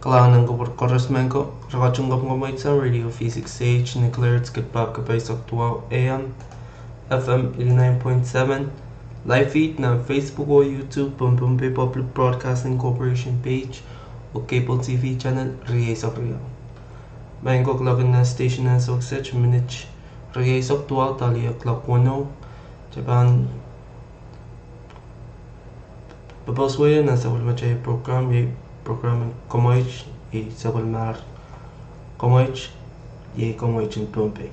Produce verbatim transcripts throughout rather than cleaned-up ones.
Kalahngan en kupwur koaros me ko, rekod en kapw en komwi sang Radio V six H, ni kilerts ket pahpa kepesek duwau A M, F M eighty-nine point seven, live feed nan Facebook oh YouTube, Pohnpei Public Broadcasting Corporation page, oh cable T V channel rieisek riau. Maing ko, clock en nan station en Sohk State, minit rieisek duwau dahlia clock wano, Japan. Pepos wia nan sapwellimatail program, iei program en Komweit, iei sapwellimatail Komweit, iei Komweit en Pohnpei.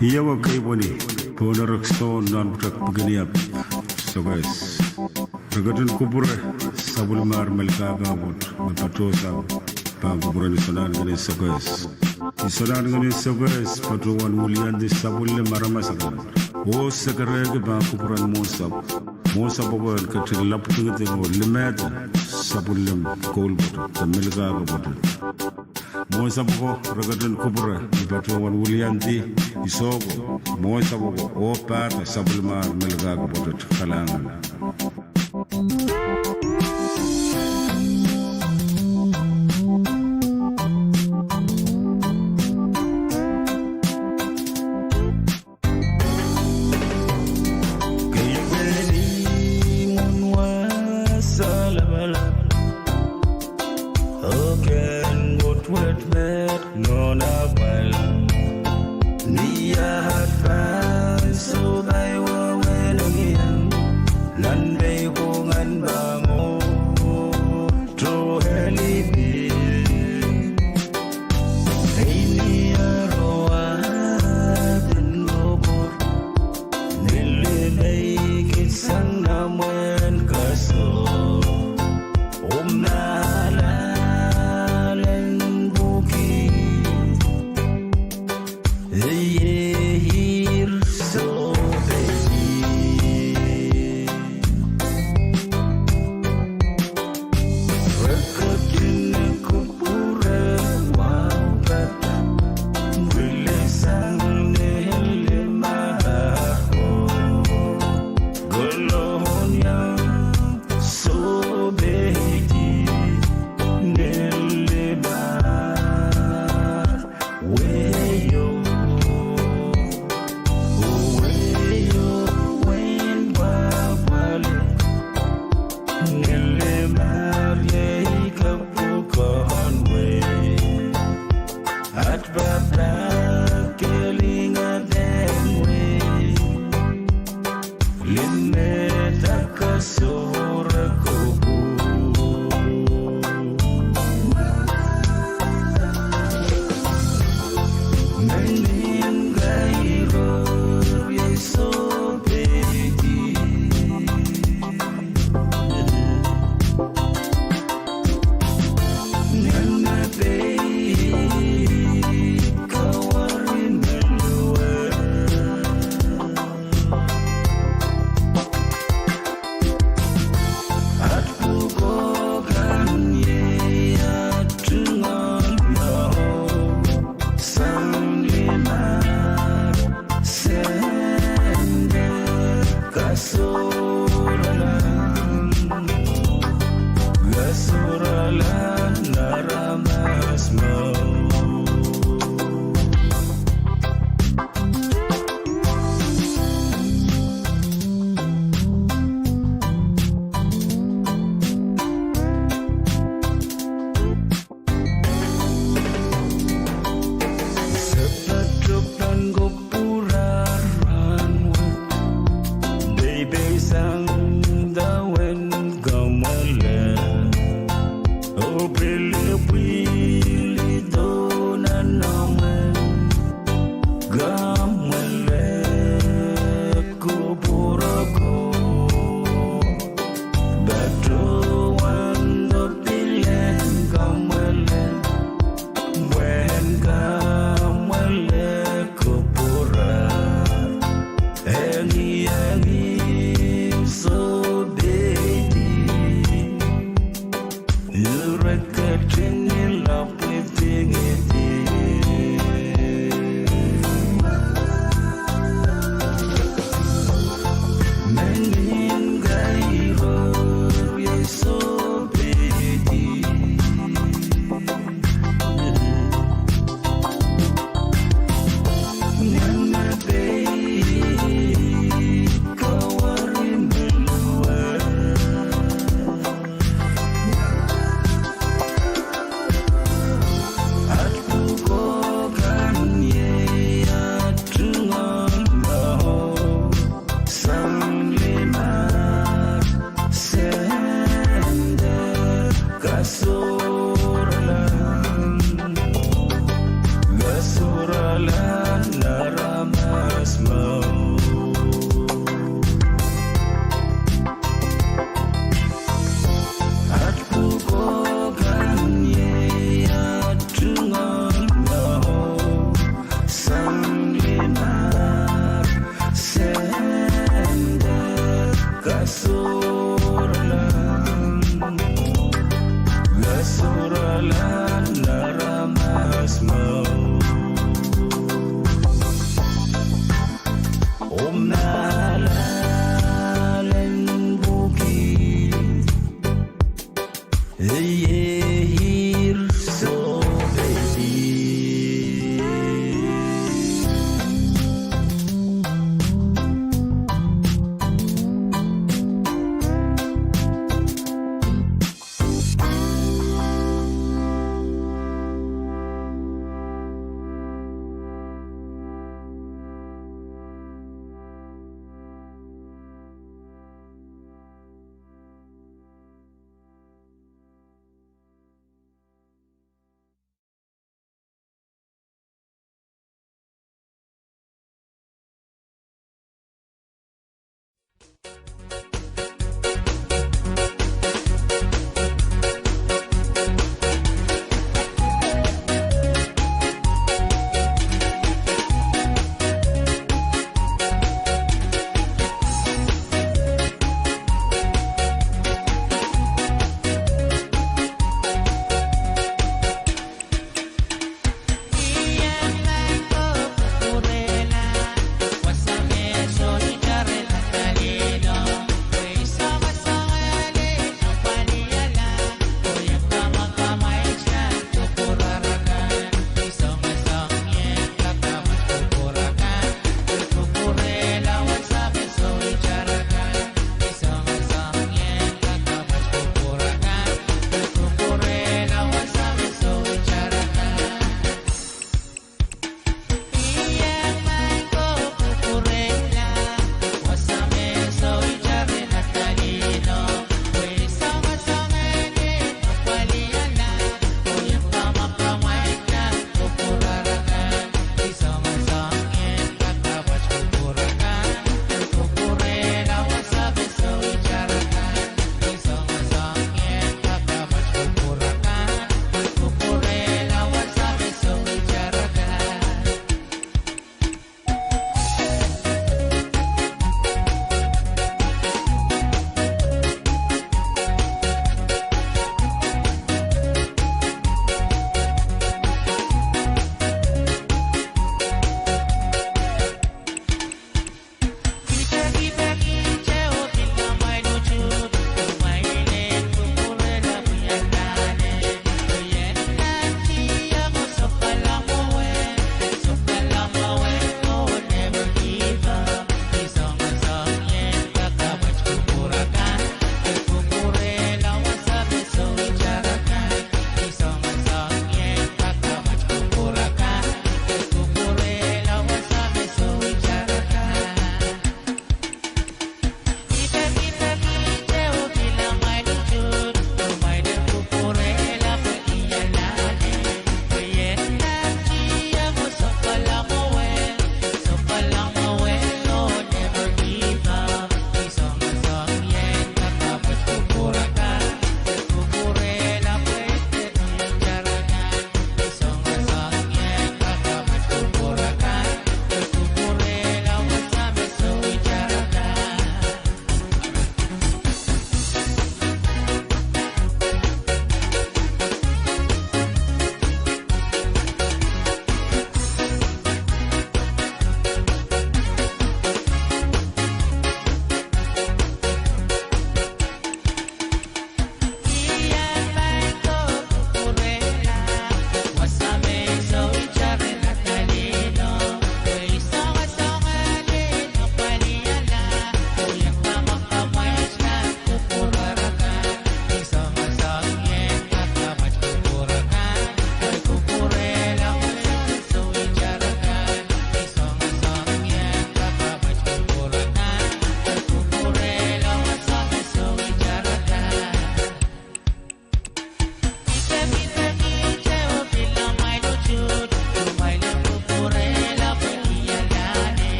Ih ewe keipweni pohn erek Sohn nan pwutak Pikiniap Sokehs. Re ketin kupwure sapwellimar Melkahka pwoat me patohsang pahn kupwuren Isonahnken en Sokehs. Isonahnken en Sokehs patohwan wiliandi sapwellime aramas akan. Oh sekerehki pahn kupwuren Mwohnsapw. Mwohnsapw oko en ketin lapwdingiding oh limehda sapwellime koul pwoatet de Melkahka pwoatet. Mwohnsapw oko re ketin kupwure ni patohwan wiliandi isoh ko, mwohnsapw oko oh pahda sapwellimar Melkahka pwoatet kalahngan. Keipweni mwomwen wasa lapalap, oh ken wetwet met nohn apwal. Ni aht pahn sohpai wehwehn engieng, nan peipwong en pahn mwo toheli pil. Ei ni aroa den lopor, nilime kitsang namwen kaso. Omw ahlahlen pwuki, ei eir sohpeidi. Re ketin kupwure wahu pahpa, wiliasang nilime ko. Kolonia sohpeidi nilime. Weio, weio, wein pwapwalih, ngilimar iei kapwukoahn wehi. Aht pahpa kelingehden wehi. Limehda kasohre kopwung. Mehn kairo iei sohpeidi. Nene pei kawari me luwe. Aht pwukoa kan iei aht tungoal lao, sang limar sendin kasohrala, kasohrala aramas mwahu. Sepato pahn kupwurar rahnwet, peipei sang dahwen kamwele, oh pil pwili dohnan amwen kamwele kupwuroko. Patohwan doh pil en kamwele, pwehn kamwele kupwurar. Engiengi sohpeidi. Ire ketin lapwidingidi.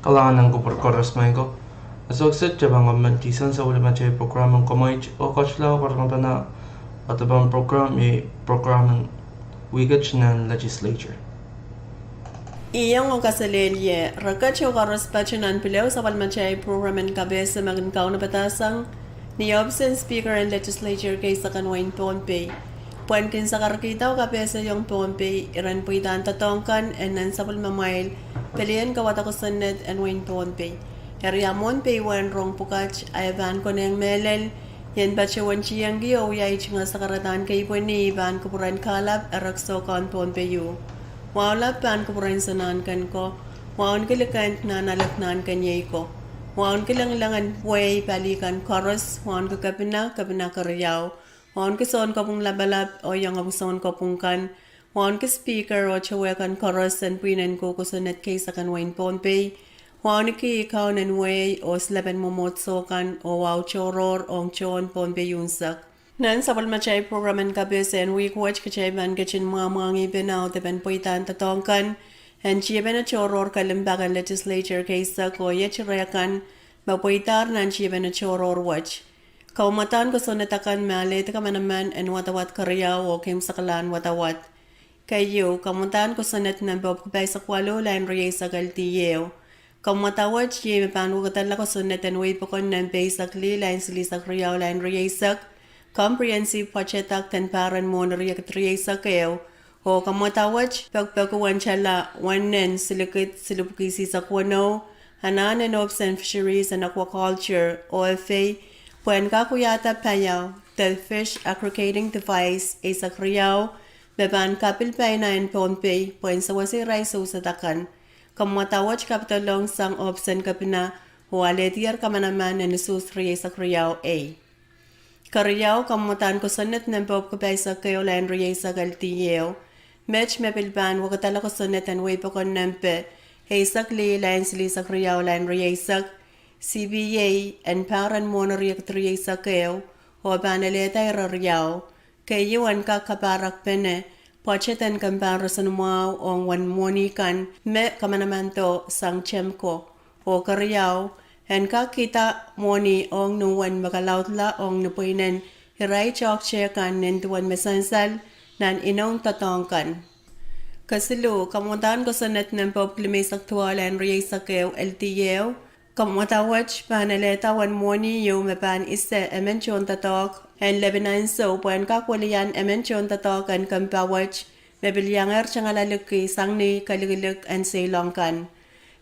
Kalahngan en kupwur koaros, Michael. Esohkset, ke pahn koamen kihsang sapwellimatail program en komoit oh ketilau pwarangapene atail program, iei program en wihket nan legislature. Iang kaselehlie, reket oh koaros patohwan pil ehu sapwellimatail program en kapehse me kin kaunopadahsang ni ohpis en Speaker en Legislature keisek en wehin Pohnpei, pwehn kin sakaradahn kapehse iong Pohnpei iren pweidahn doadoahk kan en nan sapwellimamwail pelien kauwada kosonned en wehin Pohnpei. Eri a mwohn pei wehn rong pwukat, a e pahn konehng mehlel ien patohwan tiengki oh wiahiong sakaradahn keipweni pahn kupwuren kahlap erekiso kan Pohnpei ieu. Wahu lap pahn kupwuren Sanahnken ko, wauneki likend nan alek Nahnken iei ko, wauneki lengileng en wehi pali kan koaros, wauneki kepina, kepina keriau, wauneki sounkopwung lapalap oh iangahki sounkopwung kan, wauneki Speaker oh towehkan koaros en pwihn en kosonned keisek en wehin Pohnpei, wauneki kaun en wehi oh silepen mwomwohdiso kan, oh wahu tohrohr ong tohn Pohnpei unsek. Nan sapwellimatail program en kapehse en wihk wet kitail pahn ketin mwahmwahngih pene audepen pweidahn doadoahk kan en tiepene tohrohr kelimpak en legislature keisek oh iet reh kan me pweidahr nan tiepene tohrohr wet. Kamwadahn kosonned akan me alehdi kamanaman en wadawad keriau oh keimwseklahn wadawad. Keieu, kamwadahn kosonned nempe epwiki pahisek waluh, lain rieisek, L D ehu. Kamwadawet iei me pahn wekidala kosonned en wehi pokon nempe eisek lih, lain silihsek riau, lain rieisek, Comprehensive Budget Act en pahr en mwohni riekid rieisek ehu, oh kamwadawet pekipeki wentala wenen silikid silipwuki isihsek weneu, anahn en ohpis en Fisheries and Aquaculture, O F A, pwehn kak wiahda paiau de fish aggregating device eisek riau, me pahn kapil paina en Pohnpei pwehn sewese irail sousehd akan. Kamwadawet kapidolong sang ohpis en kepina oh alehdier kamanaman en usuhs rieisek riau A. Keriau, kamwadahn kosonned nempe epwiki pahisek ehu, lain rieisek, L D ehu. Met me pil pahn wekidala kosonned en wehi pokon nempe eisek lih, lain silihsek riau, lain rieisek, C P A, en pahr en mwohni riekid rieisek ehu, oh pahn alehda ire riau. Keieu, en kak kapahrek pene pwatet en kempan roson mwahu ong wen mwohni kan me kamanamando sang temko. Oh keriau, en kak kihda mwohni ong ni wen me kalaudla ong ni pweinen irail toahkte kan nin duwen me sansal nan inoun doadoahk kan. Kesiluh, kamwadahn kosonned nempe epwiki limeisek duwau, lain rieisek ehu, L D ehu. Kamwadawet pahn alehda wen mwohni ieu me pahn ise emen tohndoadoahk en lepin ansou pwehn kak welian emen tohndoadoahk en kempa wet me pil iangehr tangalaliki sang ni kalikilik en Ceylon kan.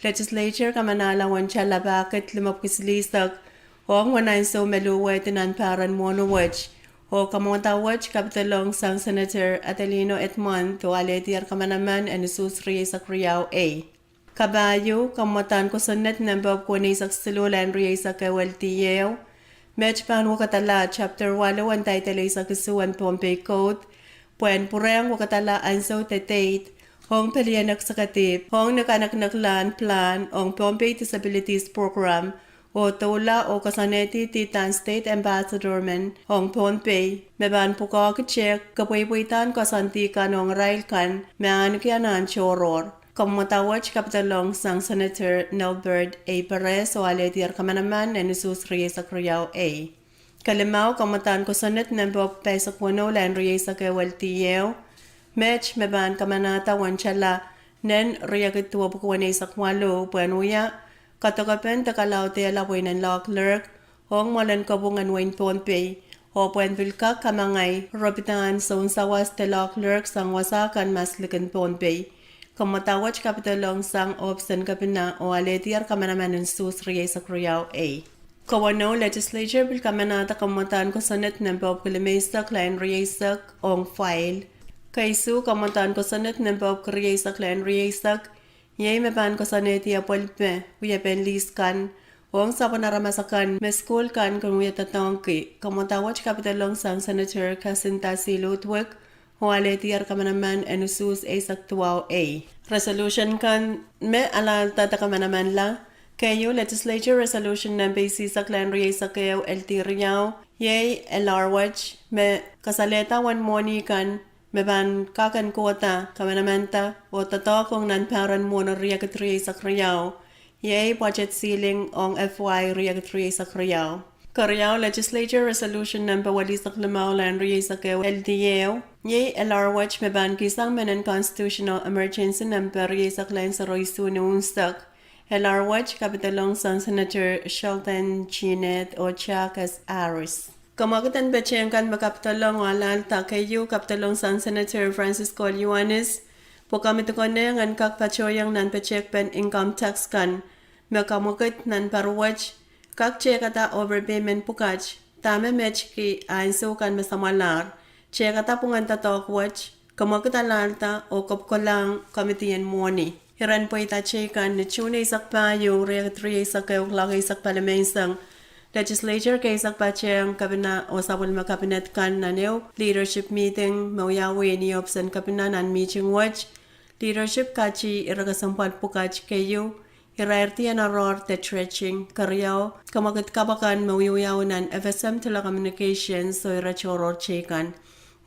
Legislature kamanahla wentala pahkid limepwiki silihsek ong wen ansou me luhwehdi nan pahr en mwohni wet, oh kamwadawet kapidolong sang Senator Adelino Edmond oh alehdier kamanaman en usuhs rieisek riau A. Kapahieu, kamwadahn kosonned nempe epwiki weneisek siluh, lain rieisek ehu, L D ehu. Met pahn wekidala chapter waluh en title eisek isuh en Pohnpei Code pwehn pwurehng wekidala ansou de date ong pelien eksekedihpw ong ni kanekneklahn pilahn ong Pohnpei Disabilities Program, oh doula oh koasoanehdi dihdan State Ambassador men ong Pohnpei me pahn pwukoahki tehk kepweipweidahn koasoandi kan ong irail kan me ahneki anahn tohrohr. Kamwadawet kapidolong sang Senator Nelbert A. Perez oh alehdier kamanaman en usuhs rieisek riau A. Kelimau, kamwadahn kosonned nempe pahisek weneu, lain rieisek ehu, L D A, met me pahn kamanahda uwen tala nen riekid duwepwiki weneisek waluh pwehn wia kadokepen de kalaudehla pweinen law clerk ong mwoalen kopwung en wehin Pohnpei, oh pwehn pil kak kamangai ropidahn sounsawas de law clerk sang wasa kan maslikin Pohnpei. Kamwadau wet kapidolong sang ohpis en kepina oh alehdier kamanaman en usuhs rieisek riau A. Keweneu, Legislature pil kamanahda kamwadahn kosonned nempe limehsek, lain rieisek ong file. Keisuh, kamwadahn kosonned nempe rieisek, lain rieisek, iei me pahn koasoanehdi apwalipen wiepen lease kan ong sapwen aramas akan me sukuhl kan kin wie doadoahngki. Kamwadau wet kapidolong sang Senator Jacinta C. Ludwig oh alehdier kamanaman en usuhs eisek duwau A. Resolution kan me alahlda de kamanamanla: Keieu, Legislature Resolution nempe isihsek, lain rieisek ehu, L D riau, iei L R wet me kasalehda uwen mwohni kan me pahn kak en kohda, kamanamanda oh doadoahk ong nan pahr en mwohni riekid rieisek riau, iei budget ceiling ong F Y riekid rieisek riau. Keriau, Legislature Resolution nempe welihsek limau, lain rieisek ehu, L D ehu, iei L R wet me pahn kihsang mehn en constitutional emergency nempe rieisek, lain sero isuh ni unsek. L R wet kapidolong sang Senator Sheldon G. Neth oh Jack S. Harris. Kamwekid en petehk kan me kapidolong oh alahlda: Keieu, kapidolong sang Senator Francis Col Ioannis pwe komidi konehng en kak patohieng nan petehkpen income tax kan me kamwekid nan pahr wet kak tehkada overpayment pwukat, dahme met ki ansou kan me samwalahr, tehkada pwungen doadoahk wet, kamwekid alahlda oh kapwukolahng komidi en mwohni. Iren pweida teikan: Ni June eisek pahieu, riekid rieisek ehu, kuloak eisek palimeisek, Legislature keisek patehng kepina oh sapwellime kabinet kan nan ehu leadership meeting me wiawi ni ohpis en kepina. Nan mihting wet, leadership kati ire kesempwal pwukat: Keieu, irairdi en oaroahr de dredging. Keriau, kamwekid kapw akan me wiewiawi nan F S M Telecommunications oh ire tohrohr teikan.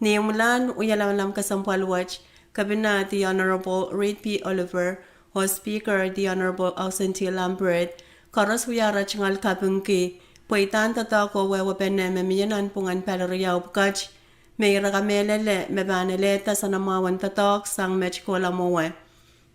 Ni imwilahn wia lamalam kesempwal wet, Kepina the Honorable Reed P. Oliver oh Speaker the Honorable Auxin T. Lambert koaros wia ara tungoal kapingki pweidahn doadoahk oh wehwehpene me mie nan pwungen pali riau pwukat, me ira kamehlele me pahn elehda soanamwahu en doadoahk sang met kohla mwowe.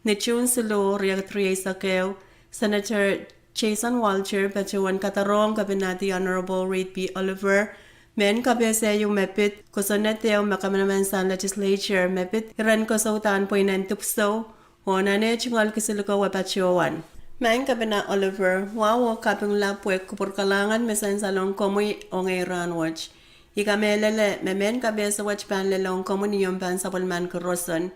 Ni June siluh, riekid rieisek ehu, Senator Jason Walter patohwan kadarohng Kepina the Honorable Reed P. Oliver mehn kapehse ehu me pid kosonned ehu me kamanaman sang Legislature me pid iren kosoudahn pweinen dipwisou, oh nan eh tungoal kisiluko e patohwan: Maing Kepina Oliver, wahu oh kaping lap pwehki kupwur kalahngan me sansalohng komwi ong ei rahn wet. I kamehlele me mehn kapehse wet pahn lelohng komwi ni omw pahn sapwellimaniki roson.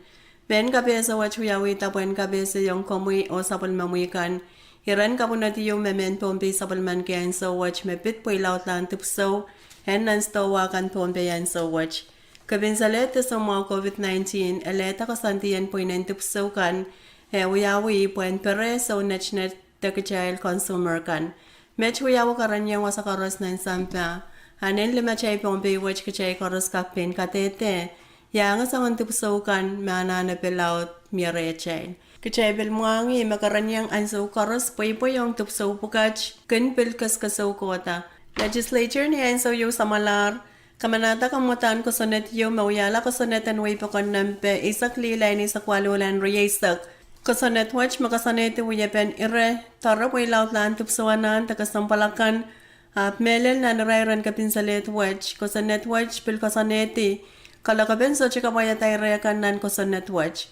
Mehn kapehse wet wiawihda pwehn kapehsehiong komwi oh sapwellimomwi kan. Iren kapwunod ehu me mehn Pohnpei sapwellimaniki ansou wet me pid pweilaudlahn dipwisou en nan sidohwa kan Pohnpei ansou wet. Kepinsalehd de soumwahu COVID nineteen elehda koasoandi en pweinen dipwisou kan, eh wiawi pwehn pere sounetnet de kitail consumer kan. Met wiawi kerenieng wasa koaros nan sampah. A nin limatail Pohnpei wet kitail koaros kak pein kadehde iangahki soangen dipwisou kan me anahne pil laud mie rehtail. Kitail pil mwahngih me kerenieng ansou koaros pweipwei ong dipwisou pwukat kin pil kesokesou kohda. Legislature ni ansou ehu samwalahr kamanahda kamwadahn kosonned ehu me wiahla kosonned en weipokon nempe eisek lih, lain eisek waluh, lain rieisek. Kosonned wet me koasoanehdi wiepen ire doare pweilaudlahn dipwisou anahn de kesempwal akan, ahpw mehlel nan irairen kepinsalehd wet, kosonned wet pil koasoanehdi kalokapen sohte kapwaiada ire kan nan kosonned wet.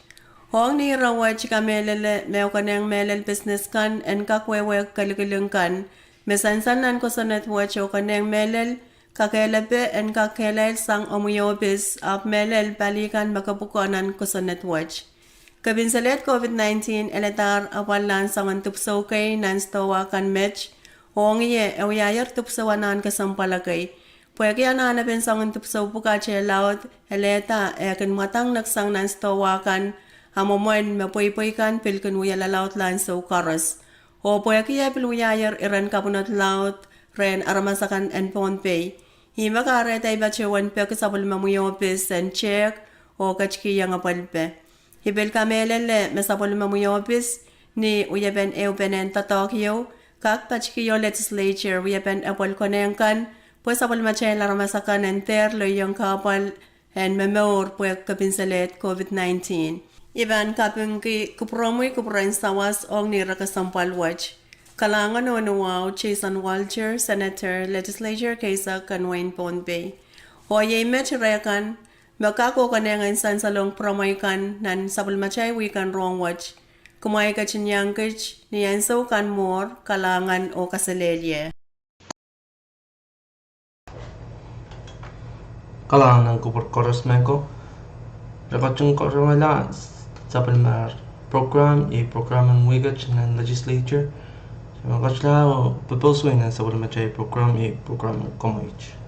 Ong ni ire wet, I kamehlele me e konehng mehlel pisinesi kan en kak wehwehki kilikiling kan me sansal nan kosonned wet oh konehng mehlel kakehlailpe en kak kehlail sang omwi ohpis, ahpw mehlel pali kan me ke pwukoa nan kosonned wet. Kepinsalehd COVID nineteen eledahr apwallahn soangen dipwisou kei nan sidohwa kan met, ong ie e wiahier dipwisou anahn kesempwal ekei. Pwehki anahnepen soangen dipwisou pwukat e laud, elehda e kin mwadang neksang nan sidohwa kan, a mwomwen me pweipwei kan pil kin wie lalaudlahn sou koaros. Oh pwehki e pil wiahier iren kapwunod laud rehn aramas akan en Pohnpei, ihme kahrehda I patohwan peki sapwellimomwi ohpis en tehk oh ketikihong apwalipe. I pil kamehlele me sapwellimomwi ohpis, ni wiepen ehupenen doadoahk ieu, kak patikihong Legislature wiepen apwal konehng kan pwe sapwellimatail aramas akan en dehr lelohng kahpwal en momour pwehki kepinseled COVID nineteen. I pahn kapingki kupwuromwi kupwuren sawas ong ni re kesempwal wet. Kalahngan oh ni wahu Jason Walter, Senator, Legislature Keisak en wehin Pohnpei. Oh iei met ire kan me kak oh konehng sansalohng pwuromwei kan nan sapwellimatail wihk en rohng wet. Kumwail ketin iang kit ni ansou kan mwuhr, kalahngan oh kaselehlie. Kalahngan en kupwur koaros mehkot. Re ketin karonge sapwellimatail program, iei program en wihk nan Legislature. Mehkot lao, pepel swein nan sapwellimatail program, iei program en komoit.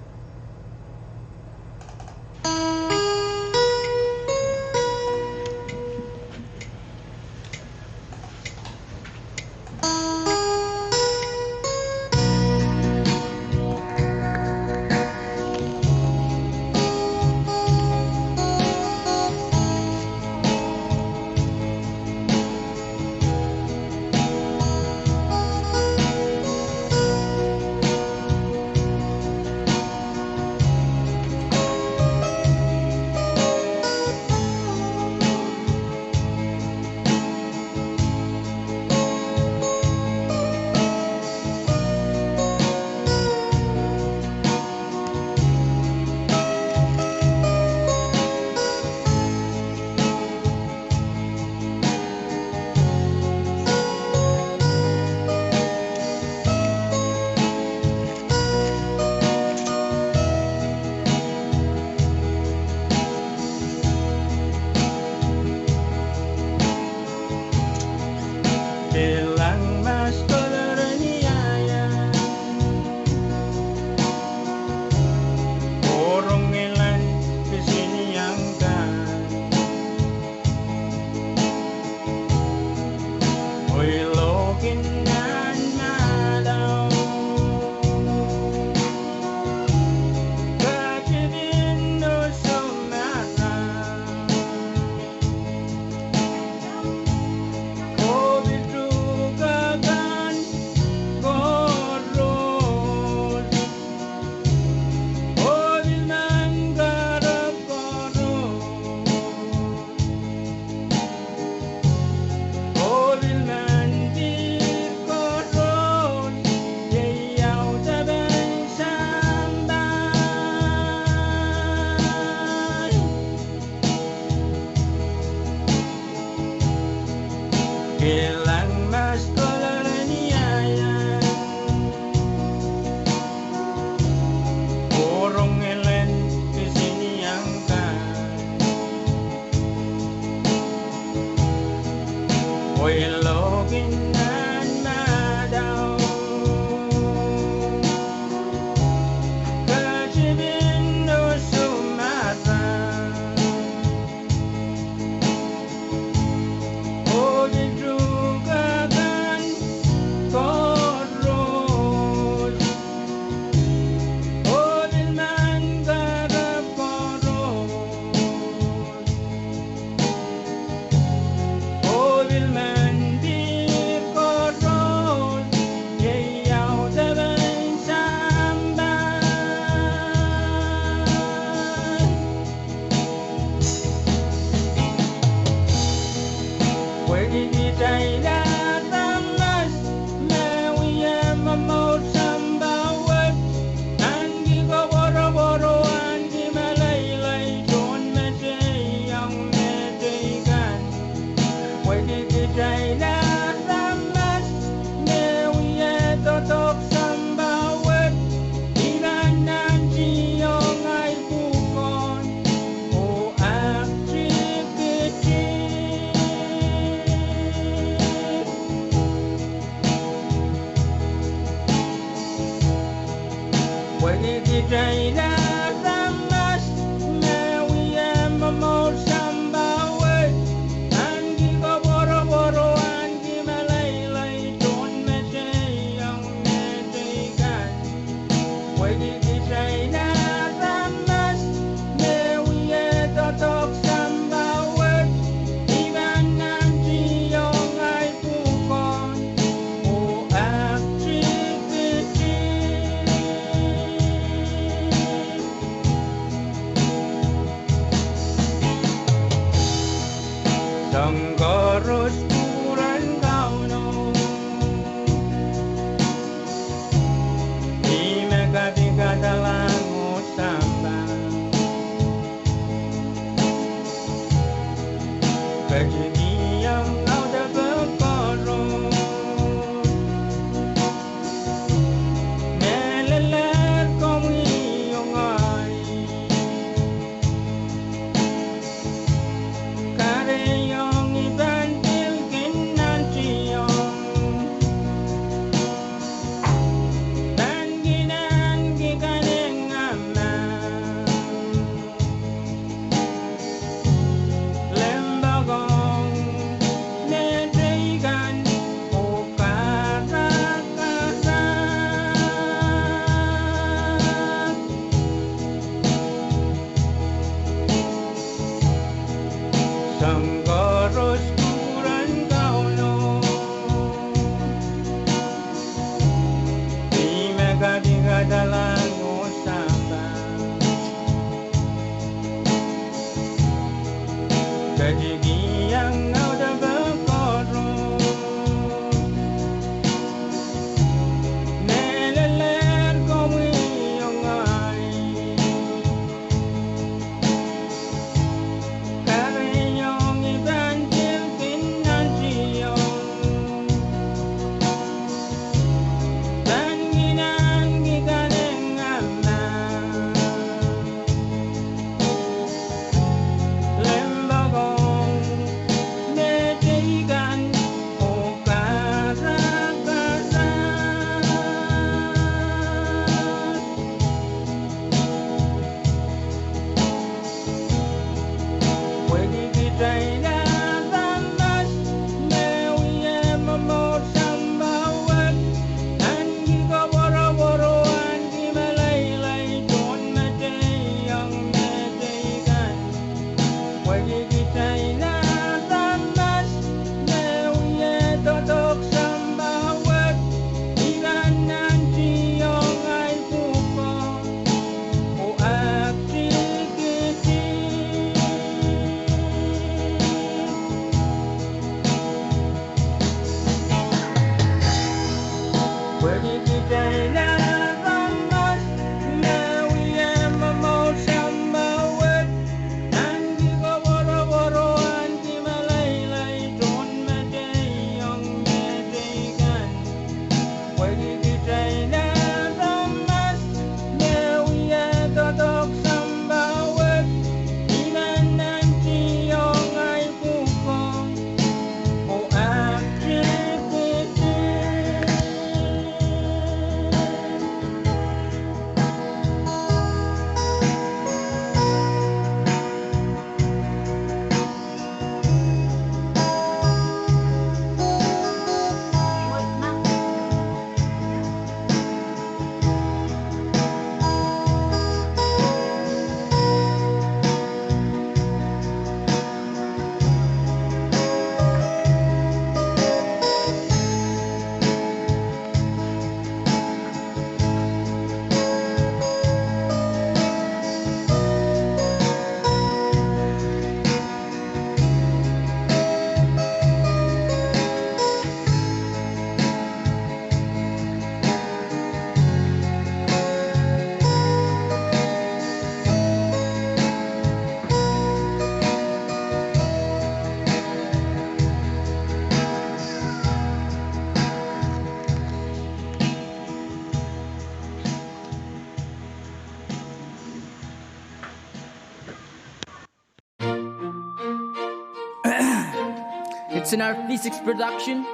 Sinar V six Production,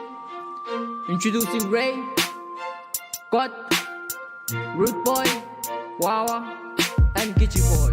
introducing Ray, Kot, Rude Boy, Wawa, and Kichi Boy.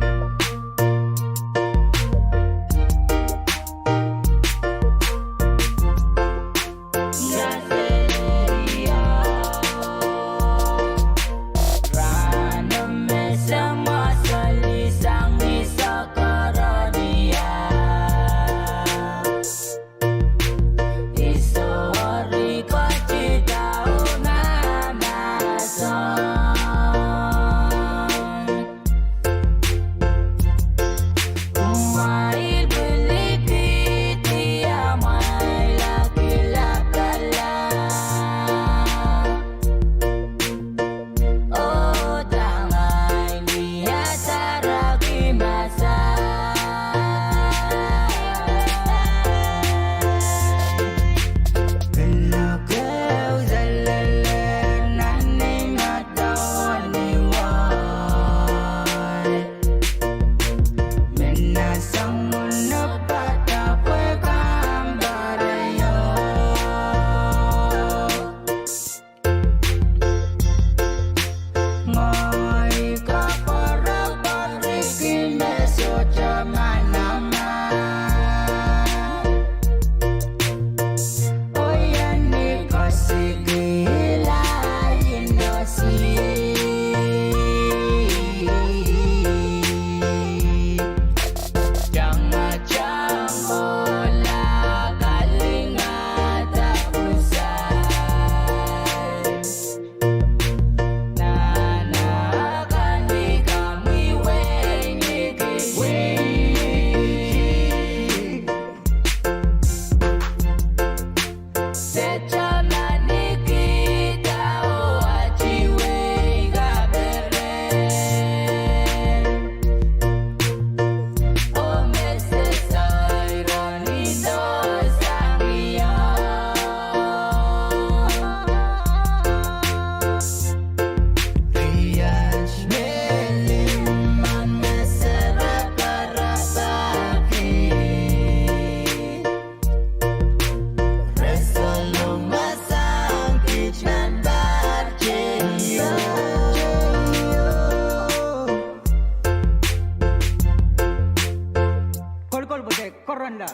Kolokol pwe de koronla.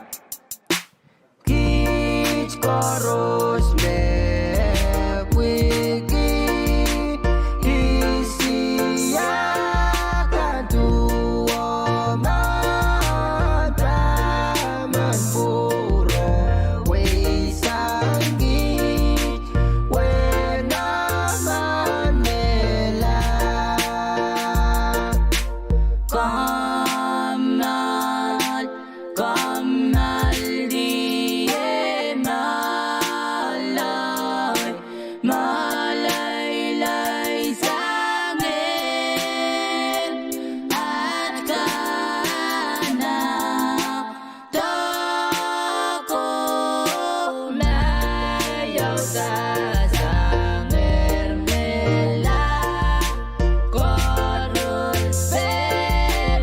Kiht koaros me pwiki Isia kan duwe ma taman pwure weisang kiht, wehn emen mehla. Kommoal, kommoal, die mala, malailai sang ehr, at kana, doko, ma iauda sang ehr mehla, koaros pere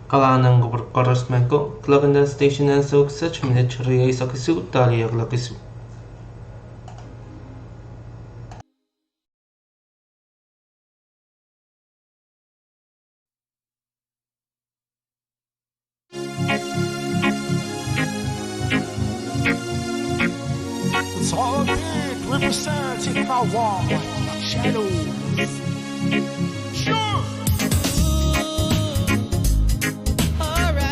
Kalahngan en kupwur koaros me ko, kuloak en station ansou kiset minit rieisek isuh, dahlia kuloak isuh. It's all good, representing my one, Shadows. Sure. Alright.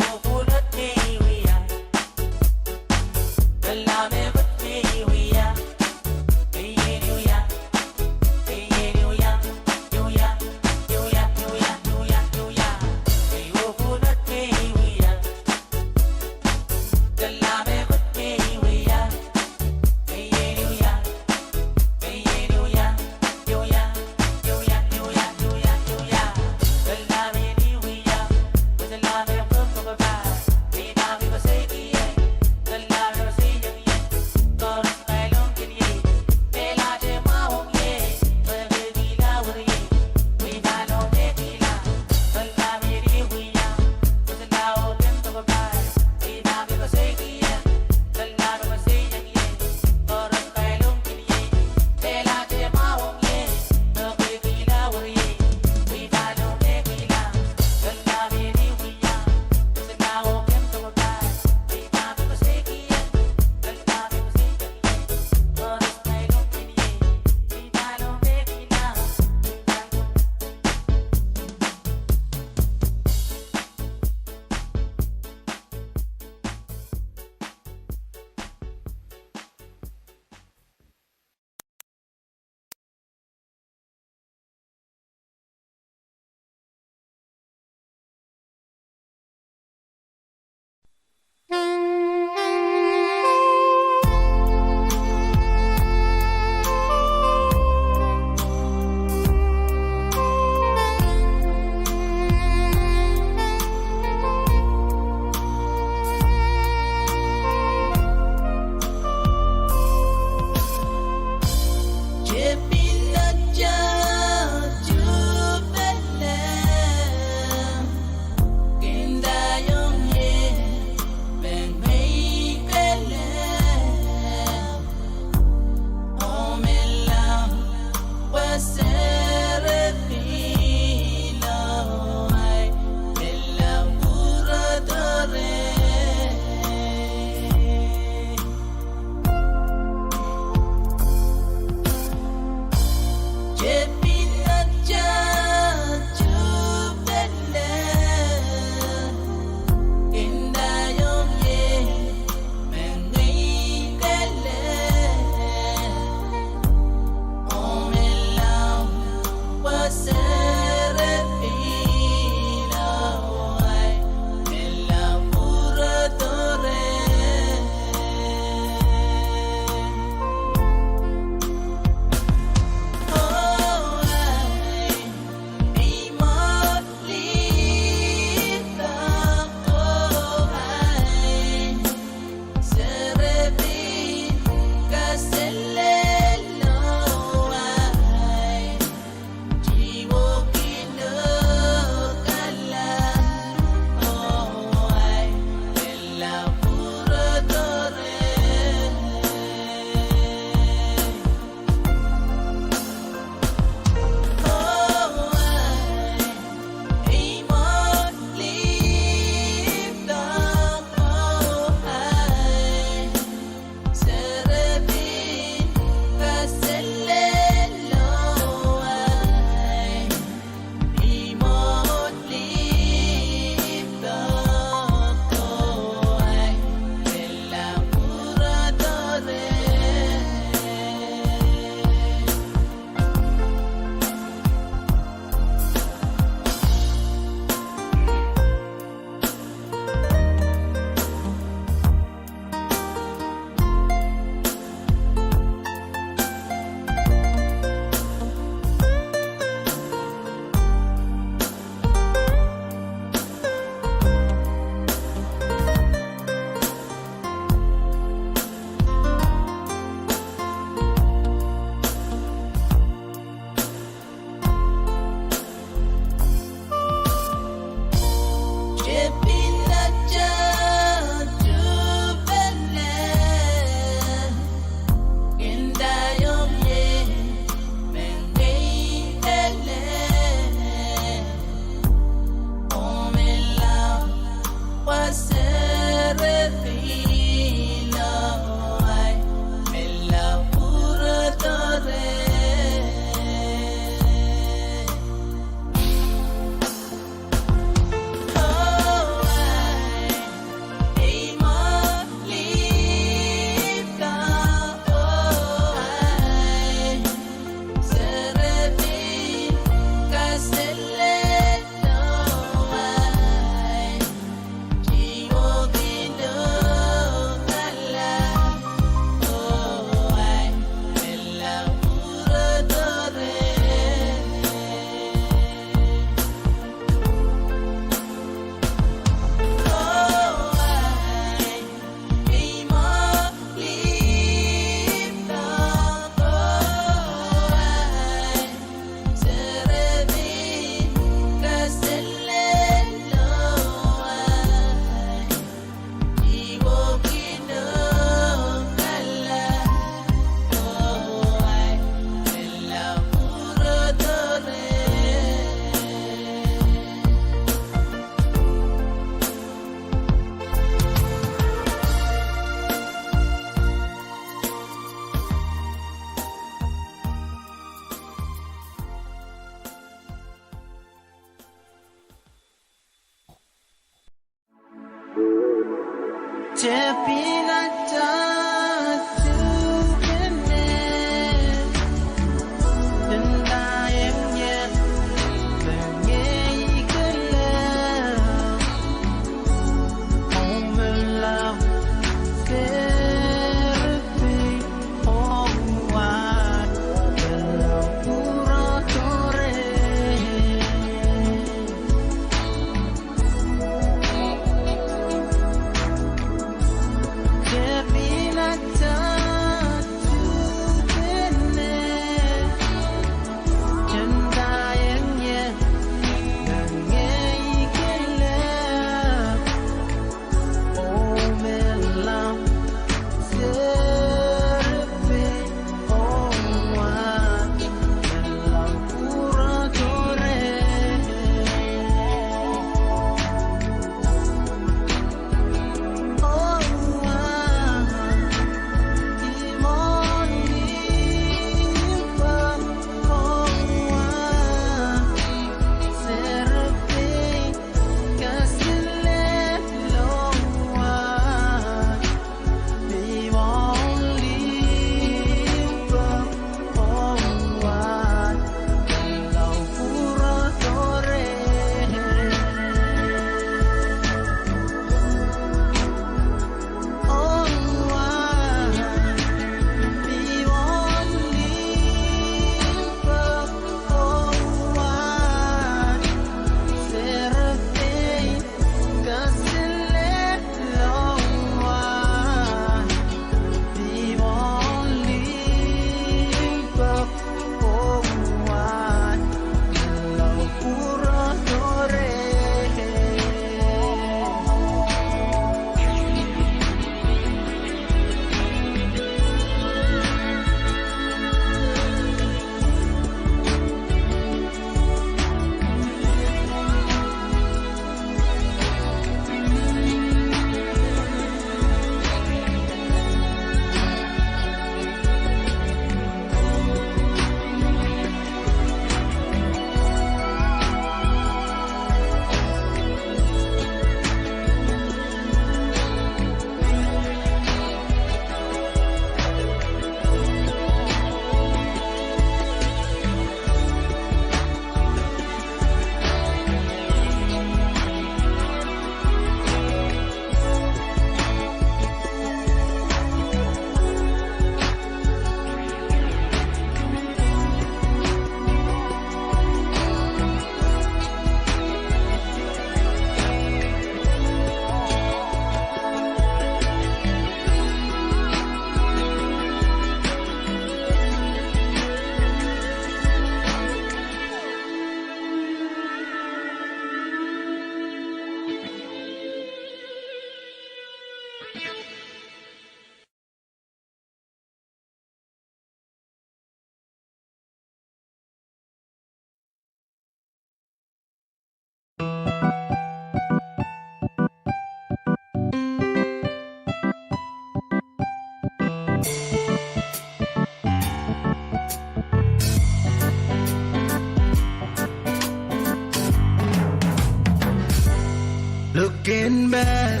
Looking back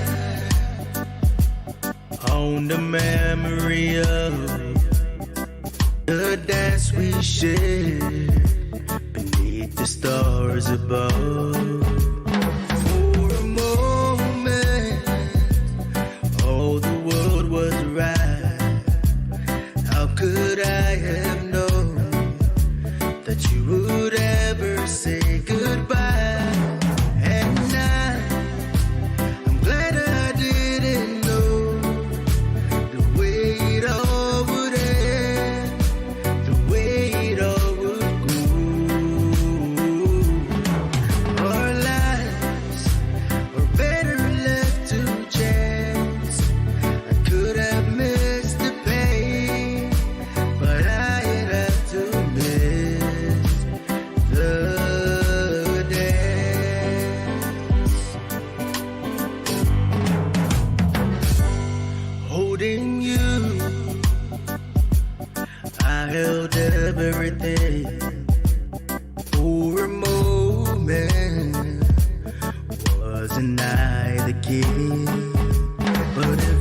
on the memory of the dance we shared beneath the stars above. For a moment, all the world was right. How could I have known that you would ever say goodbye? And I, I'm glad I didn't know the way it all would end, the way it all would go. Our lives were better left to chance. I could have missed the pain, but I had to miss the dance. Holding you, I held everything. For a moment, wasn't I the kid? But if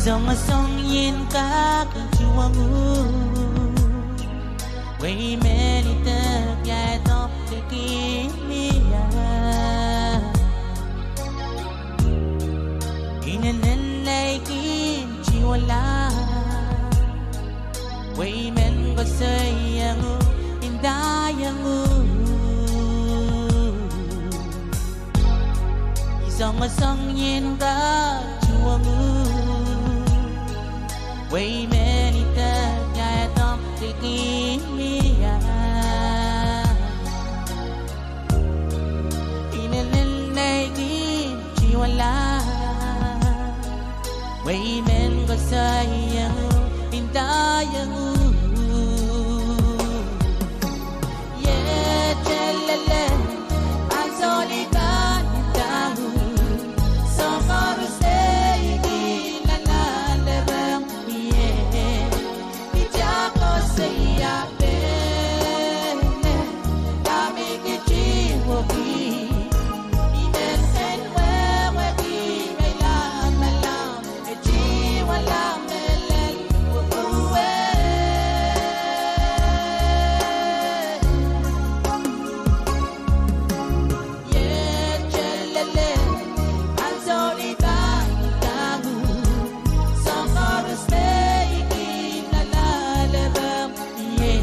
Songosong ien kak en tuhwong uhk, wehi men idek ia edok likin mie. Inenen lei kin tiwala, wehi men koasoiong uhk, indaiong uhk. Songosong ien kak tuhwong uhk, wehi men idek ia edok likin mie. Inenen lei kin tiwala, wehi men koasoiong uhk, indaiong uhk. Ie, telele, ansou ni pahn ndahng uhk, soahng koaros lei kin lalalereng ie. Itar koasoia pene, dahme I ketiwehki, I men wehwehki me I lamalam, e tiwala mehlel pwukowe. Ie, telele, ansou ni pahn ndahng uhk, soahng koaros lei kin lalalereng ie.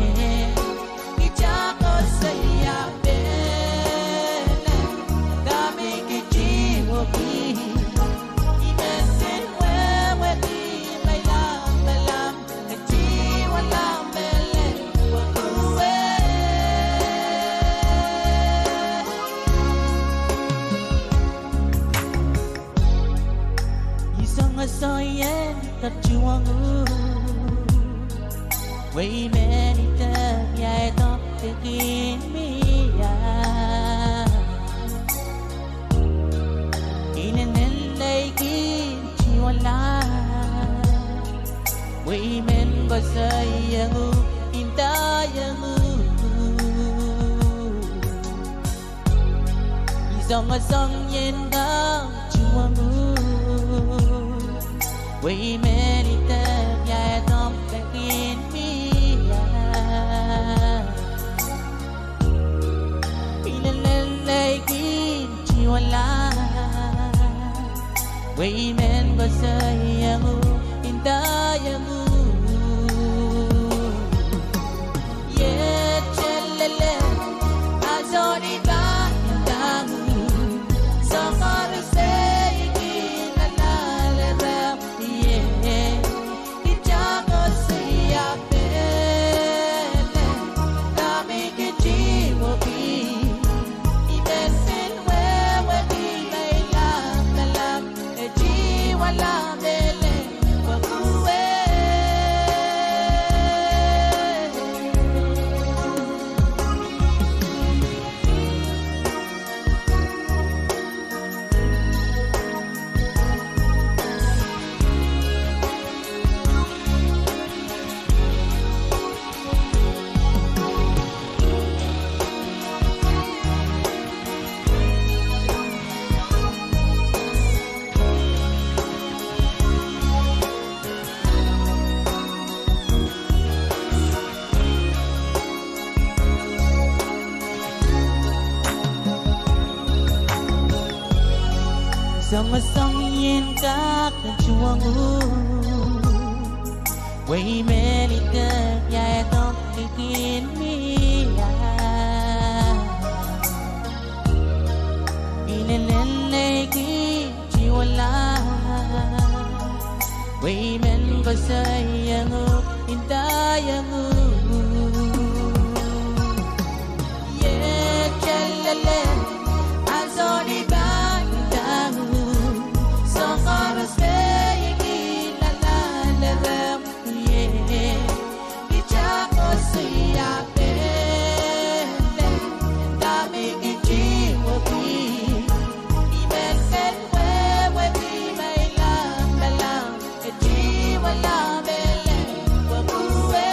Itar koasoia pene, dahme I ketiwehki, I men wehwehki me I lamalam, e tiwala mehlel pwukowe. Songosong ien kak tuhwong uhk, wehi men idek ia edok likin mie. Inenen lei kin tiwala, wehi men koasoiong uhk, indaiong uhk. Songosong ien kak tuhwong uhk, wehi men idek ia edok likin mie. Inenen lei kin tiwala, wehi men koasoiong uhk, indaiong uhk. Ie, telele, ansou ni pahn ndahng uhk, soahng koaros lei kin lalalereng ie. Itar koasoia pene, dahme I ketiwehki, I men wehwehki me I lamalam, e tiwala mehlel pwukowe. Songosong ien kak tuhwong uhk, wehi men idek ia edok likin mie. Inenen lei kin tiwala, wehi men koasoiong uhk, indaiong uhk. Ie, telele, ansou ni pahn ndahng uhk, soahng koaros lei kin lalalereng ie. Itar koasoia pene, dahme I ketiwehki, I men wehwehki me I lamalam, e tiwala mehlel pwukowe.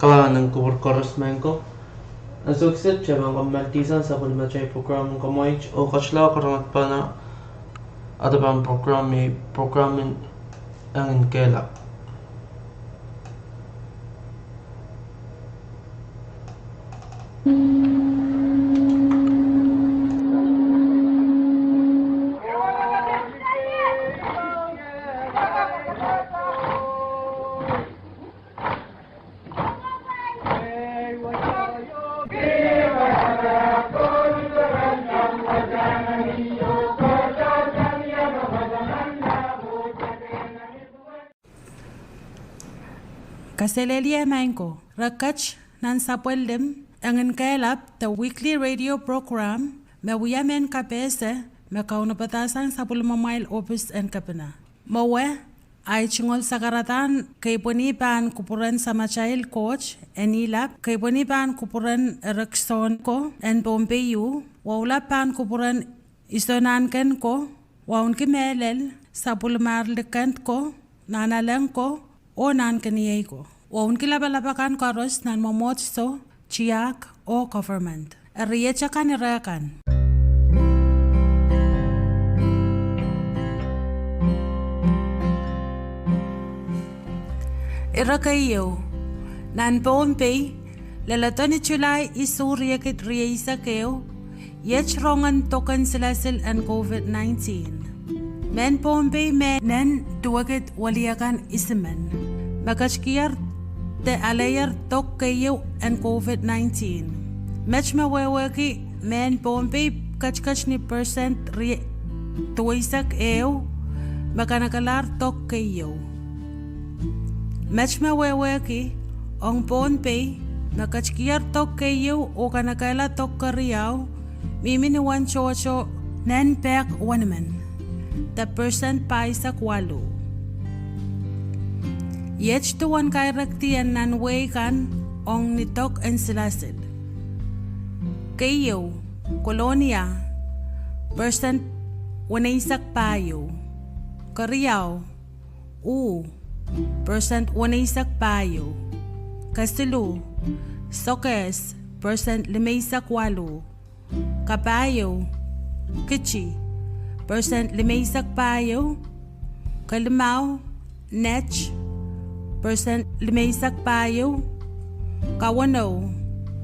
Kalahngan en kupwur koaros maing ko. Ansou kiset kitail pahn komoaldi sang sapwellimatail prokram en Kamwaij oh Ketila, kalahngan pahn adepen prokram, prokram en Engin Kehlap. Kaselehlie maing ko. Re ket nan sapwellim Engin Kehlap, the weekly radio program me wia mehn kapehse me kaunopada sang sapwellimamwail ohpis en kepina. Mwowe, ahi tungoal sakaradahn keipweni pahn kupwuren Samatail Koht en Ilap, keipweni pahn kupwuren erekisohn ko en Pohnpei, wahu lap pahn kupwuren Isonahnken ko, Wauneki Mehlel, Sapwellimahr Likend ko, Nahnalek ko, oh Nahnkeniei ko. Wauneki lapalap akan koaros nan mwomwohdiso, tiahk, oh government. Eri iet akan ire kan. Ire keieu, nan Pohnpei, leledo ni Sulai isuh riekid rieisek ehu, iet rongen dok en silasil en COVID nineteen. Mehn Pohnpei me nen duwekid weliekan isimen me ketikiher de aleier dok keieu en COVID nineteen. Met me wehwehki mehn Pohnpei ketiket ni persent rie- duweisek ehu me kanekelahr dok keieu. Met me wehwehki ong Pohnpei me ketikiher dok keieu oh kanekehla dok keriau, mihmi ni wen tohto nen pehk wenimen, de persent pahisek waluh. Iet duwen kairekdi en nan wehi kan ong ni dok en silasil. Keieu, Kolonia, persent weneisek pahieu. Keriau, Wu, persent weneisek pahieu. Kesiluh, Sokehs, persent limeisek waluh. Kapahieu, Kiti, persent limeisek pahieu. Kelimau, Net, persent limeisek pahieu. Kaweneu,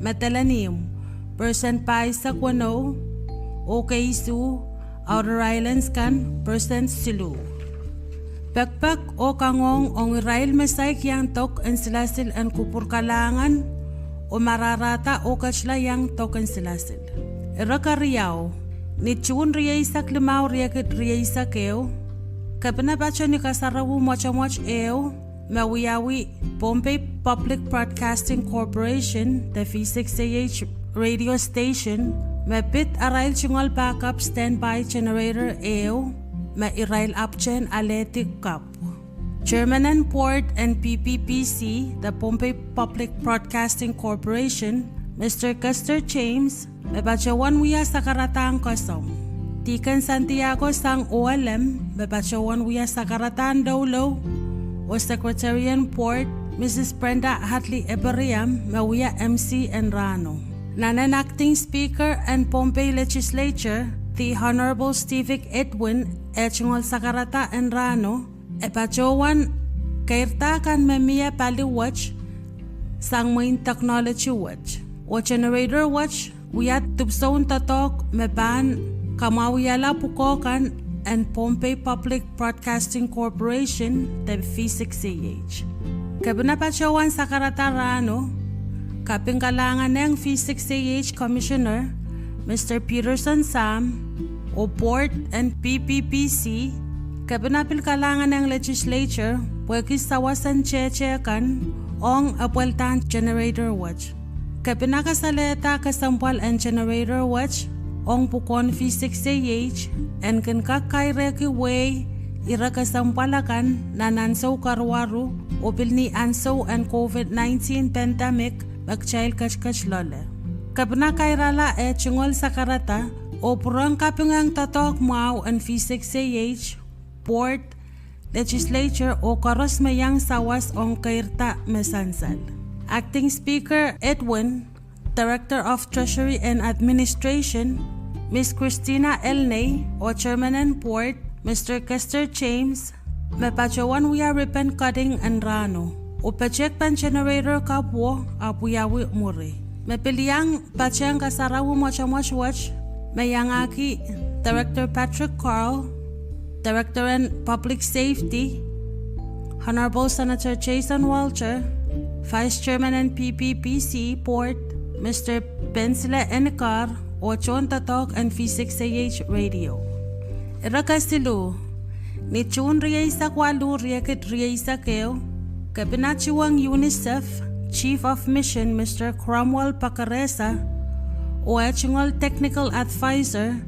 Madolenihmw, persent pahisek weneu. Oh keisuh, Outer Islands kan, persent siluh. Pekpek oh kangoang ong irail me saik iang dok en silasil en kupwur kalahngan oh mararahda oh ketila iang dok en silasil. Ire keriau, ni June rieisek limau riekid rieisek ehu, kepina pato ni kasarawi mwotomwot ehu me wiawi Pohnpei Public Broadcasting Corporation de V six A H radio station me pid arail tungoal backup standby generator ehu me irail apwtehn alehdi kapw. Chairman en board en P P B C de Pohnpei Public Broadcasting Corporation, Mister Kester James, me patohwan wia sakaradahn kesempwal. Deacon Santiago Sang Oalem, me patohwan wia sakaradahn loulou, oh Secretary en board, Mrs Brenda Hartley Ephriam, me wia M C en rahno. Nan en acting speaker en Pohnpei Legislature, the Honorable Stevick Edwin, eh tungoal sakarada en rahno, e patohwan keirda kan me mie pali wet sang mwehin technology wet. Oh generator wet wia dipwisoun doadoahk me pahn kamwahuwihala pwukoa kan en Pohnpei Public Broadcasting Corporation de V six A H. Kepina patohwan sakarada rahno, kaping kalahnganehng V six A H Commissioner, Mister Peterson Sam, oh board en P P B C. Kepina pil kalahnganehng Legislature pwehki sawas en tehte kan ong epweldahn generator wet. Kepina kasalehda kesempwal en generator wet ong pwukoahn V six A H en kin kak kairehki wehi ire kesempwal akan nan ansou karuwaru oh pil ni ansou en COVID nineteen pandemic me kitail ketiket loale. Kepina kairala eh tungoal sakarada oh pwurehng kapingehng doadoahk mwahu en V six A H, board, Legislature oh koaros me iang sawas ong keirda me sansal. Acting Speaker Edwin, Director of Treasury and Administration, Miss Christina Elnei, oh Chairman en Board, Mister Kester James, me patohwan wia ribbon cutting en rahno. Oh petehkpen generator kapw wo ahpw wiawi mwuri. Me pil iang patehng kasarawi mwotomwot wet, me iangahki Director Patrick Carl, Director en Public Safety, Honorable Senator Jason Walter, Vice Chairman en P P P C Board, Mister Pensile Enikar, oh tohndoadoahk en V six A H Radio. Ire kesiluh, ni June rieisek waluh, riekid rieisek ehu, kepina tuhwong UNICEF Chief of Mission, Mister Cromwell Pakaresa, oh eh tungoal Technical Advisor,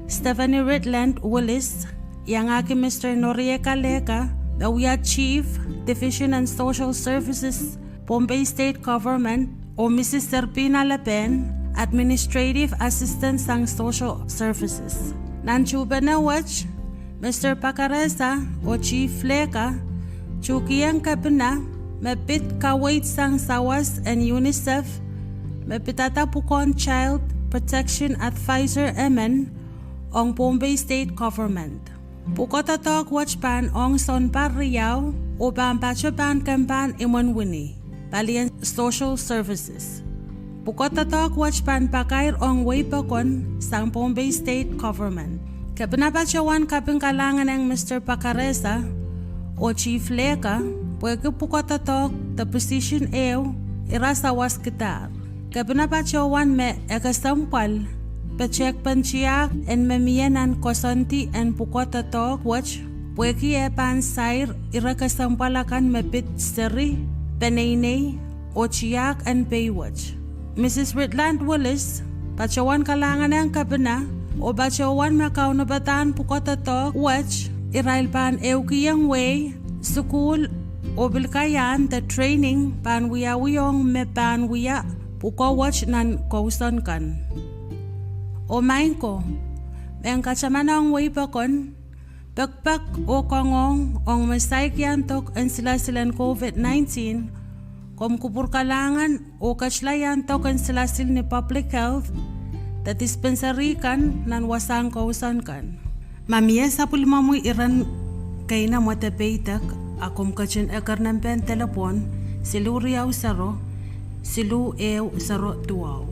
Stephanie Ridland Willis, iangahki Mister Norieka Leka, me wia Chief, Division and Social Services, Pohnpei State Government, oh Missus Serpina Leben, Administrative Assistant sang Social Services. Nan tuhpene wet, Mister Pakaresa oh Chief Leka tuhkihong kepina me pid kaweid sang sawas en UNICEF, me pidada pwukoahn Child Protection Advisor emen ong Pohnpei State Government. Pwukoa doadoahk wet pahn ong sounpar riau, oh pahn patoh pahn kempahn imwen wini, palien Social Services. Pwukoa doadoahk wet pahn pakair ong wehi pokon sang Pohnpei State Government. Kepina patohwan kaping kalahngan ong Mister Pakaresa oh Chief Leka, pwehki pwukoa doadoahk de position ehu ira sawaskidahr. Kepina patohwan me e kesempwal petehkpen tiahk en me mie nan koasoandi en pwukoa doadoahk wet, pwehki e pahn sair ire kesempwal akan me pid seri, peneinei, oh tiahk en pei wet. Missus Ridland Willis patohwan kalahngan ong kepina, oh patohwan me kaunopadahn pwukoa doadoahk wet, irail pahn ehukihong wehi, sukuhl, oh pil kaiahn de training pahn wiawi ong me pahn wia pwukoa wet nan kousoan kan. Oh maing ko, me kataman ong wehi pokon, pekipek oh kangoang ong me saik iandok en silasil en COVID nineteen, komw kupwur kalahngan oh ketila iandok en silasil ni public health de dispensary kan nan wasahn kousoan kan. Ma mie sapwellimomwi iren keinemwe de peidek, a komw ketin eker nempehn delepwohn siluh riau sero, siluh ehu sero duwau.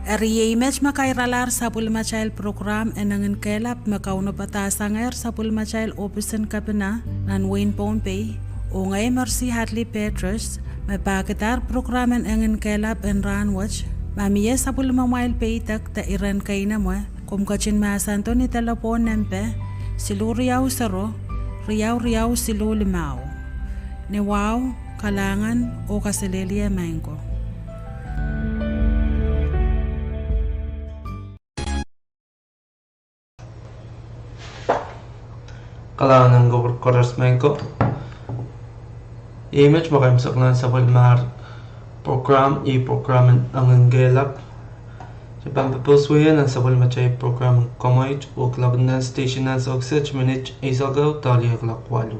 Eri iei met me kairalahr sapwellimatail prokram en Enginkehlap me kaunopadahsangehr sapwellimatail ohpis en kepina nan wehin Pohnpei, oh ngehi Mercy Hadley Petrus, me pahkidahr prokram en Enginkehlap en rahnwet. Ma mie sapwellimamwail peidek de iren keinemwe, komw ketin mahsando ni delepwohn nempe siluh riau sero, riau riau siluh limau. Ni wahu, kalahngan oh kaselehlie maing ko. Kalahngan en koaros maing ko. Iei met me kaimwisekla sapwellimatail prokram, iei prokram en Enginkehlap. Se pahn popohs wia nan sapwellimatail prokram en Komoit, oh kiloak nan station nan Sohkse, minit eisek ehu dohlie kiloak waluh.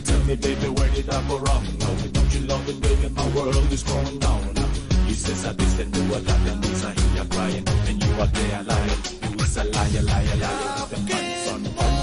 Tell me, baby, where did I go wrong now? Don't you love it, baby? My world is going down. He says, "I distance to a dark and these are here crying, and you are there lying. You is a liar, liar, liar, with the pants on fire."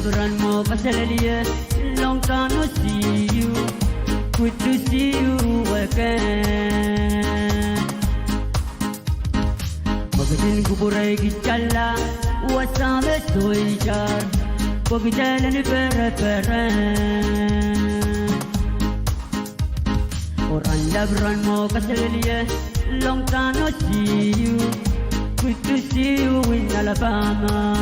Pwuran mwo kaselehlie, long time no see you, good to see you again. Mwekisin kupwure kitailla, wasa me sohte itar, pwe kitail en pereperen. Oh Ranlap, Pwuran mwo kaselehlie, long time no see you, good to see you in Alabama.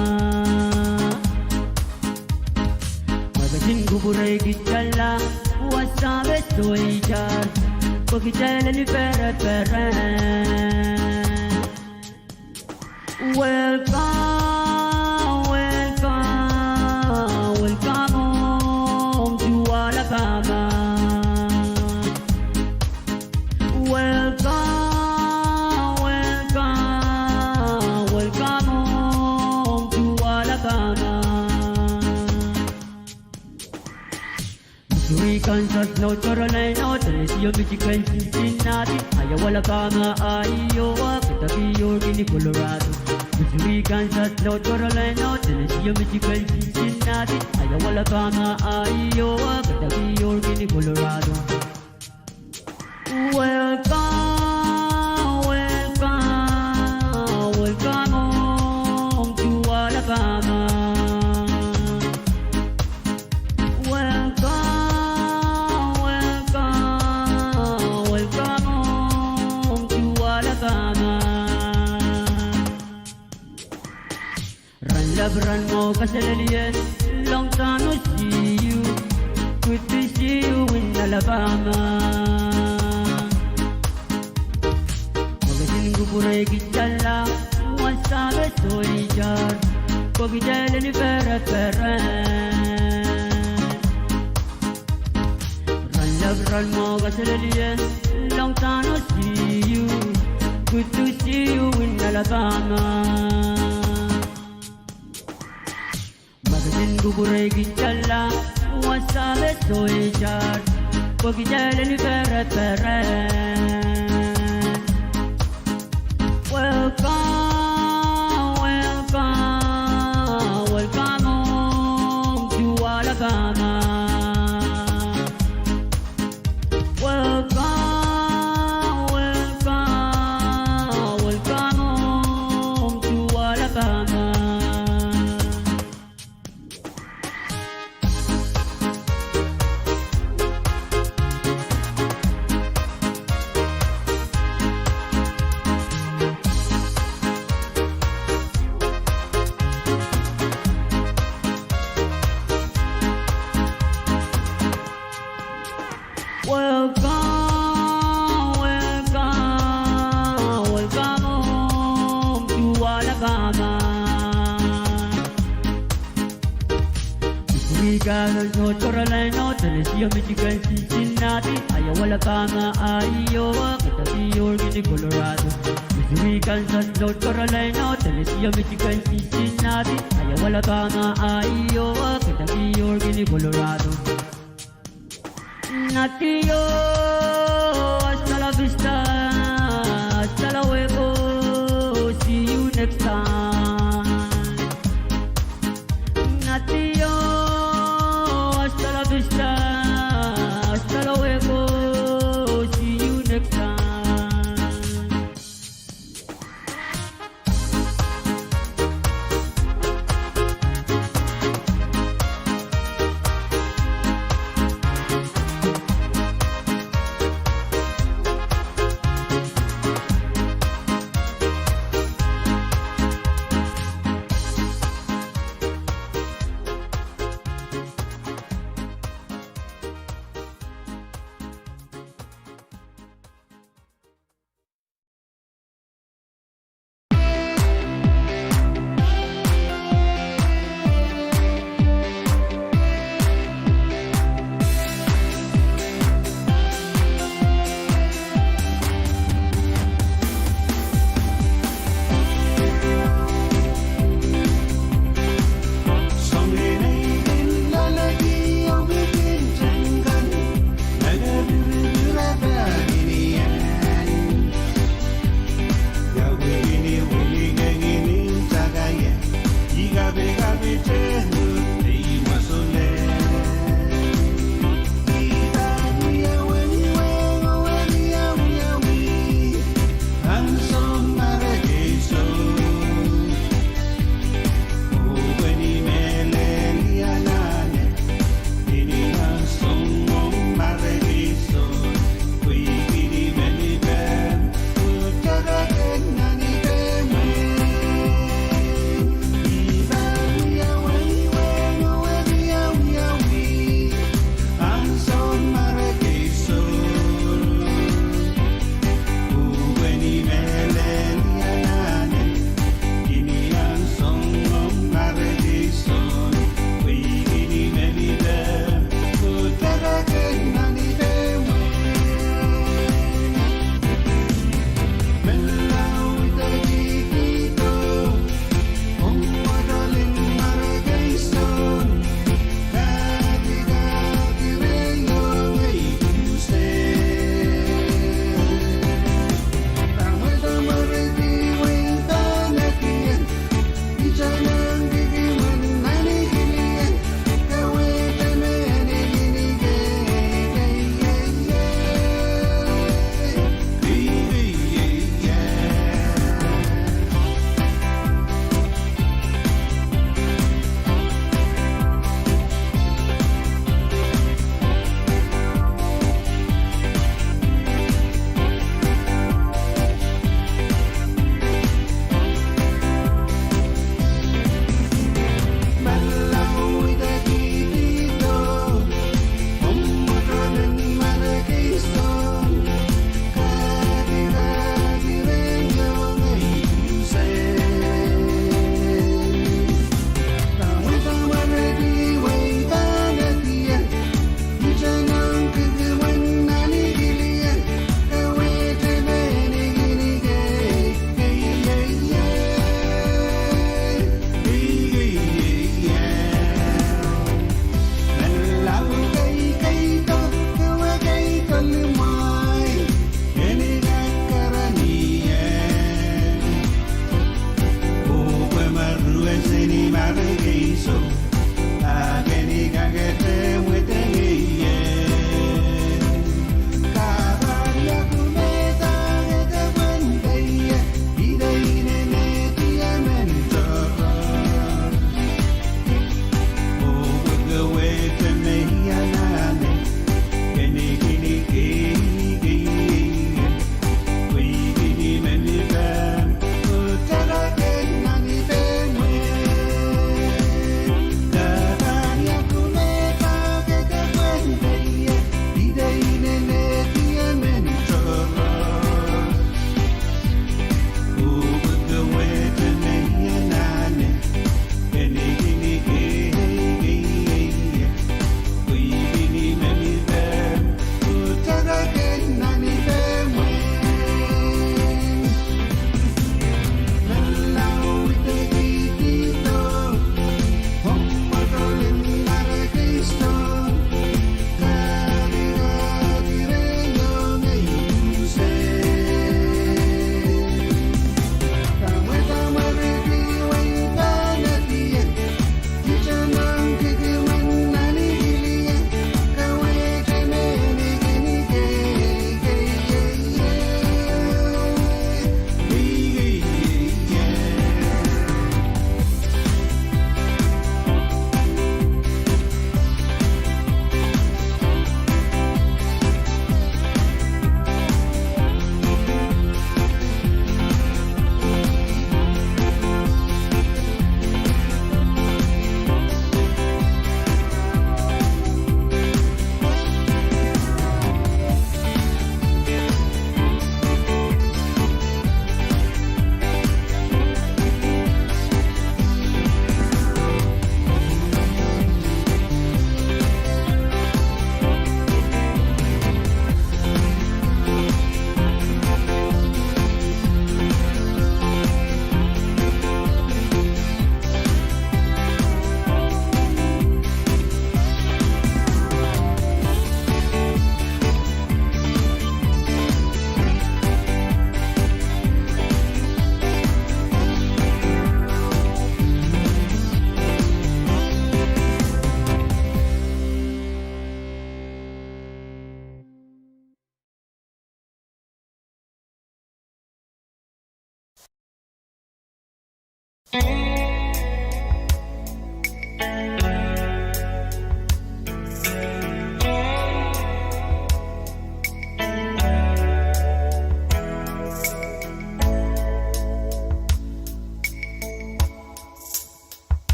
Mwekisin kupwure kitailla, wasa me sohte itar, pwe kitail en pereperen. Welcome, welcome, welcome home to Alabama. Welcome, welcome, welcome home to Alabama. Missouri, Kansas, North Carolina, Tennessee, Michigan, Cincinnati, Iowa, Alabama, Iowa, Kentucky, Oregon, Colorado. Missouri, Kansas, North Carolina, Tennessee, Michigan, Cincinnati, Iowa, Alabama, Iowa, Kentucky, Oregon, Colorado. Welcome, welcome, welcome home to Alabama. Welcome, welcome, welcome home to Alabama. Ranlap, Pwuran mwo kaselehlie, long time no see you, good to see you in Alabama. Mwekisin kupwure kitailla, wasa me sohte itar, pwe kitail en pereperen. Ranlap, Pwuran mwo kaselehlie, long time no see you, good to see you in Alabama. Mwekisin kupwure kitailla, wasa me sohte itar, pwe kitail en pereperen. Welcome, welcome, welcome home to Alabama. Welcome, welcome, welcome home to Alabama. Welcome, welcome, welcome home to Alabama. Missouri, Kansas, North Carolina, Tennessee, Michigan, Cincinnati, Iowa, Alabama, Iowa, Kentucky, Oregon, Colorado. Missouri, Kansas, North Carolina, Tennessee, Michigan, Cincinnati, Iowa, Alabama, Iowa, Kentucky, Oregon, Colorado. Natio, hasta la vista, hasta luego, see you next time. Natio, hasta la vista, hasta luego, see you next time.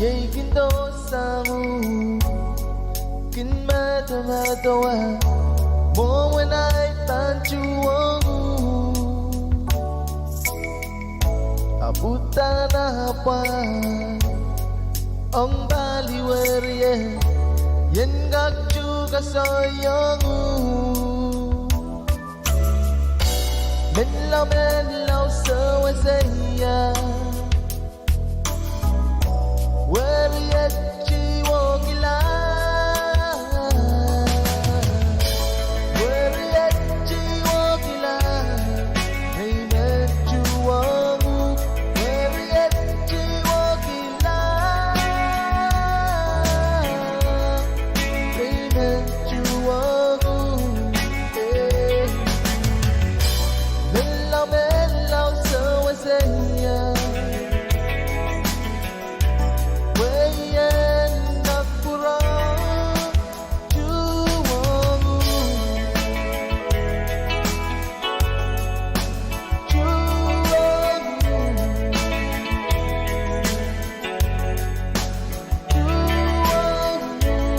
Iei kin dohsang uhk, kin medemedewe, mwomwen ahi pahn tuhwong uhk. Ahpw uhdahn apwal ong pali werie, ien kak tuhkoasoiong uhk. Menlau, menlau sewese ia, weriet tiwokila. Weriet tiwokila, nei men tuhwong uhk. Weriet tiwokila, nei men tuhwong uhk. Eh. Menlau, menlau sewese ia, wehin Nakpuro, tuhwong uhk. Tuhwong uhk. Tuhwong uhk.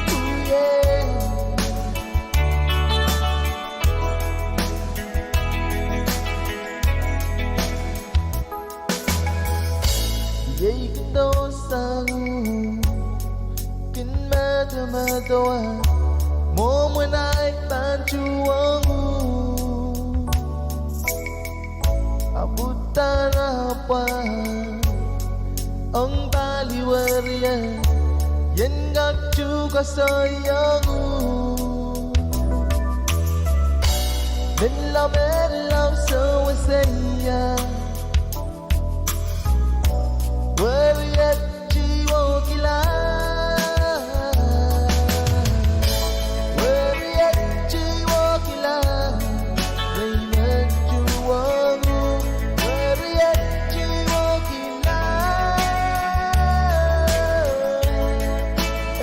Oh, yeah. Iei kin dohsang uhk, kin medemedewe, mwomwen ahi pahn tuhwong uhk. Ahpw uhdahn apwal ong pali werie, ien kak tuhkoasoiong uhk. Menlau, menlau sewese ia, weriet tiwokila. Weriet tiwokila, nei men tuhwong uhk. Weriet tiwokila,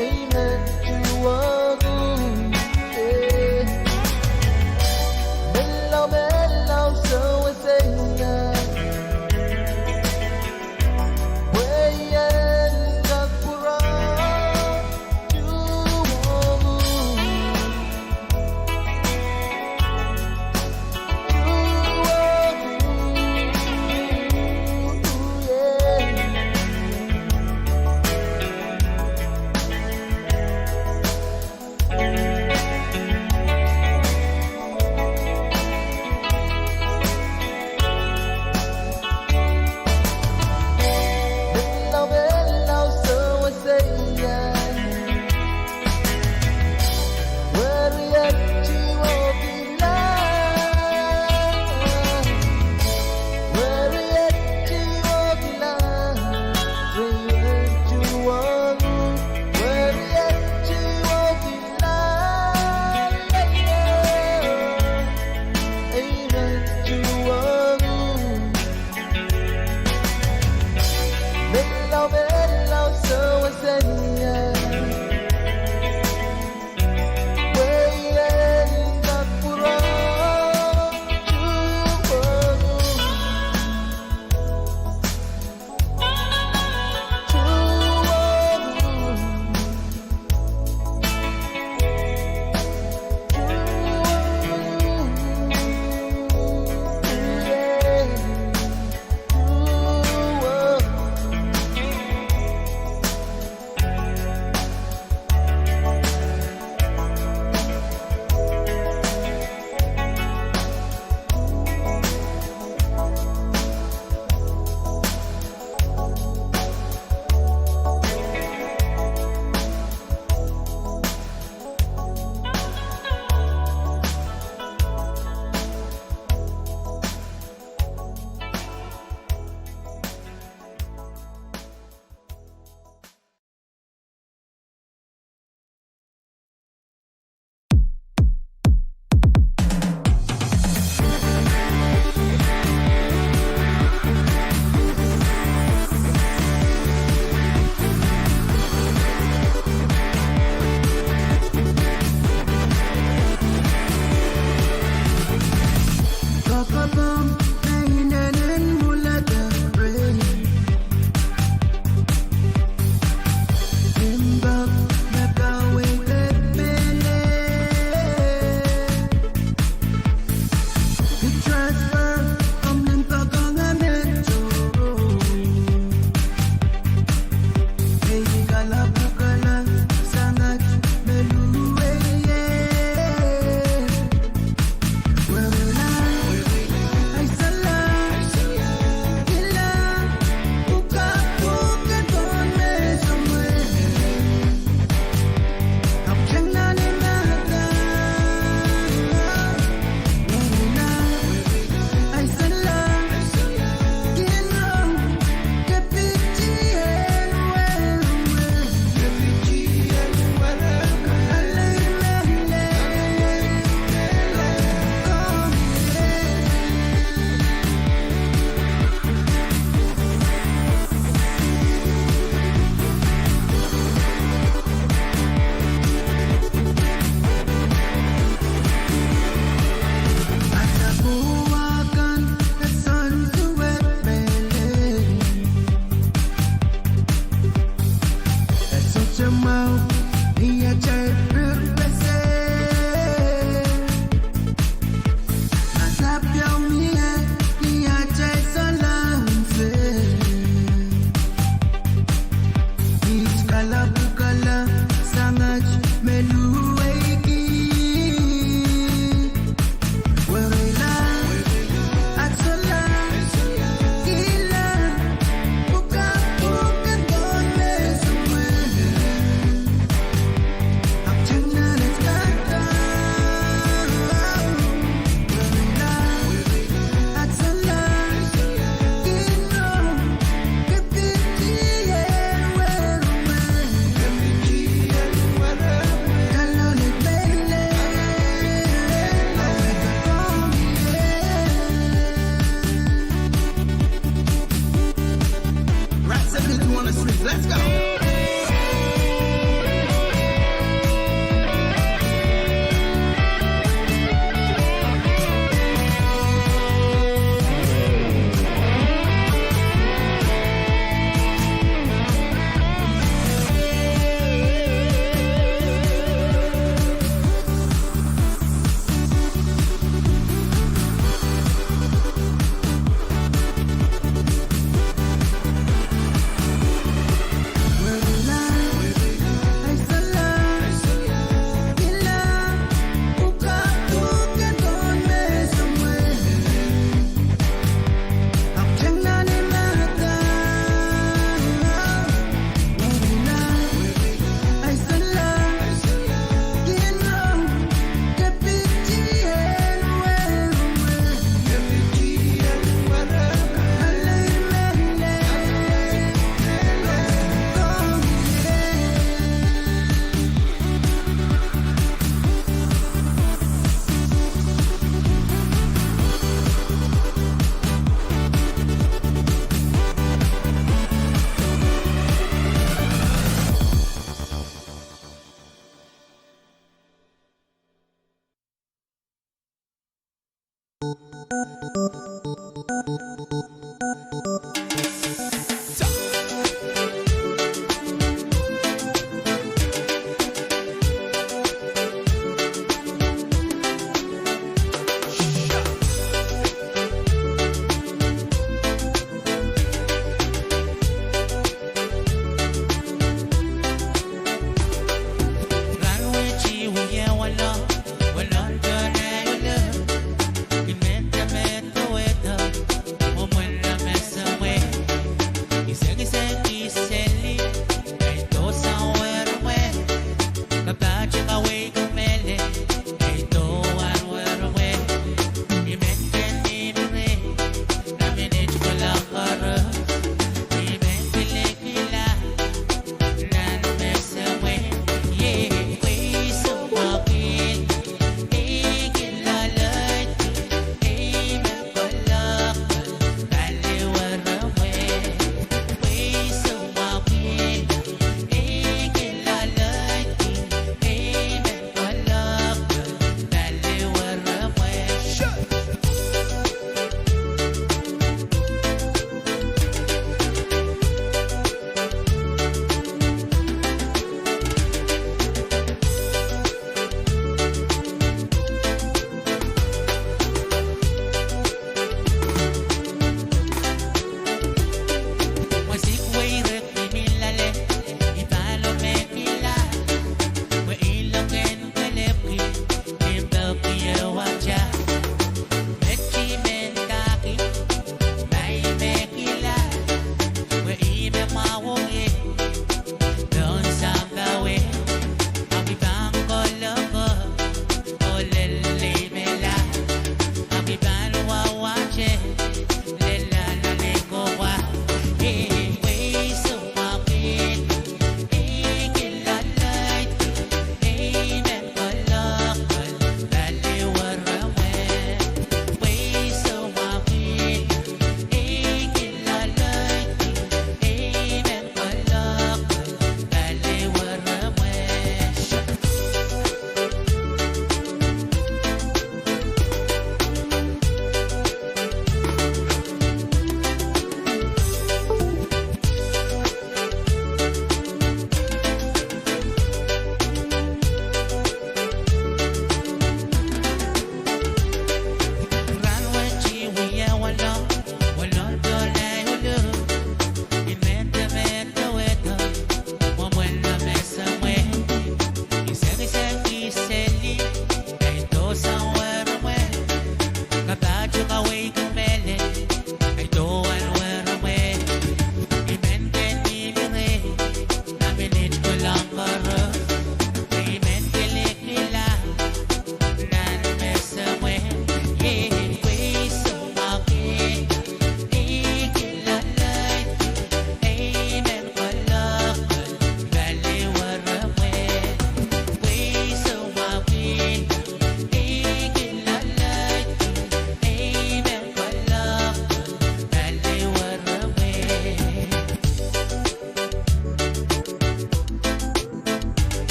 nei men tuhwong uhk. Eh. Menlau, menlau sewese ia, Rat seventy-two on the streets. Let's go.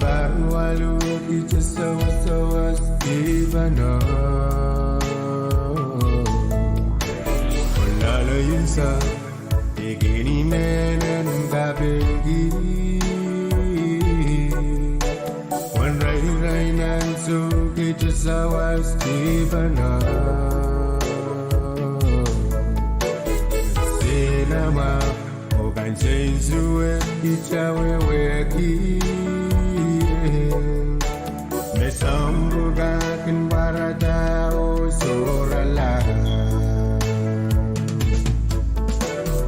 Arualu kitail sawasawas dipeno. Onalo insa ikini menen kapilki. Wan rairai nan sou kitail sawas dipeno. Sinema o kansensuwed kitail wehwehki. Me soahng pwukat kin pwarada oh sohrala.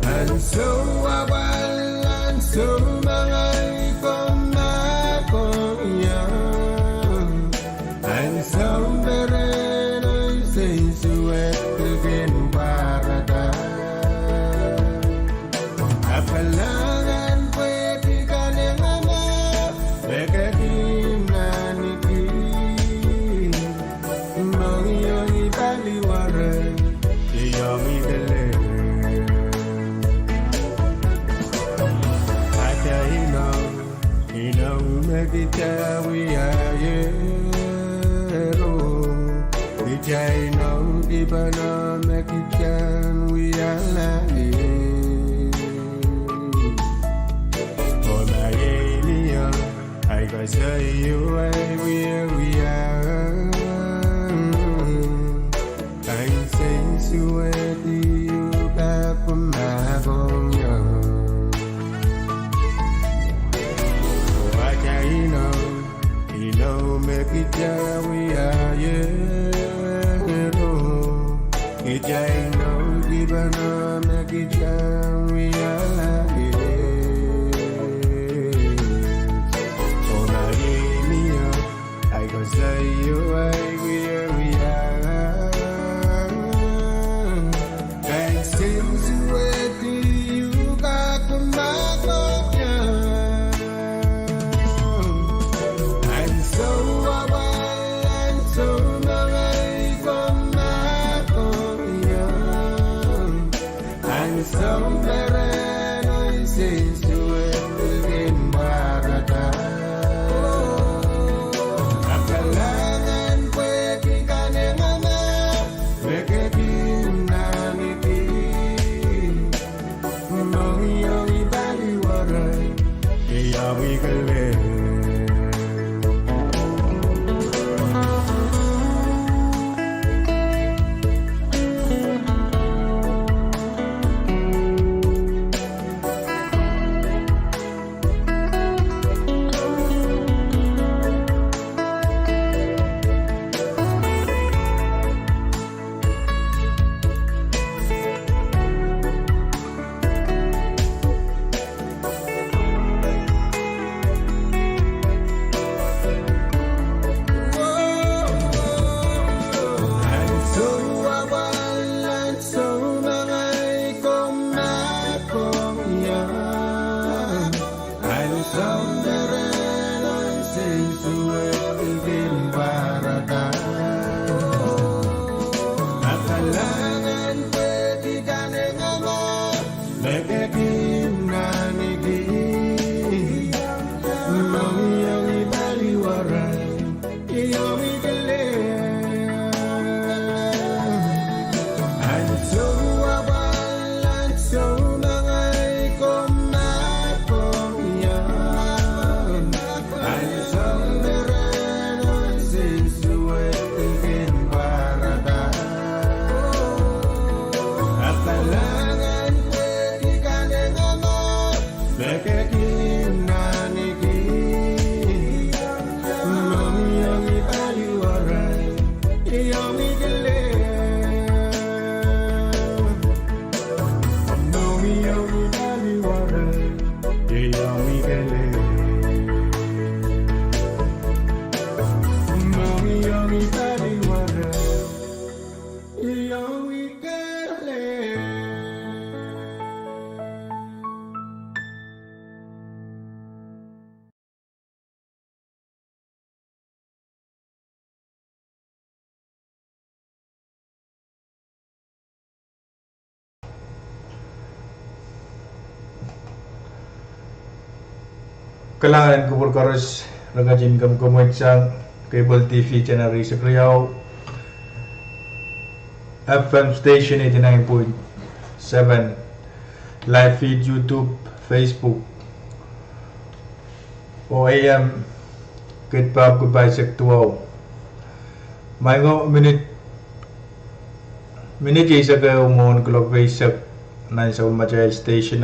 Ansou apwal, ansou mangai ko mahkohng ie. Ansou peren oh nsensuwed kin pwarada. Apwal anahn pwehki kanengamah me ke kin ahneki. Mohngiong I paliwere, I omwi kelehpw. Atail inou, inou me kitail wiahiero. Kitail inou dipeno me kitail wialahr. Oh ma iei mie ahi koasoia, ahi wiewia, kansensuwed ieu kak mahkohng ie. Oh atail inou, inou me kitail wiahiero. Kitail inou dipeno me kitail wialahr. Oh ma iei mie ahi koasoia, ahi wiewia, kansensuwed ieu kak mahkohng ie. Ansou apwal, ansou mangai ko mahkohng ie. Ansou peren oh nsensuwed kin pwarada. Apwal anahn pwehki kanengamah me ke kin ahneki. Mohngiong I paliwere, I omwi kelehpw. Ansou apwal, ansou mangai ko mahkohng ie. Ansou peren oh nsensuwed kin pwarada. Apwal anahn pwehki kanengamah me ke kin ahneki. Mohngiong I paliwere, I omwi kelehpw. Ansou apwal, ansou mangai ko mahkohng ie. Ansou peren oh nsensuwed kin pwarada. Apwal anahn pwehki kanengamah me ke kin ahneki. Mohngiong I paliwere, I omwi kelehpw. Mohngiong I paliwere, I omwi kelehpw. Mohngiong I paliwere, I omwi kelehpw. Kalahngan en kupwur koaros, Re ketin kamwkamwehdi sang cable T V channel riehsek riau, F M station eighty-nine point seven, live feed YouTube, Facebook, oh A M kid pahpwiki pahisek duwau. Maing ko, minit minit eisek ehu mwohn kuloak eisek nan sapwellimatail station,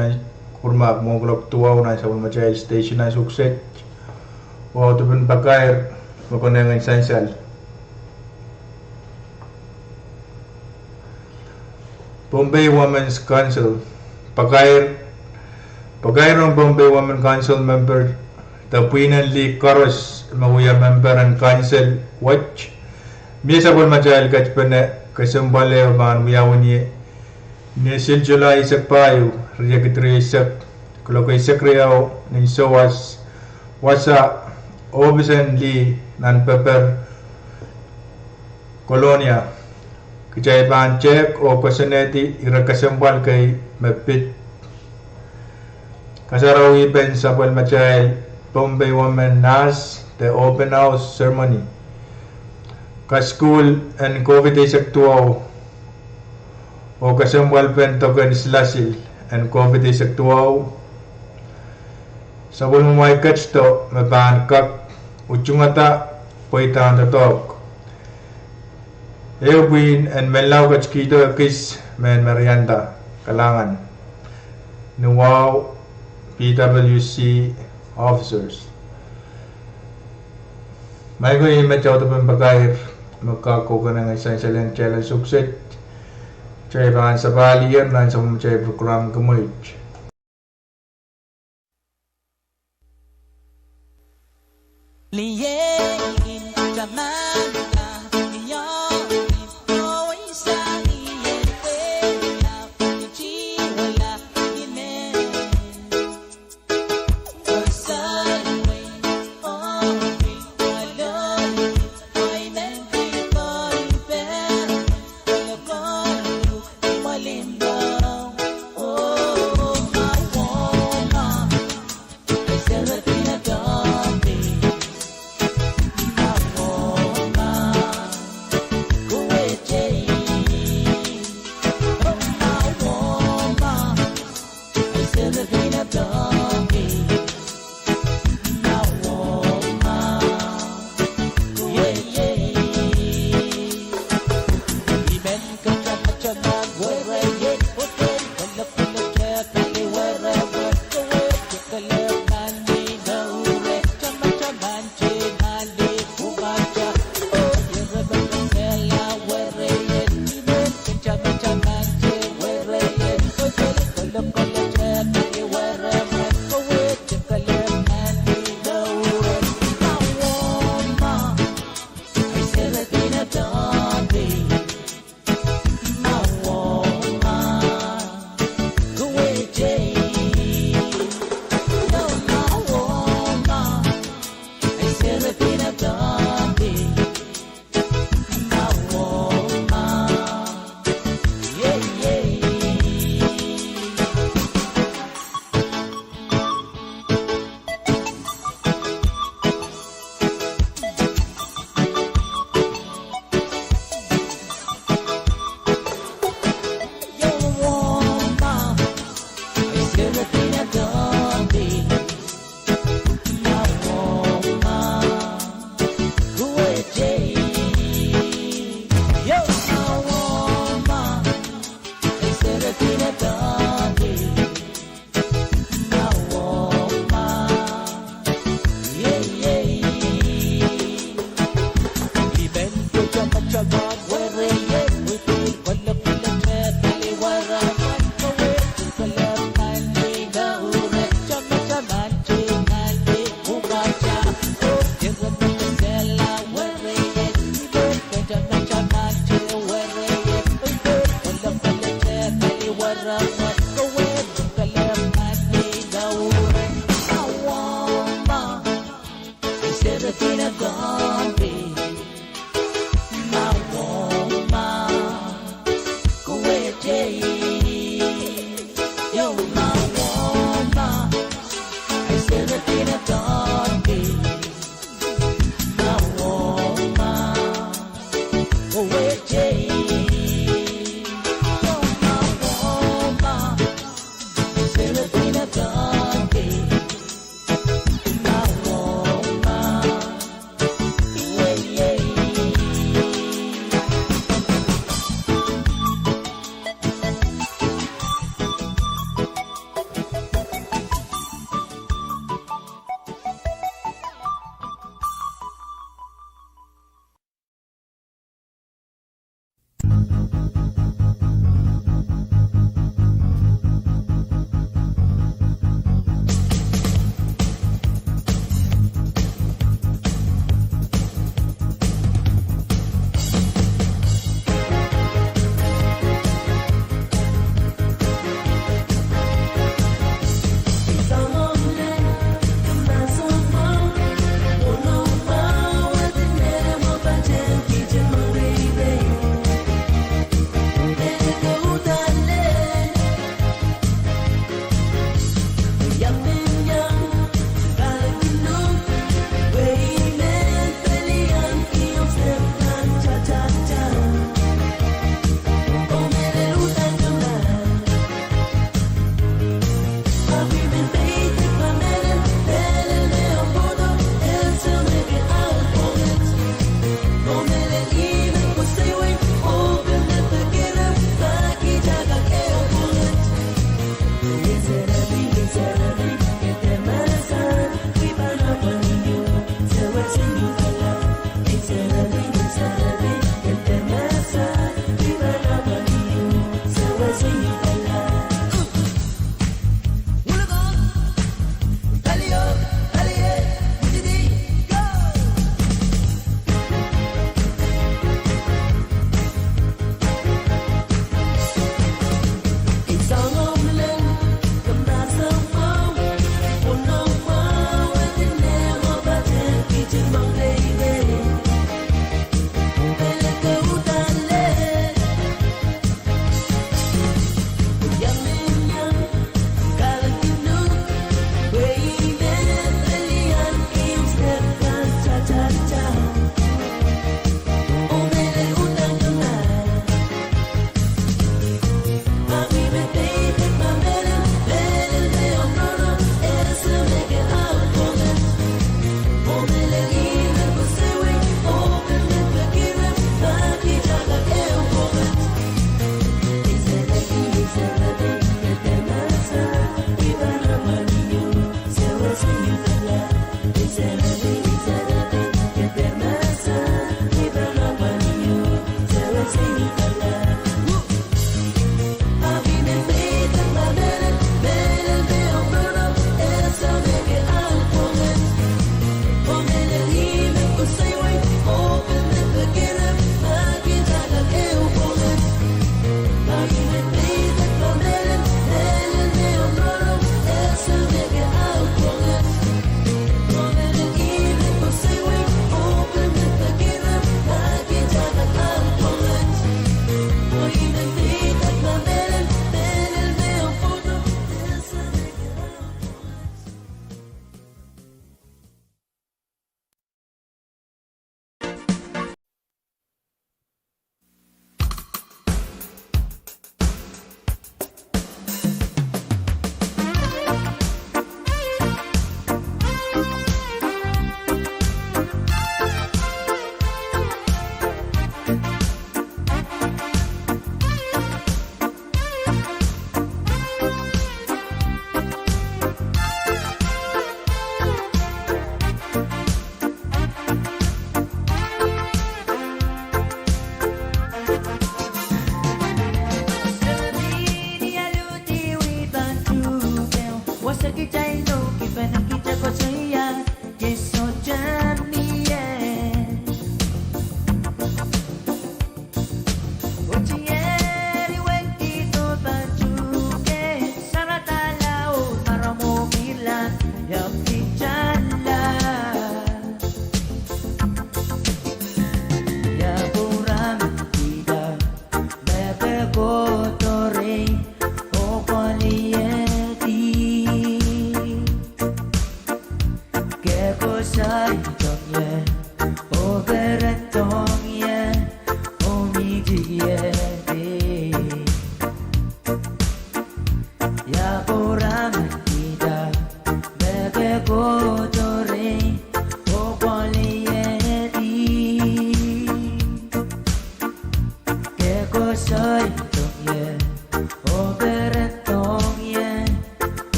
kupwurmahk, mwohn kuloak duwau nan sapwellimatail station nan Sukset. Oh audepen pakair me konehng en sansal, Pohnpei Women's Council. Pakair, pakair en Pohnpei Women's Council memper de pwihn en lih koaros me wia memper en council wet, mie sapwellimatail ketpene kesempwal ehu pahn wiawi ni Siluh, July eisek pahieu, riekid rieisek, kuloak eisek riau nin souwas, wasa, ohpis en lih nan Pepper, Kolonia. Kitail pahn tehk oh koasoanehdi ire kesempwal kei me pid kasarawipen sapwellimatail Pohnpei Women nas de open house ceremony. Kasukuhl en COVID eisek duwau oh kesempwalpen doken silasil en COVID eisek duwau. Sapwellimamwail ketido me pahn kak utungada pweidahn doadoahk. Ehu pwihn en menlau ketikihdo ekis mehn Marianta, kalahngan ni wahu P W C officers. Maing ko, ih met audepen pakair me kak kokonehng en sansal en talen Sukset. Kitail pahn sapahl ier nan sapwellimatail program kemweit.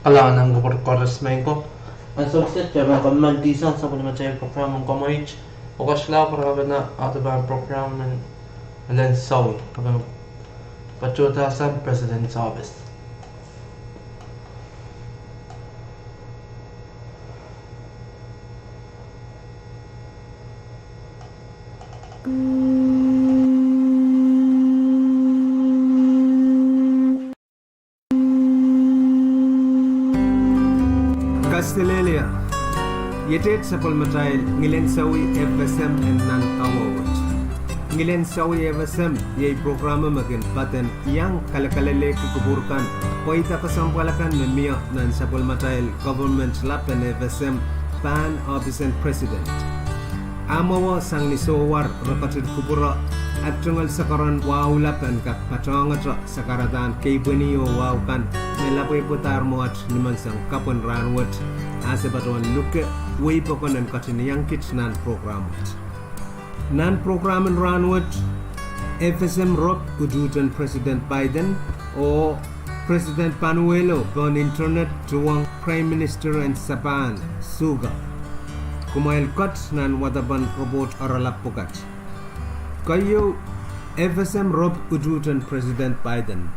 Kalahngan en kupwur koaros me ko. Ansou kiset kitail pahn kammaldi sang sapwellimatail program en Komoit. Oh kitail pahn kak wia audepen program en Ngilensawih, kitail pahn patohda sang President's Office. Kaselehlie. Iet sapwellimatail Ngilensawih F S M en nan awa wet. Ngilensawih F S M iei program me kin patehng iang kalekalelehki kupwur kan, pweida kesempwal akan me mie nan sapwellimatail government lap en F S M, pahn ohpis en President. A mwowe sang ni sohwar, re ketin kupwure, at tungoal sakaradahn wahu lap en kak patohngete sakaradahn keipweni oh wahu kan me lapwehpwadahr mwoat nimenseng kapw en rahnwet, a se patohwan luke wehi pokon en ketin iang kit nan program wet. Nan program en rahnwet, F S M rop utuhten President Biden oh President Panuelo pohn internet tuhwong Prime Minister en Sapan, Suga. Kumwail kat nan wadepen report oaralap pwukat. Keieu, F S M rop utuhten President Biden.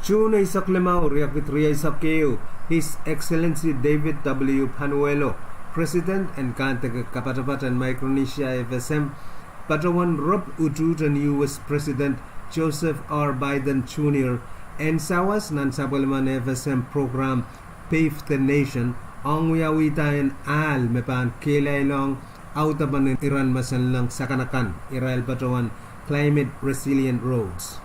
June eisek limau, riekid rieisek ehu, His Excellency David W. Panuelo, President en Kandeke Kapatapat en Micronesia F S M, patohwan rop utuhten U S President Joseph R. Biden Junior en sawas nan sapwellimen F S M program Pave the Nation, ong wiawihda en ahl me pahn kehlailong audepen iren masanleng sakanakan, irail patohwan climate resilient roads.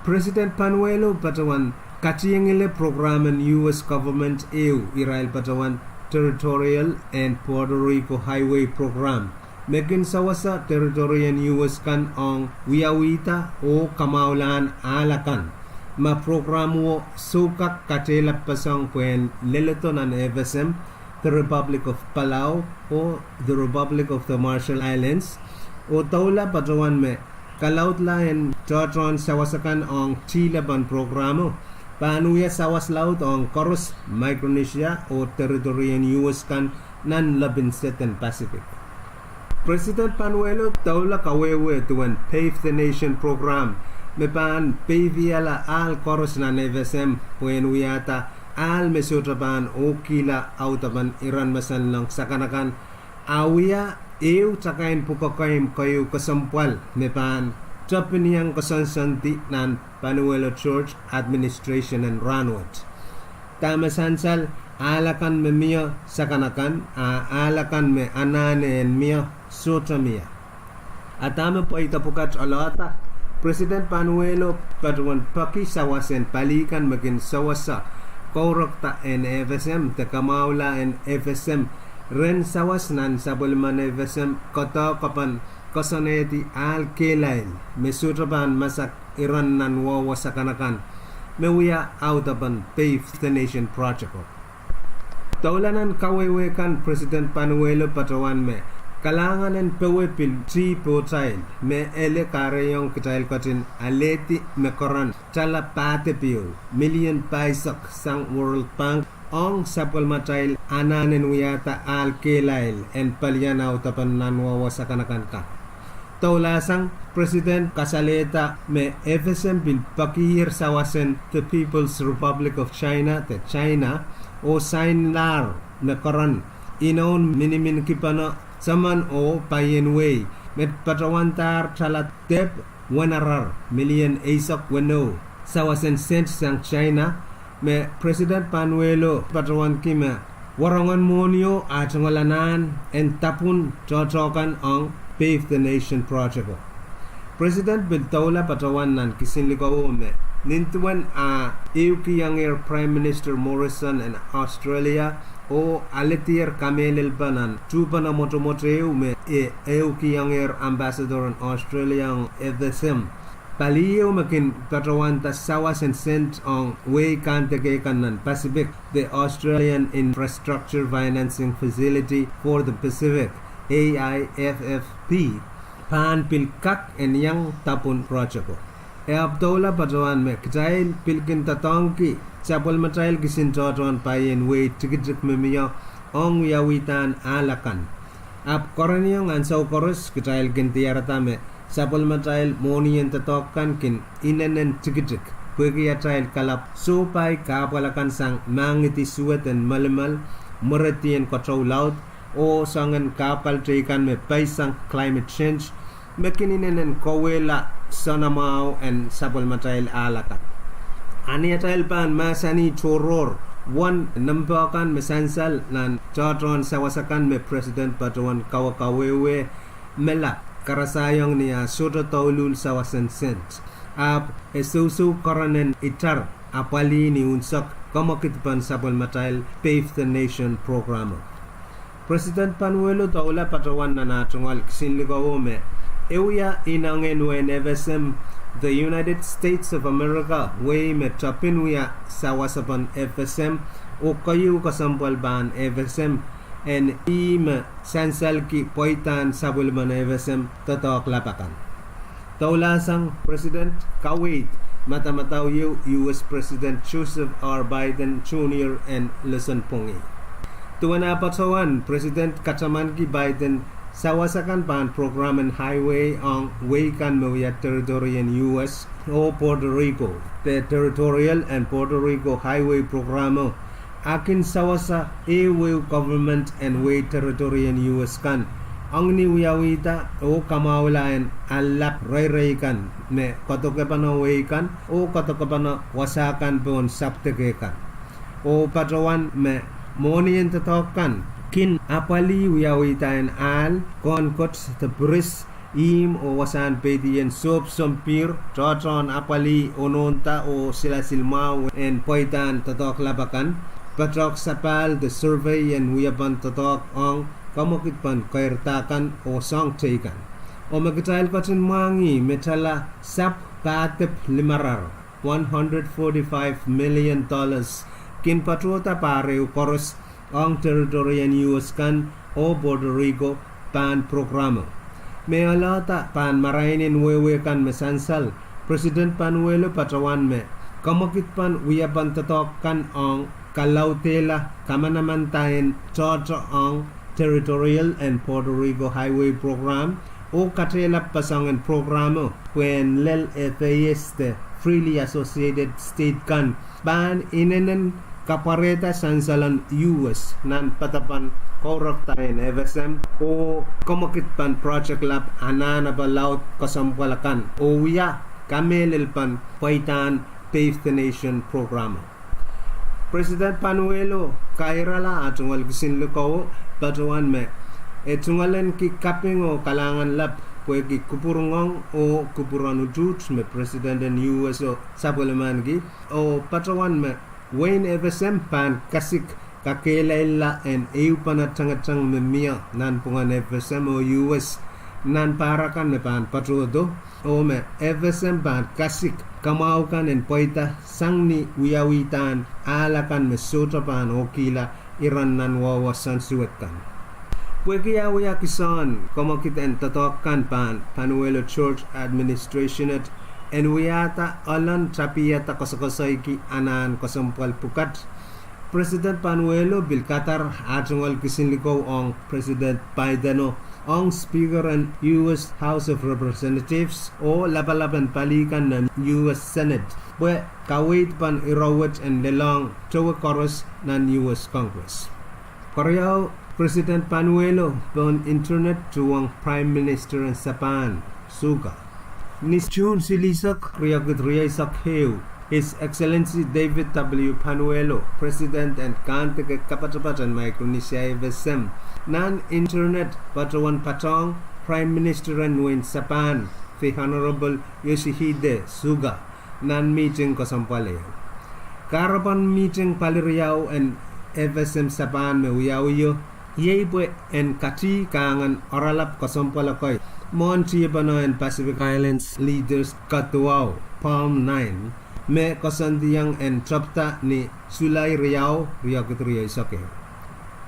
President Panuelo patohwan katiengile program en U S government ehu, irail patohwan Territorial and Border Rico Highway Program, me kin sawasa territory en U S kan ong wiawihda oh kamwahulahn ahl akan. Ma program wo soh kak katehlapeseng pwehn leledo nan F S M, the Republic of Palau, oh the Republic of the Marshall Islands, oh doula patohwan me kalaudla en tohtohn sawas akan ong tilepen programo pahn wia sawas laud ong koaros Micronesia oh territory en U S kan nan lepin sed en Pacific. President Panuelo doula kawehwe duwen Pave the Nation program, me pahn peiviala ahl koaros nan F S M pwehn wiahda ahl me sohte pahn ohkihla audepen iren masanleng sakanakan, a wia ehu takain pwukoa keimw keieu kesempwal me pahn tepin iang koasoandi nan Panuelo George administration en rahnwet. Dahme sansal, ahl akan me mie sakanakan, a ahl akan me anahne en mie sohte mie. A dahme pweida pwukat oalohda, President Panuelo patohwan peki sawas en pali kan me kin sawasa kourekda en F S M de kamwahula en F S M, ren sawas nan sapwellimen F S M, koadoahk pahn koasoanehdi ahl kehlail me sohte pahn masak iren nan wowo sakanakan, me wia audepen Pave the Nation Project o. Doula nan kawehwe kan President Panuelo patohwan me kalahngan en powe pil tih pohtail me ele kahrehiong kitail ketin alehdi me koaros tala pahdepio milion pahisek sang World Bank ong sapwellimatail anahn en wiahda ahl kehlail en pelien audepen nan wasa kanakan kan. Doula sang President kasalehda me FSM pil pekier sawasen the People's Republic of China de China oh sainlahr me koaros inoun miniminkipene, temen oh paien wehi me patohwandahr tala dep wenarar milion eisek weneu sawasen sent sang China, me President Panuelo patohwanki me warongen mwohnio ah tungoal anahn en dapwun tohtohkan ong Pave the Nation Project o. President pil doula patohwan nan kisin likowo me nin duwen ah ehukiongehr Prime Minister Morrison en Australia oh alehdier kamehlelpe nan tuhpene mwotomwot ehu me e ehukiongehr ambassador en Australia ong FSM, pali ehu me kin patohwanda sawasen sent ong wehi kahntekei kan nan Pacific, the Australian Infrastructure Financing Facility for the Pacific, AIFFP, pahn pil kak en iang dapwun project o. E ahpw doula patohwan me kitail pil kin doadoahngki sapwellimatail kisin tohtohn paien wehi tikitik me mie ong wiawidahn ahl akan. Ahpw kereniong ansou koaros kitail kin diarada me sapwellimatail mwohnien doadoahk kan kin inenen tikitik pwehki atail kalapw sohpai kahpwal akan sang mahngidi suwed en melimel, mweredi en keteu laud, oh soangen kahpwal teikan me peisang climate change, me kin inenen kauwehla soanamwahu en sapwellimatail ahl akan. A ni atail pahn mahsanih tohrohr uwen nempe kan me sansal nan tohtohn sawas akan me President patohwan kawekawehwe me lap karasaiong ni ah sohte douluhl sawasen sent, ahpw e sousou kerenen itar apwalih ni unsek kamwekidpen sapwellimatail Pave the Nation Program o. President Panuelo doula patohwan nan ah tungoal kisin likowo me e wia inengen wehin FSM, the United States of America, wehi me tepin wia sawasepen FSM oh keieu kesempwal pahn FSM, en ih me sansalki pweidahn sapwellimen FSM doadoahk lap akan. Doula sang President kaweid madamadau ieu, US President Joseph R. Biden Junior, en lesson pwongih. Duwen ah patohwan, President katamanki Biden sawas akan pahn program en highway ong wehi kan me wia territory en US oh Puerto Rico, the Territorial and Puerto Rico Highway Program o, a kin sawasa ehuehu government en wehi territory en US kan ong ni wiawihda oh kamwahula en ahl lap reirei kan me kadokepene wehi kan oh kadokepene wasa kan pohn sapwdeke kan. Oh patohwan me mwohnien doadoahk kan kin apwalih wiawihda en ahl, kohnkot de piris, ihmw oh wasahn peidi en sohpw sompihr, tohtohn apwalih onohnda oh silasil mwahu en pweidahn doadoahk lap akan, patohk sapahl de survey en wiepen doadoahk ong kamwekidpen keirda kan oh soahng teikan. Oh me kitail ketin mwahngih me tala sapw pahdep limarar, one hundred forty-five million dollars, kin patohda pahr ehu koaros ong territory en US kan oh Puerto Rico pahn program o. Me oalohda pahn marain en wehwe kan me sansal, President Panuelo patohwan me kamwekidpen wiepen doadoahk kan ong kalaudehla kamanamanda en tohto ong Territorial and Puerto Rico Highway Program oh katehlap pasong en program o pwehn lel FAS de freely associated state kan pahn inenen kapwarehda sansalohn US nan poadoapoadken kaurekda en FSM oh kamwekidpen project lap anahnepe laud kesempwal akan oh wia kamehlelpen pweidahn Pave the Nation Program o. President Panuelo kairala ah tungoal kisin likowo patohwan me e tungoalenki kaping oh kalahngan lap pwehki kupwur ngoang oh kupwuren utuht me President en US o sapwellimaniki, oh patohwan me wehin FSM pahn kasik kakehlailla en ehupene tengeteng me mie nanpwungen FSM oh US nan pahr akan me pahn patohdo, oh me FSM pahn kasik kamwahu kan en pweida sang ni wiawidahn ahl akan me sohte pahn ohkihla iren nan wehwe soansuwed kan. Pwehki ah wia kisehn kamwakid en doadoahk kan pahn Panuelo George administration et en wiahda ohlahn tapihada koasokoasoiki anahn kesempwal pwukat, President Panuelo pil kadar ah tungoal kisinlikou ong President Biden o ong Speaker en US House of Representatives oh lapalap en pali kan nan US Senate pwe kaweid pahn ire wet en lelohng towe koaros nan US Congress. Keriau, President Panuelo pohn internet tuhwong Prime Minister en Sapahn, Suga. Ni Suhn silihsek, riekid rieisek ehu, His Excellency David W. Panuelo, President en Kahndeké Kapatapat en Maikronesia FSM, nan internet patohwan patohng Prime Minister en wehin Sapahn, The Honorable Yoshihide Suga, nan mihting kesempwal ehu. Kahrepen mihting pali riau en FSM Sapahn me wiawio iei pwe en kati kahngen oaralap kesempwal ekei mwohn tiepene en Pacific Islands Leaders kaduwau, PALM, me koasoandiong en tepda ni Sulai riau, riekid rieisek ehu.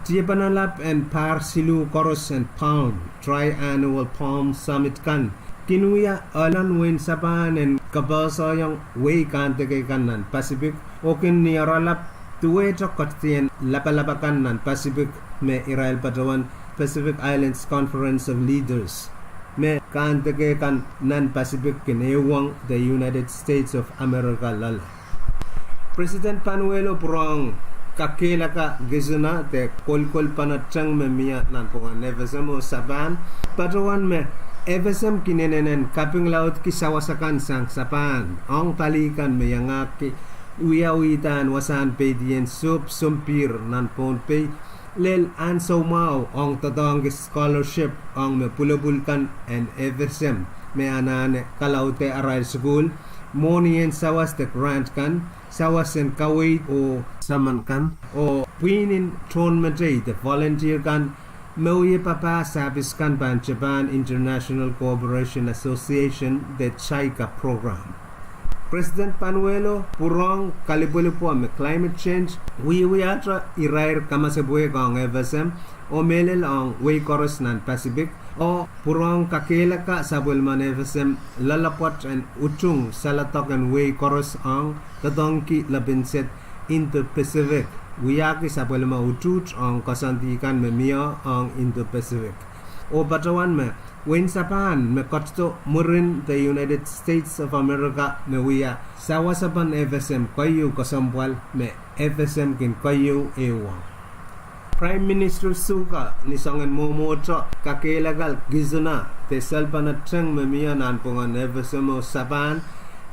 Tiepene lap en pahr siluh koaros en PALM, Triannual PALM Summit kan, kin wia ohlahn wehin Sapahn en kapehsehiong wehi kahndeké kan nan Pacific, oh kin ni oaralap duwehte ketidien lapalap akan nan Pacific me irail patohwan Pacific Islands Conference of Leaders, me kahndeké kan nan Pacific kin ehuong the United States of America loale. President Panuelo pwurehng kakehlaka Kizuna de kolkolpene teng me mie nanpwungen FSM oh Sapahn, patohwan me FSM kin inenen kapinglaudki sawas akan sang Sapahn ong pali kan me iangahki wiawidahn wasahn peidien sohp sompihr nan Pohnpei, lel ansou mwahu ong doadoahngki scholarship ong me pwulopwul kan en FSM me anahne kalaudehda arail sukuhl, mwohnien sawas de grant kan, sawas en kaweid oh sahmw kan, oh pwihn en tohnmetei de volunteer kan, me wie papah sahpis kan pahn Japan International Cooperation Association de JICA program. President Panuelo pwurehng kalipwelipwo me climate change wiewiahte irair kamasepwehk ong FSM oh mehlel ong wehi koaros nan Pacific, oh pwurehng kakehlaka sapwellimen FSM loalopwoat en utung saledek en wehi koaros ong doadoahngki lepin sed Indo-Pacific, wiahki sapwellime utuht ong koasoandi kan me mie ong Indo-Pacific. Oh patohwan me wehin Sapahn me ketido mwurin the United States of America me wia sawasepen FSM keieu kesempwal me FSM kin keieu ehuong. Prime Minister Suga ni soangen mwomwohte kakehlaka Kizuna de selpene teng me mie nanpwungen FSM oh Sapahn,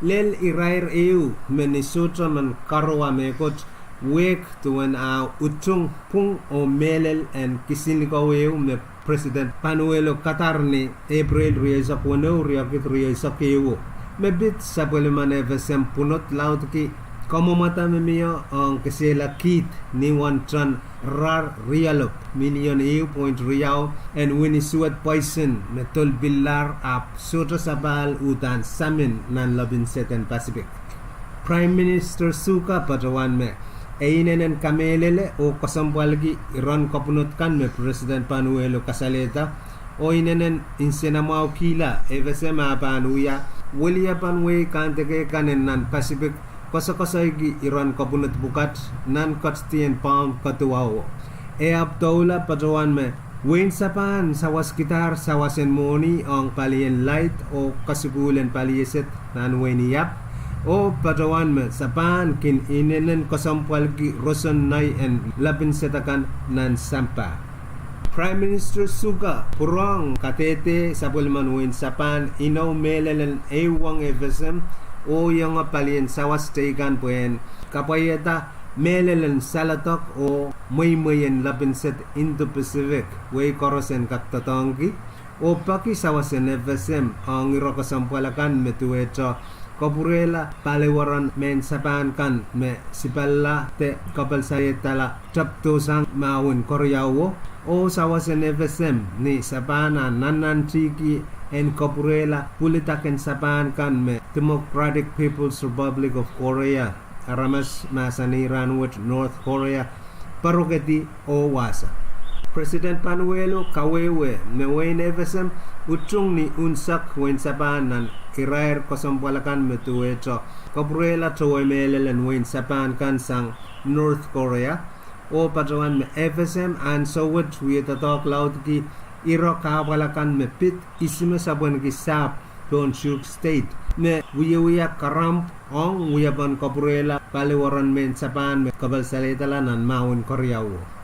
lel irair ehu me ni sohte men karuwa mehkot wehk duwen ah utung pwung oh mehlel en kisinlikou ehu me President Panuelo kadar ni Epreil rieisek weneu, riekid rieisek ehu, me pid sapwellimen FSM pwunod laudki kamwomwada me mie ong kesehla kiht ni wonten rar rielopw, milion ehu point riau, en winisuwed pwoisin me dolpihlahr ahpw sohte sapahl uhdahn samin nan lepin sed en Pacific. Prime Minister Suga patohwan me e inenen kamehlele oh kesempwalki iren kapwunod kan me President Panuelo kasalehda, oh inenen nsenamwahukihla FSM ah pahn wia weliepen wehi kahndeké kan en nan Pacific koasokoasoiki iren kapwunod pwukat nan ketidien PALM kaduwau. E ahpw doula patohwan me wehin Sapahn sawaskidahr sawas en mwohni ong palien laid oh kasukuhl en palieset nan wehin Iap, oh patohwan me Sapahn kin inenen kesempwalki roson nai en lepin sed akan nan sampah. Prime Minister Suga pwurehng kadehde sapwellimen wehin Sapahn inou mehlel en ehuong FSM oh ienge palien sawas teikan pwehn kapwaiada mehlel en saledek oh mweimwei en lepin sed Indo-Pacific wehi koaros en kak doadoahngki, oh peki sawas en FSM ong ire kesempwal akan me duwehte kapwurehla paliweren mehn Sapahn kan me sipalla de kapelsalehdala tepdo sang mahwen keriauo, oh sawas en FSM ni Sapahn ah nannantihki en kapwurehla pwilidek en Sapahn kan me Democratic People's Republic of Korea, aramas mahsanih rahnwet North Korea, poarokedi oh wasa. President Panuelo kawehwe me wehin FSM utung ni unsek wehin Sapahn nan irair kesempwal akan me duwehte kapwurehla towe mehlel en wehin Sapahn kan sang North Korea, oh patohwan me FSM ansou wet wie doadoahk laudki ire kahpwal akan me pid isime sapwenki sahpw pohn Chuuk State me wiewia karamp ong wiepen kapwurehla paliweren mehn Sapahn me kapelsalehdala nan mahwen keriauo.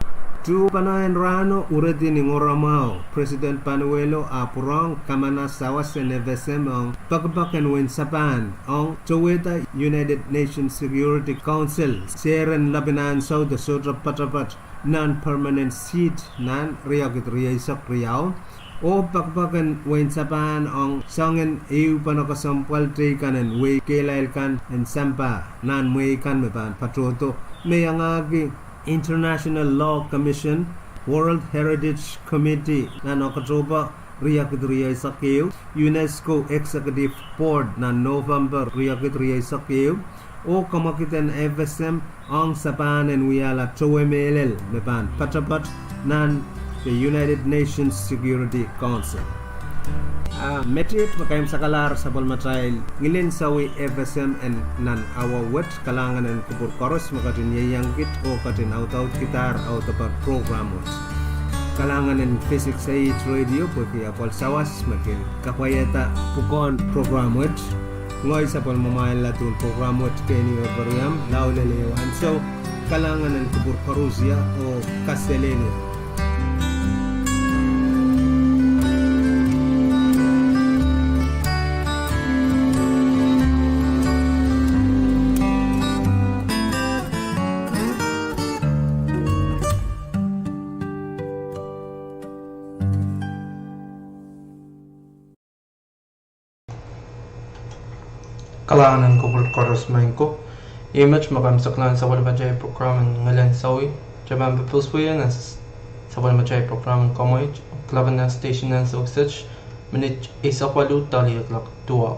Tuhpene en rahno, iretikitik ni Ngoramwahu, President Panuelo ah pwurehng kamana sawas en FSM ong pekipek en wehin Sapahn ong towehda United Nations Security Council seren lepin ansou de sohte poatopoat nan permanent seat nan riekid rieisek riau, oh pekipek en wehin Sapahn ong soangen ehupene kesempwal teikan en wehi kehlail kan en sampah nan mwehi kan me pahn patohdo, me iangahki International Law Commission, World Heritage Committee nan Oktohpa riekid rieisek ehu, UNESCO Executive Board nan November riekid rieisek ehu, oh kamwekid en FSM ong Sapahn en wiahla towe mehlel me pahn poatopoat nan the United Nations Security Council. Ah, met iet me keimwseklahr sapwellimatail ngilen sawi FSM en nan awa wet. Kalahngan en kupwur koaros me ketin ieiang kit oh ketin audaudkidahr audepen prokram wet. Kalahngan en K six A H Radio pwehki apwal sawas me kin kapwaiada pwukoahn prokram wet. Ngehi sapwellimamwail laduhn prokram wet, Kenny Oberiam, lao lel ehu ansou. Kalahngan en kupwur koarusie oh kaselehlie. Kalahngan en kupwur koaros maing ko. Ih met me keimwseklahn sapwellimatail prokram en ngilen sawi. Kitail pahn pil pwoson nan sapwellimatail prokram en komoit, kilakinda station nan sokset, minit eisek waluh doadoahk duwau.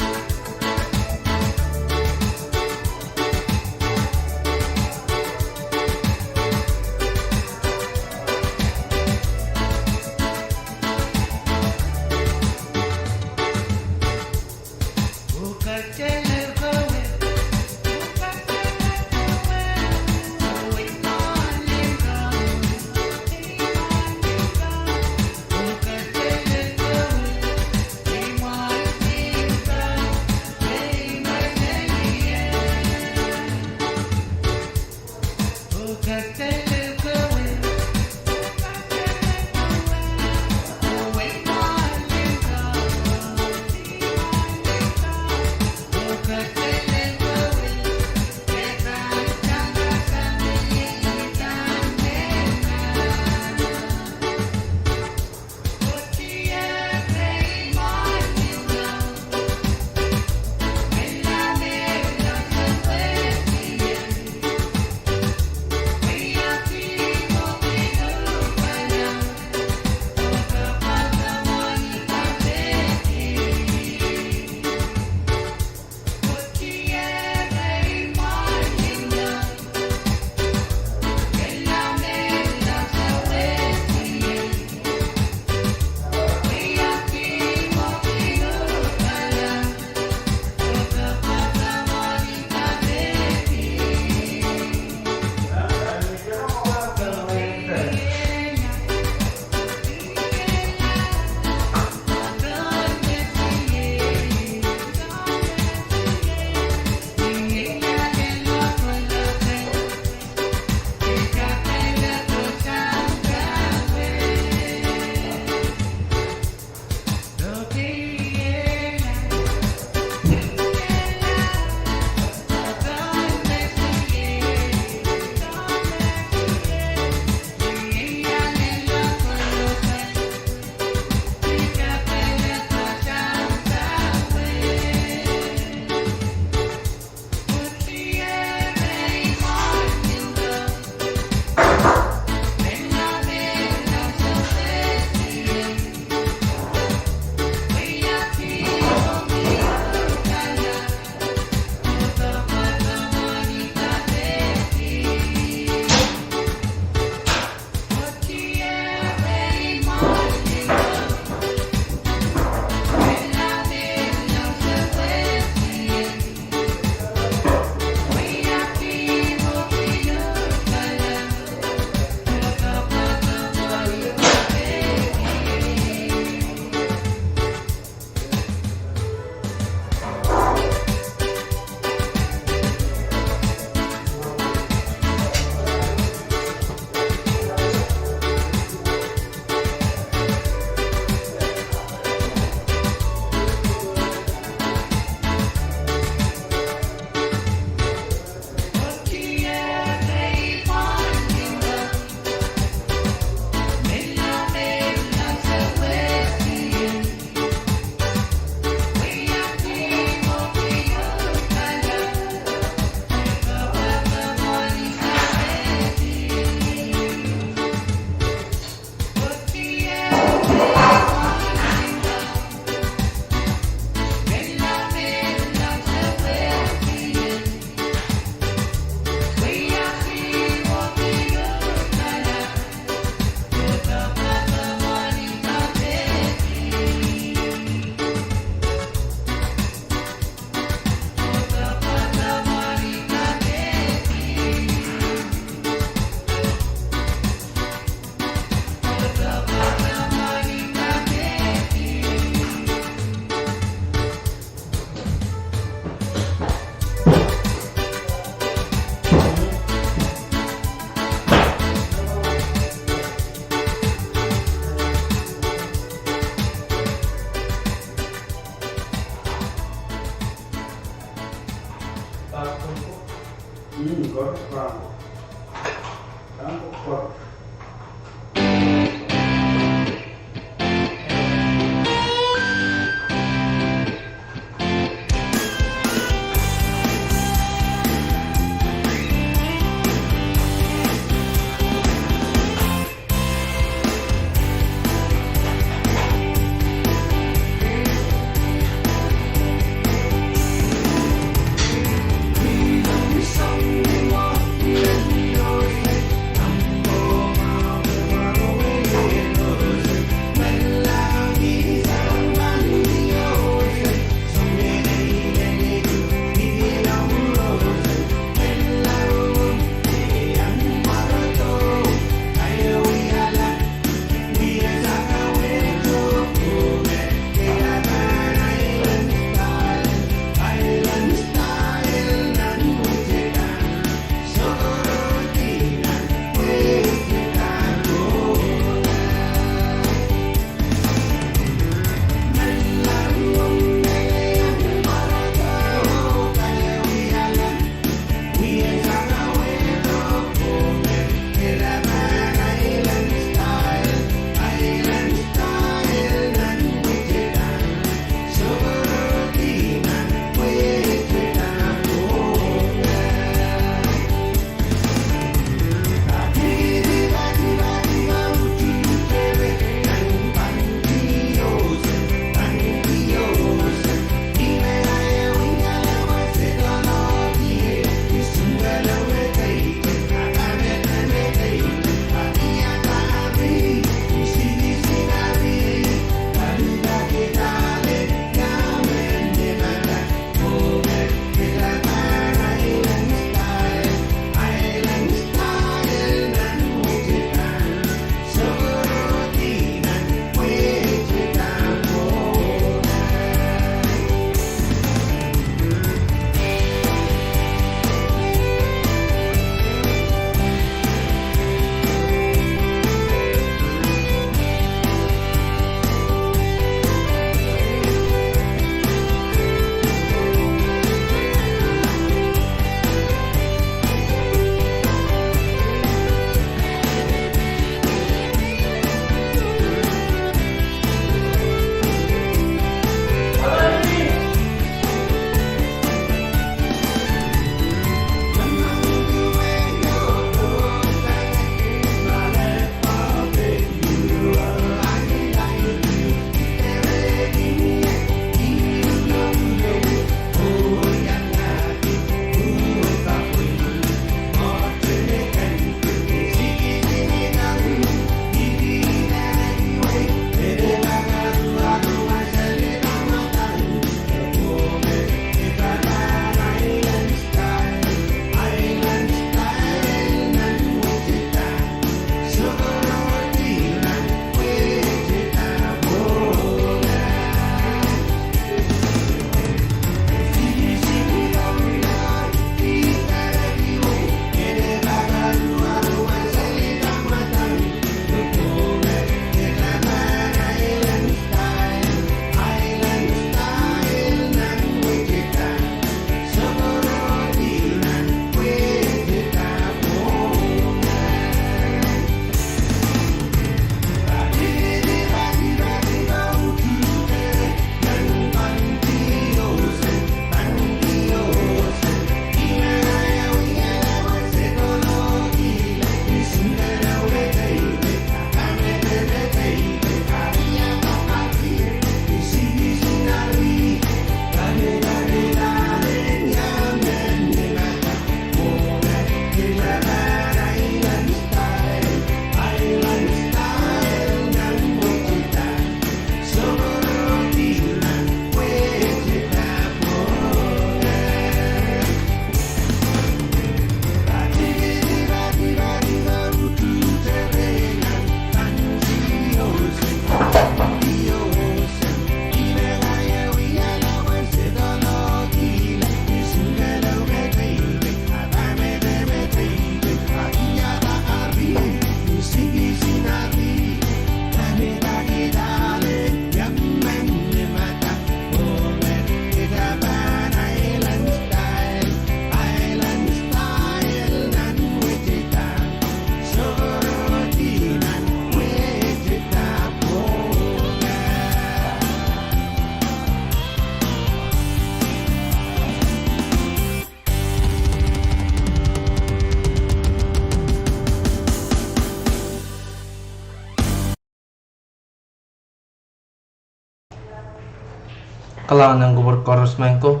Kalahngan en kupwur koaros me ko.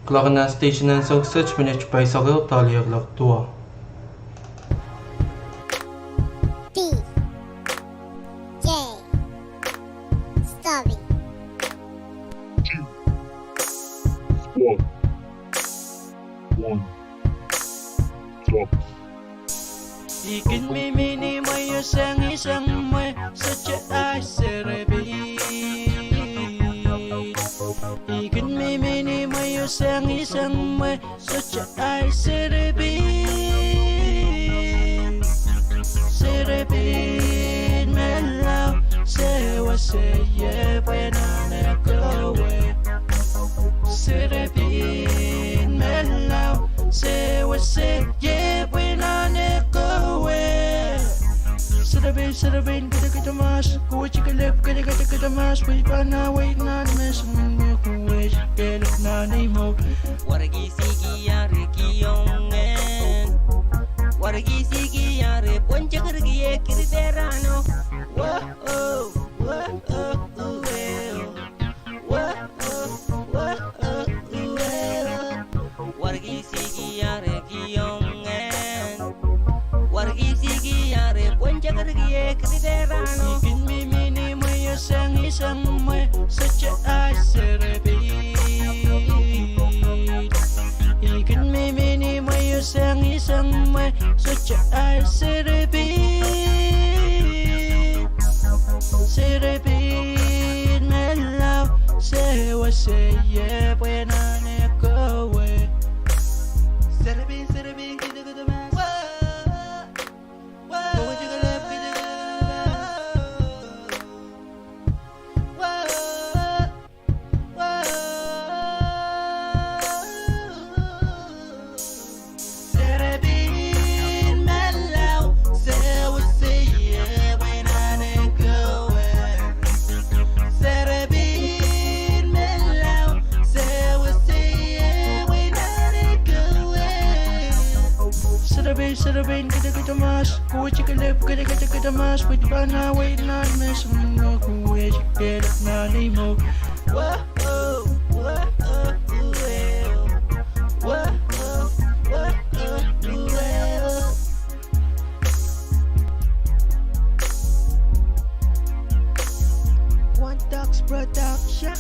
Kuloak nan station en Song Search minit paisek ehu pali kuloak duwau. D J Stubby. Two. Squad. One. Drops. I kin mihmi ni mwehi sang, sang mwehi, sohte ahi serepit. I kin mihmi ni mwehi sang, sang mwehi, sohte ahi serepit. Serepit me lao, sewese ie pwe nan eh kowe. Serepit me lao, sewese ie pwe nan eh kowe. Serepit, serepit, kete kete mas, kuwet kelep, kete kete kete mas, pwe pahn wei nan mes, men me kuwet kelep nan ei mour. Warki siki are kiong en. Warki siki are pwon chekerki e kiri perano. Whoa, oh, whoa, oh, uwe, oh. Whoa, oh, whoa, oh, uwe, oh. Warki siki are kiong en. Warki siki are pwon chekerki e kiri perano. I kin mihmi ni mwehi sang, sang mwehi, sohte ahi serepit. I kin mihmi ni mwehi sang, sang mwehi, sohte ahi serepit. Serepit me lao, sewese ie pwe nan eh kowe. Serepit, serepit, kete kete mas. Whoa, whoa, whoa, whoa. Serepit me lao, sewese ie pwe nan eh kowe. Serepit me lao, sewese ie pwe nan eh kowe. Serepit, serepit, kete kete mas, kuwet kelep, kete kete kete mas, pwe pahn wei nan mes, men me kuwet kelep nan ei mour. Whoa, oh, whoa, oh, uwe, oh. Whoa, oh, whoa, oh, uwe, oh. One Talks Production.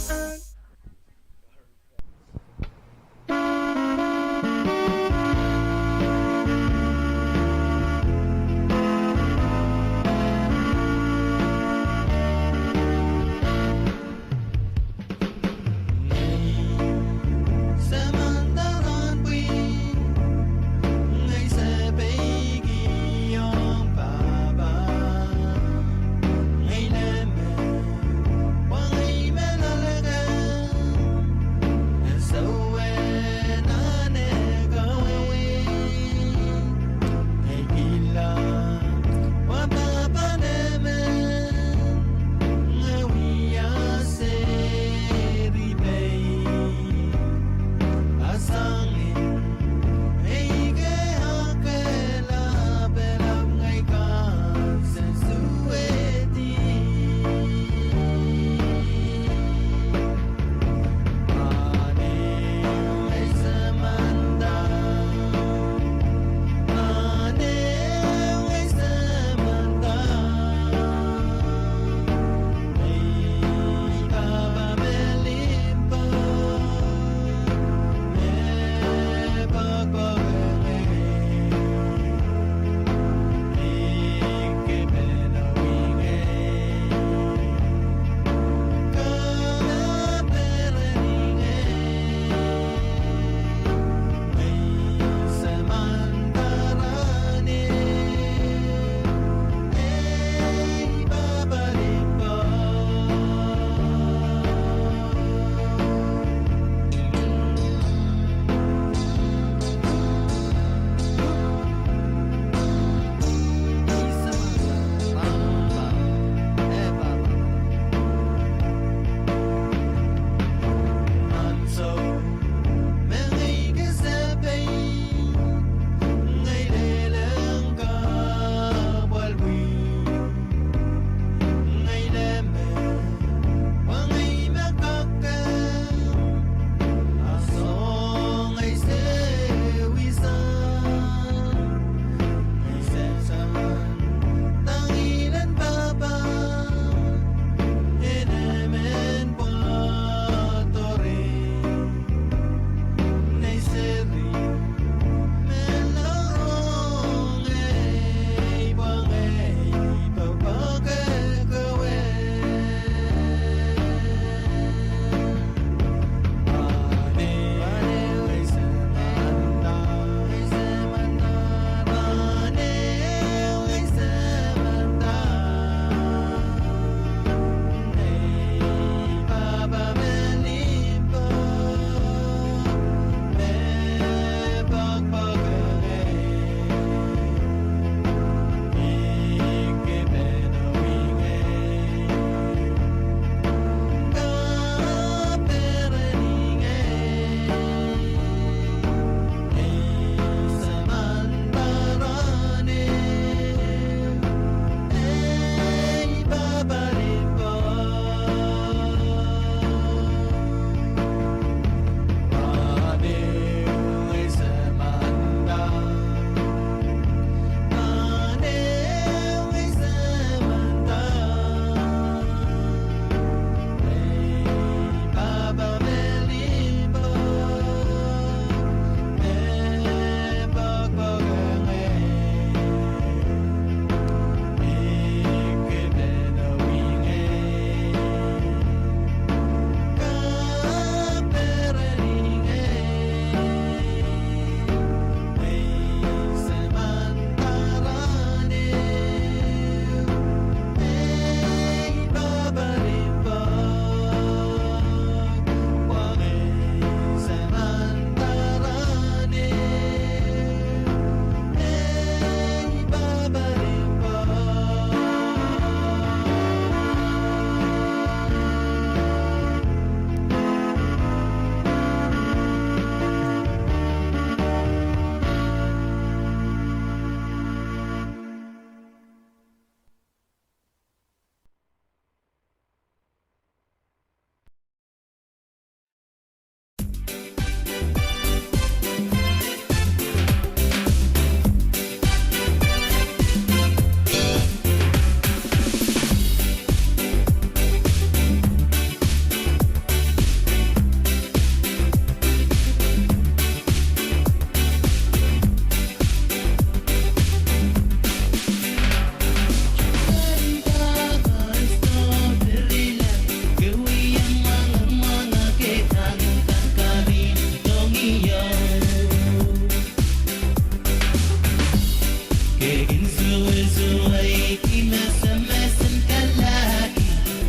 Mesomesen kalahki,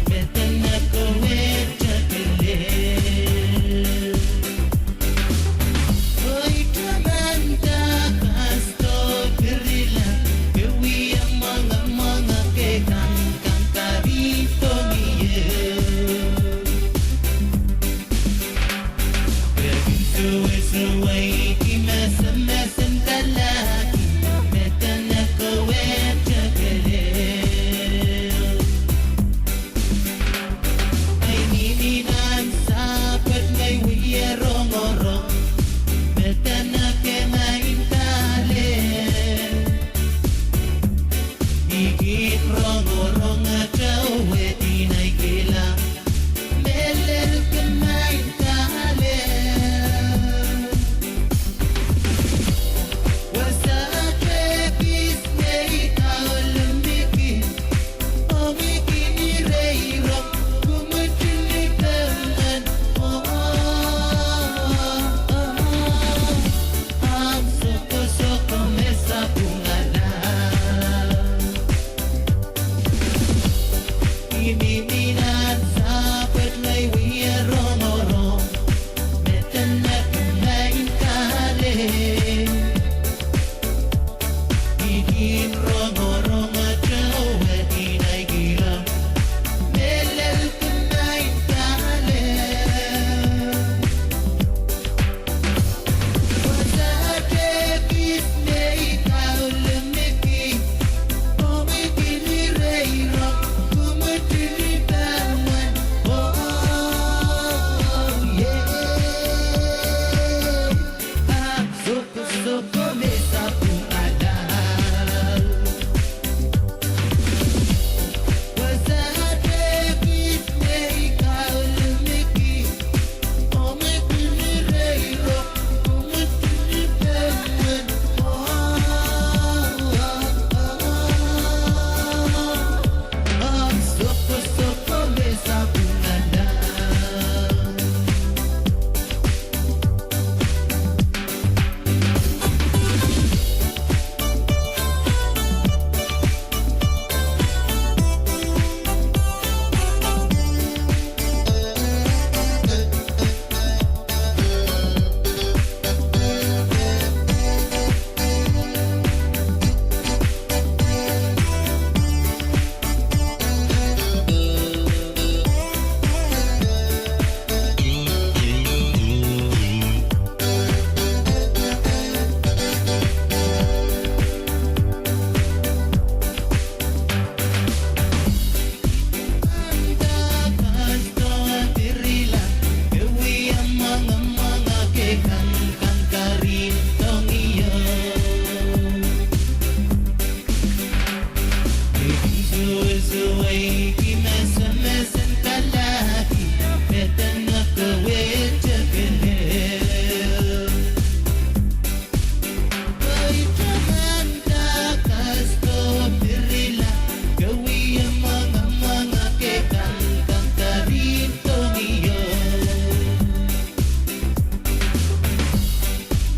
me dene kawehte kelehpw. Oi tamanda Kasto Pirila, ke wia mwangamwanga ke kangkang karin tong ie. Ke kin suwesuweiki mesomesen kalahki, me dene kawehte kelehpw. Ai mihmi nan sapwet me I wie rongorong, me dene ke maing kalehpw. I kin rongorong atail wehdi, I kihla mehlel ke maing kalehpw. Wasa tekis me I kalemeki, oh I kin ireirong kumwetini pemwen, oh, oh, oh, oh. Ahmw sokosoko me sapwungala. I mihmi nan sapwet me I wie rongorong, me dene ke maing kalehpw. I kin rongorong atail wehdi, I kihla mehlel ke maing kalehpw. Wasa tekis me I kalemeki, oh I kin ireirong kumwetini pemwen, oh, yeah. Ahmw sokosoko me sapwungala.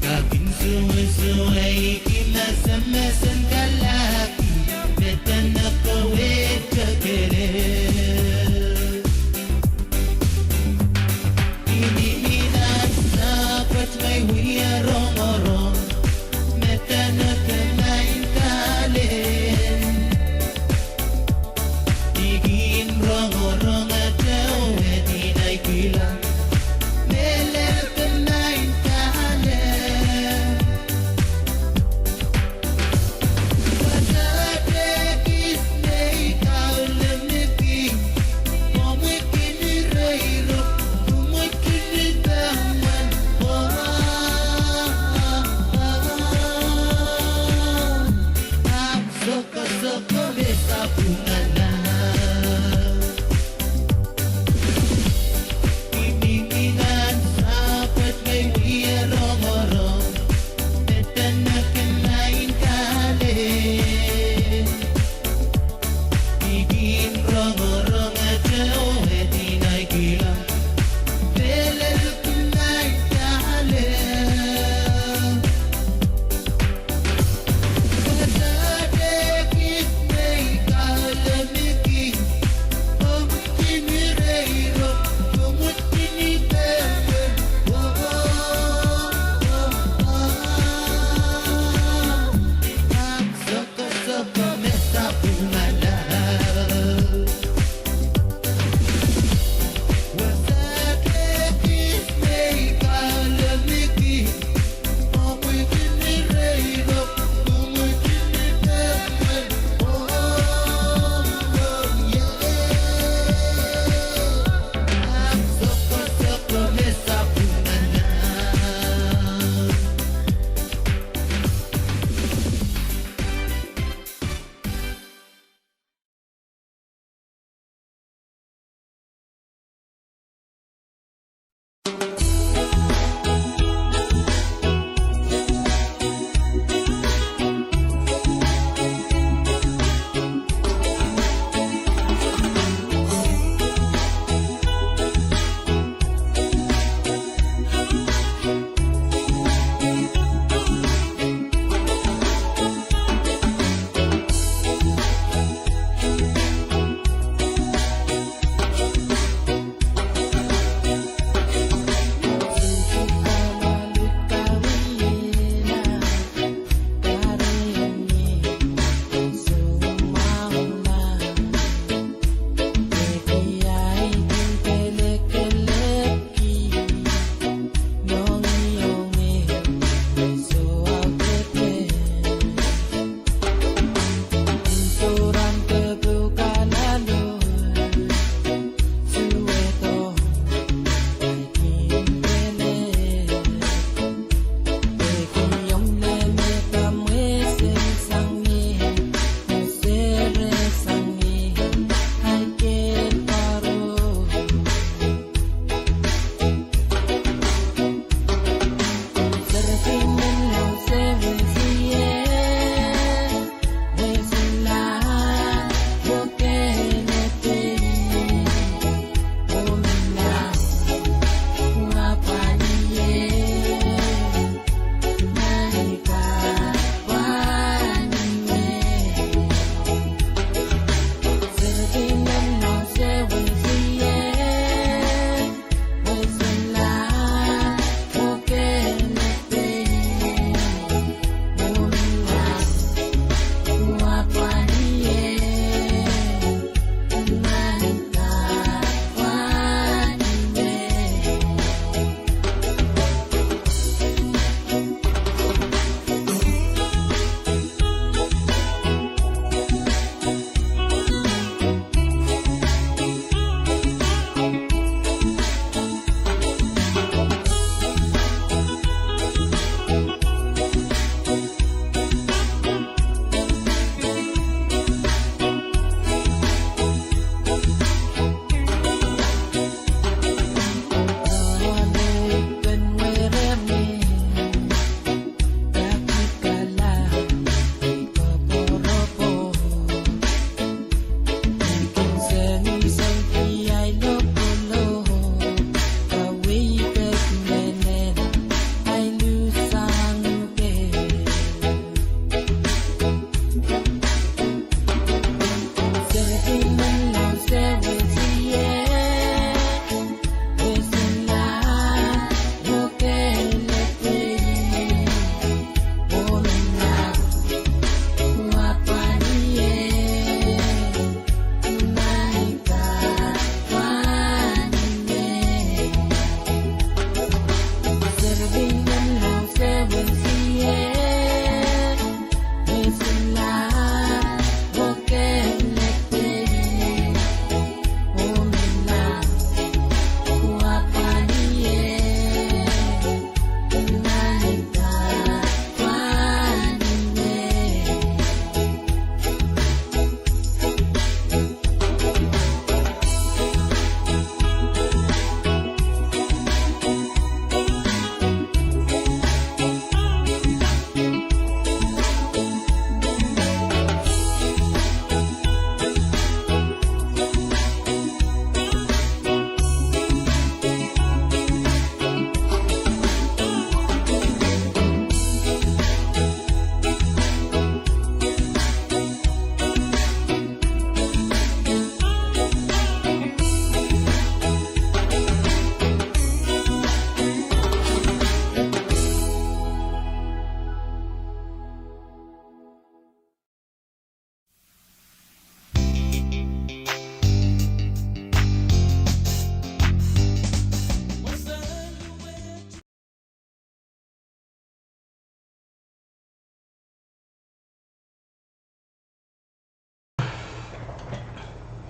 Ka kin suwesuweiki mesomesen kalahki, me dene kawehte kelehpw.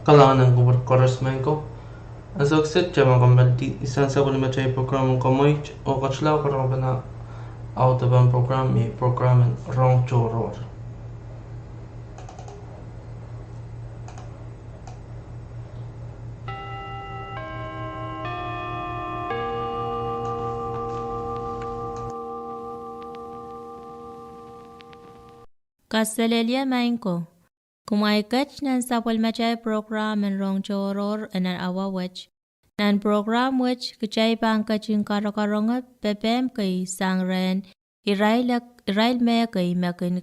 Kalahngan en kupwur koaros maing ko. Ansou kiset kitail me kompoakepahi sang sapwellimatail program en Komoit oh ketilau karaparapene audepen program me program en Rong Tohrohr. Kaselehlie maing ko. Kumwail ket nan sapwellimatail program en Rong Tohrohr en awa wet. Nan program wet kitail pahn ketin karokaronge pepehm kei sang rehn irail, irail mehkei me kin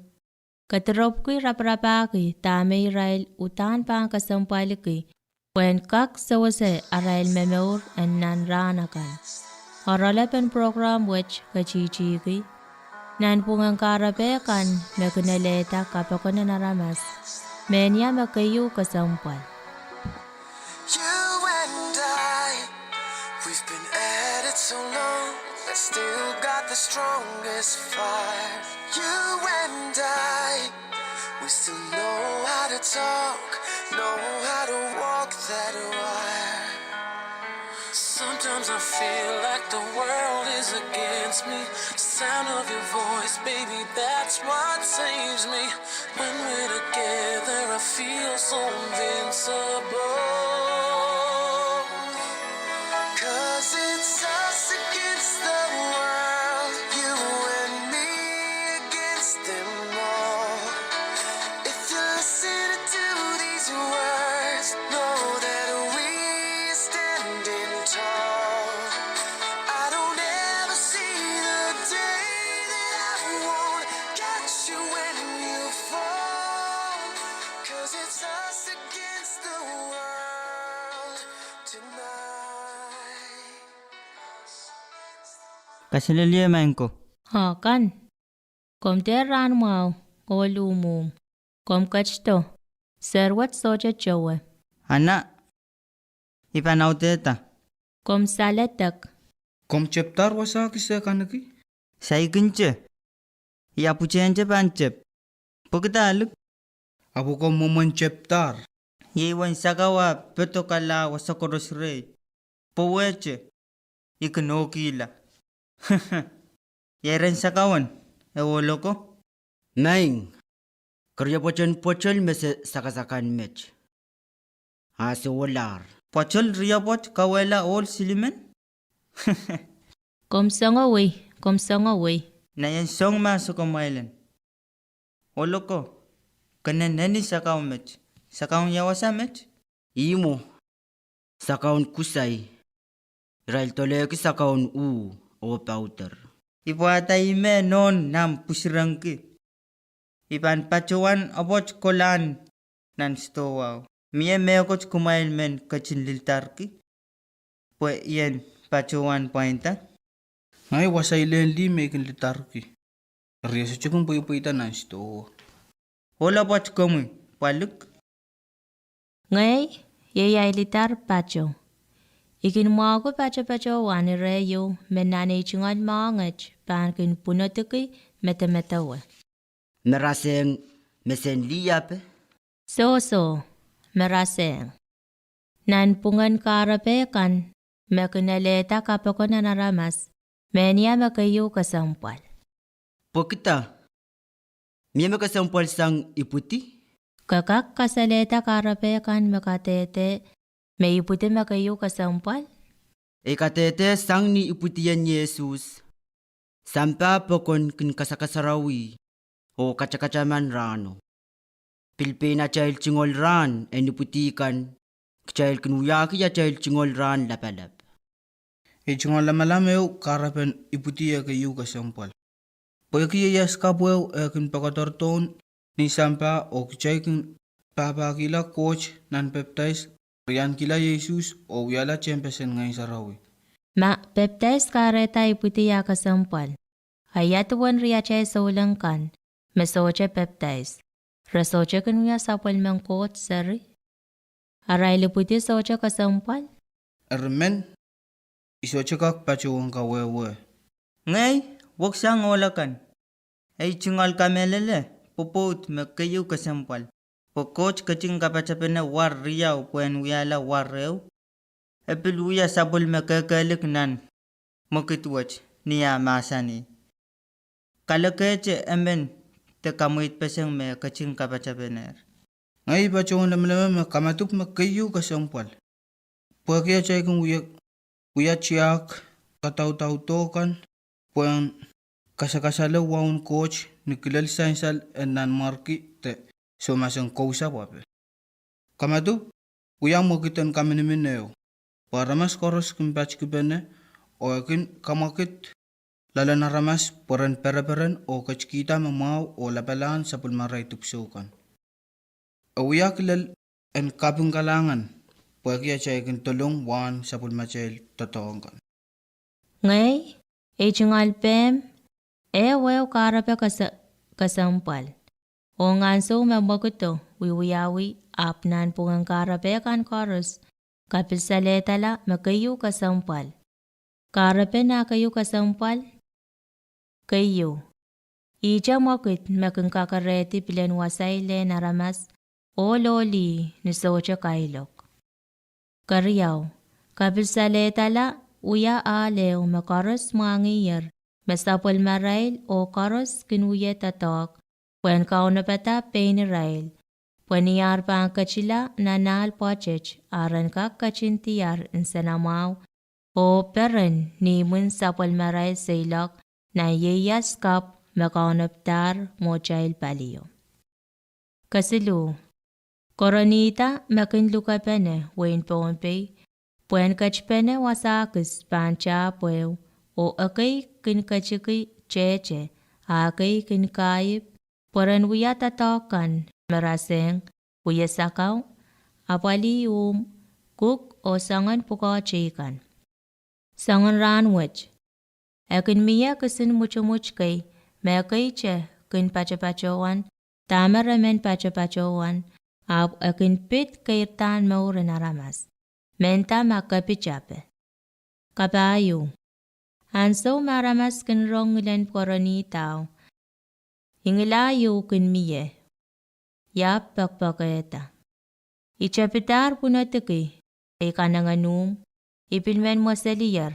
kediropwki raparapahki dahme irail uhdahn pahn kesempwaliki pwehn kak sewese arail momour en nan rahn akan. Oaralap en program wet ketihtihki nanpwungen kahrepe kan me kin alehda kapokon en aramas, mehnia me keieu kesempwal. You and I, we've been at it so long, I still got the strongest fire. You and I, we still know how to talk, know how to walk that wire. Sometimes I feel like the world is against me. The sound of your voice, baby, that's what saves me. When we're together, I feel so invincible. 'Cause it's us against the world, you and me against them all. If you listen to these words, know that we are standing tall. I don't ever see the day that I won't catch you when you fall. 'Cause it's us against the world tonight. Kaselehlie maing ko. Akan. Komw dehr rahn mwahu, oh luhmwuhmw. Komw ketido. Serwet sohte towe. Ana, I pahn audehda. Komw saledek. Komw tepdahr wasa kis eh kaniki? Saikinte. I ahpw tehnte pahn tep. Pwekida lik? Ahpw komw mwomwen tepdahr. Iei wen sakau ah pedokala wasa koaros rehi. Powehte. I kin okihla. Iei ren sakauen, e ohl oko? Maing, keriepwoten pwoatel me se sakasakan met. A se ohlahr. Pwoatel riepwot kauwehla ohl silimen? Komw songowei, komw songowei. Nai en song ma sokomwail en. Ohl oko, ke nenneni sakau met. Sakaun ia wasa met? Ihmwo, sakaun kusai. Irail doalehki sakaun uh oh powder. I pwahda ih me nohn nan pwusirengki. I pahn patohwan apwoat kolahn nan sidohwao. Mie mehkot kumwail men ketin lildarki? Pwe I en patohwan pwainda. Ngehi wasail lih me I kin lildarki. Eri e sohte kin pweipweida nan sidohwa. Ohl apwoat komwi, pwalik? Ngehi, iei ahi lidar pato. I kin mwahki patopato wahn ire ieu me nan ei tungoal moanget pahn kin pwunodiki medemedewe. Me rasehng mesen lih ape? Soh, soh, me rasehng. Nanpwungen kahrepe kan me kin alehda kapokon en aramas, mehnia me keieu kesempwal. Pwekida, mie me kesempwal sang ipwidi? Ke kak kasalehda kahrepe kan me kadehde me ipwidi me keieu kesempwal? Ei kadehde sang ni ipwidien Sises, sampah pokon kin kasakasarawi oh katakataman rahno. Pil pein atail tungoal rahn en ipwidi kan, kitail kin wiahki atail tungoal rahn lapalap. Ei tungoal lamalam ehu kahrepen ipwidi eh keieu kesempwal. Pwehki ieias kapw ehu eh kin poakodoardohn ni sampah oh kitail kin pahpahkihla Koht nan pepdais, riankihla Sises oh wiahla tehnpesen Ngehn Sarawi. Ma pepdais kahrehda ipwidi ah kesempwal, a ia duwen riatail souleng kan me sohte pepdais? Re sohte kin wia sapwellimen Koht seri? Arail ipwidi sohte kesempwal? Eri men, I sohte kak patohwan kawehwe. Ngehi, weksang ohl akan. Ei tungoal kamehlele pwopwoud me keieu kesempwal. Pwe Koht ketin kapatapene war riau pwehn wiahla war ehu, e pil wia sapwellime kehkehlik nan mwekid wet, ni ah mahsanih: Kalekehte emen de kamweidpeseng me ketin kapatapenehr. Ngehi patohwan lemeleme me kamadipw me keieu kesempwal. Pwehki atail kin wia, wia tiahk kadaudaudo kan, pwehn kasakasale waun Koht ni kilel sansal en nanmwarki de soumaseng kousapw ape. Kamadipw wia mwekid en kaminimin ehu, pwe aramas koaros kin patikipene, oh e kin kamwakid loalen aramas pwe ren pereperen oh ketikihda me mwahu oh lapalahn sapwellimarail dipwisou kan. E wia kilel en kaping kalahngan, pwehki atail kin dolong wahn sapwellimatail doadoahk kan. Ngehi, ei tungoal pehm, eh ehu kahrepe kese-, kesempwal. Oh ansou me mwekido wiewiawi, ahpw nanpwungen kahrepe kan koaros, kapilsalehdala me keieu kesempwal. Kahrepen ah keieu kesempwal, keieu, ihte mwekid me kin kakerehdi pilen wasail lehn aramas oh loalih ni sohte kailok. Keriau, kapilsalehdala wia ahl ehu me koaros mwahngiher me sapwellimarail oh koaros kin wie doadoahk pwehn kaunopada pein irail, pwe ni ar pahn ketila nan ahl pwoatet, a ren kak ketin diar nsenamwahu oh peren ni imwin sapwellimarail seiloak nan ieias kapw me kaunopadahr mwohtail palio. Kesiluh, Koronihda me kin lukepene wehin Pohnpei pwehn ketipene wasa kis pahn tahpw ehu, oh ekei kin ketiki tehte, a ekei kin kaihip, pwe ren wia doadoahk kan me rasehng: wie sakau, apwalih uhmw, kuk oh soangen pwukoa teikan. Soangen rahnwet, e kin mie kisin mwitimwit kei me ekei te kin patopatohwan dahme re men patopatohwan, ahpw e kin pid keirdahn mour en aramas, menda ma kepitape. Kapahieu, ansou me aramas kin rong ngilen koronihdao, I ngila ieu kin mie, I ahpw poakpoakehda. I tepidahr pwunodiki ei kanengen uhmw, I pil men mweselier.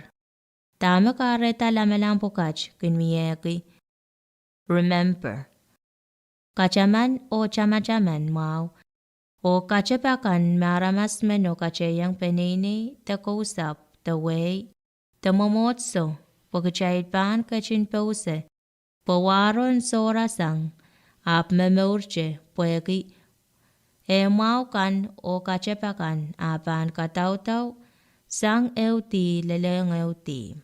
Dahme kahrehda lamalam pwukat kin miehki: Remember, kataman oh tamataman mwahu, oh katepe kan me aramas meno kateiong peneinei de kousapw de wehi de mwomwohdiso, pwe kitail pahn ketin pouse pwe wahro en sohrasang ahpw momourte, pwehki eh mwahu kan oh katepe kan a pahn kadaudau sang ehu dih lelehng ehu dih.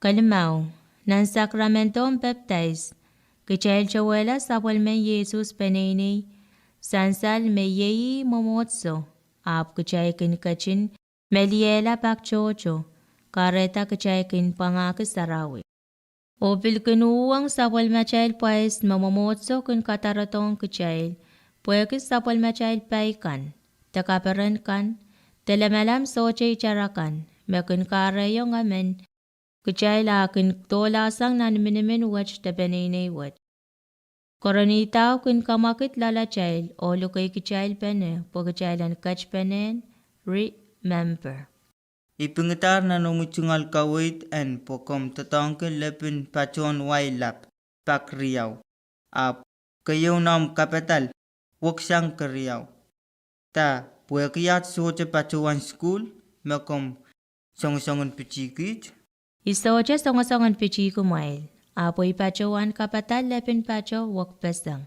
Kelimau, nan sakramendohn pepdais, kitail towehla sapwellimen Sises peneinei sansal me iei ih mwomwohdiso, ahpw kitail kin ketin meliehla pak tohto, kahrehda kitail kin pwangahki sarawi. Oh pil kin uhwong sapwellimatail pwais me mwomwohdiso kin kadarodohng kitail, pwehki sapwellimatail pai kan, de kaperen kan, de lamalam sohte itar akan, me kin kahrehiong emen kitail a kin dohlahsang nan minimin wet de peneinei wet. Koronihdao kin kamwakid loalatail oh lukeikitailpene pwe kitail en ketipenehn: Remember. I pwungidahr nan omwi tungoal kaweid en pwe komw doadoahngki lepin patohwan wai lap pak riau, ahpw keieun omw kapadal weksang keriau. Dah, pwehki aht sohte patohwan sukuhl, me komw songosong en pitih kiht? I sohte songosong en pitih kumwail, ahpw I patohwan kapadal lepin pato wekpeseng.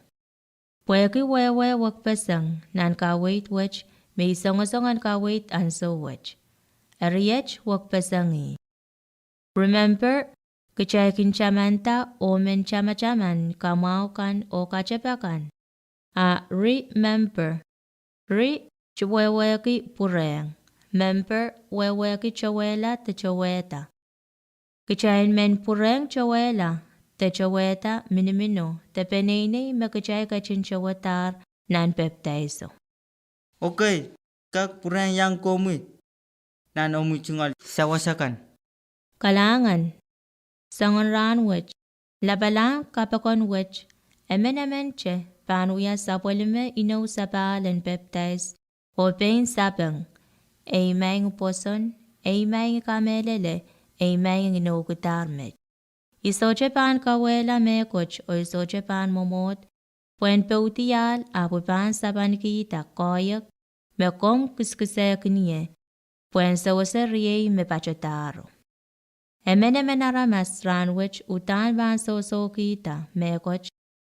Pwehki wehwe wekpeseng nan kaweid wet me I songosong en kaweid ansou wet. Eri iet wekpeseng ih: Remember, kitail kin tamanda oh men tamataman kamwahu kan oh katepe kan. A remember, re wehwehki pwurehng, member wehwehki towehla de towehda. Kitail men pwurehng towehla de towehda minimino de peneinei me kitail ketin towedahr nan pepdaiso. Okei, kak pwurehng iang komwi nan omwi tungoal sawas akan. Kalahngan, soangen rahnwet, lapalahn kapokon wet, emenemente pahn wia sapwellime inou sapahl en pepdais, oh pein sapeng, ei maing pwoson, ei maing kamehlele, ei maing inoukidahr met. I sohte pahn kauwehla mehkot oh I sohte pahn mwomwohd, pwehn poudiahl ahpw I pahn sapankihda koahiek me komw kiskisehkin ie, pwehn sewese riei me patodahro. Emenemen aramas rahnwet uhdahn pahn sohsohkihda mehkot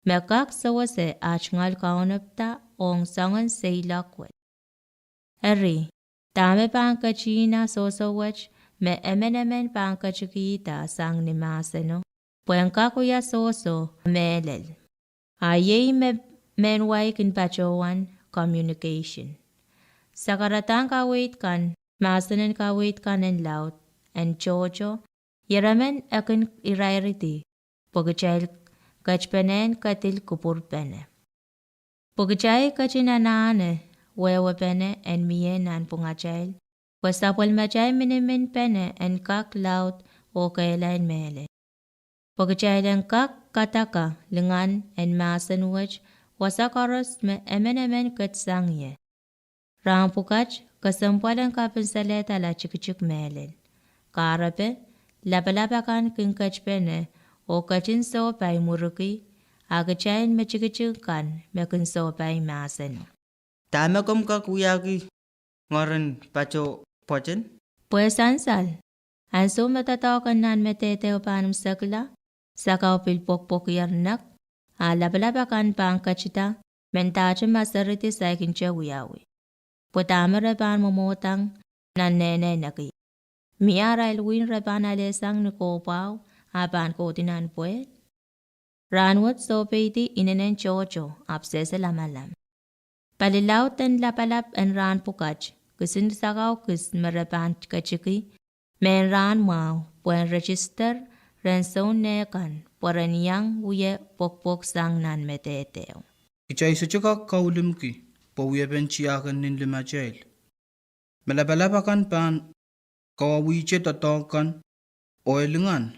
me kak sewese aht ngal kaunopda ong soangen seiloak wet. Eri, dahme pahn ketihna sohso wet me emenemen pahn ketikihda sang ni mahseno, pwehn kak wia sohso mehlel. A iei me mehn wai kin patohwan communication. Sakaradahn kaweid kan, mahsen en kaweid kan en laud, en tohto, ieremen e kin irairidi, pwe kitail ketpenehn kedil kupwurpene. Pwe kitail ketin anahne wehwepene en mie nanpwungatail, pwe sapwellimatail miniminpene en kak laud oh kehlail mehlel. Pwe kitail en kak kadaka lingan en mahsen wet wasa koaros me emenemen ketsang ie. Rahn pwukat kesempwal en kapinsalehda tikitik mehlel. Kahrepe, lapalap akan kin ketpene oh ketin sohpai mwuriki, a kitail me tikitik kan me kin sohpai mahseno. Dahme komw kak wiahki ngoaren patohwan pwoaten? Pwe sansal, ansou me doadoahk en nan medehdeo pahn msekla, sakau pil pwokpwokier nek, a lapalap akan pahn ketida, mendahte ma seridi saikinte wiawi. Pwe dahme re pahn mwomwohdang nan nehnehneki? Mie arail win re pahn alehsang ni kohpwao, a pahn kohdi nan pwehl? Rahnwet sohpeidi inenen tohto, ahpw sehse lamalam. Palilaud en lapalap en rahn pwukat, kisin sakau kis me re pahn ketiki, mehn rahn mwahu, pwehn register rehn sounnekan, pwe ren iang wie pwokpwoksang nan medehdeo. Kitail sohte kak kaulimki, pwe wiepen tiahk en nin limatail. Me lapalap akan pahn kawauwihte doadoahk kan, oh e lingan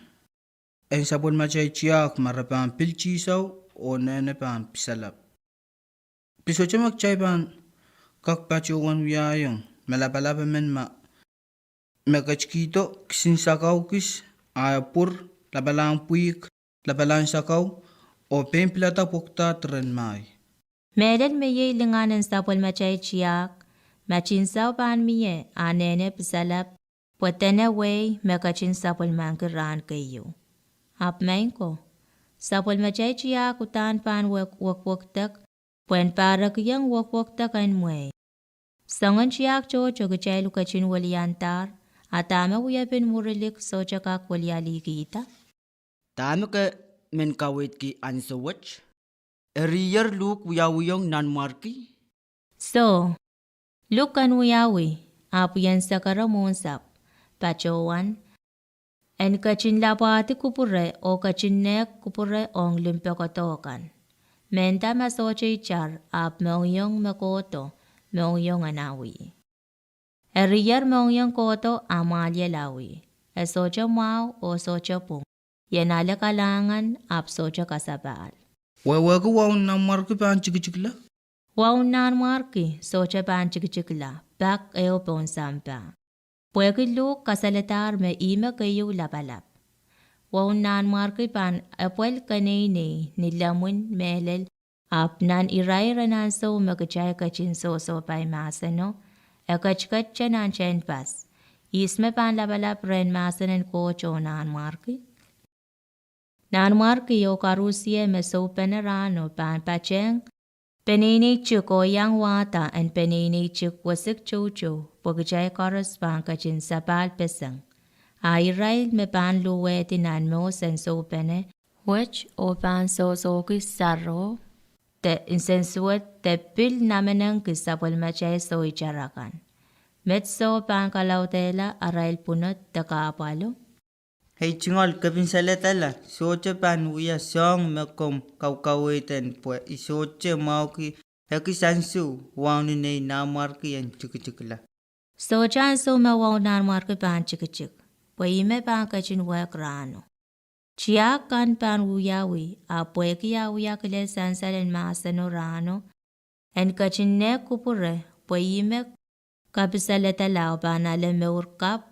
en sapwellimatail tiahk ma re pahn pil tihsau oh nehne pahn pisalap. Pil sohte me kitail pahn kak patohwan wiahiong me lapalap emen ma me ketikihdo kisin sakau kis, a e pwur, lapalahn pwihk, lapalahn sakau, oh pein pilada pwokdahr diren mahi. Mehlel me iei lingan en sapwellimatail tiahk, ma tinsau pahn mie a nehne pisalap, pwe dene wehi me ketin sapwellimaniki rahn keieu. Ahpw maing ko, sapwellimatail tiahk uhdahn pahn wek- wekwekdek, pwehn pahrekiong wekwekdek en mwehi. Soangen tiahk tohto kitail ketin weliandahr, a dahme wiepen mwurilik sohte kak welialikihda. Dahme ke men kaweidki ansou wet? Erier Luk wiawihong nanmwarki? Soh, Luk kin wiawi, ahpw I en sekere mwohnsapw, patohwan, en ketin lapwahdi kupwure oh ketin nehk kupwure ong limpoak doadoahk kan. Mehnda ma sohte itar, ahpw mohngiong me kohdo, mohngiong en awih. Erier mohngiong kohdo a mwahliel awih. E sohte mwahu oh sohte pwung. I en ale kalahngan ahpw sohte kasapahl. Wehwehki wahu en nanmwarki pahn tikitikla? Wahu en nanmwarki sohte pahn tikitikla, pak ehu pohn sampah. Pwehki Luk kasalehdahr me ihme keieu lapalap. Wahu en nanmwarki pahn epwel keneinei ni lemwin mehlel, ahpw nan irair en ansou me kitail ketin sohsohpai mahseno, e ketikette nan tehnpas. Ihs me pahn lapalap rehn mahsen en Koht oh nanmwarki? Nanmwarki oh koaros me soupene rahno pahn patehng peneinei tik oh iang wahda en peneinei tik wesik toutou, pwe kitail koaros pahn ketin sapahl peseng. A irail me pahn luhwehdi nan mohs en soupene wet oh pahn sohsohki saro de nsensuwed de pil namenengki sapwellimatail soh itar akan. Met soh pahn kalaudehla arail pwunod de kahpwalo? Ei tungoal, ke pil saledala, sohte pahn wia soahng me komw kaukaweid en, pwe I sohte mwahuki ekis ansou wahu en ei nanmwarki en tikitikla. Sohte ansou me wahu en nanmwarki pahn tikitik, pwe ihme pahn ketin wehk rahno. Tiahk kan pahn wiawi, ahpw pwehki ah wia kilel sansal en mahseno rahno, en ketin nehk kupwure, pwe ihme kapisaledalao pahn ale mour kapw,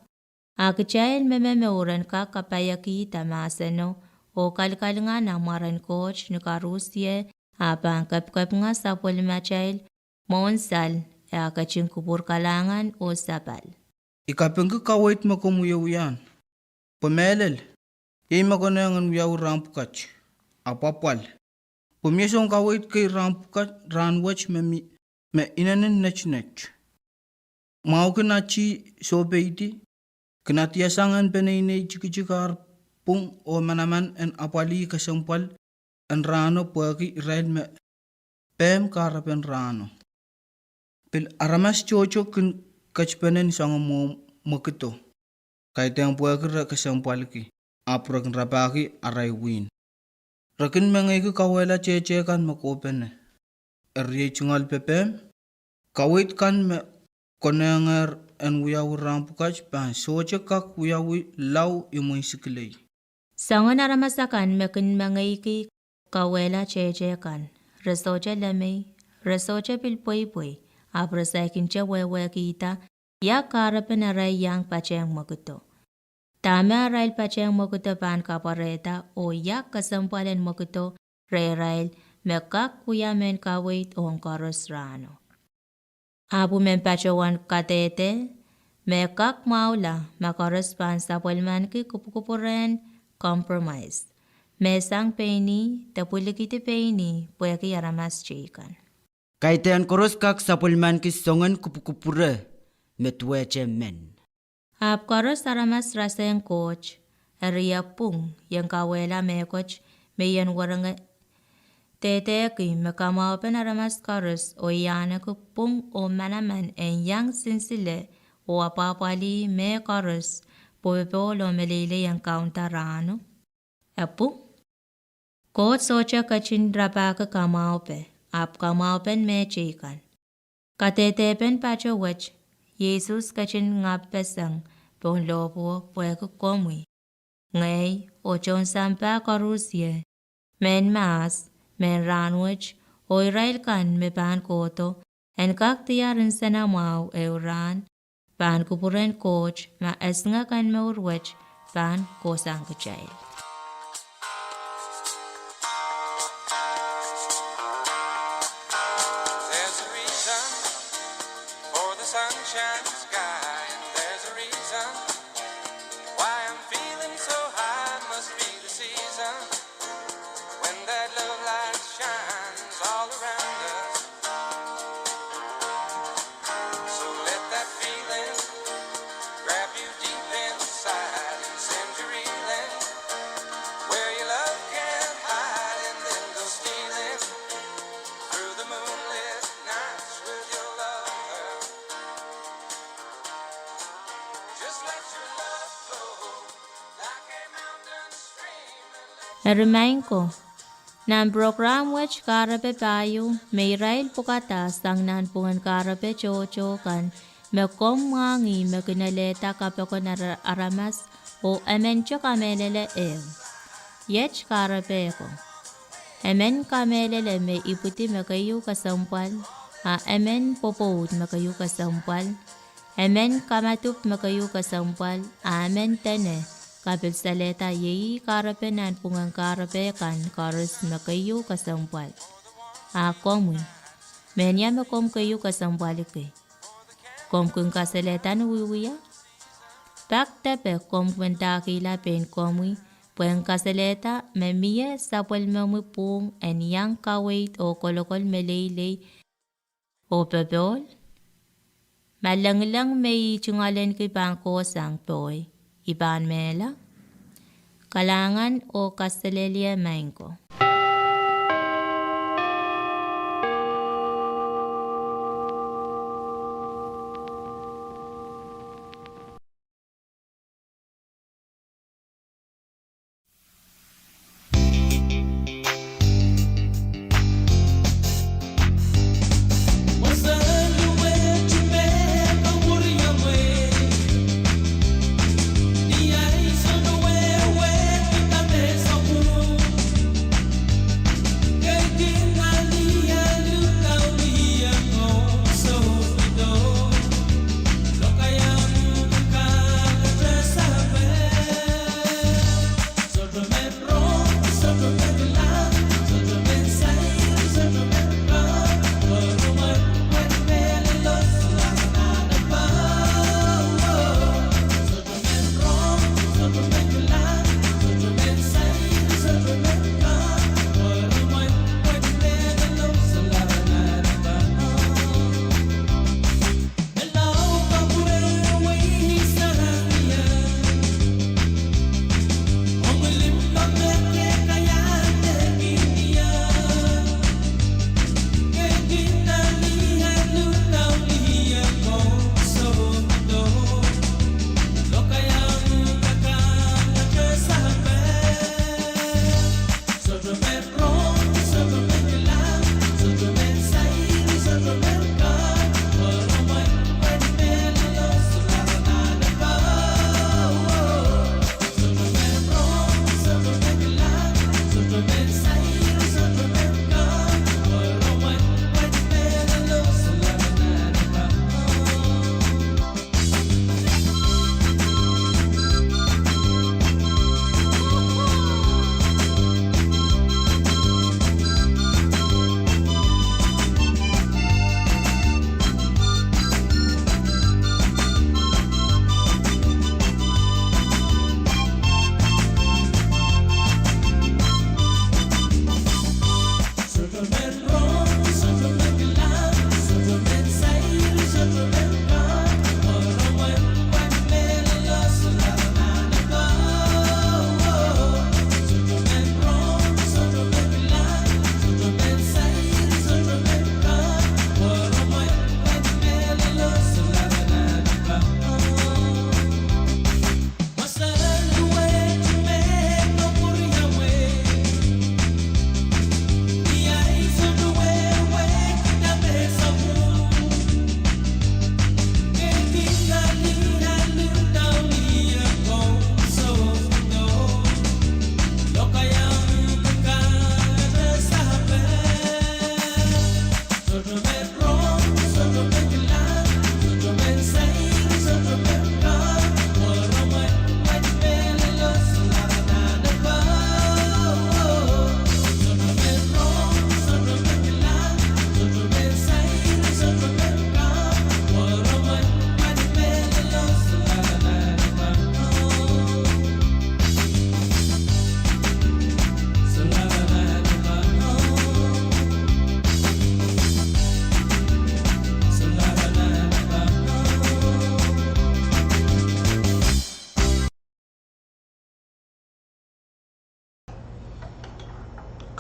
a kitail me momour en kak kapaiekihda mahseno oh kalikalingana mwaren Koht ni koaros, a pahn kepikepinga sapwellimatail mwohn sal, e a ketin kupwur kalahngan oh sapal. I kapingki kaweid me komw wiewia, pwe mehlel, iei me konehng en wiawi rahn pwukat, apwapwal. Pwe mie soun kaweid kei rahn pwukat, rahn wet me mi, me inenen netinet. Mwahuki nati sohpeidi, kin adiasang en peneinei tikitik ar pwung oh manaman en apwalih kesempwal en rahno pwehki irail me pehm kahrepen rahno. Pil aramas tohto kin ketipene ni soangen mwo-, mwekido. Kaidehn pwehki re kesempwalki, ahpw re kin rapahki arail wihn. Re kin mengeiki kauwehla tehte kan me kohpene. Eri iei tungoal pepehm, kaweid kan me konehng en wiawi rahn pwukat pahn sohte kak wiawi lao imwin sikilei. Soangen aramas akan me kin mengeiki kauwehla tehte kan, re sohte lemei, re sohte pil pweipwei, ahpw re saikinte wehwehkihda ia kahrepen arail iang patehng mwekido. Dahme arail patehng mwekido pahn kapwarehda oh ia kesempwal en mwekido rehrail me kak wia mehn kaweid ong koaros rahno. Ahpw I men patohwan kadehde me kak mwahula ma koaros pahn sapwellimaniki kupwukupwur en compromise, me sang pein ih de pwilikihdi pein ih pwehki aramas teikan. Kaidehn koaros kak sapwellimaniki soangen kupwukupwure me duwehte men. Ahpw koaros aramas rasehng Koht, eri e pwung ien kauwehla mehkot me I en werengedehki me kamwahupen aramas koaros oh I ahneki pwung oh manaman en iang sinsile oh apwahpwalih mehkoaros pwe popohl oh meleilei en kaunda rahno. E pwung, Koht sohte ketin rapahki kamwahupe, ahpw kamwahupen meh teikan. Kadehdepen pato wet, Sises ketin ngahpeseng pohn lohpwuo pwehki komwi, ngehi, oh tohn sampah koarosie, mehn mahs, mehn rahnwet, oh irail kan me pahn kohdo, en kak diar nsenamwahu ehu rahn, pahn kupwuren Koht ma esingek en mour wet pahn kohsang kitail. There's a reason for the sunshine sky, and there's a reason why I'm feeling so high. Must be the season when that love light shines all around us. So let that feeling grab you deep inside and send you reeling where your love can't hide, and then go stealing through the moonlit nights with your lover. Just let your love flow like a mountain stream. Eri maing ko, nan program wet Kahrepe Pahieu, me irail pwukada sang nan pwungen kahrepe tohto kan, me komw mwahngih me kin elehda kapokon ara-, aramas, oh emente kamehlele ehu. Iet kahrepe ko. Emen kamehlele me ipwidi me keieu kesempwal, a emen pwopwoud me keieu kesempwal, emen kamadipw me keieu kesempwal, a emen dene kapil salehda iei kahrepe nan pwungen kahrepe kan koaros me keieu kesempwal. A komwi, mehnia me komw keieu kesempwaliki? Komw kin kasalehda ni wiewia? Pak depe komw mendahkihla pein komwi, pwehn kasalehda me mie sapwellimomwi pwuhng en iang kaweid oh kolokol meleilei oh popohl? Ma lengileng me I tungoalenki pahn kohsang, pwe I pahn mehla. Kalahngan oh kaselehlie maing ko.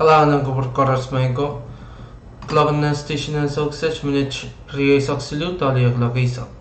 Kalahngan en kupwur koaros maing ko. Kuloak en nan station en Sound Stage minit rieisek siluh dohlie kuloak eisek.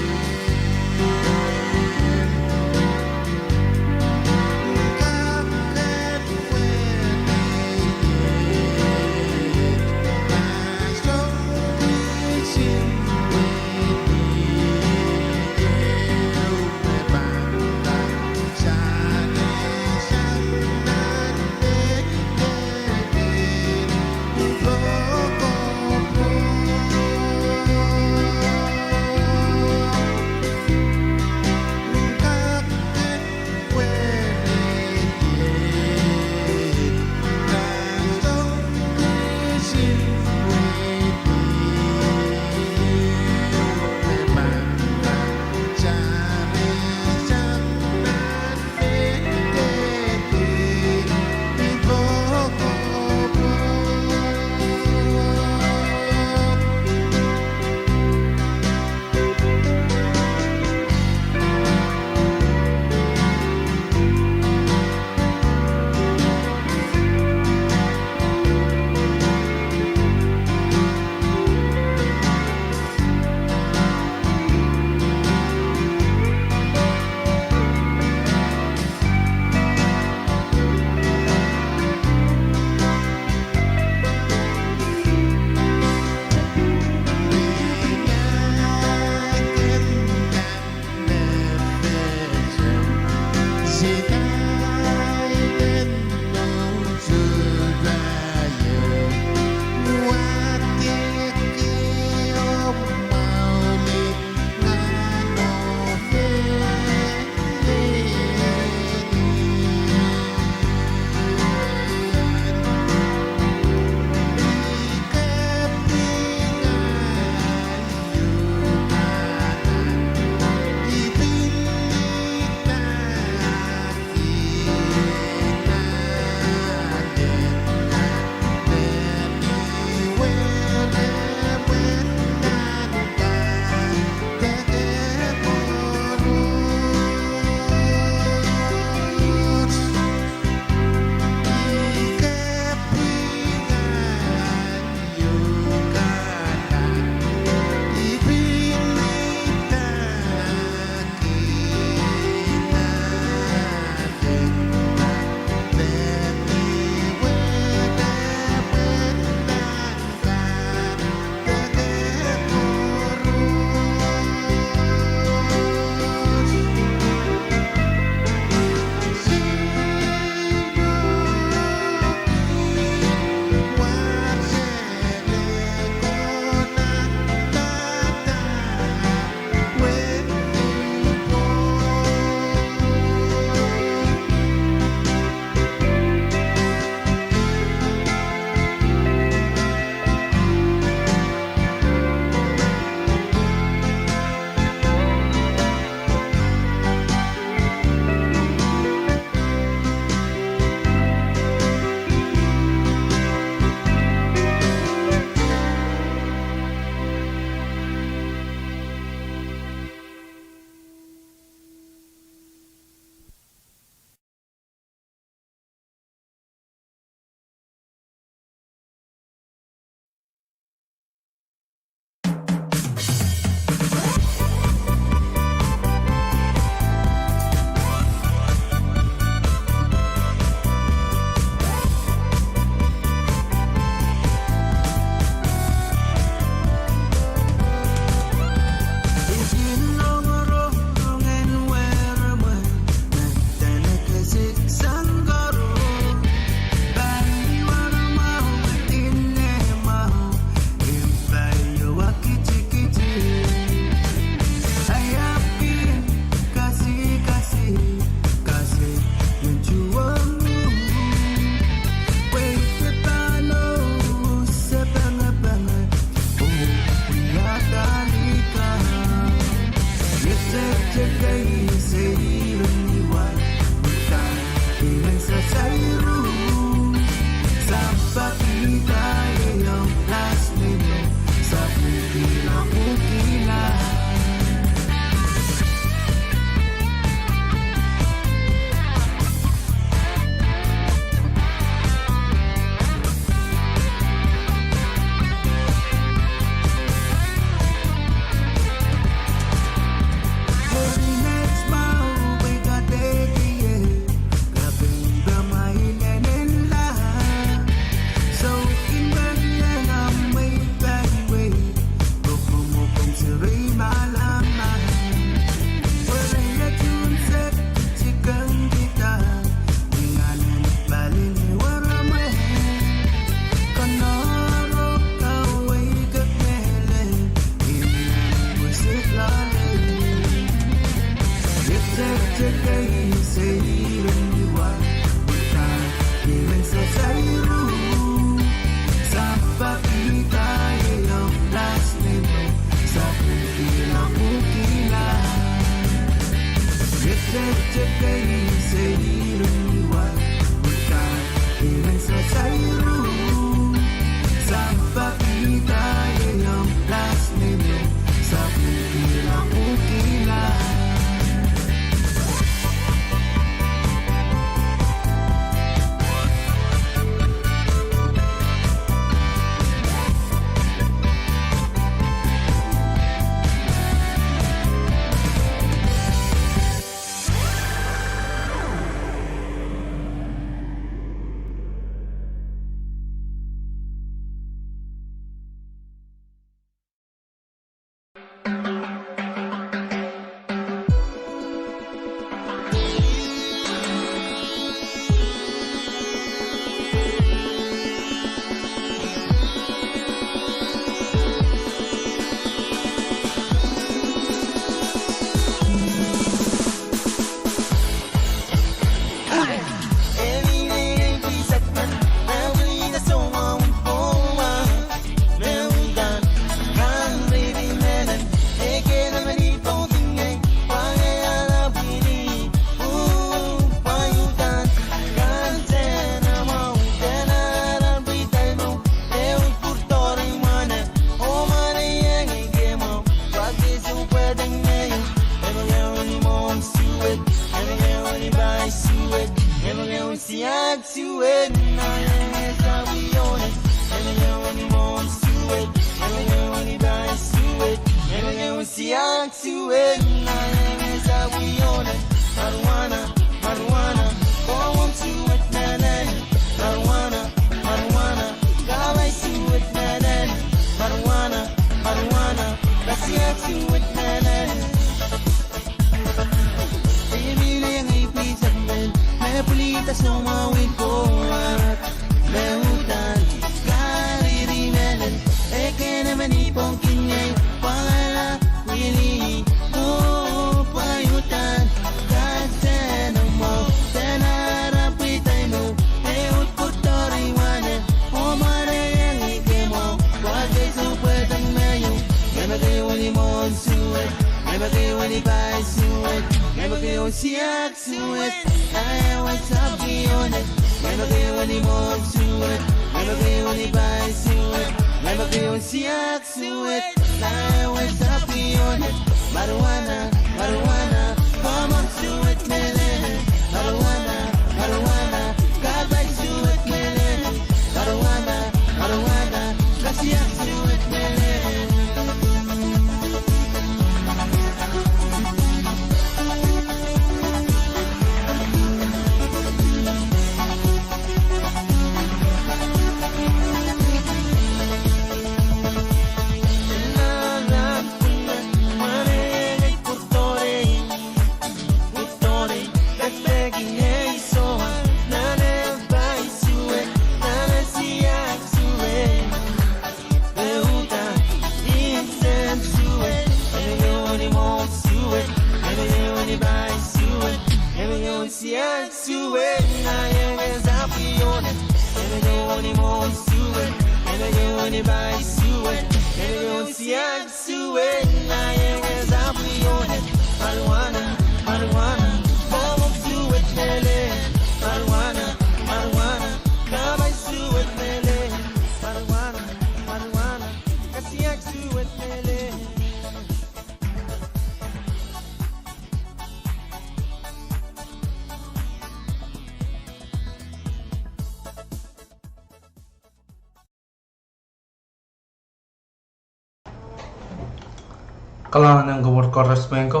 Kalahngan en kupwur koaros me ko.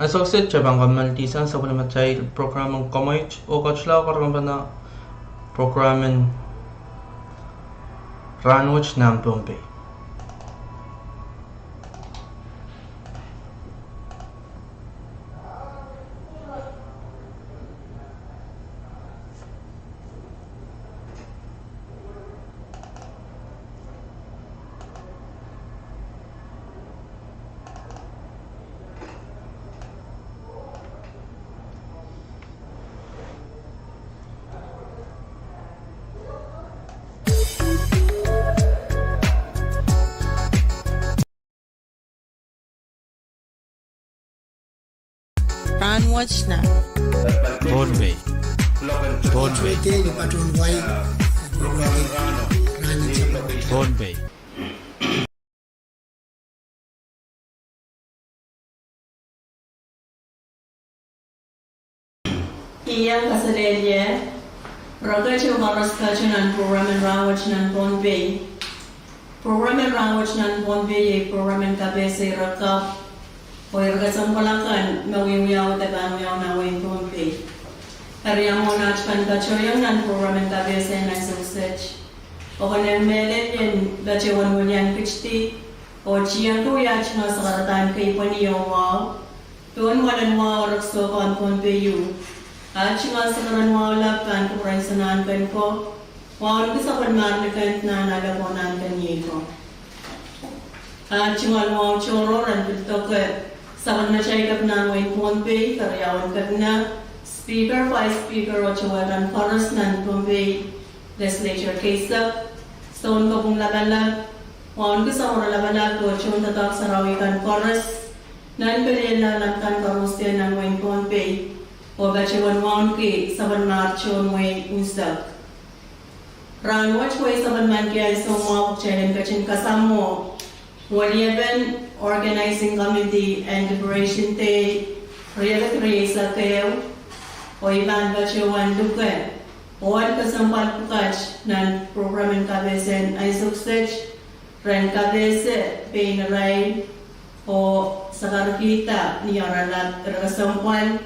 Ansou kiset kitail pahn kammaldi sang sapwellimatail prokram en Komoit oh Koht Lao, karampana prokram en Rahnwet nan Pohnpei. Rahnwet nan Pohnpei. Pohnpei. Pohnpei. Iang kaselehlie rekete koaros patohwan nan program en rahnwet nan Pohnpei. Program en rahnwet nan Pohnpei iei program en kapehse ire kapw oh ire kesempwal akan me wiawi de pahn wiawi nan wehin Pohnpei. Eri ia mwohn aht pahn patohiong nan program en kapehse en ansou kiset? Okei, eri mehlel ien patohwan welian kitidi oh tiengki wia aht tungoal sakaradahn keipweni oh wahu pohn wahlen wahu ire kiset kan Pohnpei ieu. Aht tungoal sakaradahn wahu lap pahn kupwuren Sanahnken Kepina, wahunki sapwellimatail likend nan ale Pohnpei kan iei ko. Aht tungoal wahu tohrohr en pil doke sapwellimatail kepina nan wehin Pohnpei, keriaun kepina, Speaker, Vice Speaker oh towe kan koaros nan Pohnpei Legislature keisek, sounkopwung lapalap, wahunki sapwora lapalap oh tohn doadoahk sarawi kan koaros nan pelien lapalap kan koaros nan wehin Pohnpei, oh patohwan wahunki sapwellimatail tohn wehi unsek. Rahnwet wehi sapwellimaniki ansou mwahu pwe kitail en ketin kasamwo weliepen Organizing Committee en Liberation Day riekid rieisek ehu, oh I pahn patohwan luke ohl kesempwal pwukat nan program en kapehse en ansou kiset, ren kapehse pein irail oh sakarkihda ni oaralap ire kesempwal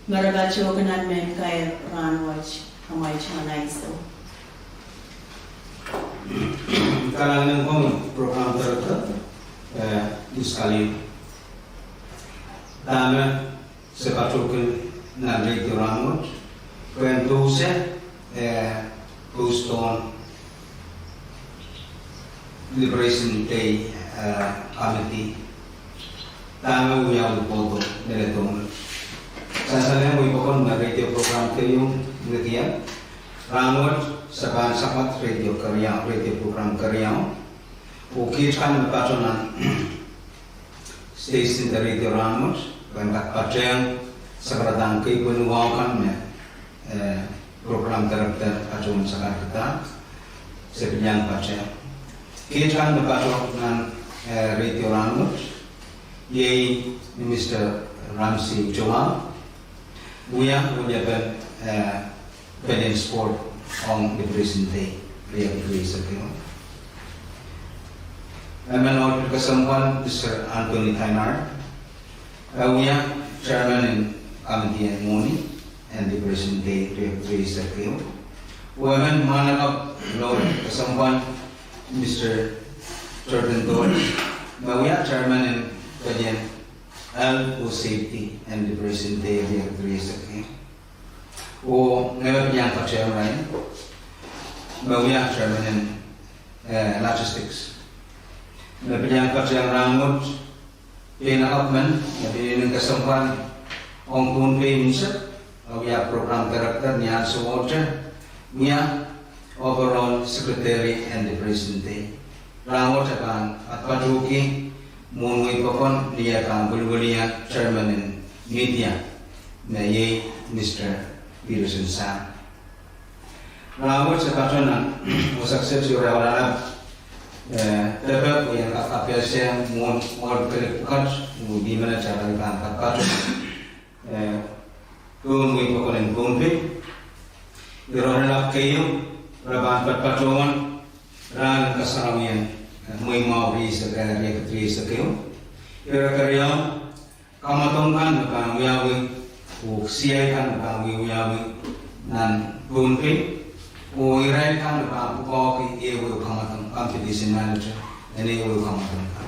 me re patohki nan mehn kair rahnwet. Amwail tungoal ansou. Kalahngan en komwi Program Director, eh, Miss Kali. Dahme se patohki nan radio rahnwet, pwehn pousehla, eh, pousehla Liberation Day, eh, Committee. Dahme wiawi kohdo, mele dohme. Sansal en wehi pokon me radio program keieu, ngekier. Rahnwet se pahn sakat radio keriau, radio program keriau. Oh kiht kan me patohwan nan station de radio rahnwet, pahn kak patehng sakaradahn keipweni wahu kan me, eh, Program Director patohwan sakarkihda, se pil iang patehng. Kiht kan me patohwan nan, eh, radio rahnwet, iei Mister Ramsey Joa, wia weliepen, eh, pelien sport ong Liberation Day, riekid rieisek ehu. Emen ohl pil kesempwal Mister Anthony Kainar, eh, wia chairman en committee en mwohni en Liberation Day riekid rieisek ehu. Oh emen mwahnakapw ohl pil kesempwal Mister Jordan Dol, me wia chairman en pelien health oh safety en Liberation Day riekid rieisek ehu. Oh ngehi me pil iang patehng irail, me wia chairman en, eh, logistics. Me pil iang patehng rahnwet, pein ahpw men, me pil inenen kesempwal ong Pohnpei unsek, me wia Program Director ni ansouohte, wia overall secretary en Liberation Day. Rahnwet e pahn patohki mwohn wehi pokon ni eh pahn wiliwilia chairman en media, me iei Mister Peterson Sang. Rahnwet se patohwan nan wasa kiset iei oaralap, eh, depe pwe I en kak kapehse mwohn ohl kelehpw pwukat, oh I men ata I pahn patohwan, eh, pohn wehi pokon en Pohnpei. Ire oaralap keieu, re pahn patpatohwan rahn en kasarawien, eh, Mweimwahu rieisek, eh, riekid rieisek ehu. Ire keriau, kamwadong kan me pahn wiawi, oh kisiai kan me pahn wiewiawi nan Pohnpei, oh irail kan me pahn pwukoahki ehuehu kamwadong, competition manager en ehuehu kamwadong kan.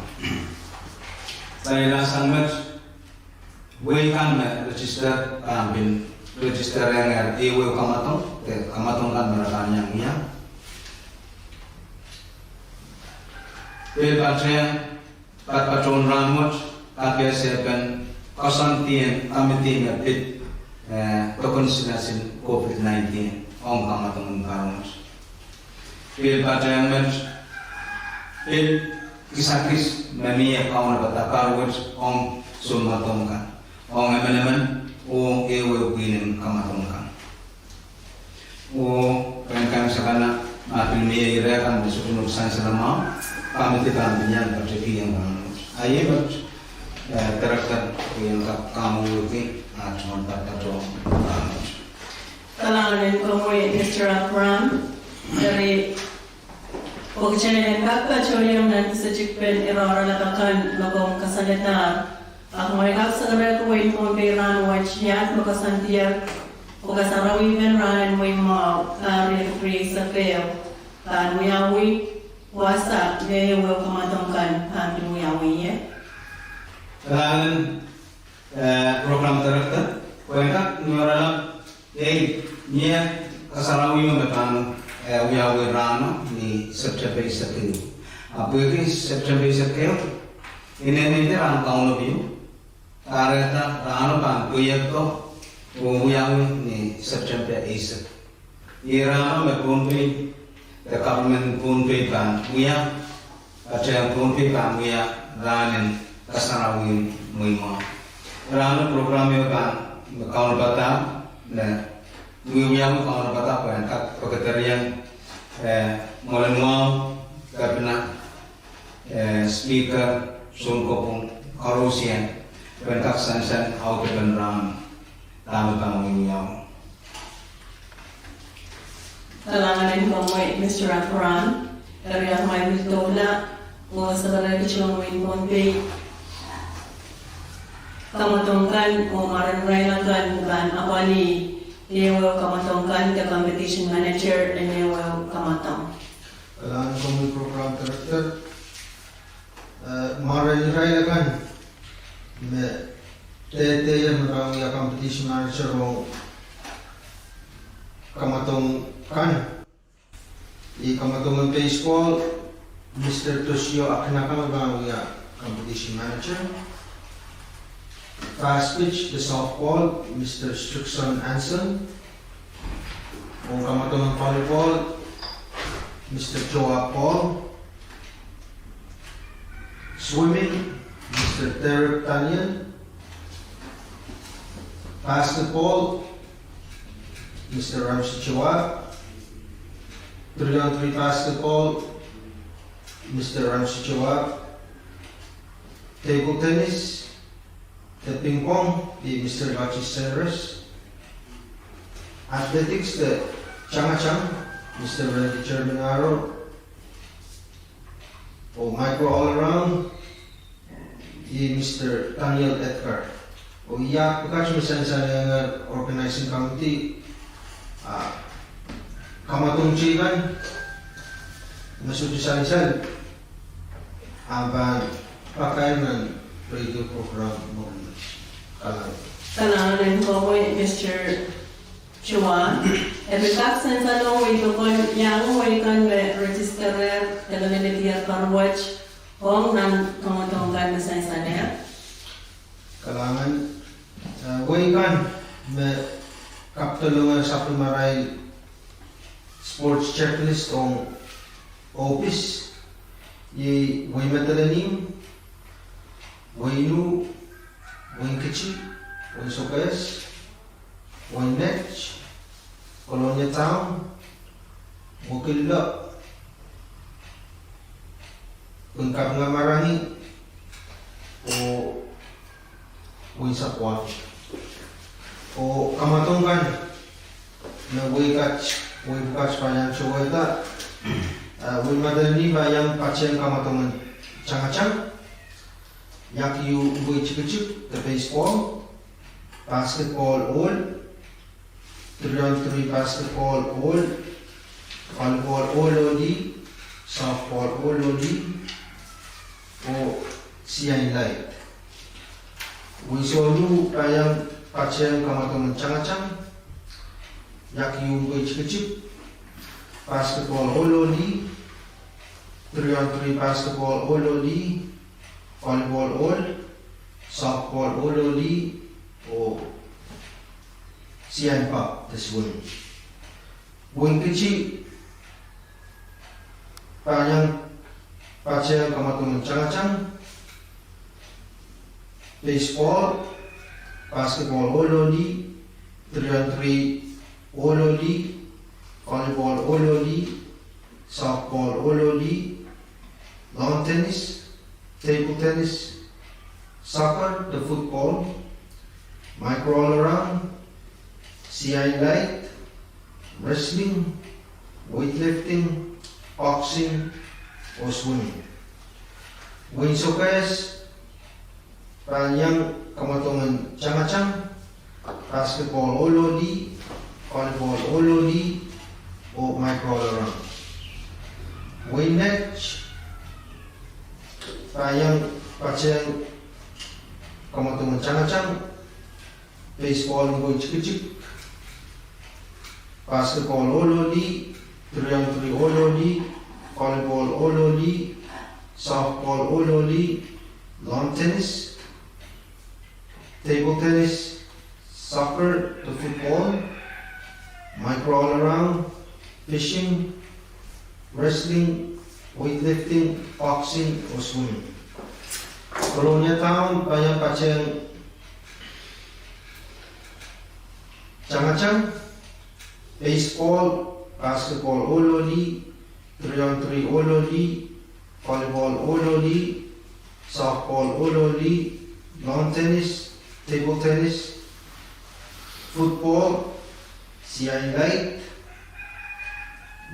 Paliwara sang met, wehi kan me register, pahn pil register ehu ehuehu kamwadong, de kamwadong kan me re pahn iang wia. Pil patehng patpatohn rahnwet, kapehsepen koasoandi en committee me pid, eh, doken silasil COVID nineteen ong kamwadong en rahnwet. Pil patehng met, pil kisakis me mie kaunopada rahnwet ong sounmwadong kan. Ong emenemen, oh ehuehu pwihn en kamadong kan. Oh pwehn kan sakana, ma pil mie ire kan me sohte nohk sansal mwahu, committee kan pil iang patohki iang rahnwet. Ahi met, eh, director, iang kak kamwekid, ah, tohn patohwan rahnwet. Kalahngan en komwi, Mister Abraham, eri pwekiten en kak patohiong nan kisetikpen ire oaralap akan me komw kasalehdahr, a kumwail kak sakarehki wehin Pohnpei rahnwet, iahd me koasoandier, oh kasarawi men rahnen wehi mwahu, pahr riekid rieisek ehu, pahn wiawi wasa me ehuehu kamadong kan pahn pil wiawi ie. Kalahngan, eh, program director, pwehn kak ni oaralap, eh, mie kasarawi me pahn, eh, wiawi rahno ni September eisek ehu. A pwehki September eisek ehu, inenen de rahn Kauno pil, kahrehda rahno pahn pweiekdo oh wiawi ni September eisek. Ih rahno me Pohnpei, de government Pohnpei pahn wia, a te Pohnpei pahn wia rahnen kasarawi en wehi mwahu. Rahno program ieu pahn kaunopada, me wiawi kaunopada pwehn kak pekederien, eh, mwoalen mwahu, governor, eh, speaker, sounkopwung, koarosie, pwehn kak sansal audepen rahno, dahme pahn wiawi. Kalahngan en komwi, Mister Abraham, eri ahmw pil doula, oh sakarehki tohn wehin Pohnpei kamadong kan, oh mwaren irail akan me pahn apwalih ehuehu kamadong kan, de competition manager en ehuehu kamadong. Kalahngan en komwi program director, eh, mwaren irail akan me dehdehla me pahn wia competition manager ong kamadong kan. Ih kamadong en baseball, Mister Toshio Akinaka me pahn wia competition manager. Fast pitch de softball, Mister Strickson Anson. Oh kamadong en volleyball, Mister Joab Paul. Swimming, Mister Derek Daniel. Basketball, Mister Ramsey Joab. Three on three basketball, Mister Ramsey Joab. Table tennis, de ping pong, de Mister Lachi Seres. Athletics, de changachang, Mister Randy Germanaro. Oh micro all around, de Mister Daniel Edgar. Oh iahd pwukat me sansalehr organizing committee, ah, kamadong teikan me sohte sansal, ahpw pahn pakair nan radio program mour. Kalahngan. Kalahngan en komwi, Mister Chua. E pil kak sansal ong wehi pokon iang wehi kan me register-er, de me lelehdier paruwet ong nan kamadong kan me sansalehr. Kalahngan, eh, wehi kan me kapedolong sapwellimarail sports checklist ong ohpis, iei wehi Madolenihmw, wehi Inu, wehi Kiti, wehi Sokehs, wehi Nett, Kolonia Town, Wekillo, wehi Kapinga Marangi, oh wehi Sapwual. Oh kamadong kan me wehi kat, wehi pwukat pahn iang towehda, eh, wehi Madolenihmw pahn iang patehng kamadong en changachang, iakiu mpwei tikitik de baseball, basketball ohl, three on three basketball ohl, volleyball ohl oh lih, softball ohl oh lih, oh siain laid. Wehi Solu pahn iang patehng kamadong en changachang, iakiu mpwei tikitik, basketball ohl oh lih, three on three basketball ohl oh lih, volleyball ohl, softball ohl oh lih, oh siain pahp de swimming. Wehi Kiti pahn iang patehng kamadong en changachang, baseball, basketball ohl oh lih, three on three ohl oh lih, volleyball ohl oh lih, softball ohl oh lih, lawn tennis, table tennis, soccer de football, micro all around, siain laid, wrestling, weightlifting, boxing, oh swimming. Wehin Sokehs pahn iang kamwadong en tangatang, basketball ohl oh lih, volleyball ohl oh lih, oh micro all around. Wehin Net pahn iang patehng kamwadong en tangatang, baseball en koi tikitik, basketball ohl oh lih, three on three ohl oh lih, volleyball ohl oh lih, softball ohl oh lih, lawn tennis, table tennis, soccer de football, micro all around, fishing, wrestling, weightlifting, boxing, oh swimming. Kolonia Town pahn iang patehng tangatang, baseball, basketball ohl oh lih, three on three ohl oh lih, volleyball ohl oh lih, softball ohl oh lih, lawn tennis, table tennis, football, siain laid,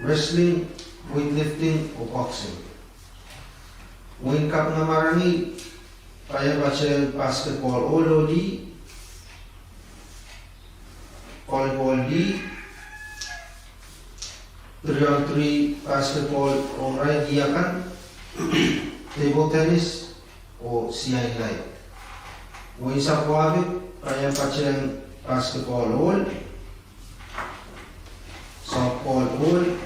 wrestling, weightlifting, oh boxing. Wehin Kapinga Marangi pahn iang patehng basketball ohl oh lih, volleyball lih, three on three basketball ong irail lih akan, table tennis, oh siain laid. Wehin Sapoahpik pahn iang patehng basketball ohl, softball ohl,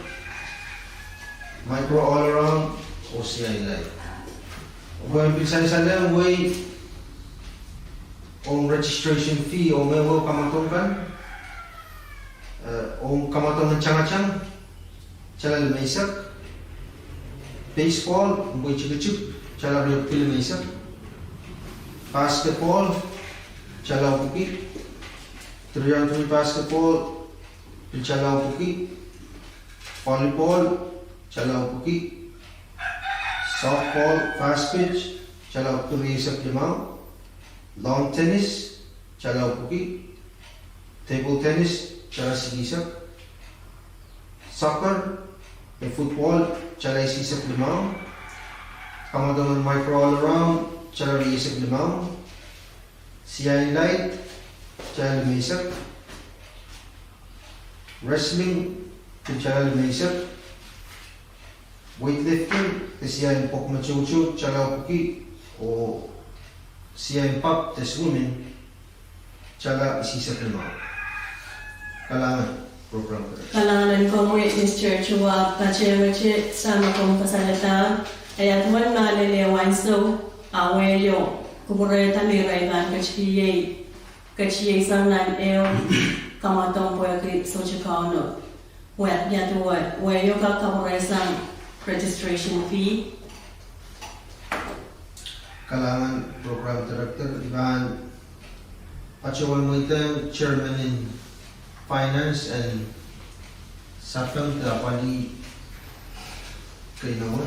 micro all around, oh siain laid. Pwe pil sansalehng wehi ong registration fee, oh me wehwehki kamwadong kan, eh, ong kamwadong en tangatang, tala limeisek. Baseball, en koi tikitik, tala riepwiki limeisek. Basketball, tala epwiki. Three on three basketball, pil tala epwiki. Volleyball, tala epwiki. Softball, fast pitch, tala epwiki rieisek limau. Lawn tennis, tala epwiki. Table tennis, tala silisek. Soccer, eh, football, tala isisek limau. Kamwadong en micro all around, tala rieisek limau. Siain laid, tala limeisek. Wrestling, pil tala limeisek. Weightlifting, de siain pwok me toutou, tala epwiki, oh siain pap de swimming, tala isisek limau. Kalahngan, program director. Kalahngan en komwi, Mister Chua, patehngete sang me komw kasalehda, e iang duwen me lel ansou, a wehio, kupwurehda me irail pahn ketikihong, ketikihong sang nan ehu kamwadong pwehki sohte Kauno. Wehio, wehio kak kapwuresang registration fee. Kalahngan program director, I pahn patohwan mweidohng chairman en finance and sapeng de apwalih keinawe,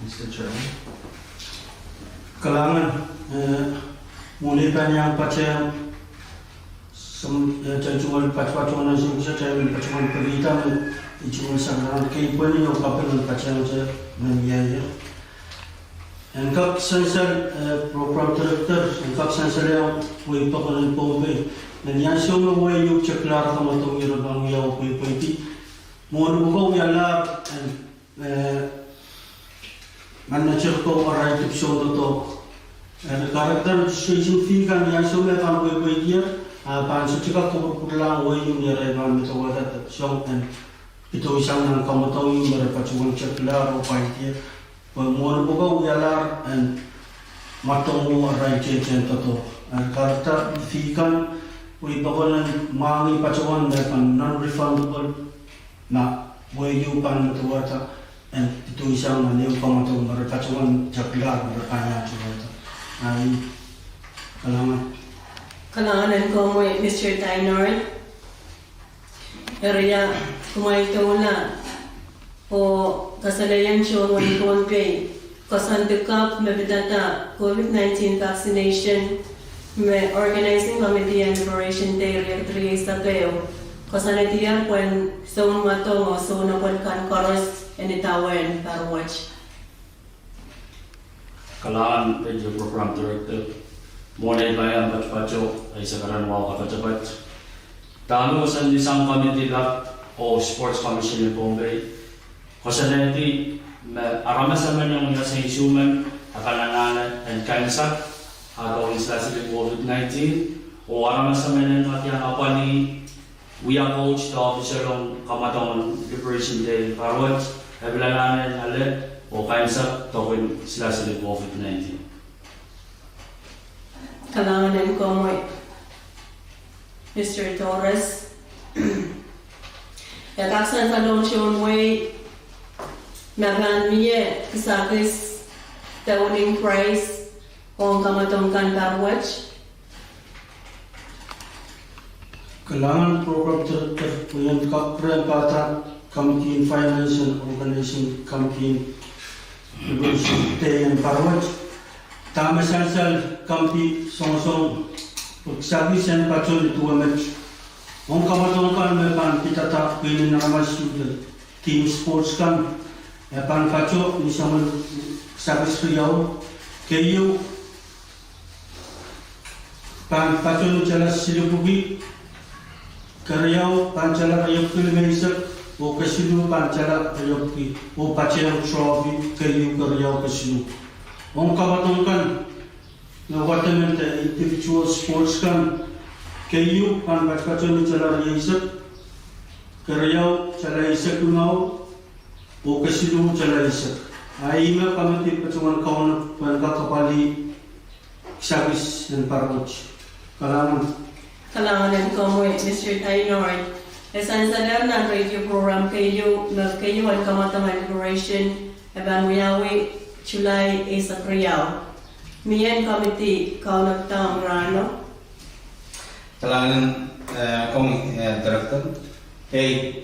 Mister Chairman. Kalahngan, eh, mwohn ei pahn iang patehng Som, eh, te tungoal patpatohwan ansou kis, te tungoal patpatohwan pekihda me, I tungoal sang nan kei pwehn oh kaping en patehngete me mie ie. En kak sansal, eh, program director, en kak sansal iang wehi pokon en Pohnpei. Nan ansou me wehi ieu ketikilar kamwadong ieu pahn wia oh pweipweidi. Mwohn pwuko wialahr, en eh, manager ko arail dipwisou doadoahk. Eh, character registration fee kan ni ansou me pahn pweipweidier, a pahn sohte kak kupwurpwurlahng wehi ieu ni arail pahn medewehda song en pedoisang nan kamwadong ieu me re patohwan ketikilar oh pwaidier. Pwe mwohn pwuko wialahr en mwadong oh arail tehtehn doadoahk. Eh, character fee kan, wehi pokon en mwahngih patohwan me pahn non-refundable. Ma wehi ieu pahn medewehda en pedoisang nan ehu kamwadong me re patohwan ketikilar me re pahn iang towehda. Ai, kalahngan. Kalahngan en komwi, Mister Tainor. Eri ia, kumwail doula oh kasalehiong tohn wehin Pohnpei koasoandi kapw me pidada COVID nineteen vaccination me Organizing Committee en Liberation Day riekid rieisek ehu koasoandier pwehn soun mwadong oh soun apwal kan koaros en idawehn pahr wet. Kalahngan, Radio Program Director. Mwohn ei paiam patopato, ei sakaran wahu kapatopat. Dahme koasoandi sang committee lap oh Sports Commission en Pohnpei, koasoanehdi me aramas emen ong iaseng isuh men e pahn anahne en kaimwisekala dohwen silasil en COVID nineteen, oh aramas emen en wadek apwalih wia coach de official ong kamwadong en Liberation Day pahr wet, e pil anahne en ale oh kaimwisekala dohwen silasil en COVID nineteen. Kalahngan en komwi, Mister Torres. E kak sansalohng tohn wehi me pahn mie kisakis de winning prize ong kamwadong kan pahr wet. Kalahngan Program Director, pwe I en kak rehn pahda Committee en Finance and Organizing Committee en Liberation Day en pahr wet. Dahme sansal committee songosong kisakis en patoh ni duwe met ong kamwadong kan me pahn pidada pwihnen aramas suhte team sports kan, e pahn patoh ni soangen kisakis riau. Keieu pahn patoh ni tala silipwuki, keriau pahn tala riepwiki limeisek, oh kesiluh pahn tala riepwiki, oh patehng trophy keieu keriau kesiluh. Ong kamwadong kan me wademen de individual sports kan, keieu pahn patpatoh ni tala rieisek, keriau tala eisek limau, oh kesiluh tala eisek. A ihme committee patohwan kaunop pwehn kak apwalih kisakis en pahr wet. Kalahngan. Kalahngan en komwi, Mister Tainor. E sansalehr nan radio program keieu me keieu en kamwadong en Liberation e pahn wiawi July eisek riau. Mie committee kaunop dahme rahno? Kalahngan, eh, komwi, eh, Director. Ei,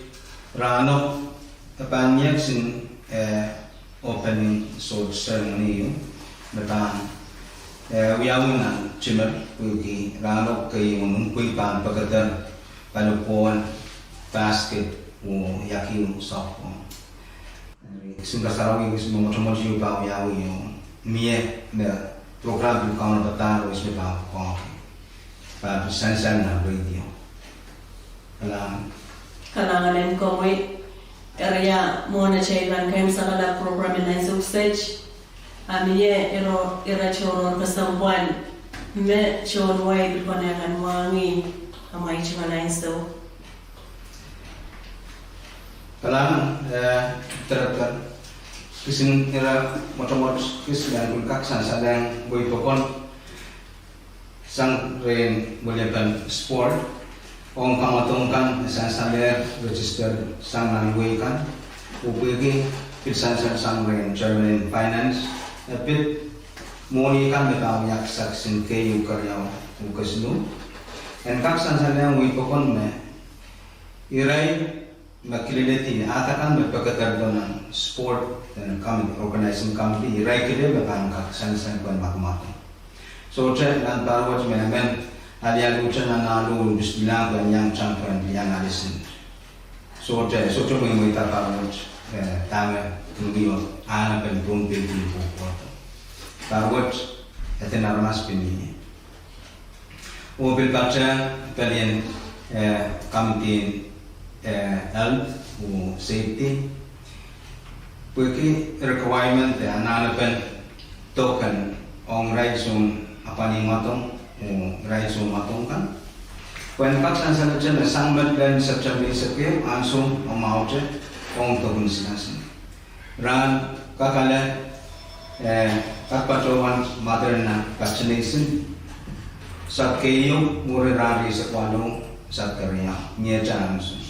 rahno e pahn mie kisin, eh, opening salute ceremony ieu me pahn, eh, wiawi nan Jimmer, pwehki rahno keieu nin pwihn pahn pekeder palipuon basket oh iakiu softball. Kisin kasarawi, kisin mwotomwot ieu pahn wiawi ieu. Mie me program pil kaunop padahk oh ihs me pahn koakoahki, pahn pil sansal nan radio. Kalahngan. Kalahngan en komwi. Eri ia, mwohn atail pahn kaimwisekala program en ansou kiset, a mie ire tohrohr kesempwal me tohn wehi pil konehng en mwahngih amwail tungoal ansou? Kalahngan, eh, Director. Kisin ire mwotomwot kis me I pil kak sansalehng wehi pokon sang rehn weliepen sport ong kamwadong kan me sansalehr register sang nan wehi kan, oh pwehki pil sansal sang rehn Chairman en Finance, e pid mwohni kan me pahn wia kisakis en keieu keriau oh kesiluh. En kak sansalehng wehi pokon me irail me kileledi ahda kan me pekederdo nan sport, nan committee, organizing committee, irail kilel me pahn kak sansal pwehn mwakamwadong. Sohte nan pahr wet me emen alialuhte nan ahlo en pil iang pwehn iang tang pwehn pil iang alehdi. Sohte, sohte mweimweida pahr wet, eh, dahme kin wia ahnepen Pohnpei pil kohkohdo. Pahr wet, eden aramas pil mie. Oh pil patehng pelien, eh, committee en, eh, health oh safety, pwehki requirement de anahnepen token ong irail soun apwalih mwadong oh irail soun mwadong kan. Pwehn kak sansalehte me sang met lel September eisek ehu, ansou me mwahulte ong token silasil. Rahn kak ale, eh, kak patohwan Moderna vaccination. Sat keieu mwurin rahn rieisek waluh, sat keriau, mie ansou.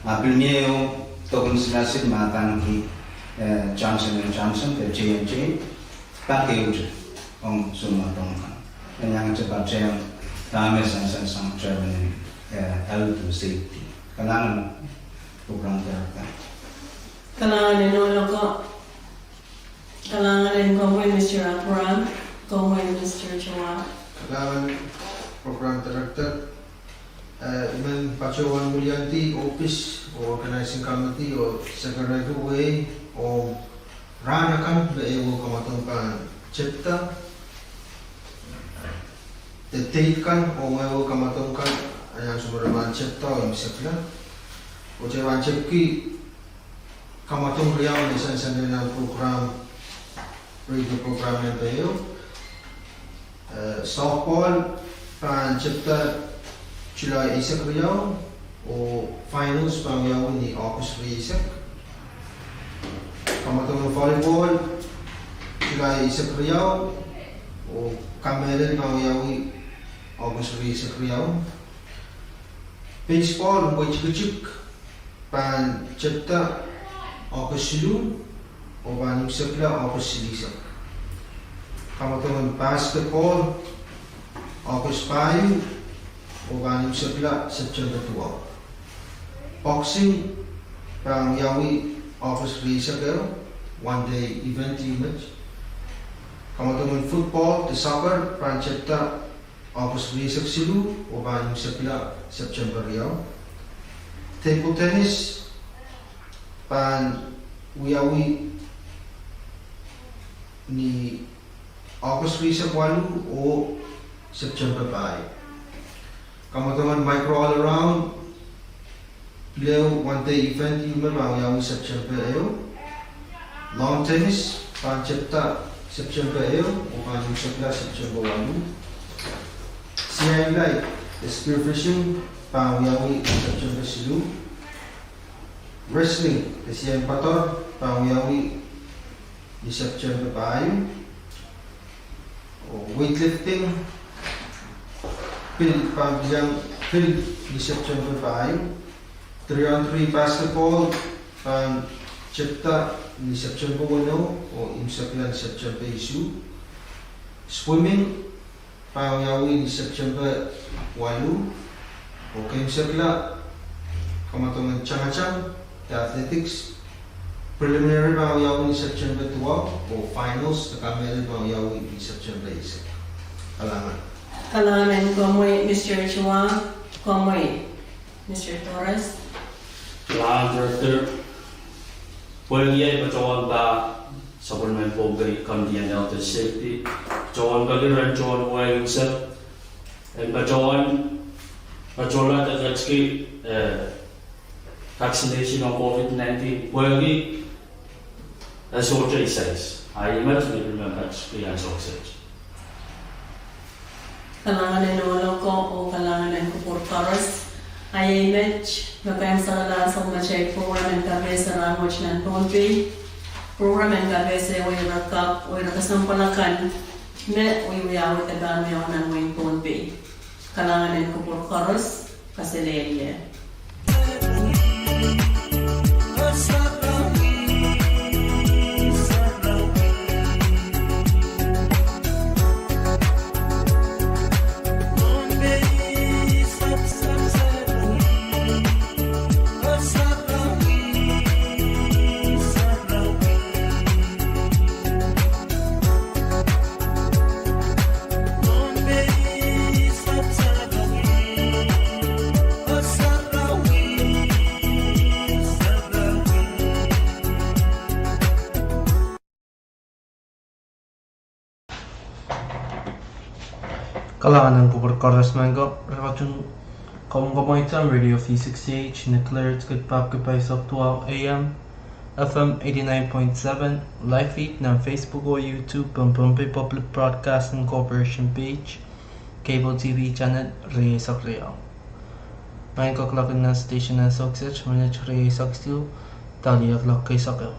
A pil mie ehu token silasil me adaneki, eh, Johnson and Johnson de J and J, pak ehute ong soun mwadong kan. En iangete patehng Dahme sansal sang chairman en, eh, L two safety. Kalahngan, Program Director. Kalahngan en ohl oko. Kalahngan en komwi, Mister Abraham, komwi, Mister Chua. Kalahngan, Program Director. Eh, I men patohwan wiliandi ohpis oh organizing committee oh secretary wei oh rahn akan me ehu kamadong pahn tepda, de date kan oh ehu kamadong kan, anahn ansou me re pahn tepda oh imwisekla. Oh kitail pahn tepki kamadong riau me sansal nan program, radio program nempe ehu. Eh, softball pahn tepda July eisek riau, oh finals pahn wiawi ni August rieisek. Kamadong volleyball, July eisek riau, oh kamehlel pahn wiawi August rieisek riau. Baseball, pwe tikitik, pahn tepda August siluh, oh pahn imwisekla August silihsek. Kamadong basketball, August pahieu, oh pahn imwisekla September duwau. Boxing, pahn wiawi August rieisek ehu, one day event ieu met. Kamadong football, de soccer, pahn tepda August rieisek siluh, oh pahn imwisekla September riau. Table tennis, pahn wiawi ni August rieisek waluh oh September pahieu. Kamadong micro all around, lehu one day event ieu me pahn wiawi September ehu. Lawn tennis, pahn tepda September ehu, oh pahn imwisekla September waluh. Siain lai, de spearfishing, pahn wiawi September siluh. Wrestling, de siain pador, pahn wiawi ni September pahieu. Oh weightlifting, pil pahn pil, pil ni September pahieu. Three on three basketball, pahn tepda ni September weneu, oh imwisekla ni September isuh. Swimming, pahn wiawi ni September waluh, oh keimwisekla, kamadong tangatang, de athletics. Preliminary pahn wiawi ni September duwau, oh finals, de kamehlel pahn wiawi ni September eisek. Kalahngan. Kalahngan en komwi, Mister Chua, komwi, Mister Torres. Kalahngan, Director. Pwehki ei patohwan pahn sapwellimen Pohnpei Committee on Health and Safety, patohwan peki rehn tohn wehi unsek en patohwan, patohla de ketki, eh, vaccination ong COVID nineteen, pwehki e sohte isais. A ih met me I pil men ketki ansou kiset. Kalahngan en ohl oko oh kalahngan en kupwur koaros. A ih met me pahn solahr mwohtail program en kapehse rahnwet nan Pohnpei. Program en kapehse wei rakapw, wei rakasempwal akan me wiawi de pahn wiawi nan wehin Pohnpei. Kalahngan en kupwur koaros, kaselehlie. Kalahngan en kupwur koaros, me kin rongada komw kamwaita Radio V six H, ni kilang kepahpw kepahsok duwau A M, F M eighty-nine point seven, live feed nan Facebook oh YouTube en Pohnpei Public Broadcasting Corporation page, cable T V channel rieisek riau. Maing ko clock nan station en Sohksohk, minit rieisek siluh, dahlia clock keisek ehu.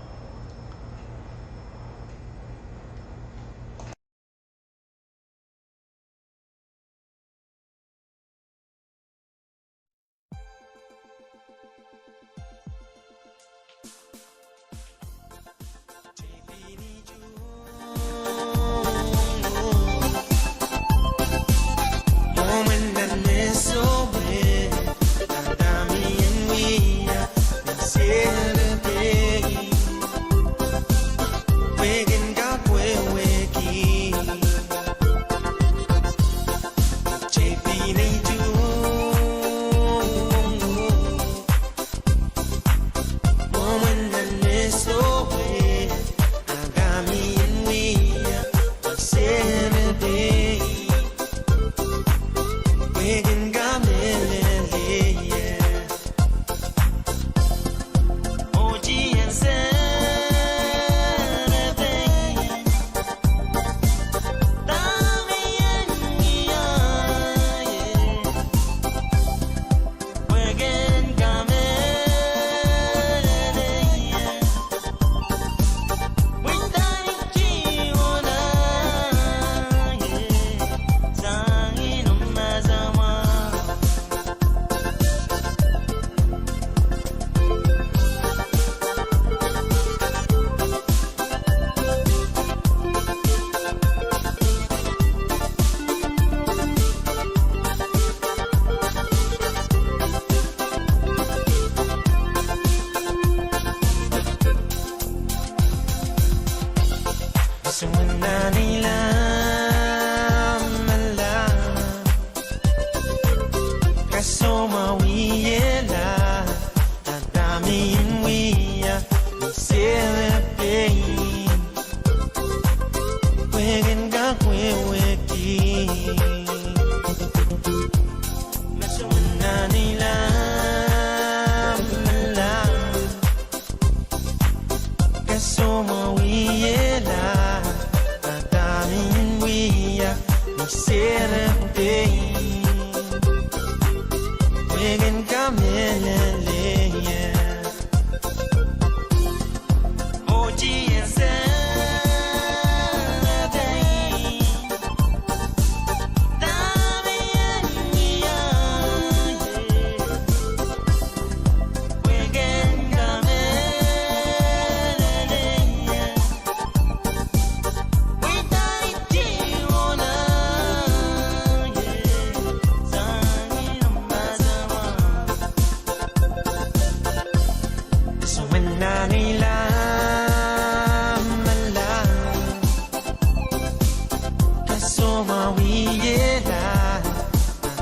Soangen nanleng, kasohma wiahla, dahme I en wia, ni sehse pein, pwehki en kak wehwehki. Soangen nanleng, kasohma wiahla, dahme I en wia, ni sehse pein, pwehki en kamehlele. Soangen nanleng, kasohma wiahla,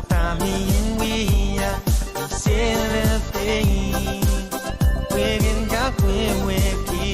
dahme I en wia, ni sehse pein, pwehki en kak wehwehki.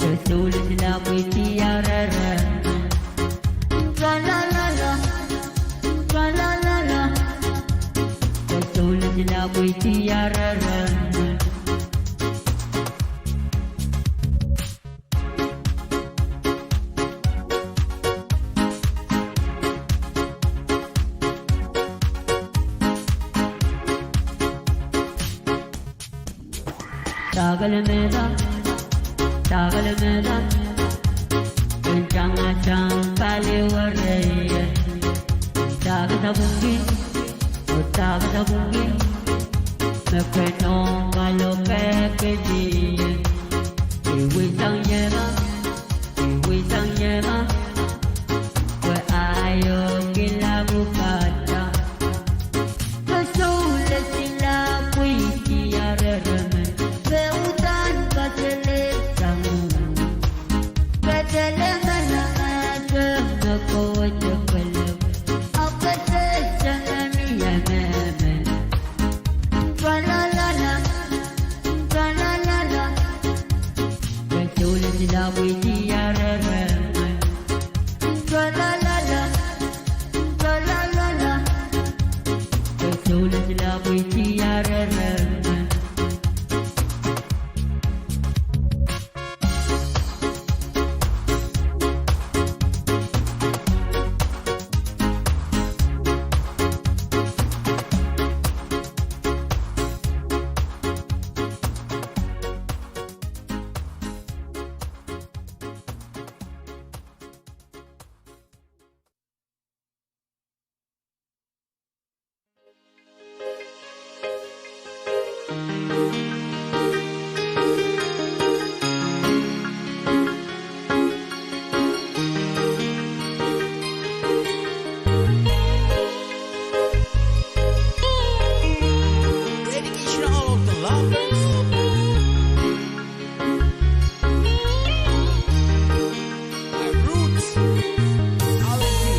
Ke souleng sila pwihki arere. Tralalala, tralalala. Ke souleng sila pwihki arere. Takelemehla, takelemehla, ken tangahsang paliwere. Takesapwungki, oh takesapwungki, me ke nohn kaloke kedi. Iwisang iema, iwisang iema, pwe aio kila kupata. Ke souleng sila pwihki arere men, pwe udahn kaselehsang. Ke dehr leme langete me kowe tepwele, ahpw ke dehr sangete ni ememen. Tralalala, tralalala. Ke souleng sila pwihki arere men. Tralalala, tralalala. Ke souleng sila pwihki arere men. Dedication all of the love. Roots, Aleki.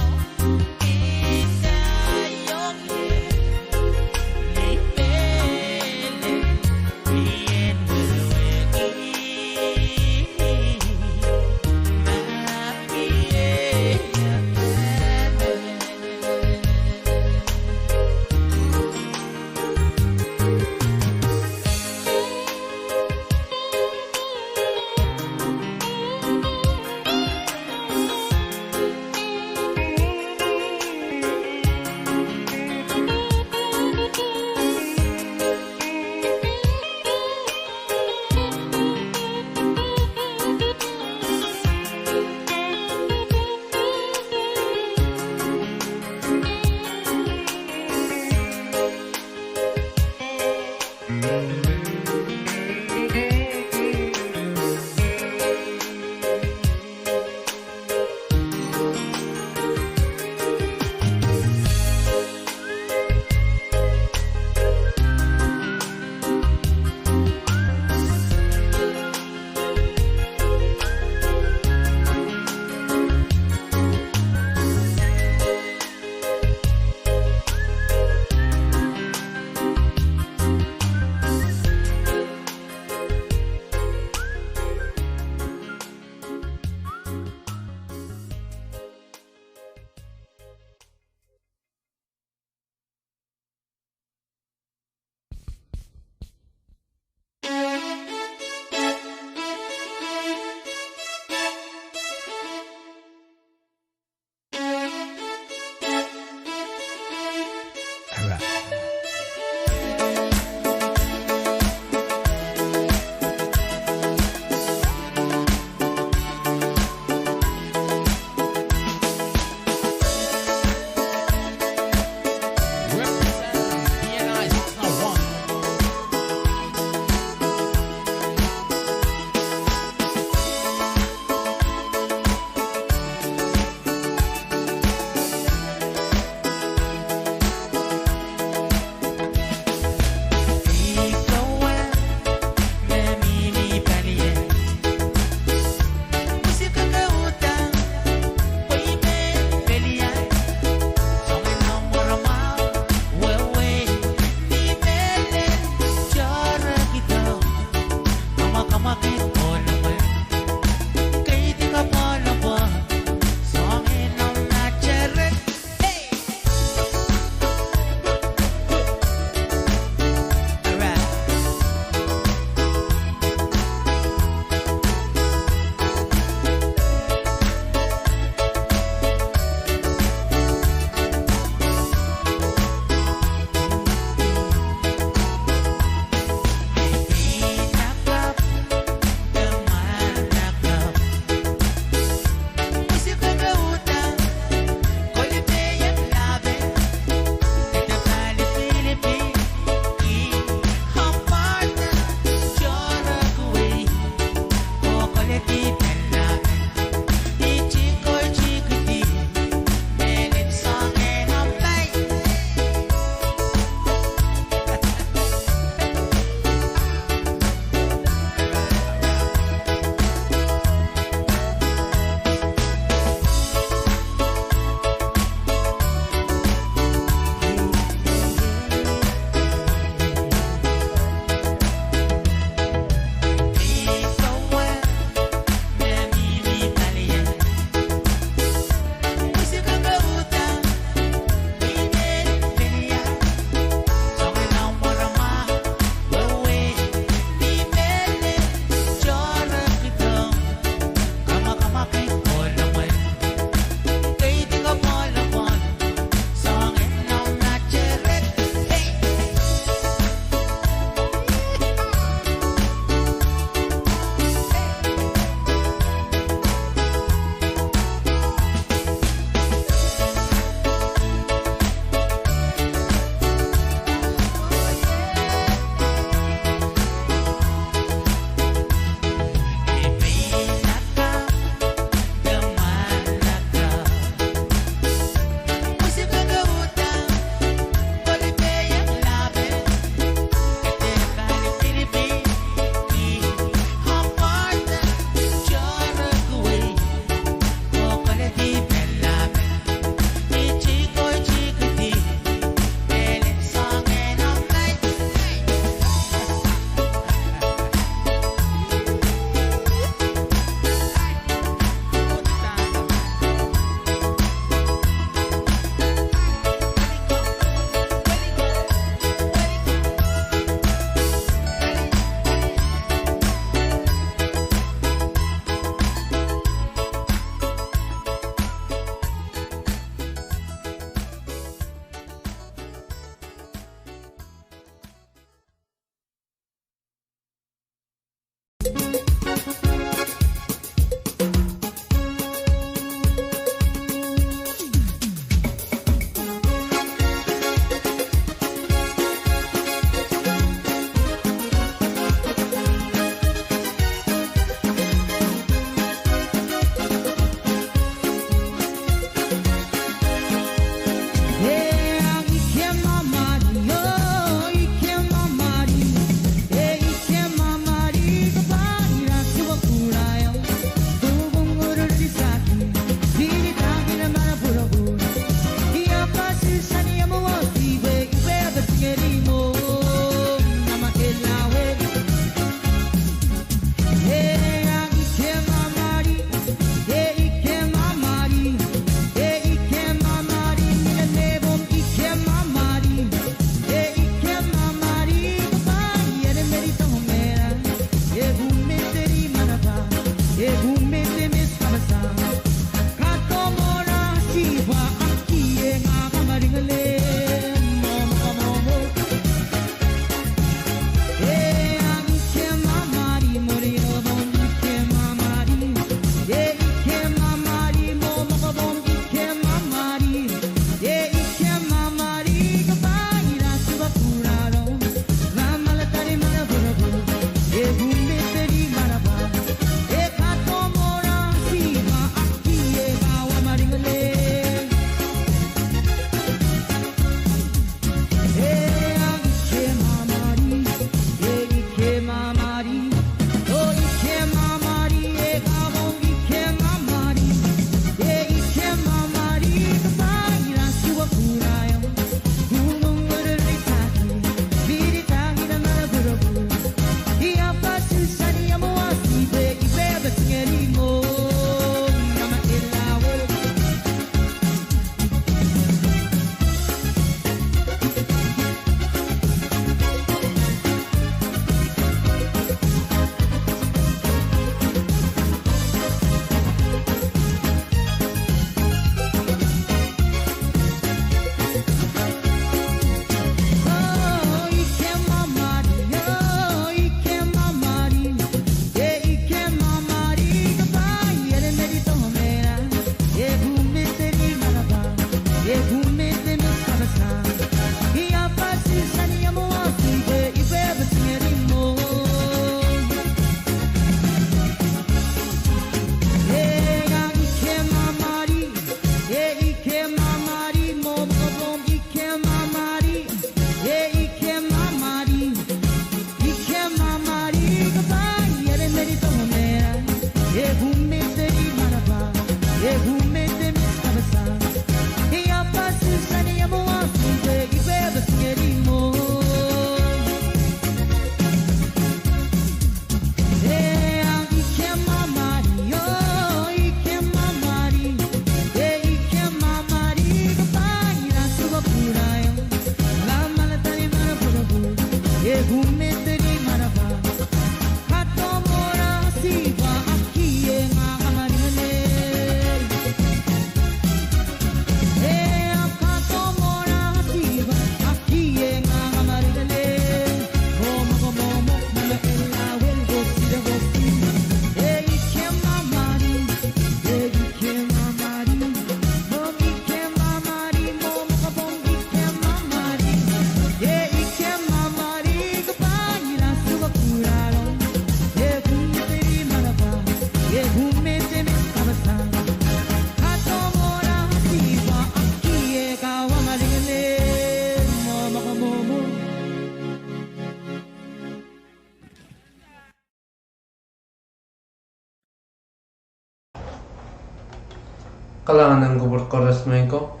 Kalahngan en kupwur koaros me ko.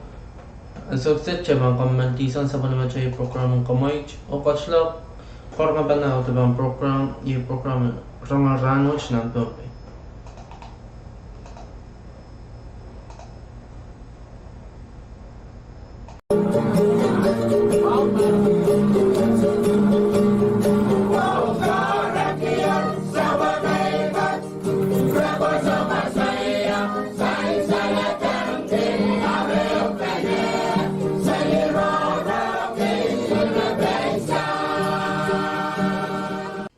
Ansou kiset kitail pahn kommendisang sapwellimatail program en Kamwaid, oh ketilau, koaros me pahn audepen program, iei program en Rongen Rahnwet nan Pohnpei.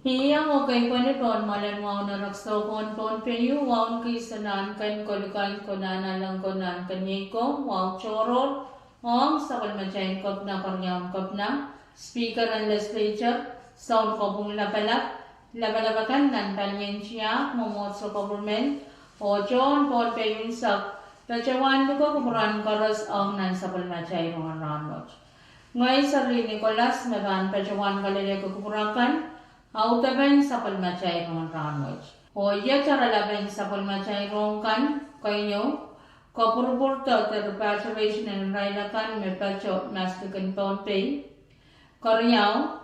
Iang okei pwene pohn mwoalen wahu en erekiso ko en Pohnpei, wahu en kihsang nan ken kolukan ko nan aleng ko nan keniei ko, wahu tohrohr, ong sapwellimatail Kepina, Keriaun Kepina, Speaker en Legislature, Sounkopwung Lapalap, lapalap akan nan palien tiahk, mwomwohdiso, government, oh tohn Pohnpei unsek, patohwan luke kupwuran koaros ong nan sapwellimatail Rongen Rahnwet. Ngehi Serlihn Nicholas me pahn patohwan kalelehki kupwur akan, audepen sapwellimatail Rongen Rahnwet. Oh iet oaralapen sapwellimatail rohng kan, keieu, kopwurupwurdohn repatriation en irail akan me patoh mas likin Pohnpei. Keriau,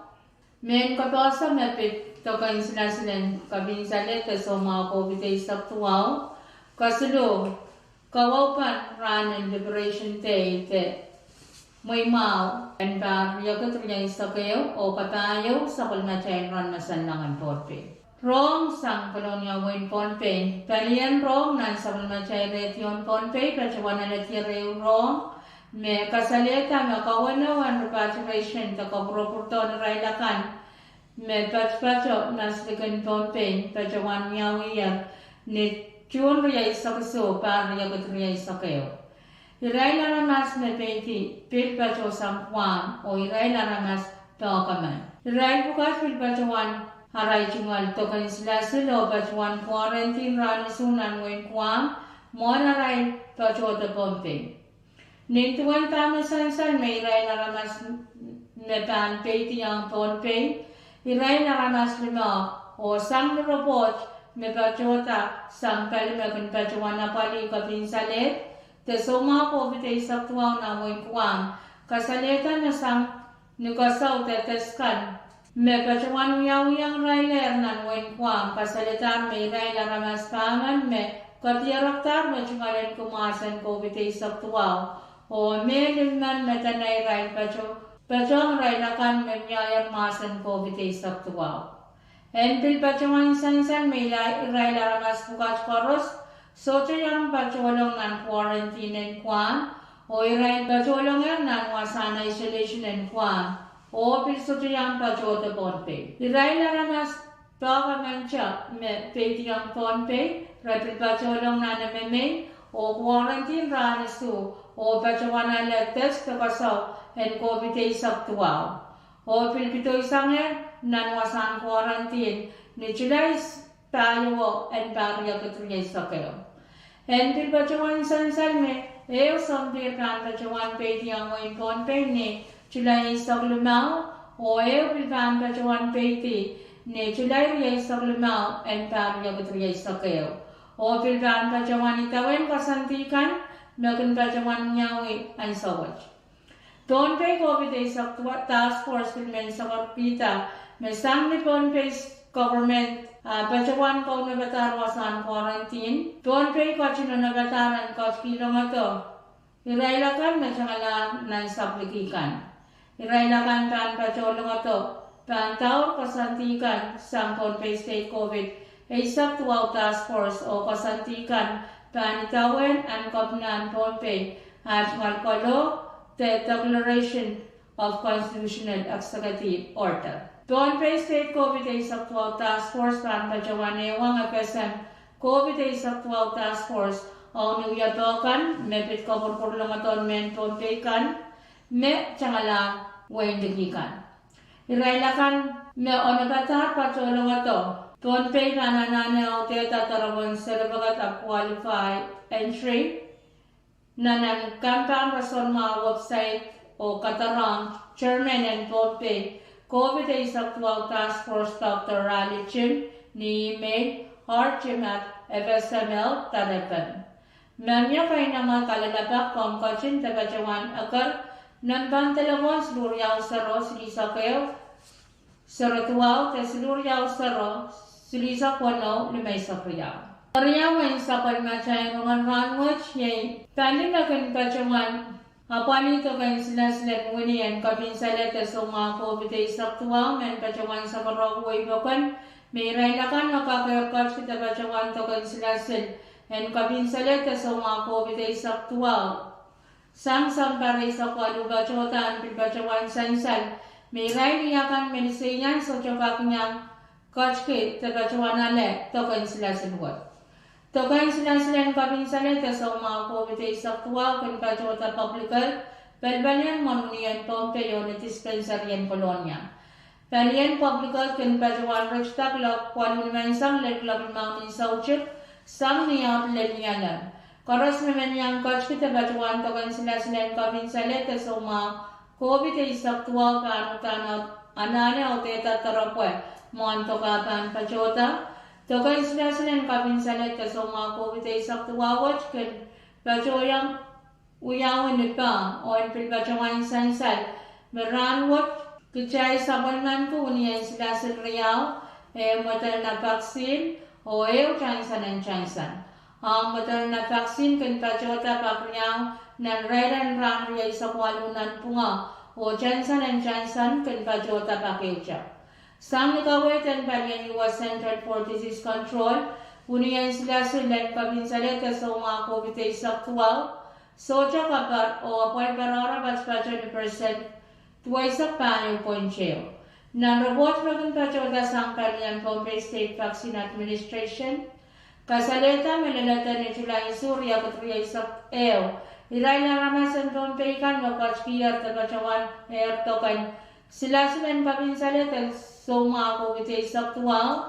mehn kapehse me pid doken silasil en kepin salehda soumwahu COVID eisek duwau. Kesiluh, kawaupen rahn en Liberation Day de mweimwahu en pahr riekid rieisek ehu oh kapahieu sapwellimatail Ranmasang Lahng en Pohnpei. Rohng sang Kolonia wehin Pohnpei, palien rohng nan sapwellimatail radio en Pohnpei patohwan alehdi ehu rohng me kasalehda me kaweno en repatriation de kopwurupwurdohn irail akan me patopato mas likin Pohnpei patohwan wiawiher ni June rieisek isuh, pahr riekid rieisek ehu. Irail aramas me peidi pil patohsang Guam oh irail aramas poakemen. Irail pwukat pil patohwan arail tungoal doken silasil oh patohwan quarantine rahn isuh nan wehin Guam mwohn arail patohdo Pohnpei. Nin duwen dahme sansal me irail aramas me pahn peidiong Pohnpei, irail aramas limehk, oh sang ni report me patohda sang pali me kin patohwan apwalih kepin salehd de soumwahu COVID eisek duwau nan wehin Guam, kasalehda me sang ni kasau de test kan me patohwan wiawiong irailehr nan wehin Guam, kasalehdahr me irail aramas pahmen me kedirekdahr me tungoal en kin mahsen COVID eisek duwau, oh me limmen me dene irail pato, patohng irail akan me wiahier mahsen COVID eisek duwau. En pil patohwan sansal me irail, irail aramas pwukat koaros sohte iang patohlong nan quarantine en Guam, oh irail patohlongehr nan wasahn isolation en Guam, oh pil sohte iang patohdo Pohnpei. Irail aramas poakemen te me peidiong Pohnpei, re pil patohlong nan M M A, oh quarantine rahn isuh, oh patohwan ale test de kasau en COVID eisek duwau, oh pil pidoisangehr nan wasahn quarantine ni July pahieu en pahr riekid rieisek ehu. En pil patohwan sansal me ehu sompihr pahn patohwan peidiong wehin Pohnpei ni July eisek limau, oh ehu pil pahn patohwan peidi ni July rieisek limau en pahr riekid rieisek ehu. Oh pil pahn patohwan idawehn koasoandi kan me kin patohwan wiawi ansou wet. Pohnpei COVID eisek duwau task force pil men sakarkihda me sang ni Pohnpei government, ah, patohwan kaunopadahr wasahn quarantine, Pohnpei ketin onopadahr en ketikihongedo irail akan me tangalahr nan sapwliki kan. Irail akan pahn patohlongedo pahn daur koasoandi kan sang Pohnpei State COVID eisek duwau Task Force oh koasoandi kan pahn idawehn ahn Kepinahn Pohnpei at ngal kolo de Declaration of Constitutional Executive Order. Pohnpei State COVID eisek duwau Task Force pahn patohwan ehuong F S M COVID eisek duwau Task Force ong ni wiepe kan me pid kopwurpwur longedon mehn Pohnpei kan me tangala wehin liki kan. Irail akan me onopadahr patoh longedong Pohnpei pahn anahne audehda doaropwen Certificate of Qualified Entry nan ahn kampahn rasehng mwahu website oh kadarohng chairman en Pohnpei COVID eisek duwau Task Force Doctor Raleigh Jim ni email R Jim at F S M L dot F M. Ma mie keinemwe kalelapak, komw ketin de patohwan eker nempehn delepwohn siluh riau sero silihsek ehu sero duwau de siluh riau sero silihsek weneu limeisek riau. Riau en sapwellimatail rongen rahnwet iei pali me kin patohwan apwalih doken silasilen wini en kepin salehde soumwahu COVID eisek duwau men patohwan sakarokei pokon me irail akan me kakehr ketki de patohwan doken silasil en kepin salehde soumwahu COVID eisek duwau sang sounpar eisek waluh patohda en pil patohwan sansal me irail akan me liseian sohte kak iang ketki de patohwan ale doken silasil wet. Doken silasil en kepin salehde soumwahu COVID eisek duwau kin patohda Public Health, pelipelien mwohn Unien Pohnpei oh ni dispensary en Kolonia. Pelien Public Health kin patohwan ritida kuloak waluh nimenseng lel kuloak limau soutik sang ni aht lel ni alem. Koaros me men iang ketki de patohwan doken silasil en kepin salehde soumwahu COVID eisek duwau pahn uhdahn anahne audehda doaropwe mwohn doka pahn patohda. Doken silasil en kepin salehde soumwahu COVID eisek duwau wet kin patohiong wiawi ni pahn oh en pil patohwan sansal me rahnwet kitail sapwellimaniki wini en silasil riau, ehu Moderna vaccine oh ehu Johnson and Johnson. Ahng Moderna vaccine kin patohda pak riau nan irair en rahn rieisek waluh nanpwungara oh Johnson and Johnson kin patohda pak ehute. Sang ni kaweid en palien U S Centers for Disease Control, wini en silasil en kepin salehde soumwahu COVID eisek duwau sohte kapar oh apwal patohro patopato ni percent duweisek pahieu point ehu. Nan ripoht me kin patohda sang palien Pohnpei State Vaccine Administration, kasalehda me leledo ni Sulai isuh riekid rieisek ehu, irail aramas en Pohnpei kan me ketkier de patohwan ehr doken silasil en kepin salehde soumwahu COVID eisek duwau,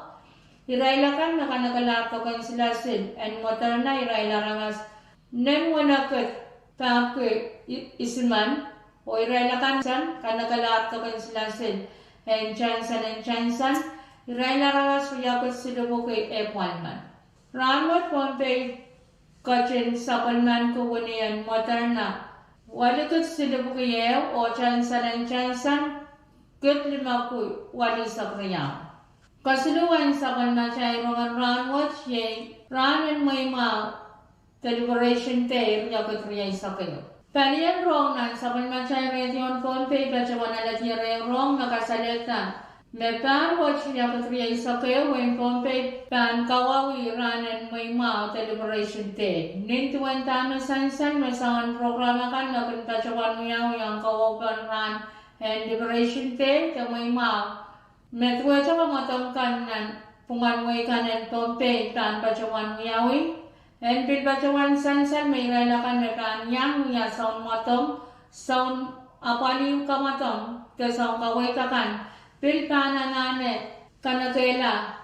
irail akan me kanekelahr doken silasil en Moderna irail aramas nen wenekid pahpwiki isimen, oh irail akan me kanekelahr doken silasil en Johnson and Johnson irail aramas riekid silipwuki ehpwalimen. Rahnwet Pohnpei ketin sapwellimaniki wini en Moderna welikid silipwuki ehu oh Johnson and Johnson kid limepwuki welisek riau. Kesiluh en sapwellimatail rongen rahnwet iei rahn en mweimwahu Deliberation Day riekid rieisek ehu. Palien rong nan sapwellimatail redion Pohnpei patohwan alehdi ehu rong me kasalehda me pahr wet riekid rieisek ehu wehin Pohnpei pahn kawauwih rahn en mweimwahu Deliberation Day. Nin duwen dahme sansal me soangen program akan me kin patohwan wiawi ong kawaupen rahn en Liberation Day de mweimwahu, me duwehte kamwadong kan nan pwungen wehi kan en Pohnpei pahn patohwan wiawi, en pil patohwan sansal me irail akan me pahn iang wia soun mwadong, soun apwalih kamwadong de soun kaweid akan, pil pahn anahne kanekehla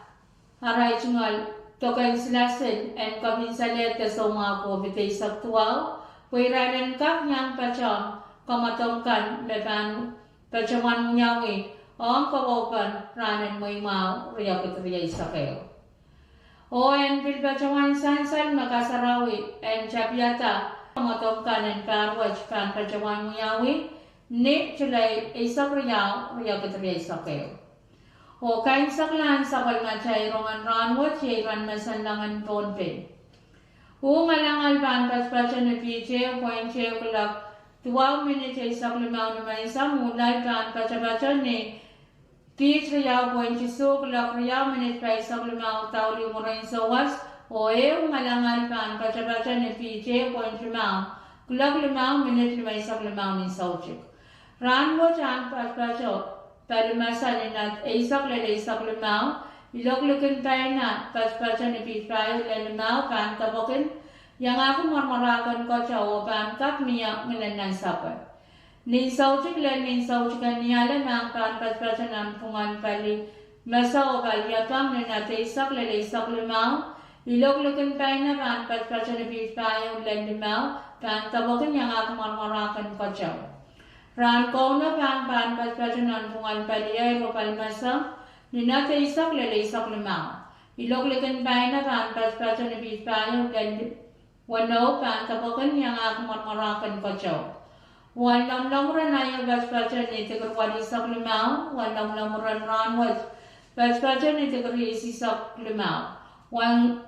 arail tungoal doken silasil en kepin salehde soumwahu COVID eisek duwau, pwe irail en kak iang patehng kamwadong kan me pahn patohwan wiawi ong kawaupen rahn en mweimwahu riekid rieisek ehu. Oh en pil patohwan sansal me kasarawi en tapihada kamwadong kan en pahr wet pahn patohwan wiawi ni Sulai eisek riau riekid rieisek ehu. Oh kaimwiseklahn sapwellimatail rongen rahnwet iei iren menseng en Pohnpei. Uh ngalangal pahn patopato ni P J point ehu kuloak duwau minit eisek limau nimenseng, uh lel pahn patopato ni Piht riau pweint isuh, kuloak riau minit paheisek limau daulih mwurin souwas, oh ehu ngalangal pahn patopato ni piht ehu pweint limau, kuloak limau minit limeisek limau ni soutik. Rahnwet ahn patopato pali masa ni nat eisek lel eisek limau, ilok likin paina patopato ni piht pahieu lel limau pahn depwekin iangahki mwarmwarahken keteu oh pahn kak mie nginen nansapwe. Ni soutik lel ni soutik en niale mahk pahn patopato nanpwungen pali masa oh pali apwang ni nat eisek lel eisek limau, ilok likin paina pahn patopato ni piht pahieu lel limau pahn depwekin iangahki mwarmwarahken keteu. Rahn Kauno pahn patopato nanpwungen pali eir oh pali masa ni nat eisek lel eisek limau, ilok likin paina pahn patopato ni piht pahieu lel weneu pahn depwekin iangahki mwarmwarahken keteu. Wen lomwlomwur en aio patopato ni dikehr welisek limau, wen lomwlomwur en rahnwet patopato ni dikehr eisek limau. Wen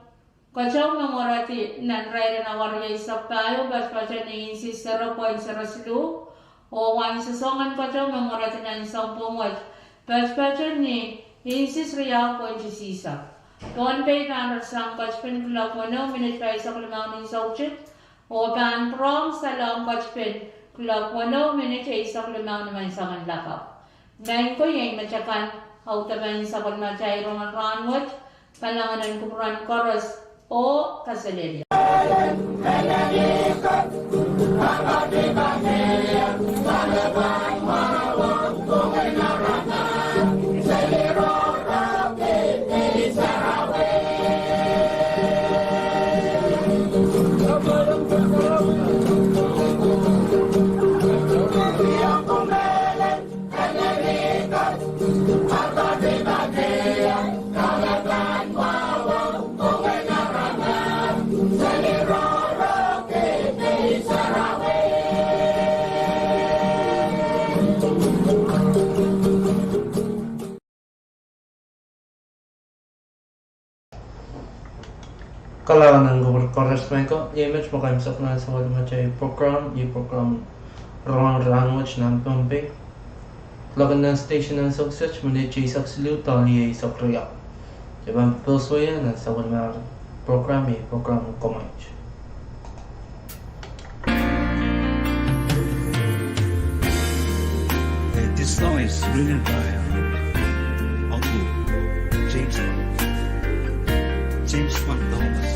keteu me mweredi nan irair en awa rieisek pahieu patopato ni inches zero point zero siluh, oh wen soangen keteu me mweredi nan sounpwong wet patopato ni inches riau pweint isihsek. Pohnpei pahn ratsang ketipin kuloak weneu minit paheisek limau ni soutik, oh pahn pwurehng salong ketipin kuloak weneu minit eisek limau ni menseng en lakapw. Maing ko, iei metakan audepen sapwellimatail rongen rahnwet. Kalahngan en kupwuren koaros oh kaselehlie. Kalahngan en kupwur koaros. Maing ko, iei met me komw song nan sapwellimatail program, iei program Rongen Rahnwet nan Pohnpei. Kuloak nan station nan Sohksohte minit eisek siluh doadoahk eisek riau. Kitail pahn pil sohte nan sapwellimatail program, iei program Komoit. And this song is written by, uh, Uncle James, James Van Thomas.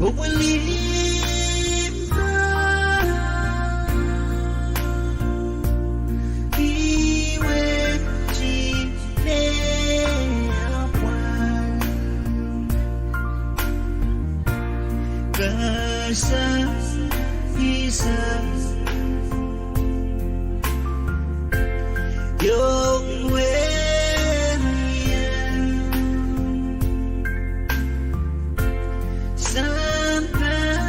Oweli ma, ih wehwehki me apwal. Kasa isa ong wehwehki sampah.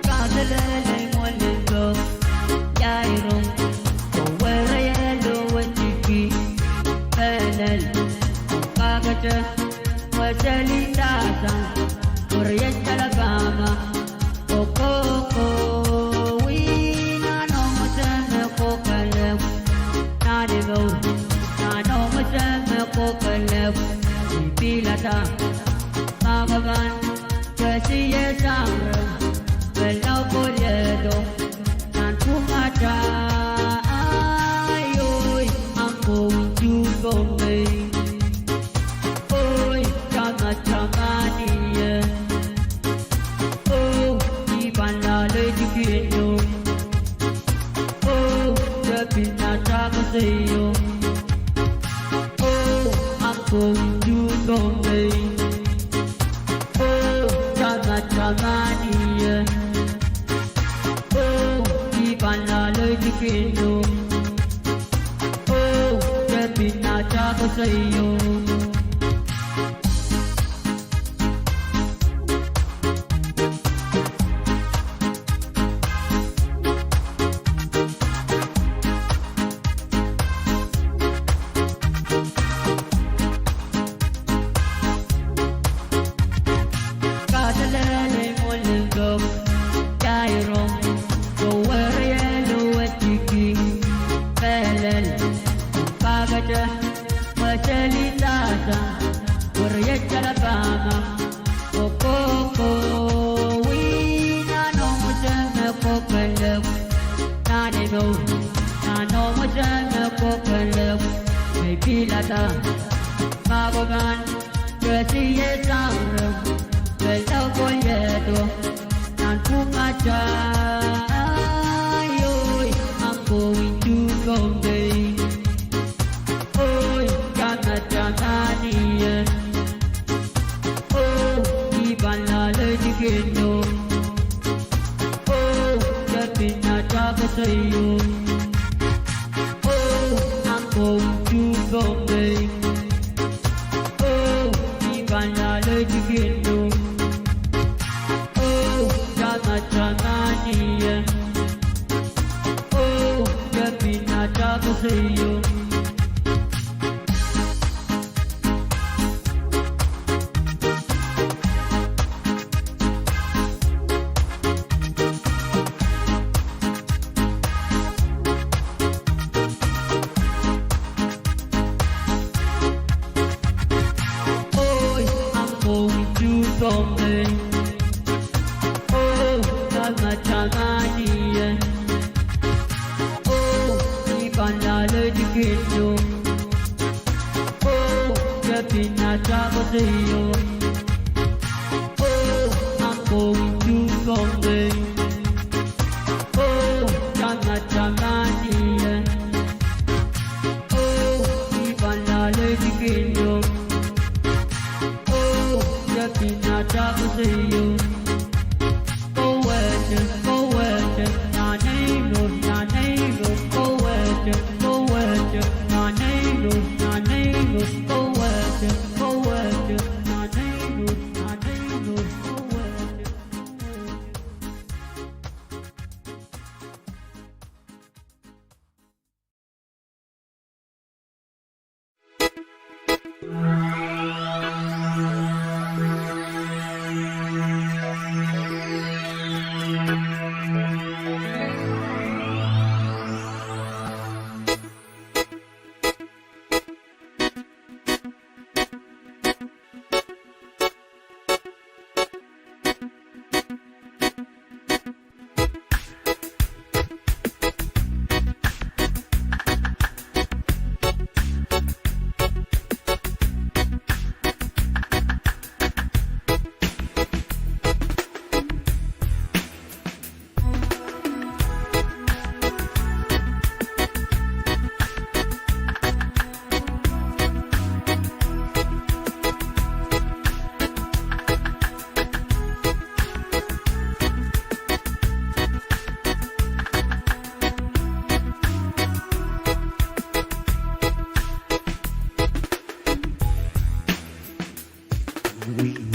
Kaselel ei mwoalen ko, ia irong, kowe riei lowetiki, pelel, kakete, weseli sasa, weriei salapama, okoko, wi, nano mese me kokelek, nani mour, nano mese me kokelek, wi pilada, makaman, Kesiesang rem, pelakoliedo, nan pwungatail, oi, ahmw kowe tuhpomei. Oi, tamataman ie. Oh, I pahn loalei tikindo. Oh, tepin atail koasoio. Oh, ahmw kowe tuhpomei. Oh, tamataman ie. Oh, I pahn loalei tikindo. Oh, tepin atail koasoio. Kaselel ei mwoalen ko, ia irong, kowe riei lowetiki, pelel, kakete, weseli sasa, weriei salapama, okoko, wi, nano mese me kokelek, nani mour, nano mese me kokelek, wi pilada, makaman, kesiesang rem, pelakoliedo, nan pwungatail, oi, ahmw kowe tuhpomei. Oi, tamataman ie. Oh, I pahn loalei tikindo. Oh, tepin atail koasoio. Oh, ahmw kowe tuhpomei. Oh, I pahn loalei tikindo. Oh, tamataman ie. Oh, tepin atail koasoio. Oi, ahmw kowe tuhpomei. Oh, tamataman ie. Oh, I pahn loalei tikindo. Oh, tepin atail koasoio. Oh, ahmw kowe tuhpomei.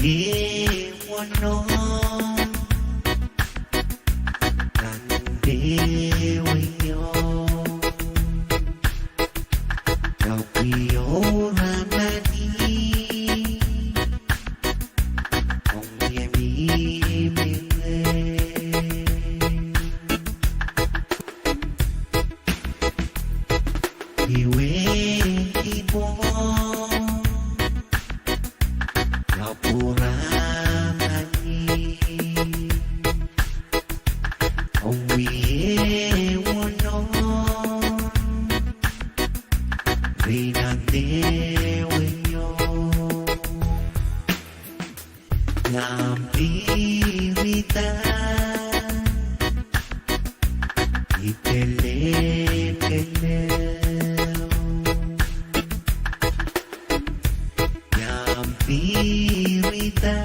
Wie wohnon nan dewehio, oh wie oh ramani, oh wie mihmi reh. Wie wehwehki pwohng, oh pwurehng ramani, oh wie wohnon nan dewehio. Iang pirida, I kelehpw kelehpw. Iang pirida,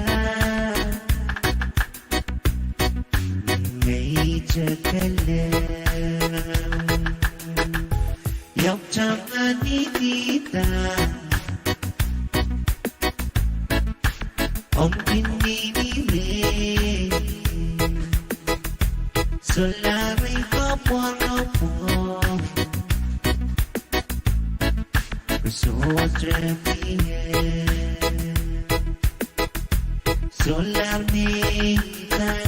ngehi te kelehpw. Iang tanganikihda, omw kin mihmi reh. Solahr ei koapworopwor, ke sohte mie. Solahr mihmi reh,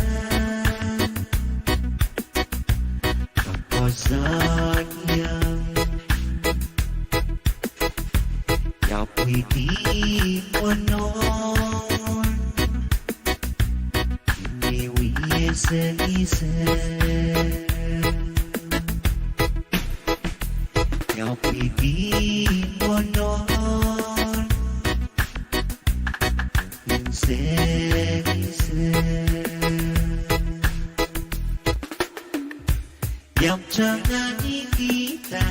ke pwoson ie. Iang pwidi pwohnon, I wie selisel. Iang pwidi pwohnon, I selisel. Iang tanganikihda,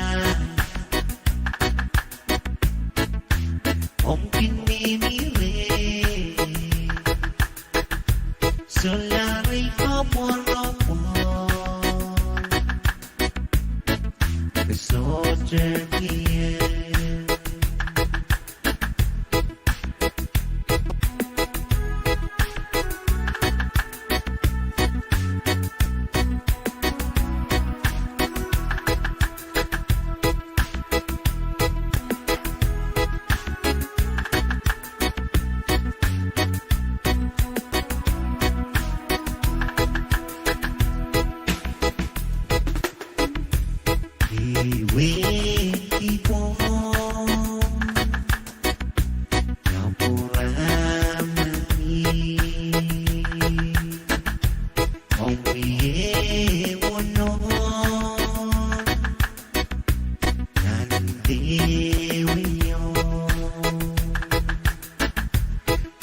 omw kin mihmi reh. Solahr ei koapworopwor, ke sohte mie. Wie wehwehki pwohng, oh pwurehng ramani, oh wie wohnon nan dewehio.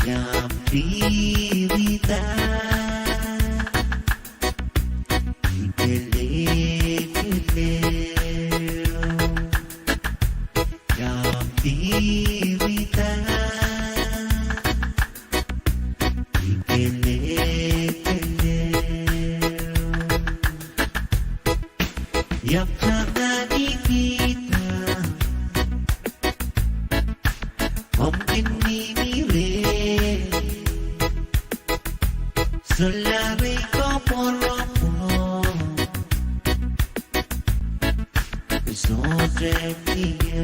Iang pirida, I kelehpw kelehpw. Iang pirida, I kelehpw kelehpw. Iang tanganikihda, omw kin mihmi reh. Solahr ei koapworopwor, ke sohte mie.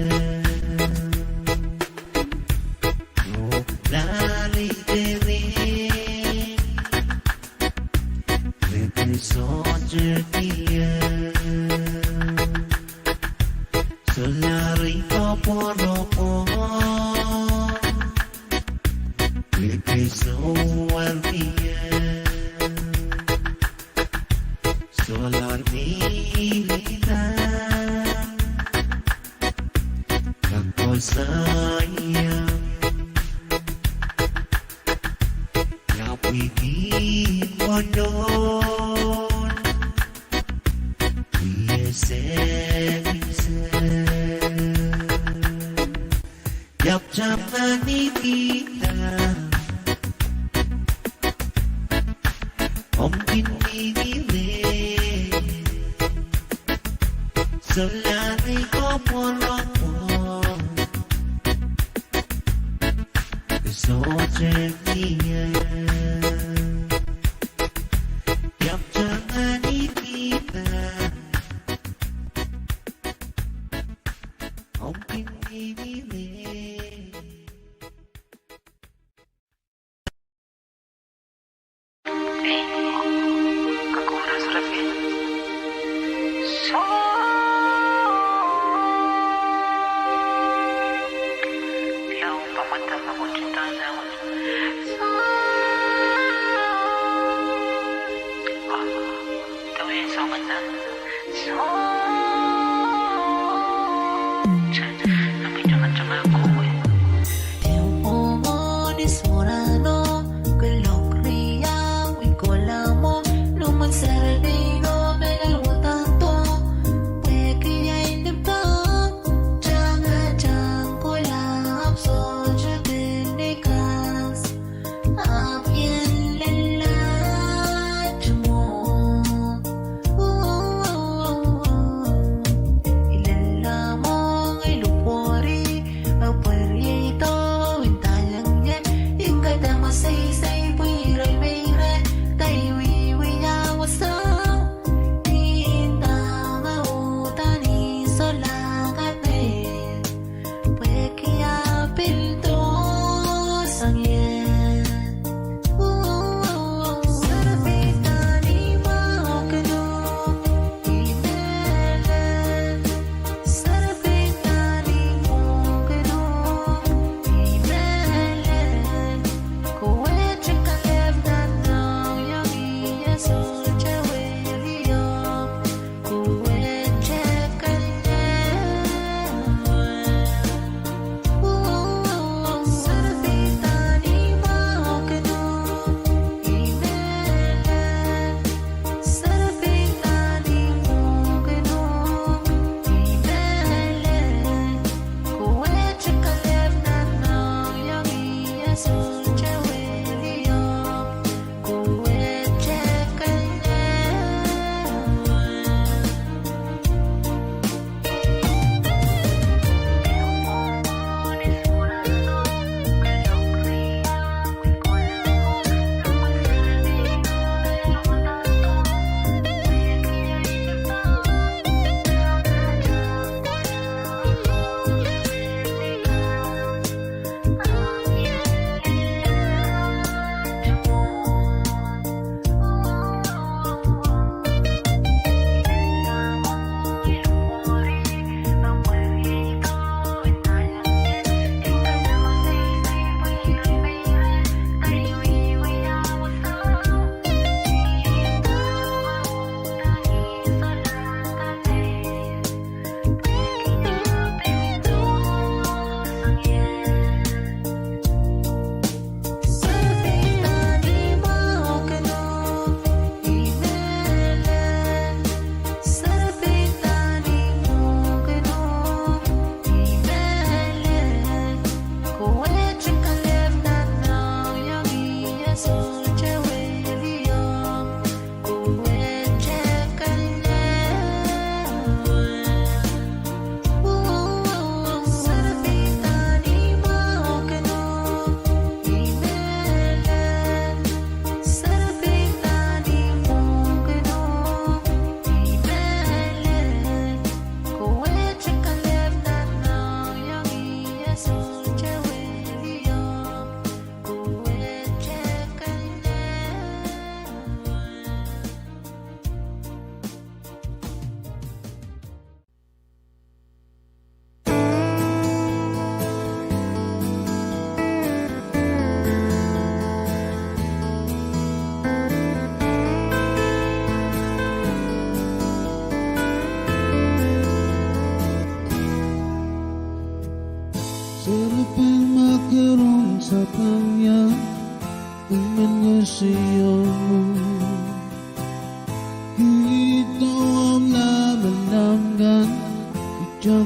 Lord, we accept yourself. Iap tanganehkihda, omw kin mihmi reh. Solahr ei koapworopwor, sohte mie. Iap tanganehkihda, omw kin mihmi reh.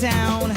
Down.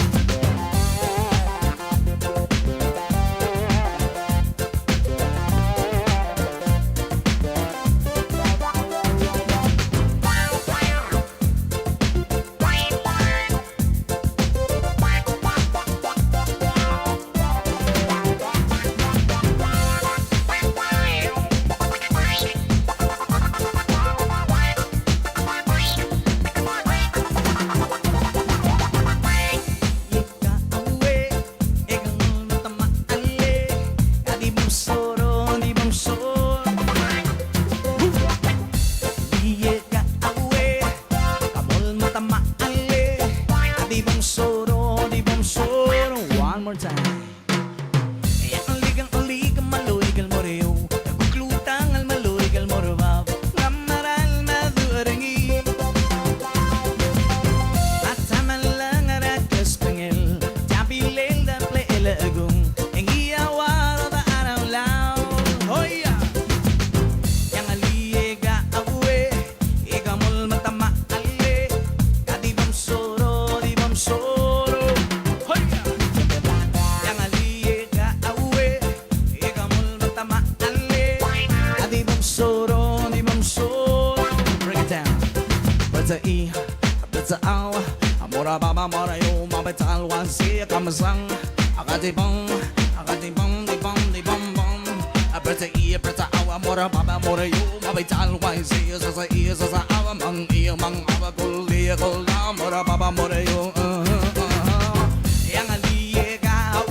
One more time. Break it down. Pete ih, pete awa, a mour a pahpa mour ehu, ma pahn tal wahseh, kamwasang, a kadipong, a kadipong, dipong, dipong, pong. A pete ih, pete awa, mour a pahpa mour ehu, ma pahn tal wahseh, sasa ih, sasa awa, mong ih, mong awa, kul ih, kul da, mour a pahpa mour ehu, uh, uh, uh. Iang a lieka awe,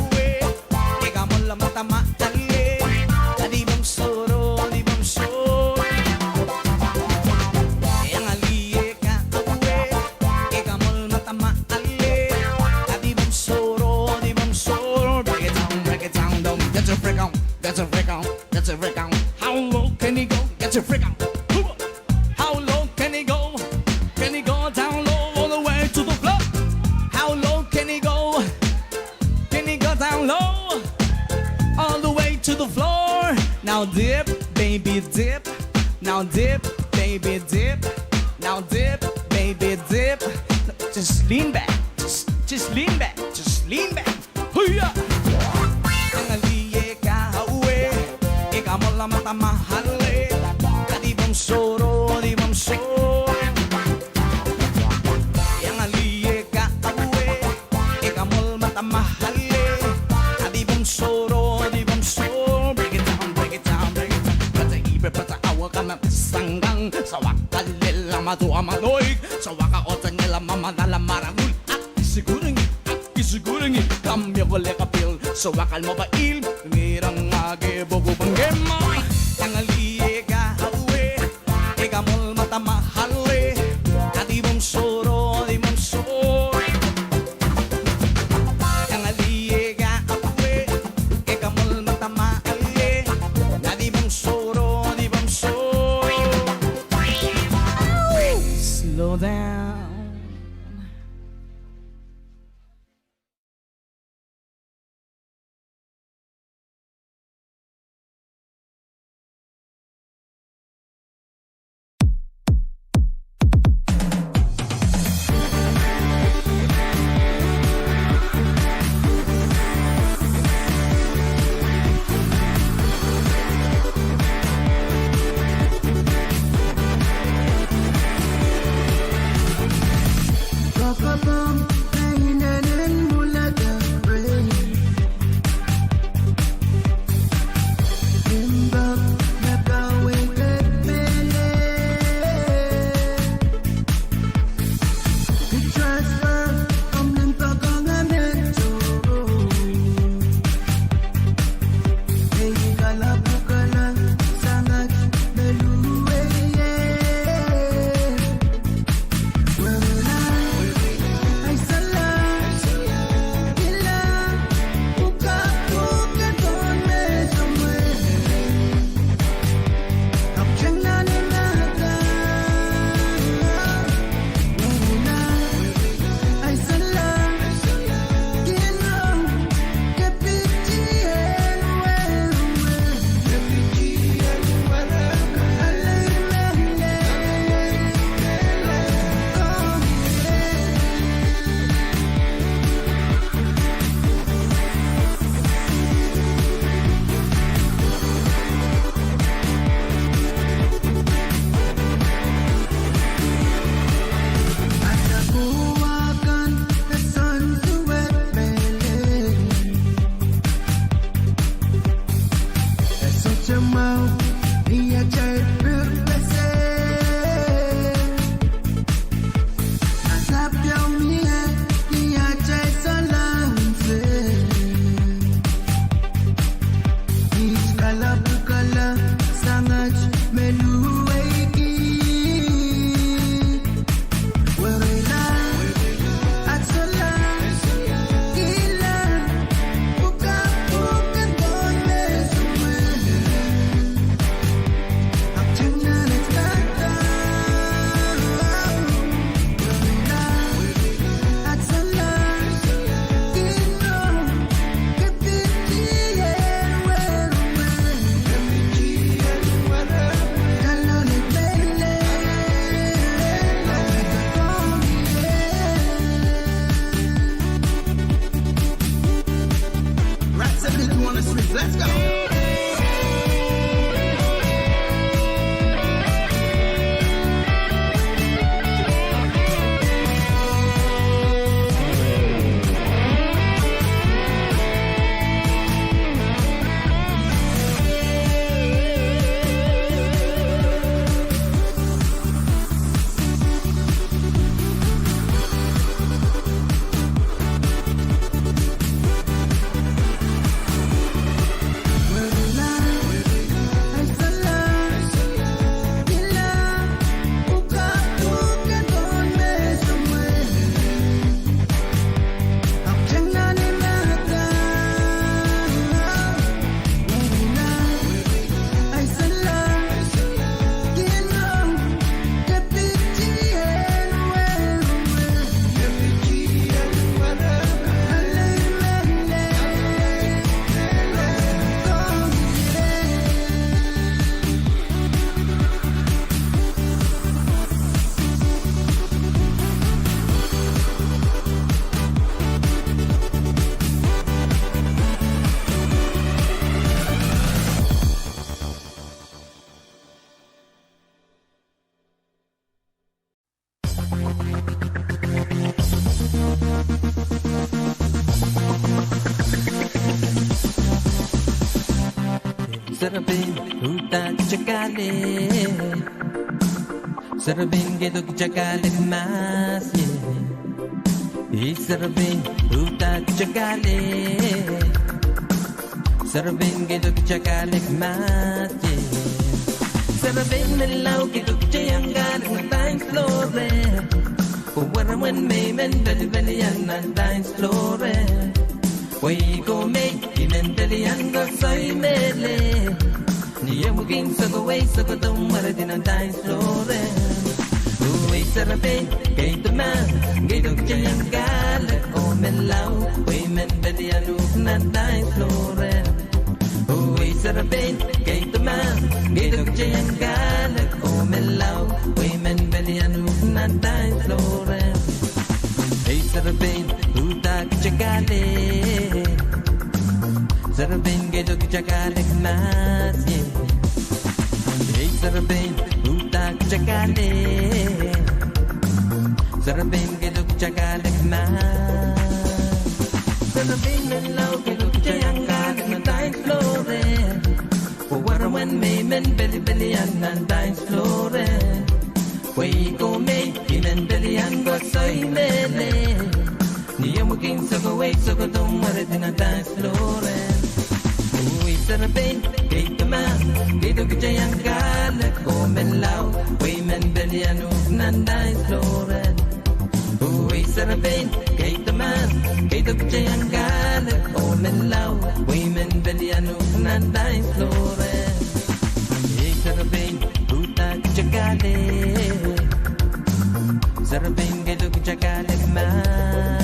Break it down, break it down, don't get your freak on, get your freak on, get your freak on. How low can you go? Get your freak on. Come on. How low can you go? Can you go down low all the way to the floor? How low can you go? Can you go down low? All the way to the floor. Now dip, baby, dip. Now dip, baby, dip. Now dip, baby, dip. Just lean back. Just, just lean back. Just lean back. Hoo-yah! Break it down, break it down, break it down. Pete ih, pete awa, kamwasang, sawak a lel a mado a maloik, sawak a otengel a mamalal a marangul, a kisukuringi, a kisukuringi, kamwakele kapil, sawak a mopa il, ngirang age boku pangema. Iang a lieka awe, Slow down. Serepein uhdahn kitail kahlek. Serepein keido kitail kahlek mahs ie. Ei serepein uhdahn kitail kahlek. Serepein keido kitail kahlek mahs ie. Serepein menlau keido kitail iang kahlek nan dance floor e. Pwe weremwen me I men pelipelian nan dance floor e. Pwe I ko me I men pelian koasoi mehlel. Ni ehu kin sokowei sokodo mweredi nan dance floor e. Oh ei serepein keido mahs, keido kitail iang kahlek oh menlau, pwe I men pelian uhk nan dance floor e. Oh ei serepein keido mahs, keido kitail iang kahlek oh menlau, pwe I men pelian uhk nan dance floor e. Ei serepein uhdahn kitail kahlek. Serepein keido kitail kahlek mahs ie. Ei serepein uhdahn kitail kahlek. Serepein keido kitail kahlek mahs. Serepein menlau keido kitail iang kahlek nan dance floor e. Pwe weremwen me I men pelipelian nan dance floor e. Pwe I ko me I men pelian koasoi mehlel. Ni ehu kin sokowei sokodo mweredi nan dance floor e. Oh ei serepein keido mahs, keido kitail iang kahlek oh menlau, pwe I men pelian uhk nan dance floor e. Oh ei serepein keido mahs, keido kitail iang kahlek oh menlau, pwe I men pelian uhk nan dance floor e. Ei serepein uhdahn kitail kahlek. Serepein keido kitail kahlek mahs.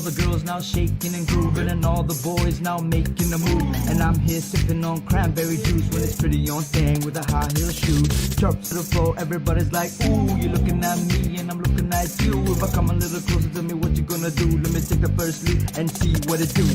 The girls now shaking and grooving, and all the boys now making a move. And I'm here sipping on cranberry juice when it's pretty on thing with a high heel shoe. Drops to the floor, everybody's like, "Ooh, you looking at me and I'm looking at you. If I come a little closer, tell me what you gonna do. Let me take the first leap and see what it do."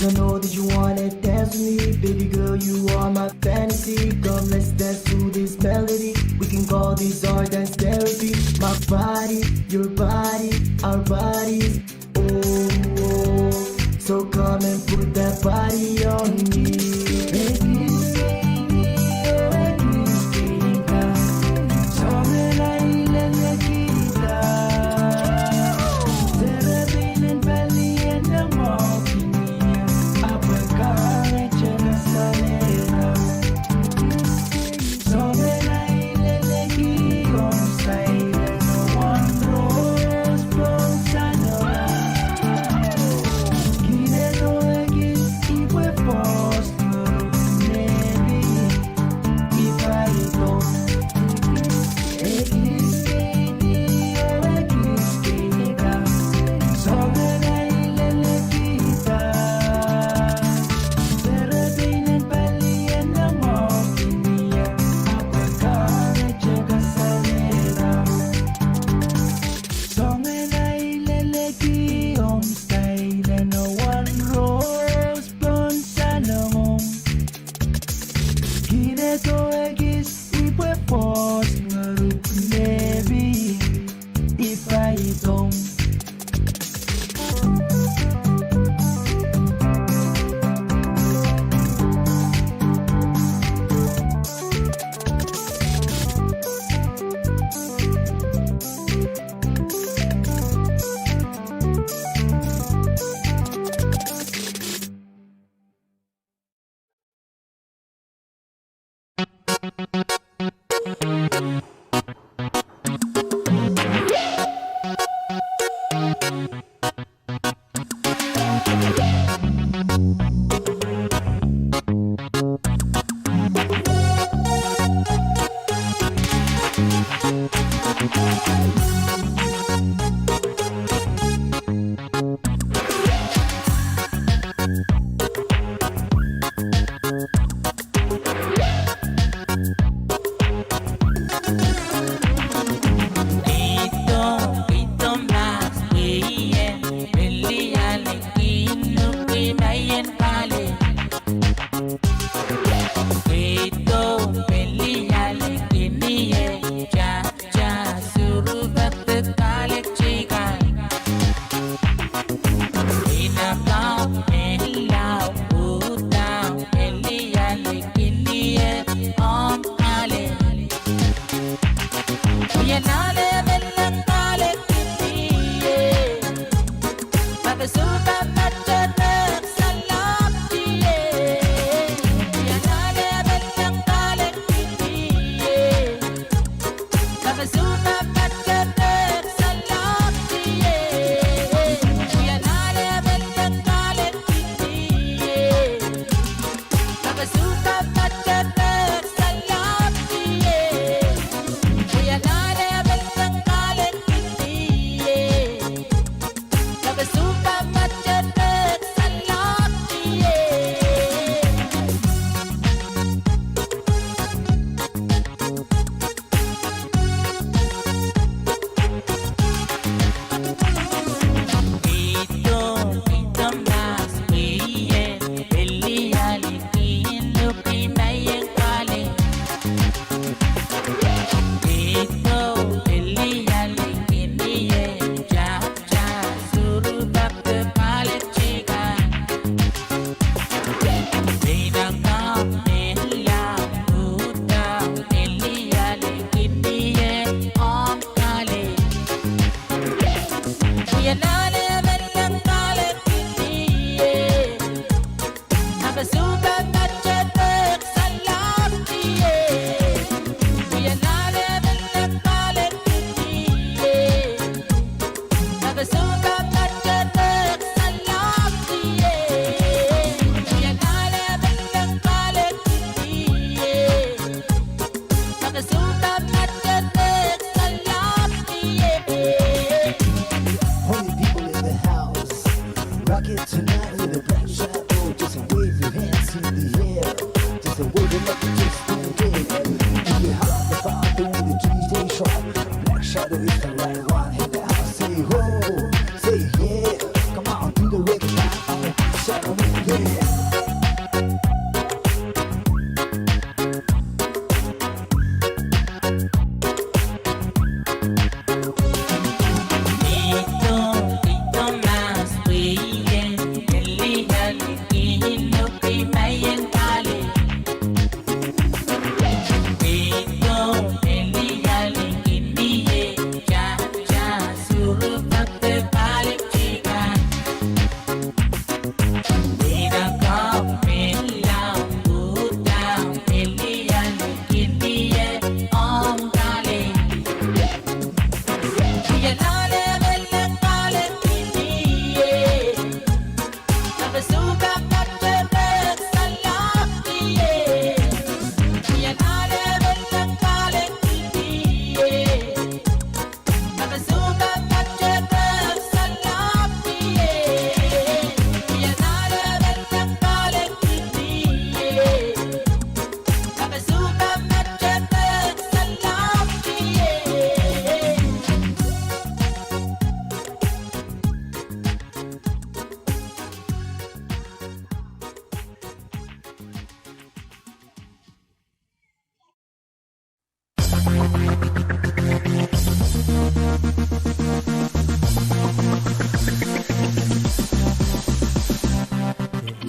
Cause I know that you wanna dance with me, baby girl, you are my fantasy. Come, let's dance to this melody. We can call this our dance therapy. My body, your body, our bodies. Oh, oh. So come and put that body on me.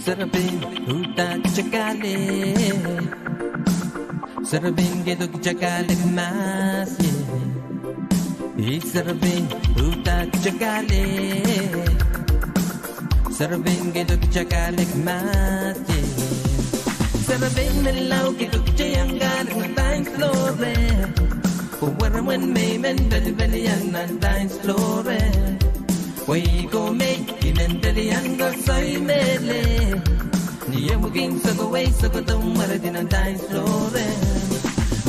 Serepein uhdahn kitail kahlek. Serepein keido kitail kahlek mahs ie. Ei serepein uhdahn kitail kahlek. Serepein keido kitail kahlek mahs ie. Serepein menlau keido kitail iang kahlek nan dance floor. Pwe weremwen me I men pelipelian nan dance floor. Pwe I ko me I men pelian koasoi mehlel. Ni ehu kin sokowei sokohdo mweredi nan dance floor.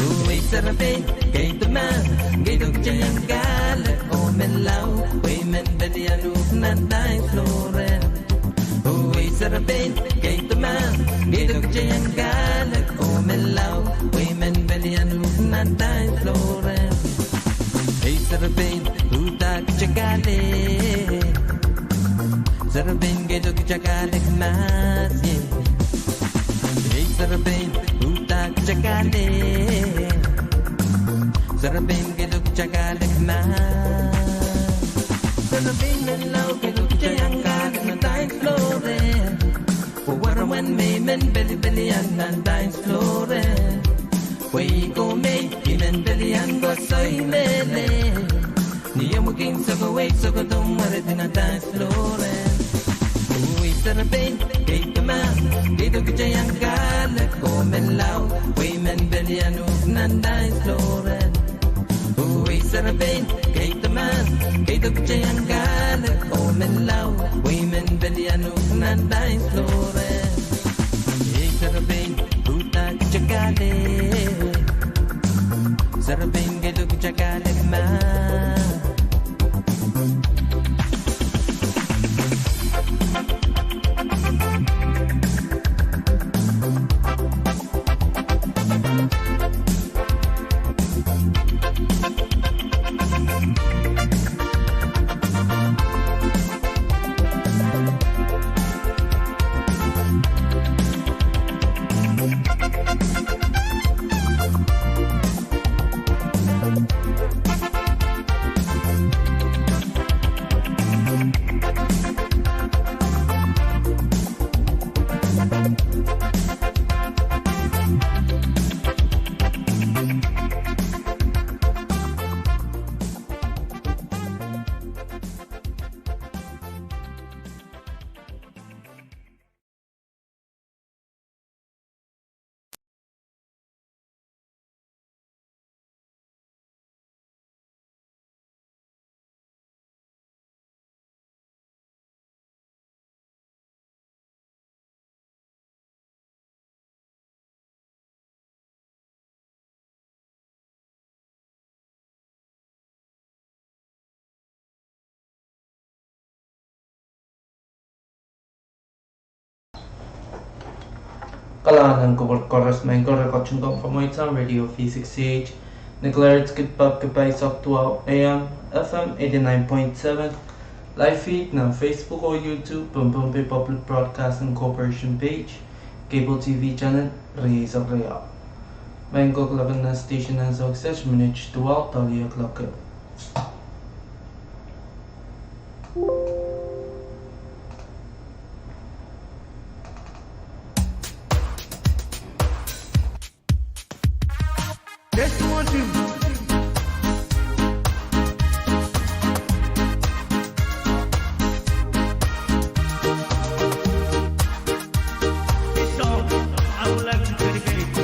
Oh ei serepein keido mahs, keido kitail iang kahlek oh menlau, pwe I men pelian uhk nan dance floor. Oh ei serepein keido mahs, keido kitail iang kahlek oh menlau, pwe I men pelian uhk nan dance floor. Ei serepein uhdahn kitail kahlek. Serepein keido kitail kahlek mahs ie. Ei serepein uhdahn kitail kahlek. Serepein keido kitail kahlek mahs. Serepein menlau keido kitail iang kahlek nan dance floor. Pwe weremwen me I men pelipelian nan dance floor. Pwe I ko me I men pelian koasoi mehlel. Ni ehu kin sokowei sokohdo mweredi nan dance floor. Oh ei serepein keido mahs, keido kitail iang kahlek oh menlau, pwe I men pelian uhk nan dance floor. Oh ei serepein keido mahs, keido kitail iang kahlek oh menlau, pwe I men pelian uhk nan dance floor. Ei serepein uhdahn kitail kahlek. Serepein keido kitail kahlek mahs. Kalahngan en kupwur koaros, me ngkar e koating komw pahn mweidohng Radio V six eight, Nicolet Kitbab, Kepahsok twelve A M, F M eighty-nine point seven, live feed nan Facebook oh YouTube, Pohnpei Public Broadcasting Corporation page, cable T V channel rieisek riau. Me ngkar kalahngan en station ansou kiset minit duwau pali o'clock. Test one, two. This song I would like to dedicate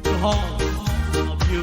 to all of you.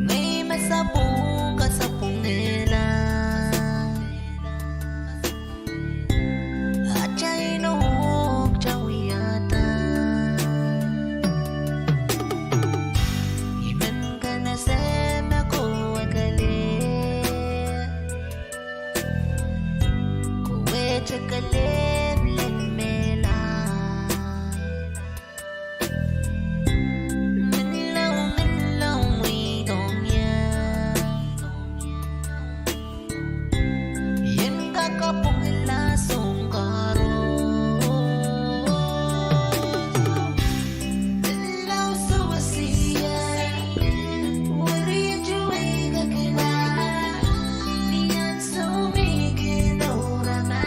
Ngehi me sapwung, ke sapwungehla. Atail inowo, kitail wiahda. I men kanese me kowe kelehpw. Kowe te kelehpw lel mehla. Menlau, menlau, mweidong ie. Ien kak kapwungala soun kahrok. Menlau sewese ie. Weri tuwei kakila. Ni ansou me I kin ourama.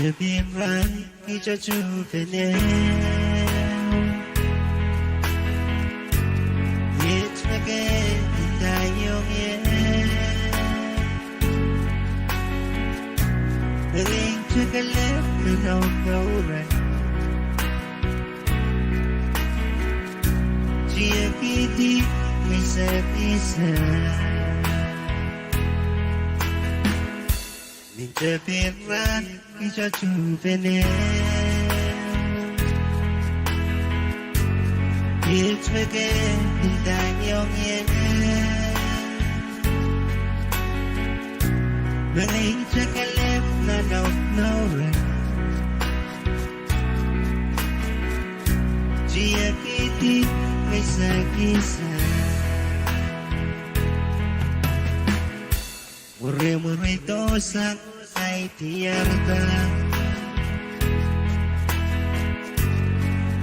Tepin rahn kitail tuhpene, iet me ke ndaiong ie, me ngehi te kelehpw nan omw mour. Tiekidi, ngehi saikinte. Ni tepin rahn kitail tuhpene, iet me ke ndaiong ie, me ngehi te kelehpw nan omw mour. Tiekidi, ngehi saikinte. Mwirimwirdo sang ahi diarada,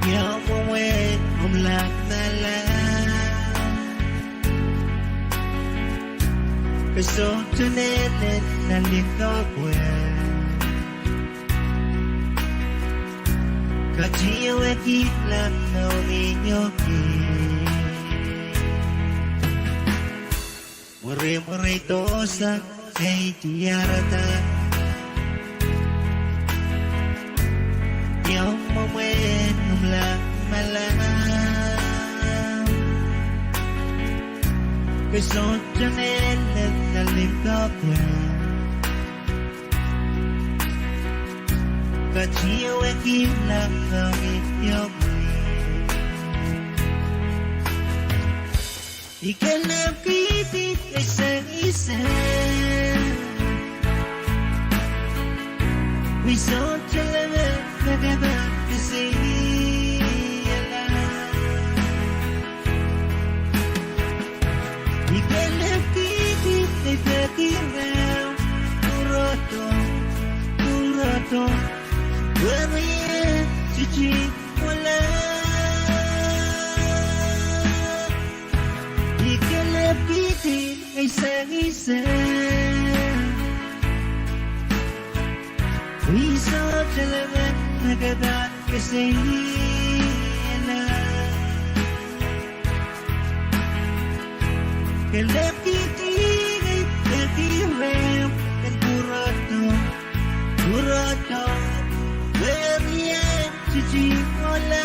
iang mwomwen omw lahng mala. Ke sohte mehlel nan limpoak wet, katiewekihla mohngiong ie. Mwirimwirdo sang ahi diarada, iang mwomwen omw lahng mala. Ke sohte mehlel nan limpoak wet, katiewekihla mohngiong ie. I kelehpwkihdi, ngehi saikinte. Pwe I sohte lemeleme me ke pahn kesehla. I kelehpwkihdi, ngehi peki rehmw, pwurodo, pwurodo, werien tikitik wola. I kelehpwkihdi, ngehi saikinte. Pwe I sohte lemeleme me ke pahn kesehla. Kelehpwkihdi, ngehi peki rehmw, en pwurodo, pwurodo, werien tikitik wola.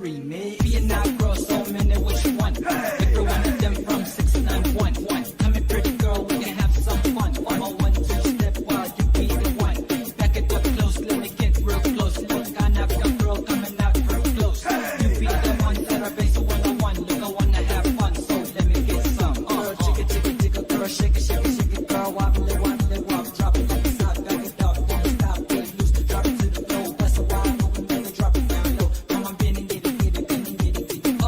Maybe an outgrow, so many which one. Every one of them from six nine one one. Come here, pretty girl, we can have some fun. Come on, one, two, step while you be the one. Back it up close, let me get real close. Look, I knock the girl coming out real close. You be the one that I base a one on one. Look, I wanna have fun, so let me get some. Uh, uh. Chicka, chicka, chicka, girl, shake it, shake it, shake it, girl, wobble it, wobble it, wobble, drop it like it's hot, back it up, don't stop it, lose the drop it to the floor, bust a wide open, baby, drop it down low. Come on, bend and get it, get it, bend and get it, get it.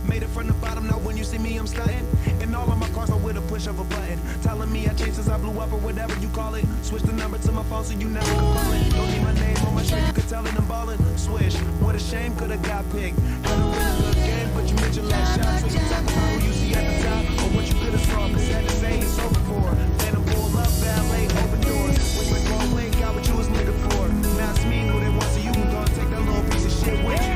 Made it from the bottom, now when you see me, I'm stunting. And all of my cars are with a push of a button. Telling me I changed since I blew up or whatever you call it. Switch the number to my phone so you never can call it. Don't need my name on my shirt, you can tell it I'm ballin'. Swish, what a shame, coulda got picked. Had a really good game, but you missed your last shot. So you talk about who you see at the top or what you coulda saw. But sad to say, it's over for. Phantom pull up, valet, open doors. Wish my car away, got what you was looking for. Now it's me who they want, so you can go and take that little piece of shit with you.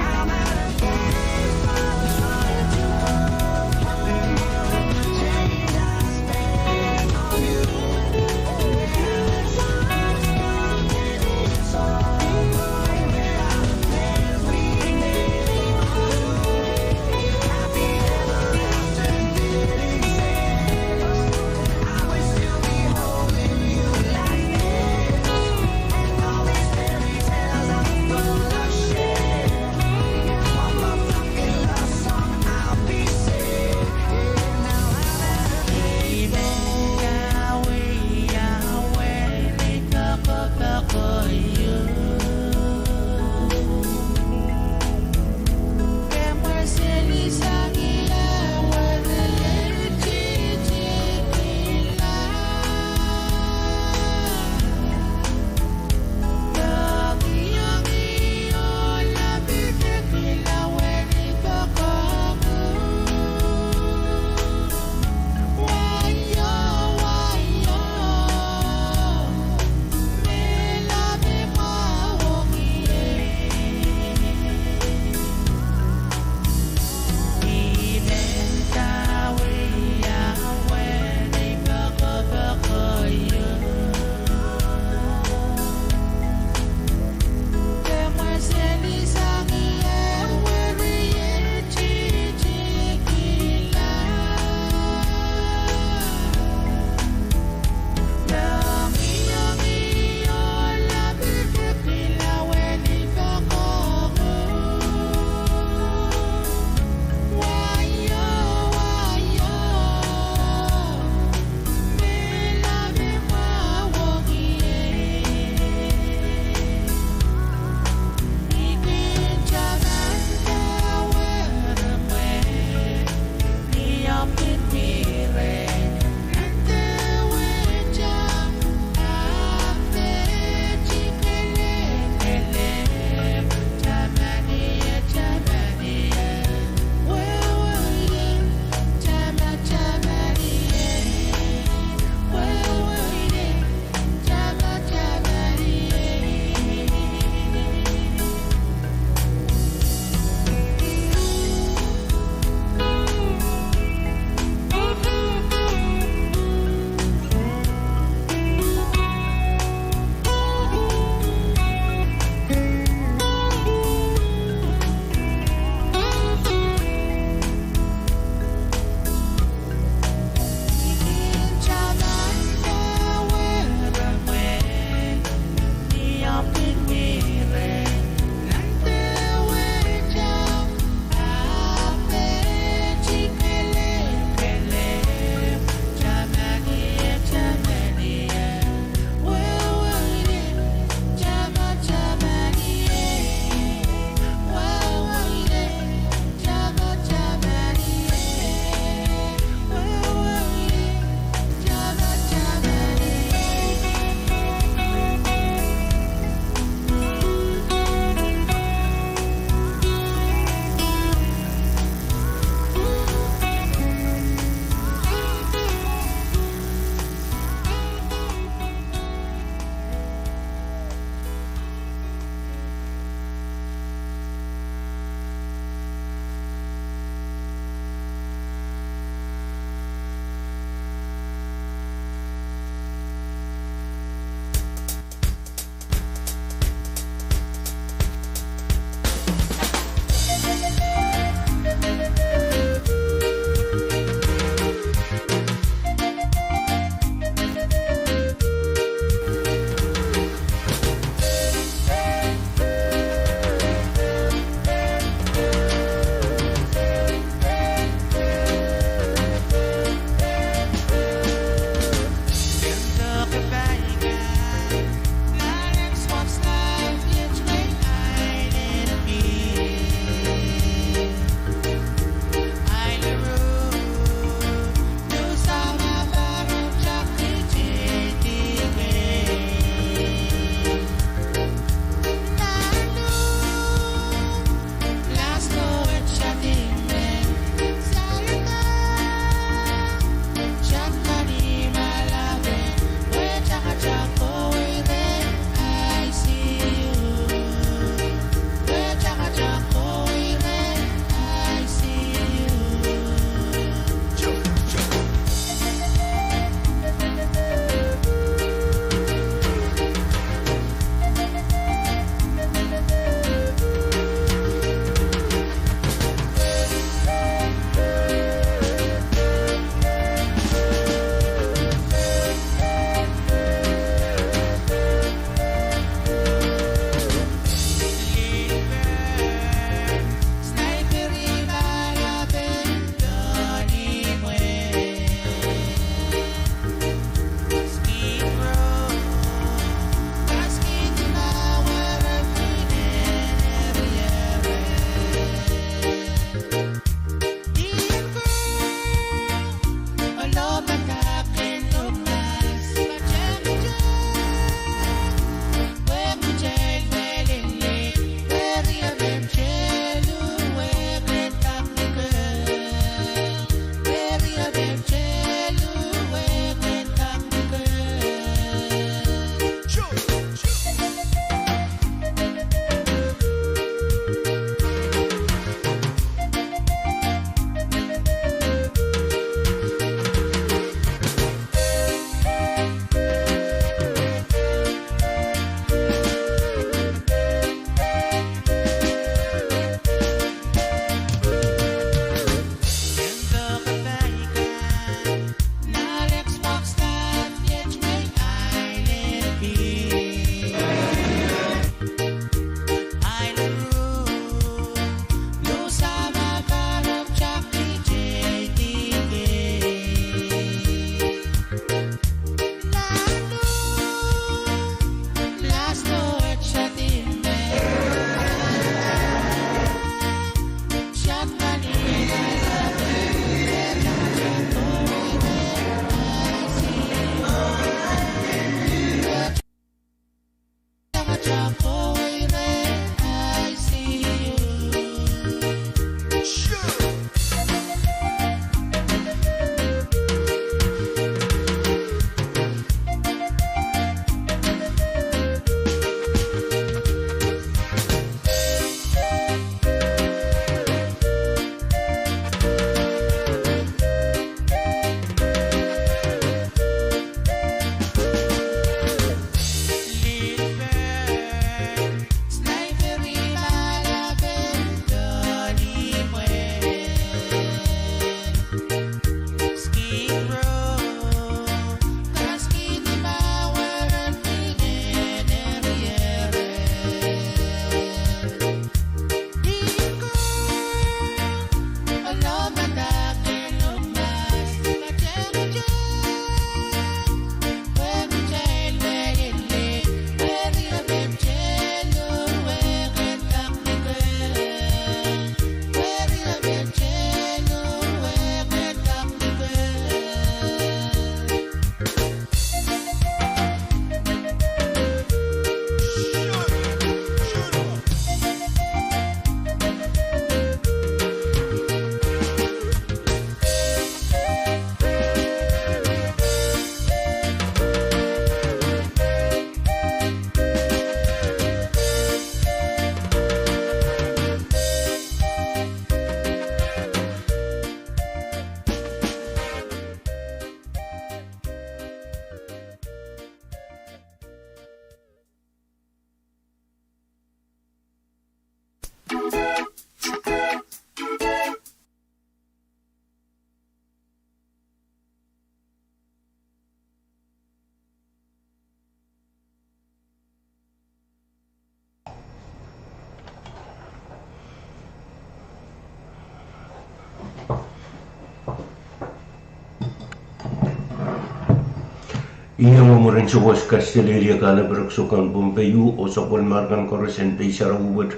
Iang mwurin souwas kaselehlie kahlap rek soukan Pohnpei oh sapwellimar kan koaros en pei sarawi wet.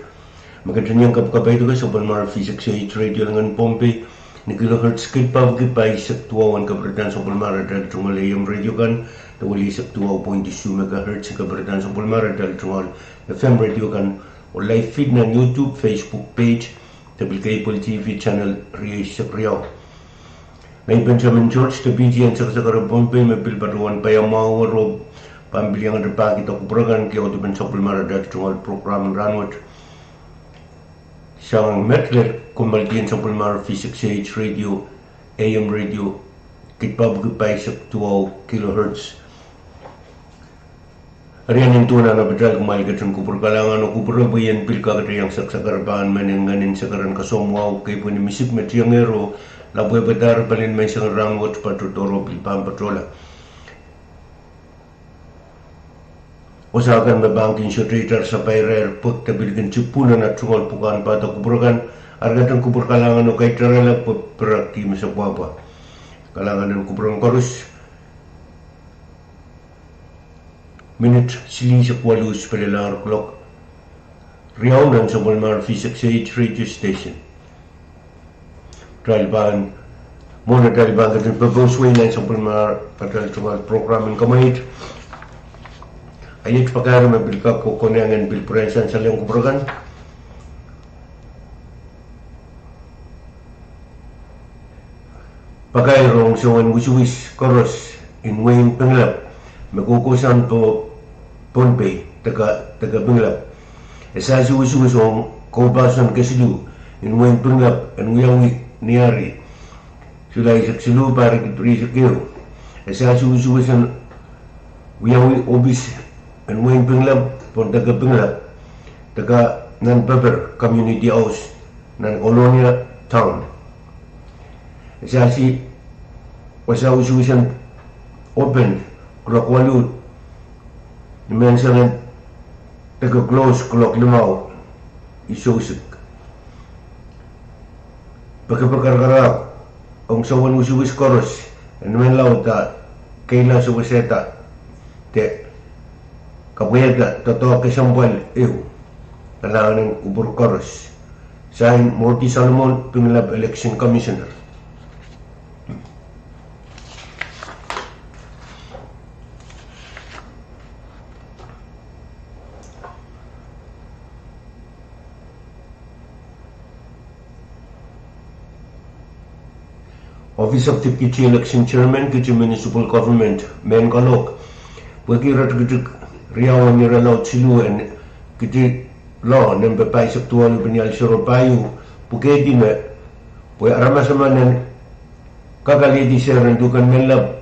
Me ketin iang kapakapaidiki sapwellimar V six H Radio en Pohnpei ni kilohertz kid pahki pahisek duwau en kapirdan sapwellimar atail tungoal A M radio kan, de wiliesek duwau point isuh megahertz en kapirdan sapwellimar atail tungoal F M radio kan, oh live feed nan YouTube, Facebook page, de pil cable T V channel rieisek riau. Ngehi Benjamin George, Deputy en sekasek en Pohnpei me pil patohwan paiamwahu wet, pahn pil iangete pahkihda kupwur akan ki audepen sapwellimar atail tungoal program en rahnwet. Sang met lel kommoaldi en sapwellimar V six H Radio, A M radio, kid pahki pahisek duwau kilohertz. Eri nan duwen ahnepe atail, kumwail ketin kupwur kalahngan oh kupwure pwe I en pil kakete iang sekasek pahn mehn en ngehn en sekeren kasamwahu, kei pwe ni misik me tiengehr oh lapwehpadahr pelin menseng en rahnwet patohdo oh pil pahn patohla. Wasa kan me pahn kin sohte itar sapairair pwehki de pil kin chippu nan tungoal pwukan pahda kupwur akan, ari ketin kupwur kalahngan oh kaitarala pwe pirekdi me se pwapwa. Kalahngan en kupwuren koaros. Minit silihsek waluh, spelelahr klok riau nan sapwellimar V six H Radio Station. Atail pahn, mwohn atail pahn ketin pepose wei nan sapwellimar atail tungoal program en kamwaid, a iet pakair me pil kak kokohnehiong en pil pwurehng sansal ong kupwur akan. Pakair ong soangen wisuwis koaros en wehin Pingelap me kohkohsang Pohnpei, deke, deke Pingelap. E sasi wisuwis ong koupasen kesiluh en wehin Pingelap en wiawi ni ari Sulai eisek siluh, pahr riekid rieisek ehu. E sasi wisuwis en wiawi ohpis en wehin Pingelap pohn deke Pingelap, deke nan Pepper Community House nan Kolonia Town. E sasi wasa wisuwis en open klok waluh ni menseng en deke close klok limau isousik. Pekipek karakarahk ong soangen wisuwis koaros en men laud, keila sewesehda de kapwaiada doadoahk kesempwal ehu. Kalahngan en kupwur koaros. Sain, Morty Solomon, Pingelap Election Commissioner. Office of Deputy Election Chairman, Kiti Municipal Government, Mehn Kalok, pwehki iretikitik riau en irelaud siluh en Kiti Law nempe pahisek duwau lipin ial sero pahieu, pwukehdi me pwe aramas emen en kakalehdi sehr en duhken menlap,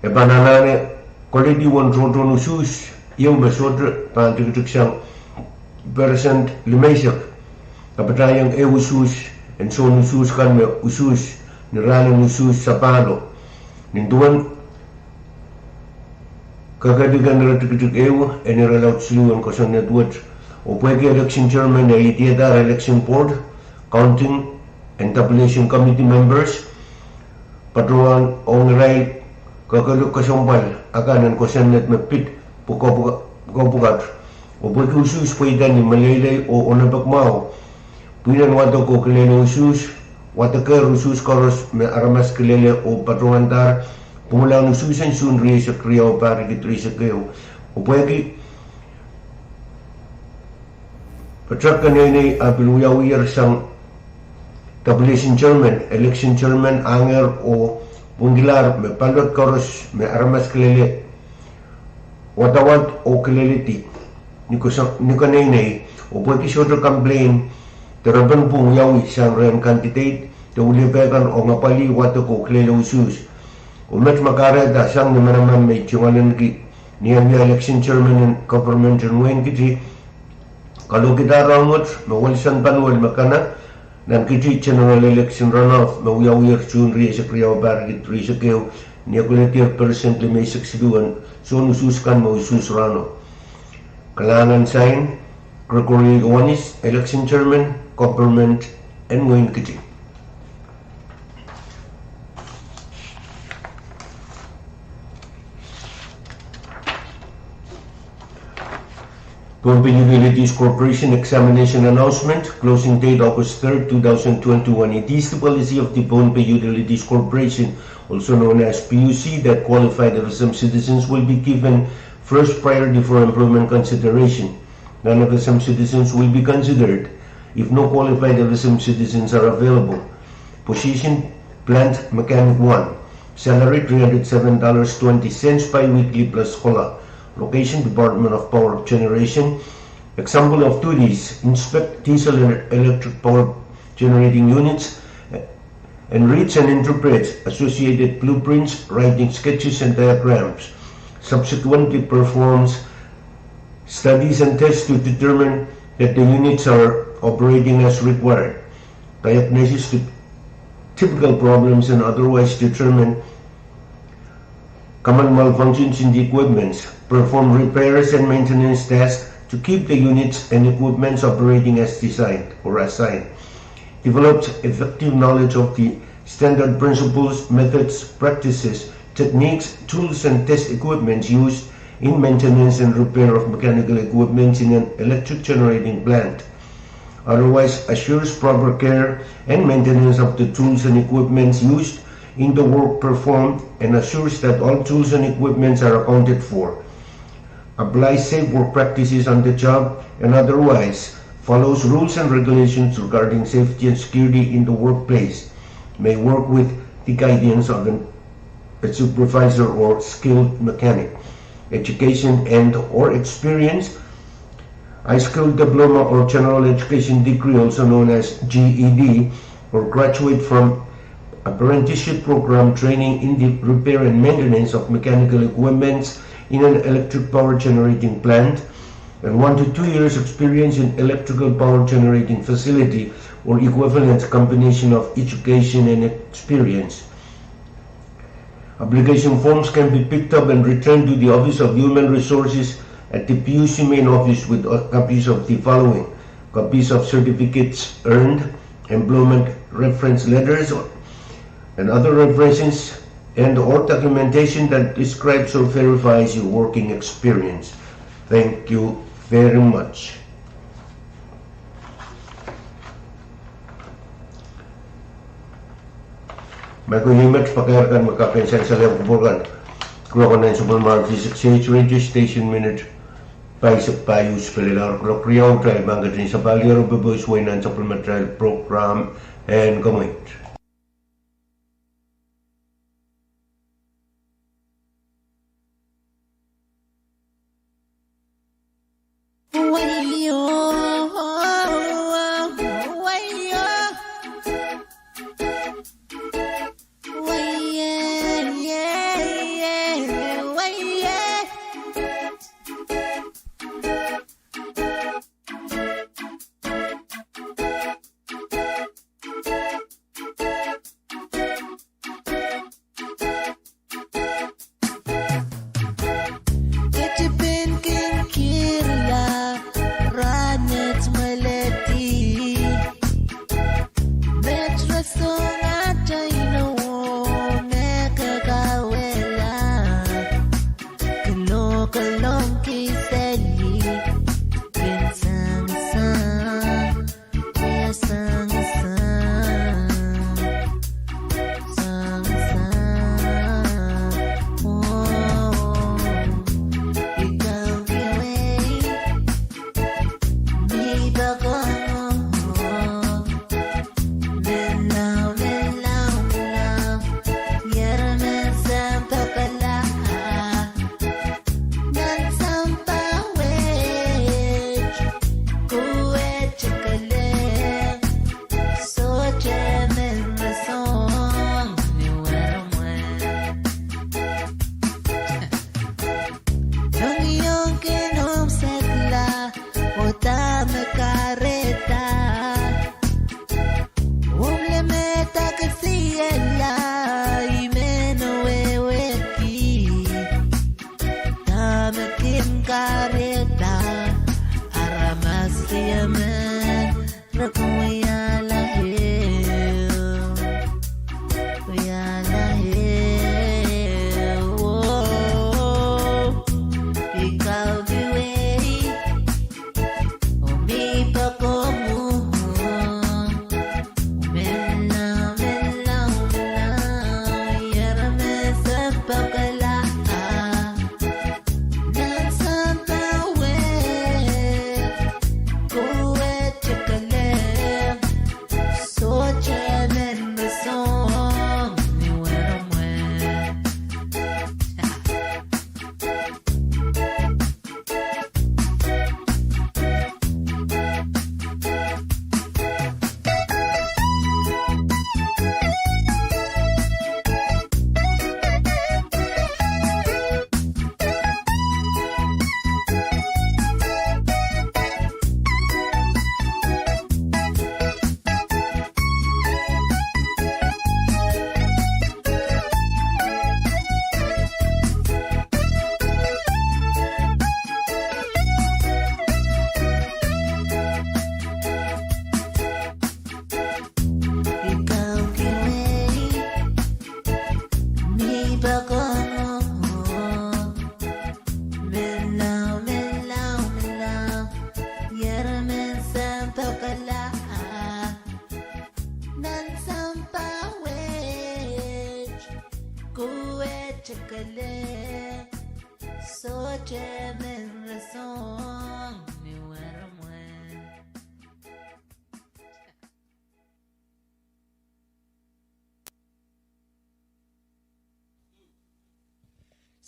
e pahn anahne koledi uwen tohtohn usuhs ieu me sohte pahn tikitiksang percent limeisek, kapatahieng ehu usuhs en soun usuhs kan me usuhs ni rahnen usuhs sapahlo. Nin duwen kakalehdiken iretikitik ehu en irelaud siluh en kosonned wet, oh pwehki election chairman e idihadahr election board, counting and tabulation committee members, patohwan ong irail kakolok kesempwal akan en kosonned me pid pwukoa-, pwukopwukat. Oh pwehki usuhs pweida ni meleilei oh onopek mwahu, pwihn en wadek oh kilele usuhs, wadekehr usuhs koaros me aramas kilele oh patohwandahr pwungla en usuhs en Suhn rieisek riau, pahr riekid rieisek ehu. Oh pwehki patohwan keneinei ah pil wiawiher sang tabulation chairman, election chairman ahngehr oh pwungilahr me ballot koaros me aramas kilele wadawad oh kileledi ni keneinei, oh pwehki sohte complain de repen pwung wiawi sang rehn candidate de wilipe kan ong apwalih wadek oh kilele usuhs. Oh met me kahrehda sang ni manaman me I tungoalenki ni eh wia election chairman en government en wehin Kiti, kalohkihda rahnwet me Wilson Panuel me kana nan Kiti general election runoff me wiawiher Suhn rieisek riau, pahr riekid rieisek ehu, ni eh kiledier percent limeisek siluh en soun usuhs kan me usuhs rahno. Kalahngan, sain, Gregory Ioannis, election chairman, government en wehin Kiti. Pohnpei Utilities Corporation examination announcement, closing date August third, two thousand twenty-one. It is the policy of the Pohnpei Utilities Corporation, also known as P U C, that qualified F S M citizens will be given first priority for employment consideration. Non-F S M citizens will be considered if no qualified F S M citizens are available. Position: plant mechanic one. Salary: three hundred seven dollars twenty cents bi-weekly plus COLA. Location: Department of Power Generation. Example of duties: inspect diesel and electric power generating units, enrich and interpret associated blueprints, writing sketches and diagrams. Subsequently performs studies and tests to determine that the units are operating as required. Diagnosis to typical problems and otherwise determine common malfunctions in the equipments. Perform repairs and maintenance tasks to keep the units and equipments operating as designed or assigned. Develops effective knowledge of the standard principles, methods, practices, techniques, tools, and test equipments used in maintenance and repair of mechanical equipments in an electric generating plant. Otherwise assures proper care and maintenance of the tools and equipments used in the work performed and assures that all tools and equipments are accounted for. Apply safe work practices on the job and otherwise follows rules and regulations regarding safety and security in the workplace. May work with the guidance of an a supervisor or skilled mechanic. Education and or experience: high school diploma or general education degree, also known as G E D, or graduate from apprenticeship program training in the repair and maintenance of mechanical equipments in an electric power generating plant, and one to two years experience in electrical power generating facility or equivalent combination of education and experience. Application forms can be picked up and returned to the Office of Human Resources at the P U C main office with, uh, copies of the following: copies of certificates earned, employment reference letters, and other references and or documentation that describes or verifies your working experience. Thank you very much. Mehkot ieu met pakair kan me kak en sansal kupwur kan. Kuloak nan sapwellimatail V six H radio station minit paisek pahieu, pil ehu kuloak riau, kitail pahn ketin sapahl ieu pwe pwe swein nan sapwellimatail program en komwi.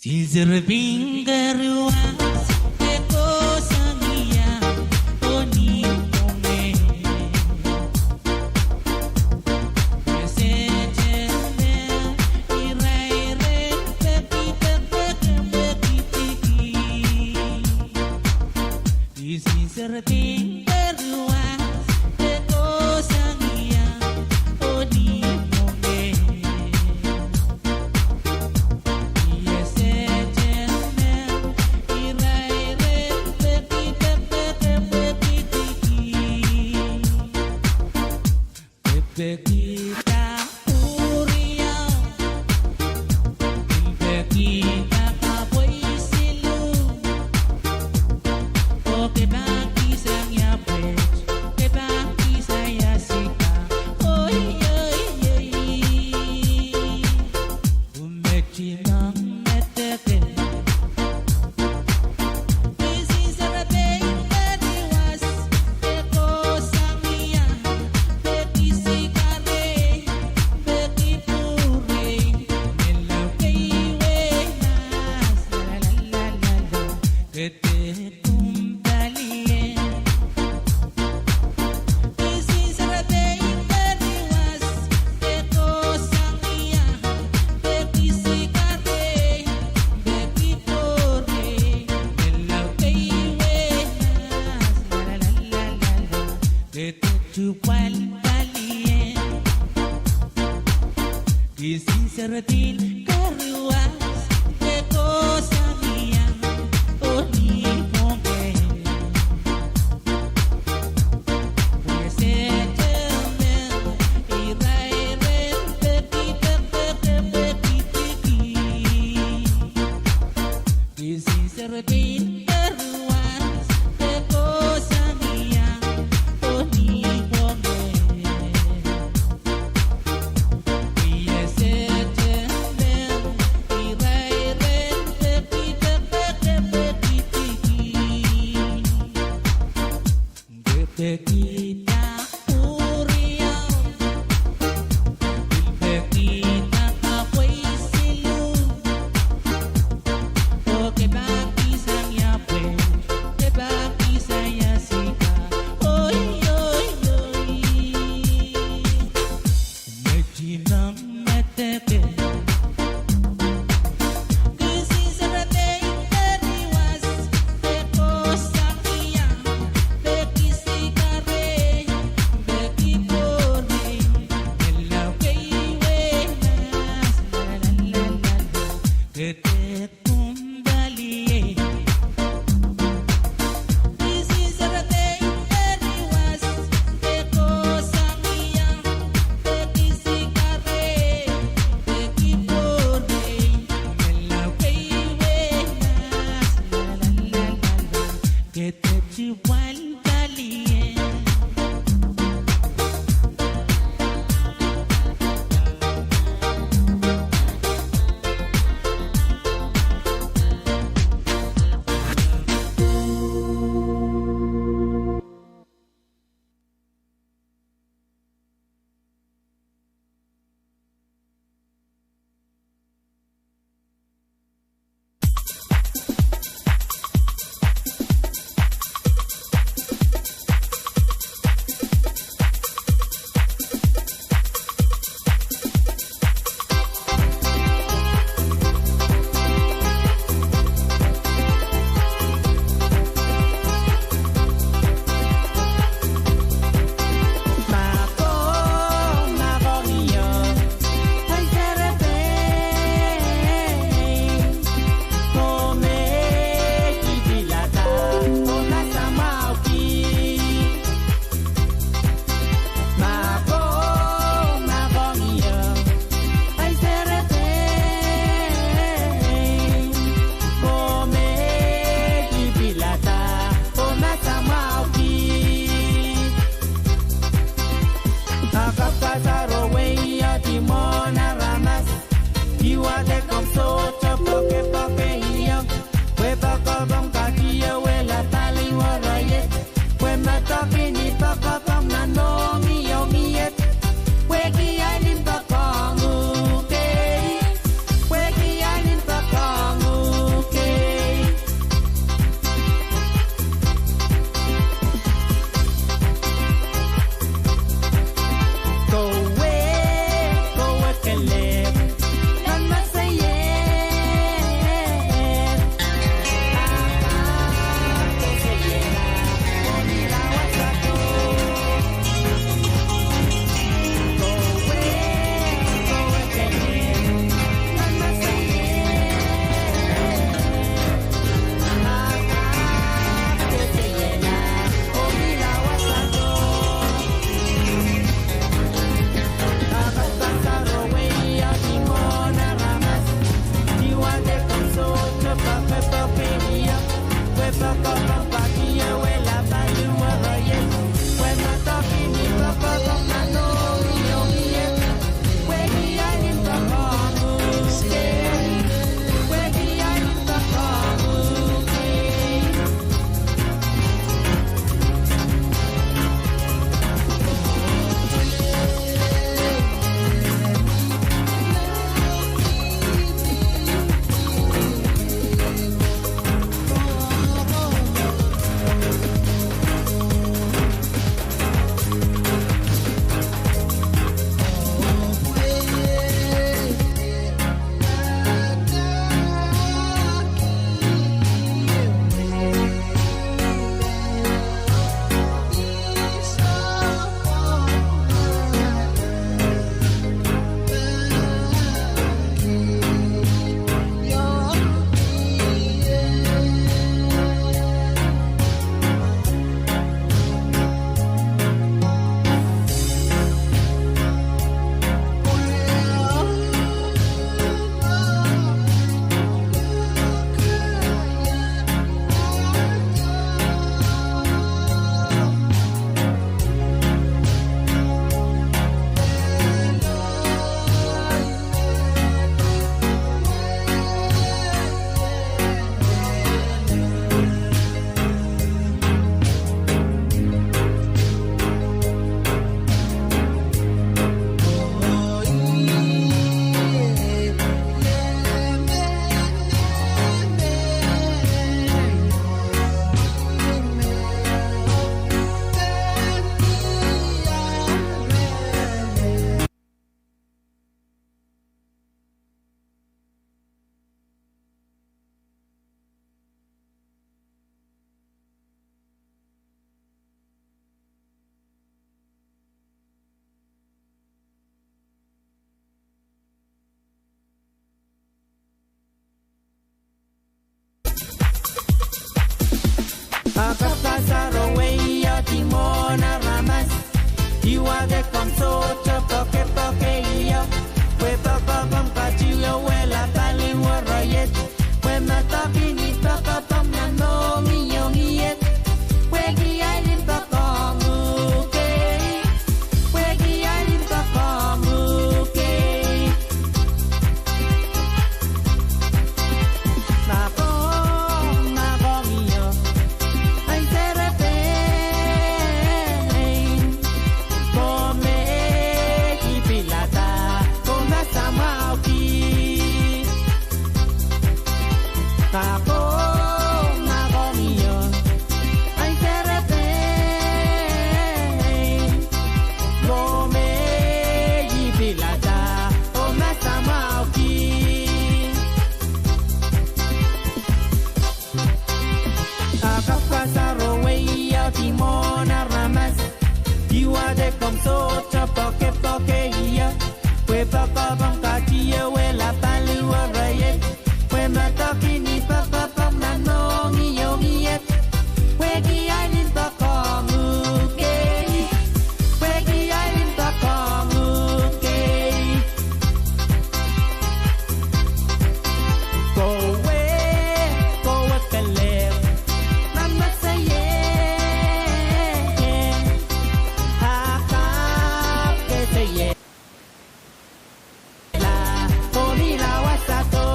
Sinsir pein koaros, e kohsang ia, oh ni mwomwen. Ese teme, irair en peki, peki, peki, peki. Sinsir pein koaros, e kohsang ia, oh ni mwomwen. Ese teme, irair en peki, peki, peki, peki, peki. Pekihda pwuriong, pekihda kapwei siluh. Oh ke pahn kihsang ia pwet, ke pahn kihsang ia sipa. Oi, oi, oi. Umeti nang meteke. Sinsir pein koaros, e kohsang ia, peki sikarei, peki pwurei, menlau kei wenas, la, la, la, la, la, kete kumpalien. Sinsir pein koaros, e kohsang ia, peki sikarei, peki pwurei, menlau kei wenas, la, la, la, la, la, kete tupwal palien. Sinsir pein koaros, e kohsang ia, oh ni mwomwen. Ese teme, irair en peki, peki, peki, peki. Sinsir pein koaros, e kohsang ia, oh ni mwomwen. Ese teme, irair en peki, peki, peki, peki, peki. Pekihda pwuriong, pekihda kapwei siluh. Oh ke pahn kihsang ia pwet, Wadek komw sohte pokepoke ie, pwe poakopoakohng katieuwehla paliwerei iet, pwe medekin I poakopoakohng nan mohngiong iet, pwehki ahi limpoak ong uhk ei, pwehki ahi limpoak ong uhk ei. Ma komw, ma komw ie, ahi serepein, komw me I pilada, komw me samwauki. Ma komw, ma komw ie, ahi serepein, komw me I pilada, komw me samwauki. A kapw kasaro wehio ni mwohn aramas, I wadek komw sohte pokepoke ie, pwe poakopoakohng katieuwehla paliwerei iet, pwe medekin I poakopoakohng nan mohngiong iet, pwehki ahi limpoak ong uhk ei, pwehki ahi limpoak ong uhk ei. Kowe, kowe kelehpw nan mesei, a kapw kesehiela, oh mihla wasado.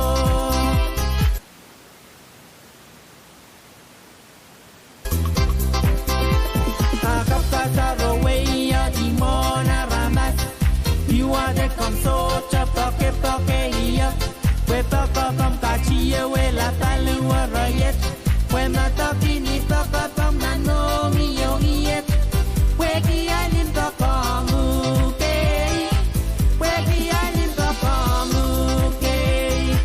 A kapw kasaro wehio ni mwohn aramas, I wadek komw sohte pokepoke ie, pwe poakopoakohng katieuwehla paliwerei iet, pwe medekin I poakopoakohng nan mohngiong iet, pwehki ahi limpoak ong uhk ei, pwehki ahi limpoak ong uhk ei.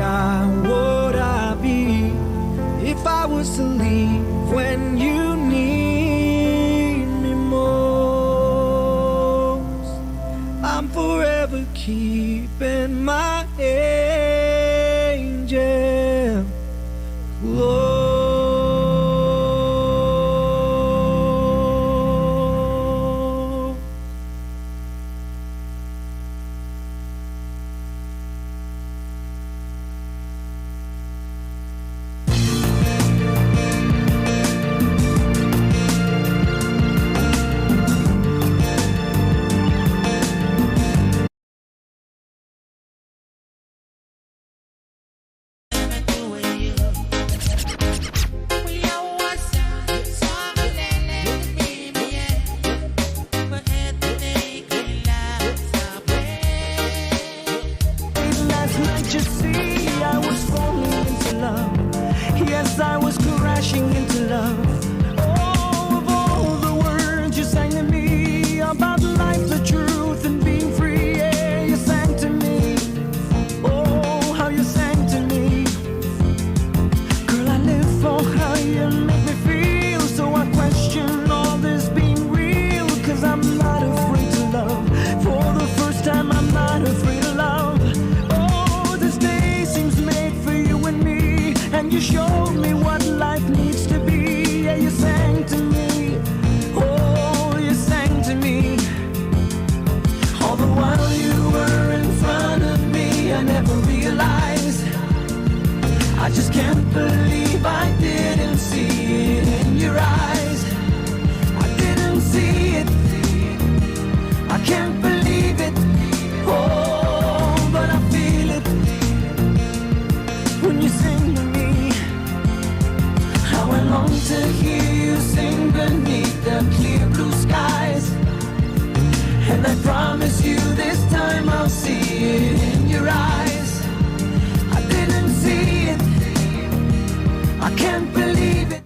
Where would I be if I was to leave when you need me most? I'm forever keeping my angel close. Last night, you see, I was falling into love. Yes, I was crashing into love. Oh, of all the words you sang to me about life, the truth, and being free, yeah, you sang to me. Oh, how you sang to me. Girl, I live for how you make me feel. So I question all this being real, 'cause I'm not afraid to love. For the first time, I'm not afraid to love. Oh, this day seems made for you and me, and you showed me what life needs to be. Yeah, you sang to me. Oh, you sang to me. All the while you were in front of me, I never realized. I just can't believe I didn't see it in your eyes. I didn't see it. I can't believe it. Oh, but I feel it when you sing to me. How I long to hear you sing beneath the clear blue skies. And I promise you this time I'll see it in your eyes. I didn't see it. I can't believe it.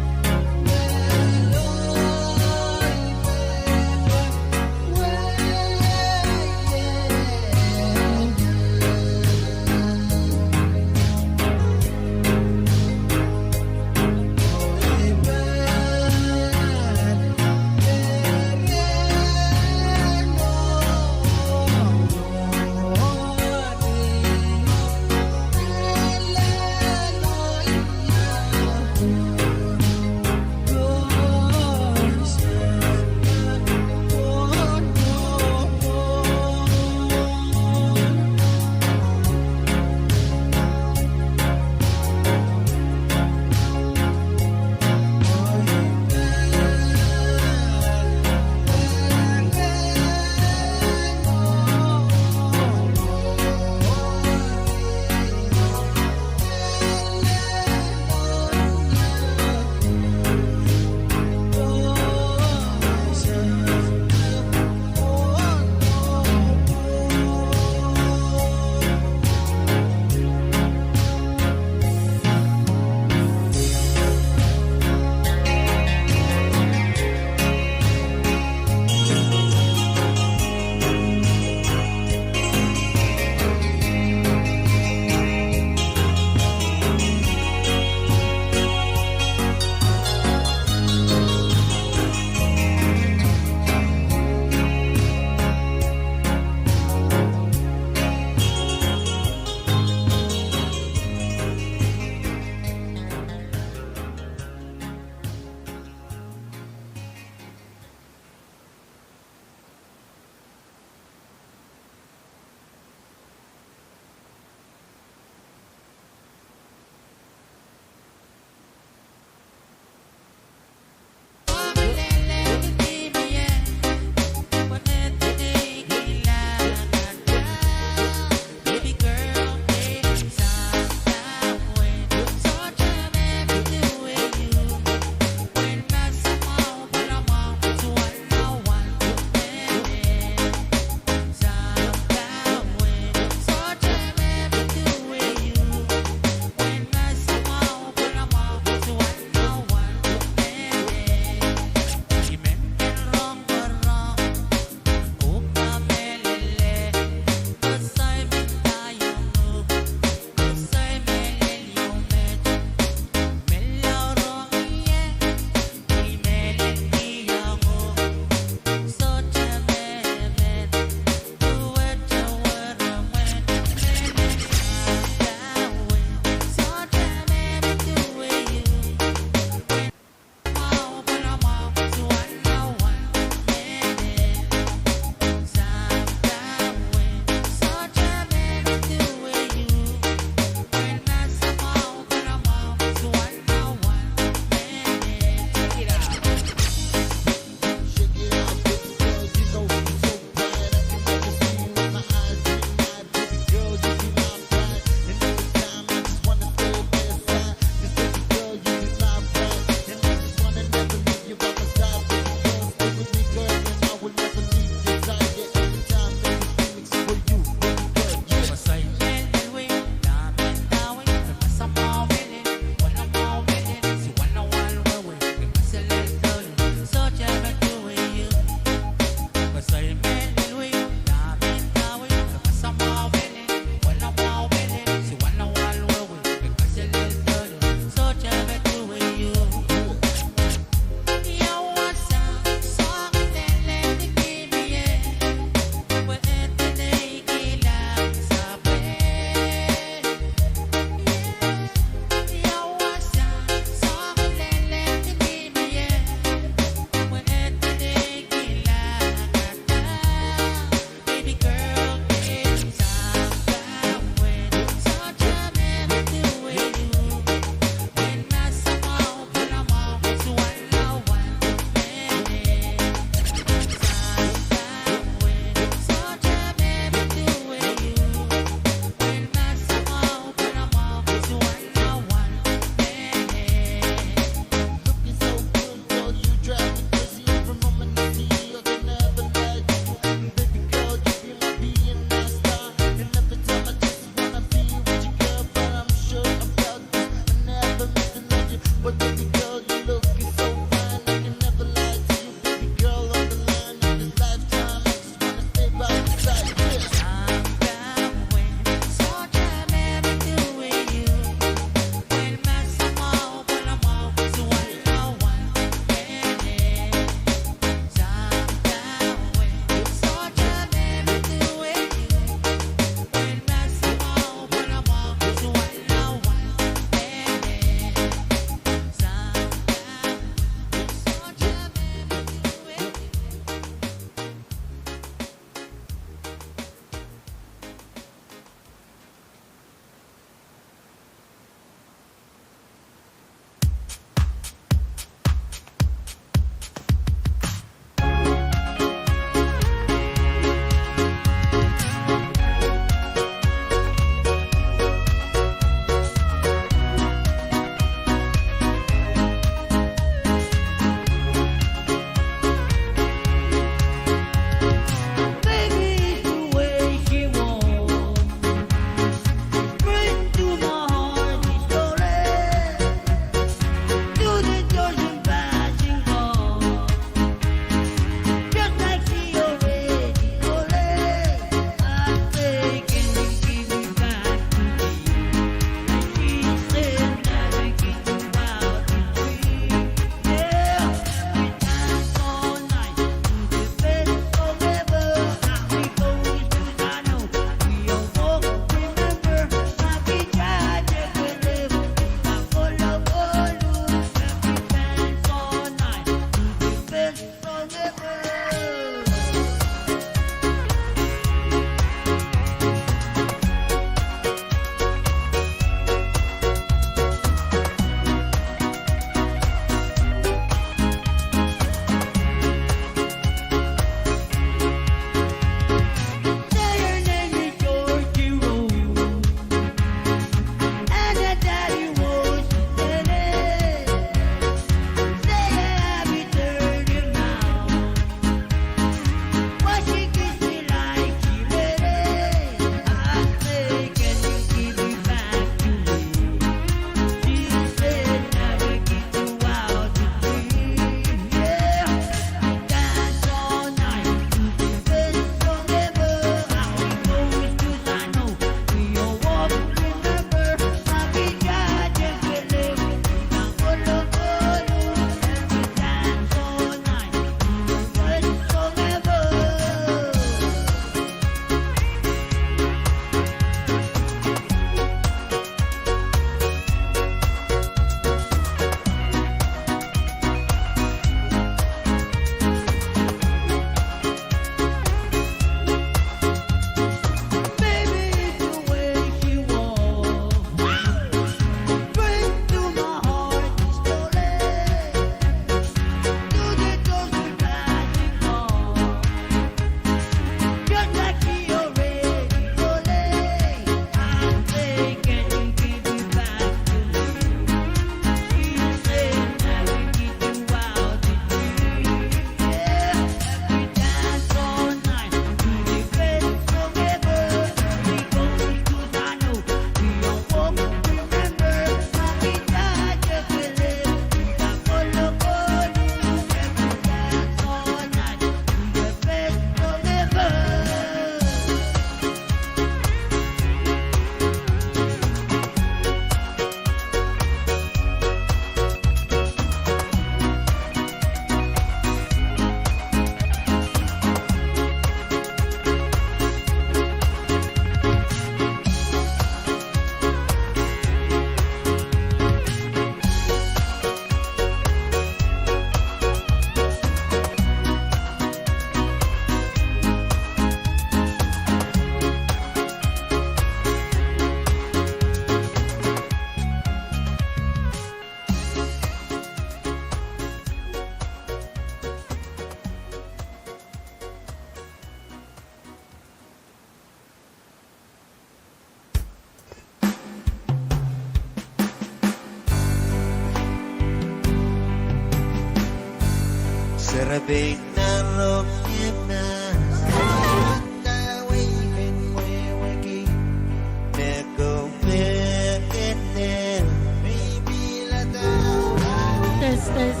Test, test.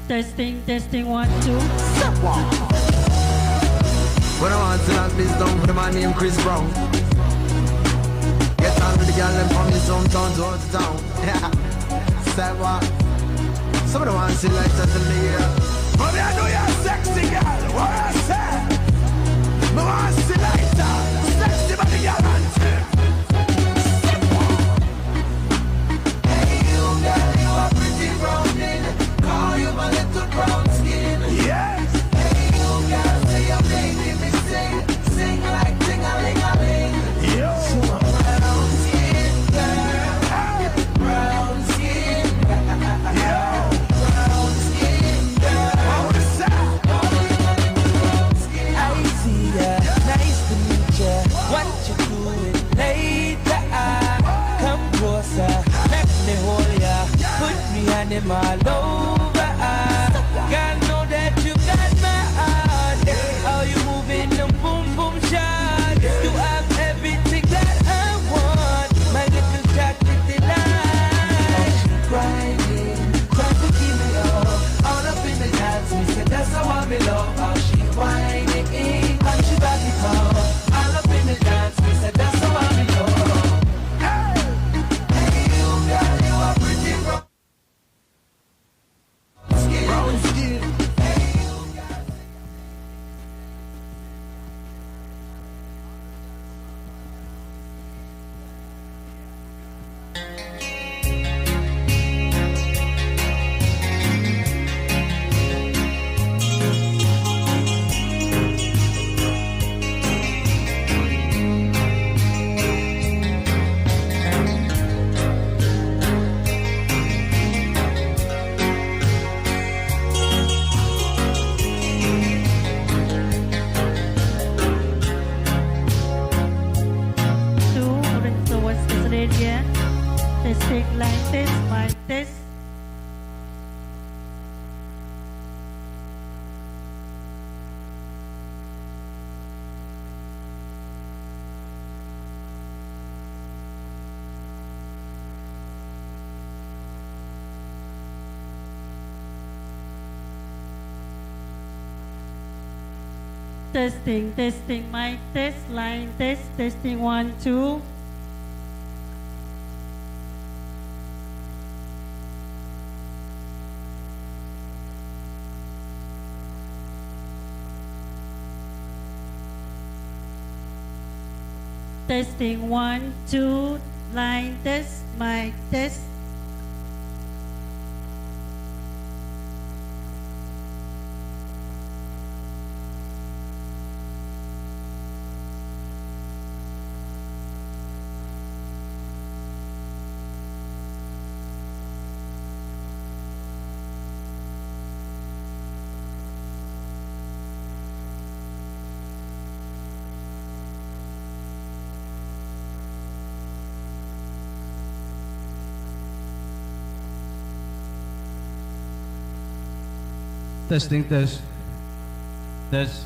Testing, testing, one, two. When I want to land this down for my name Chris Brown. Get on with the girl dem from this hometown to out of town. Seh wah? Somebody want to see lighter to me here. But me, I know you're a sexy girl. What I say? Me want to see lighter. Sexy body girl and Hey, you girl, you are pretty brown in. Call you my little brown skin. Yes. Hey, you girl, say you're making me sing, sing like ting-a-ling-a-ling. Yo. So a brown skin girl, brown skin, yo, brown skin girl. What is that? Call you my little brown skin. I see ya, nice to meet ya. What you doing later? Come closer, let me hold ya. Put me animal over. God know that you got my heart. How you moving the boom boom shot? You have everything that I want. My little chocolate delight. How she grinding, trying to give me up. All up in the dance, me say that's how I me love. How she whining, and she back it up. All up in the dance, me say that's how I me love. Hey! Hey, you girl, you are pretty brown skin. Brown skin. Hey, you girl. Two, Lorenzo West Australia. Testing, line test, mic test. Testing, testing, mic test, line test, testing, one, two. Testing, one, two, line test, mic test. Testing, test. Test.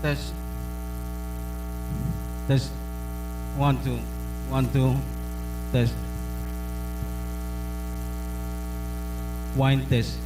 Test. Test. One, two. One, two. Test. Wine test.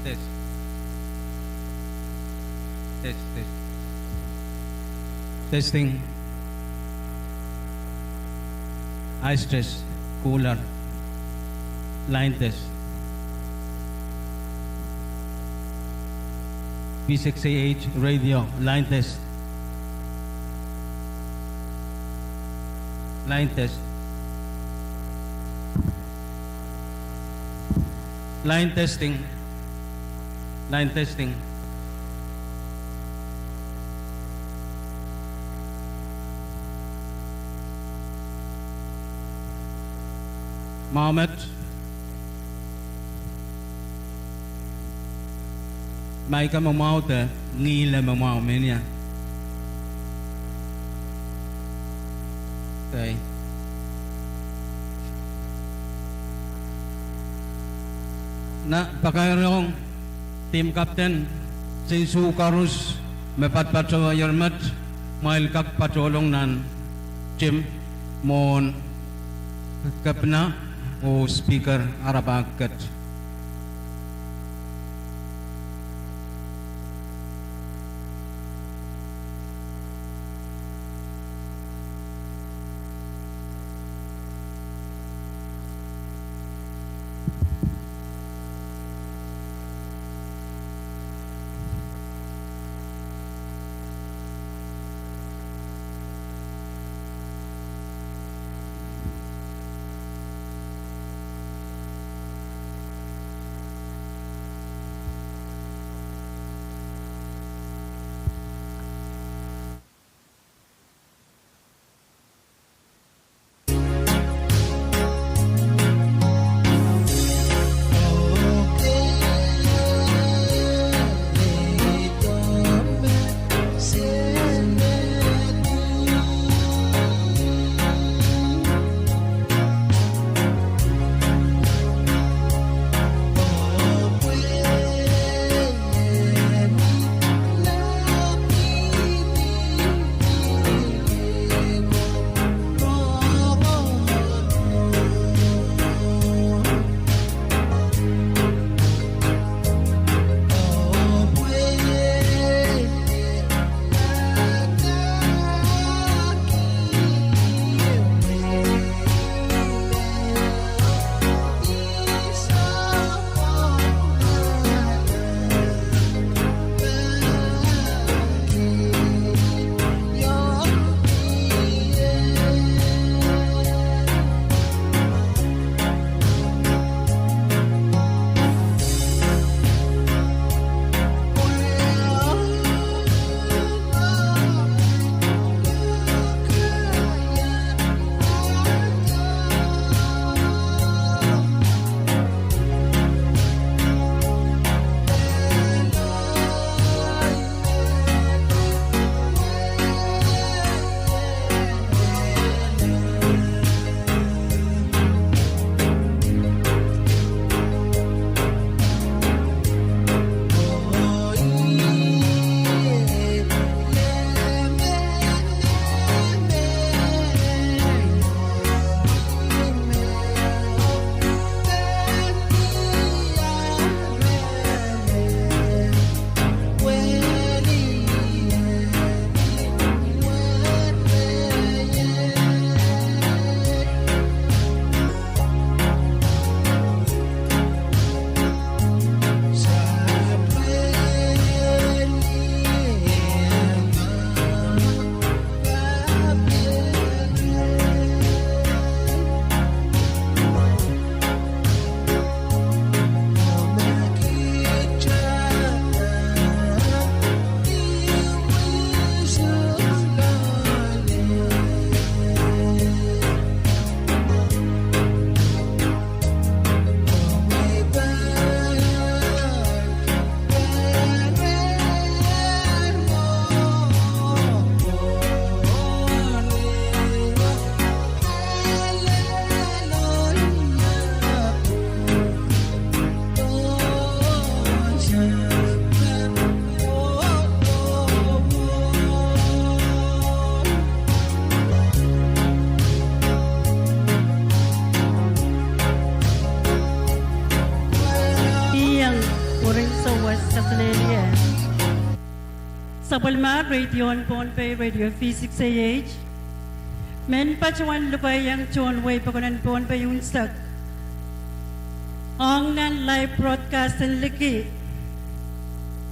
Test. Test, test. Testing. Ice test. Cooler. Line test. V six A H radio. Line test. Line test. Line testing. Line testing. Mwahu met. Maik me mwahu de ngihl me mwahu, menia. Okay. Nan pakairong team captain, sensuo koaros me patpato ier met, kumwail kak patohlong nan tim mwohn kepina oh speaker arapahk ket. Iang urin sawas kaselehlie. Sapwellimar radio en Pohnpei, Radio V six A H, men patohwan lukehiong tohn wehi pokon en Pohnpei unsek ong nan live broadcast en liki,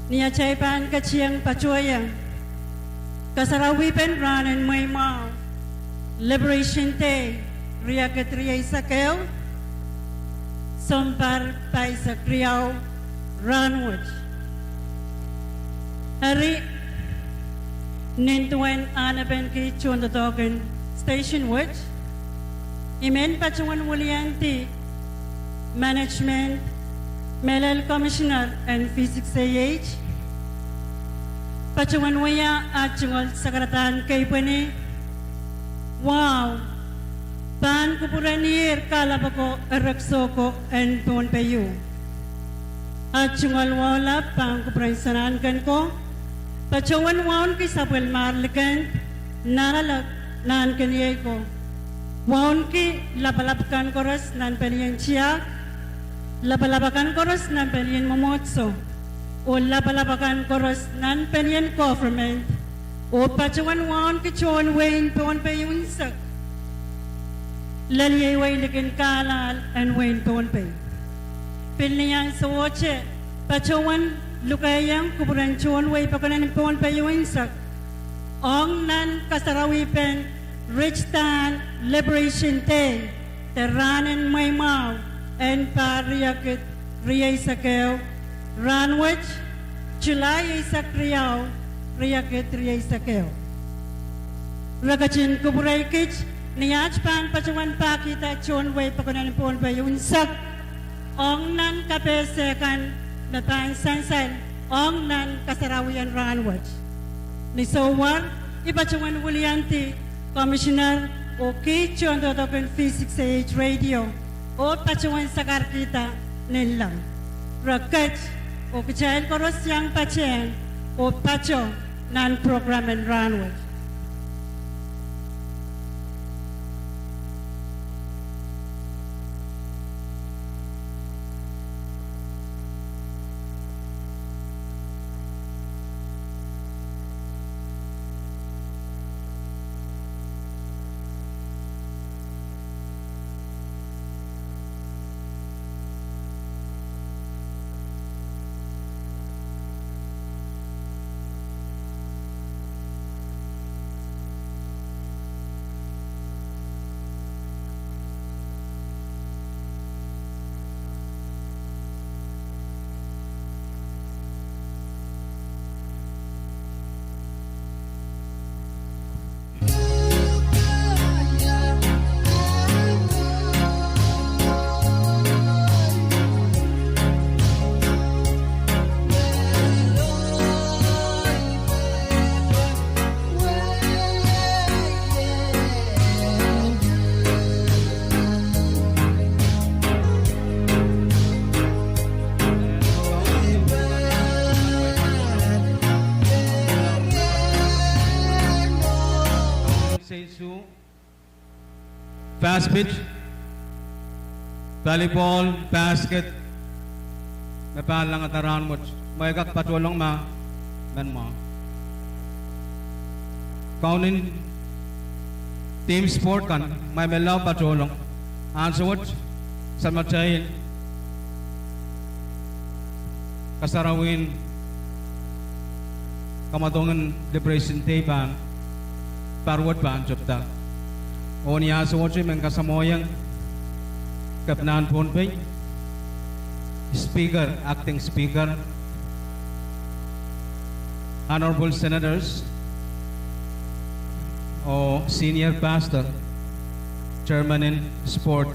ni atail pahn ketikihong patohiong kasarawihpen rahn en mweimwahu, Liberation Day, riakid rieisek ehu, sounpar pahisek riau, rahnwet. Eri, nin duwen ahnepenki tohndoadoahk en station wet, I men patohwan wiliandi management, mehlel commissioner en V six A H, patohwan wia ah tungoal sakaradahn keipweni wahu pahn kupwuren ihr kalapoko erekiso ko en Pohnpei. Ah tungoal wahu laud pahn kupwuren Sanahnken ko, patohwan wauneki sapwellimahr Likend, Nahnalek, Nahnkeniei ko. Wauneki lapalap kan koaros nan pelien tiahk, lapalap akan koaros nan pelien mwomwohdiso, oh lapalap akan koaros nan pelien government, oh patohwan wauneki tohn wehin Pohnpei unsek, lel ieiwei likin kahlahl en wehin Pohnpei. Pil ni ansowohte, patohwan lukehiong kupwuren tohn wehi pokon en Pohnpei unsek ong nan kasarawipen Richtan Liberation Day, de rahnen mweimwahu en pahr riekid rieisek ehu, rahnwet, July eisek riau, riekid rieisek ehu. Re ketin kupwurei kiht ni aht pahn patohwan pahkihda tohn wehi pokon en Pohnpei unsek ong nan kapehse kan me pahn sansal ong nan kasarawien rahnwet. Ni souwar, I patohwan wiliandi commissioner oh kiht tohndoadoahk en V six A H radio, oh patohwan sakarkihda ninleng. Re ket, oh kitail koaros iang patehng oh patoh nan program en rahnwet. Seisu, fast pitch, volleyball, basket, me pahn langada rahnwet. Mwein kak patohlong ma men mwahu. Kaunen team sport kan, mwein me lao patohlong. Ansou wet, samatail kasarawien kamwadongen Liberation Day pahn, pahr wet pahn tepda. Oh ni ansou wet I men kasamwohiong Kepinahn Pohnpei, Speaker, Acting Speaker, Honorable Senators, oh Senior Pastor, Chairman en Sport,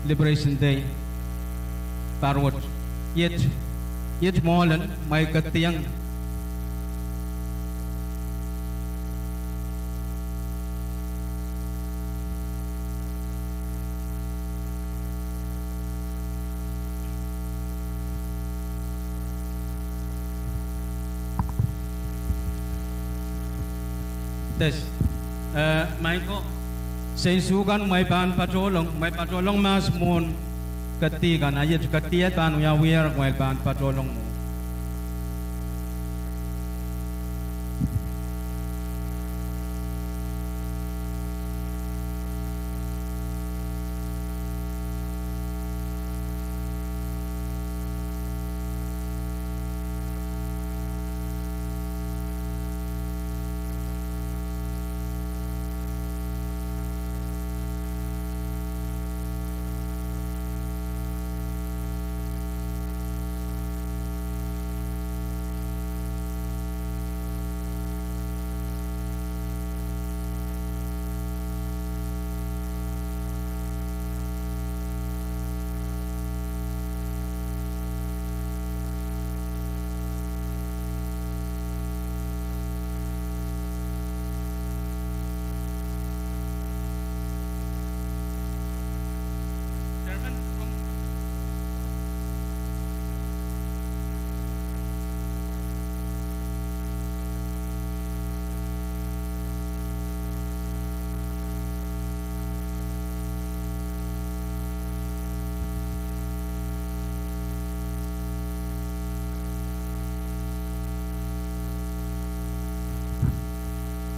Liberation Day pahr wet. Iet, iet mwoalen, mwein ketieng. Des, eh, Michael, seisu kan mwein pahn patohlong, mwein patohlong mahs mwohn kedi kan, a iet kedi pahn wiawiher, mwein pahn patohlong mwohn.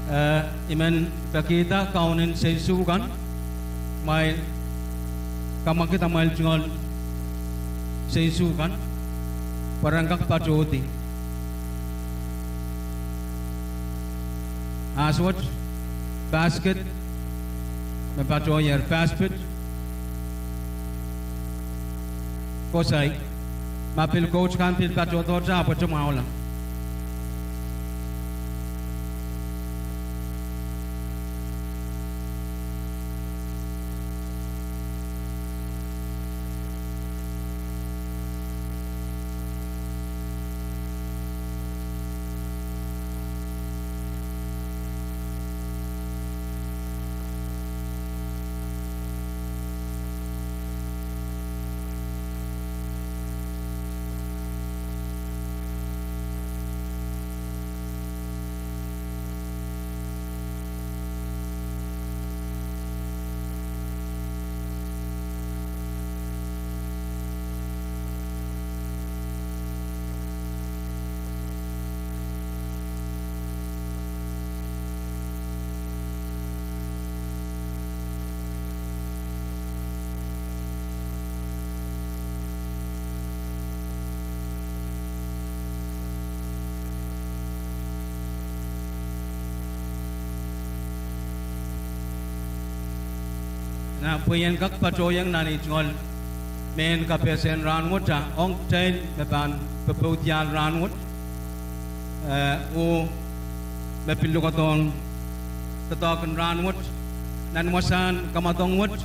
Eh, I men pekihda kaunen seisu kan, kumwail kamwakid amwail tungoal seisu kan, pwe ren kak patohdi. Ahnsou wet, basket me patohier, basket. Kosai, ma pil koht kan pil patohdohte, ahpw e mwahula. Nan pwehn kak patohieng nan ei tungoal mehn kapehse en rahnwet, a ong kitail me pahn pwopwoud ial rahnwet, eh, oh me pil lukodohng doadoahk en rahnwet, nan wasahn kamwadong wet,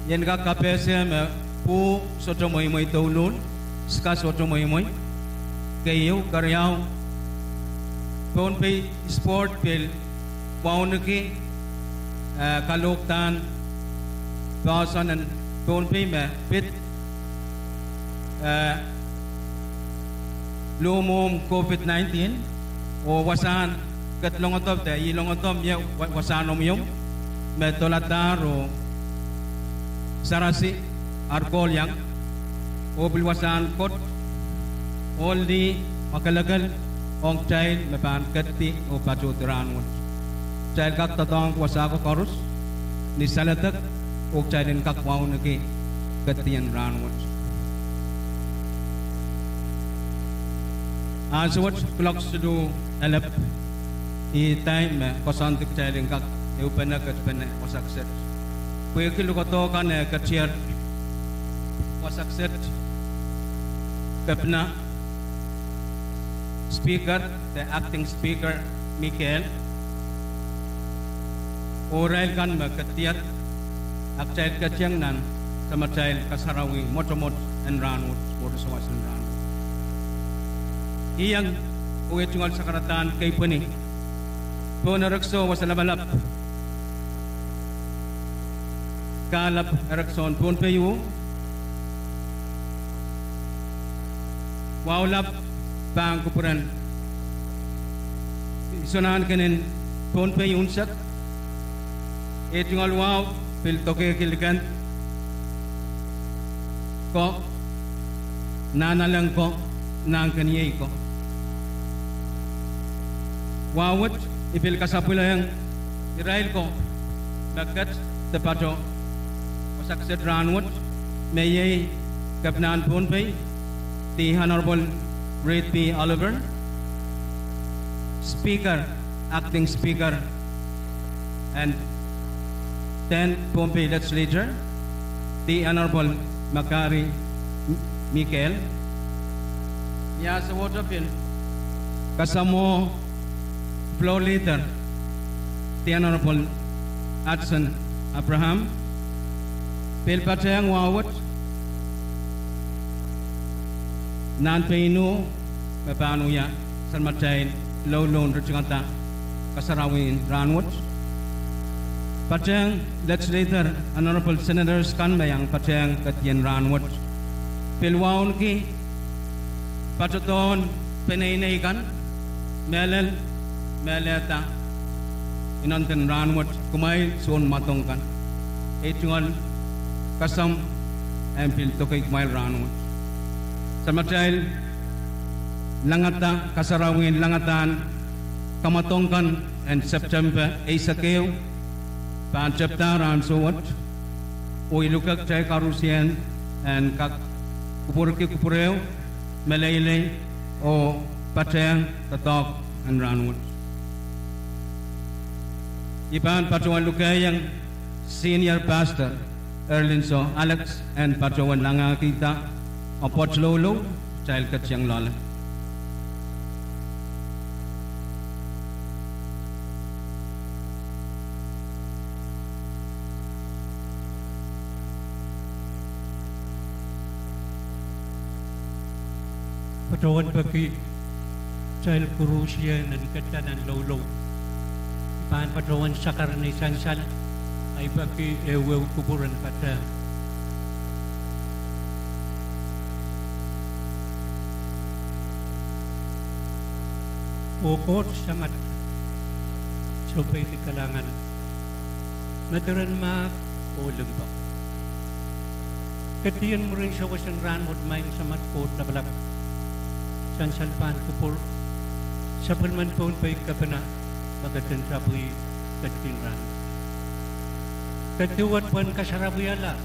I en kak kapehse me pwuh sohte mweimwei douluhl, sika sohte mweimwei. Keieu, keriau, Pohnpei Esports pil wauneki, eh, kalohkdahn poahsoan en Pohnpei me pid, eh, lohmwohmw COVID nineteen, oh wasahn kedlongodo de ihlongodo mie wa-, wasahn omwiomw me dohladahr oh sarasi ar kohl iang, oh pil wasahn kot, ohl lih, mwakelekel ong kitail me pahn kedi oh patohdi rahnwet. Kitail kak doadoahngki wasa ko koaros ni saledek, oh kitail en kak wauneki kedien rahnwet. Ahnsou wet kuloak siluh elep, ih time me koasoandi kitail en kak ehupene ketpene wasa kiset. Pwehki lukodo kan e ketier wasa kiset, kepina, Speaker de Acting Speaker Michael, oh irail kan me kedier, a kitail ketieng nan samatail kasarawi mwotomwot en rahnwet, oh sawas en rahnwet. Iang, oh ei tungoal sakaradahn keipweni, pohn erekiso wasa lapalap, kahlap erekison Pohnpei uh, wahu lap pahn kupwuren Isonahn Kenen Pohnpei unsek, ei tungoal wahu pil dokehki likend ko, nahnalek ko, nahnkeniei ko. Wahu wet I pil kasapwilehiong irail ko me ket de pato wasa kiset rahnwet, me iei Kepinahn Pohnpei, the Honorable Reed P. Oliver, Speaker, Acting Speaker, and then Pohnpei Legislature, the Honorable Makari Michael. Ni ah sohte pil kasamwo Floor Leader, the Honorable Hudson Abraham, pil patehng wahu wet nan pein o me pahn wia samatail louloun ritingada kasarawien rahnwet. Patehng Legislator, Honorable Senators kan me iang patehng kedien rahnwet. Pil wauneki patohdohn peneinei kan, mehlel, mehlehda inenen rahnwet, kumwail soun mwadong kan. Ei tungoal kasam en pil dokei kumwail rahnwet. Samatail langada kasarawien langadahn Kamwadong kan en September eisek ehu pahn tepda rahn sowet, oh I lukehng kitail koarusie en kak kupwurki kupwur ehu, meleilei, oh patehng doadoahk en rahn wet. I pahn patohwan lukehiong Senior Pastor Erlinso Alex en patohwan langahkihda apwoat loulou, kitail ketikihong loale. Patohwan peki kitail koarusie en ketido nan loulou. I pahn patohwan sakar ni sansal, ahi peki ehuehu kupwur en patehng. Oh Koht Samat, soupeidi kalahngan, me diren mahk oh limpoak. Ketien mwurin sewese en rahn wet, Maing Samat Koht Lapalap, sansal pahn kupwur, sapwellimen Pohnpei kepina me ketin tapwih ketkin rahn wet. Ke duwet pwehn kasarawihala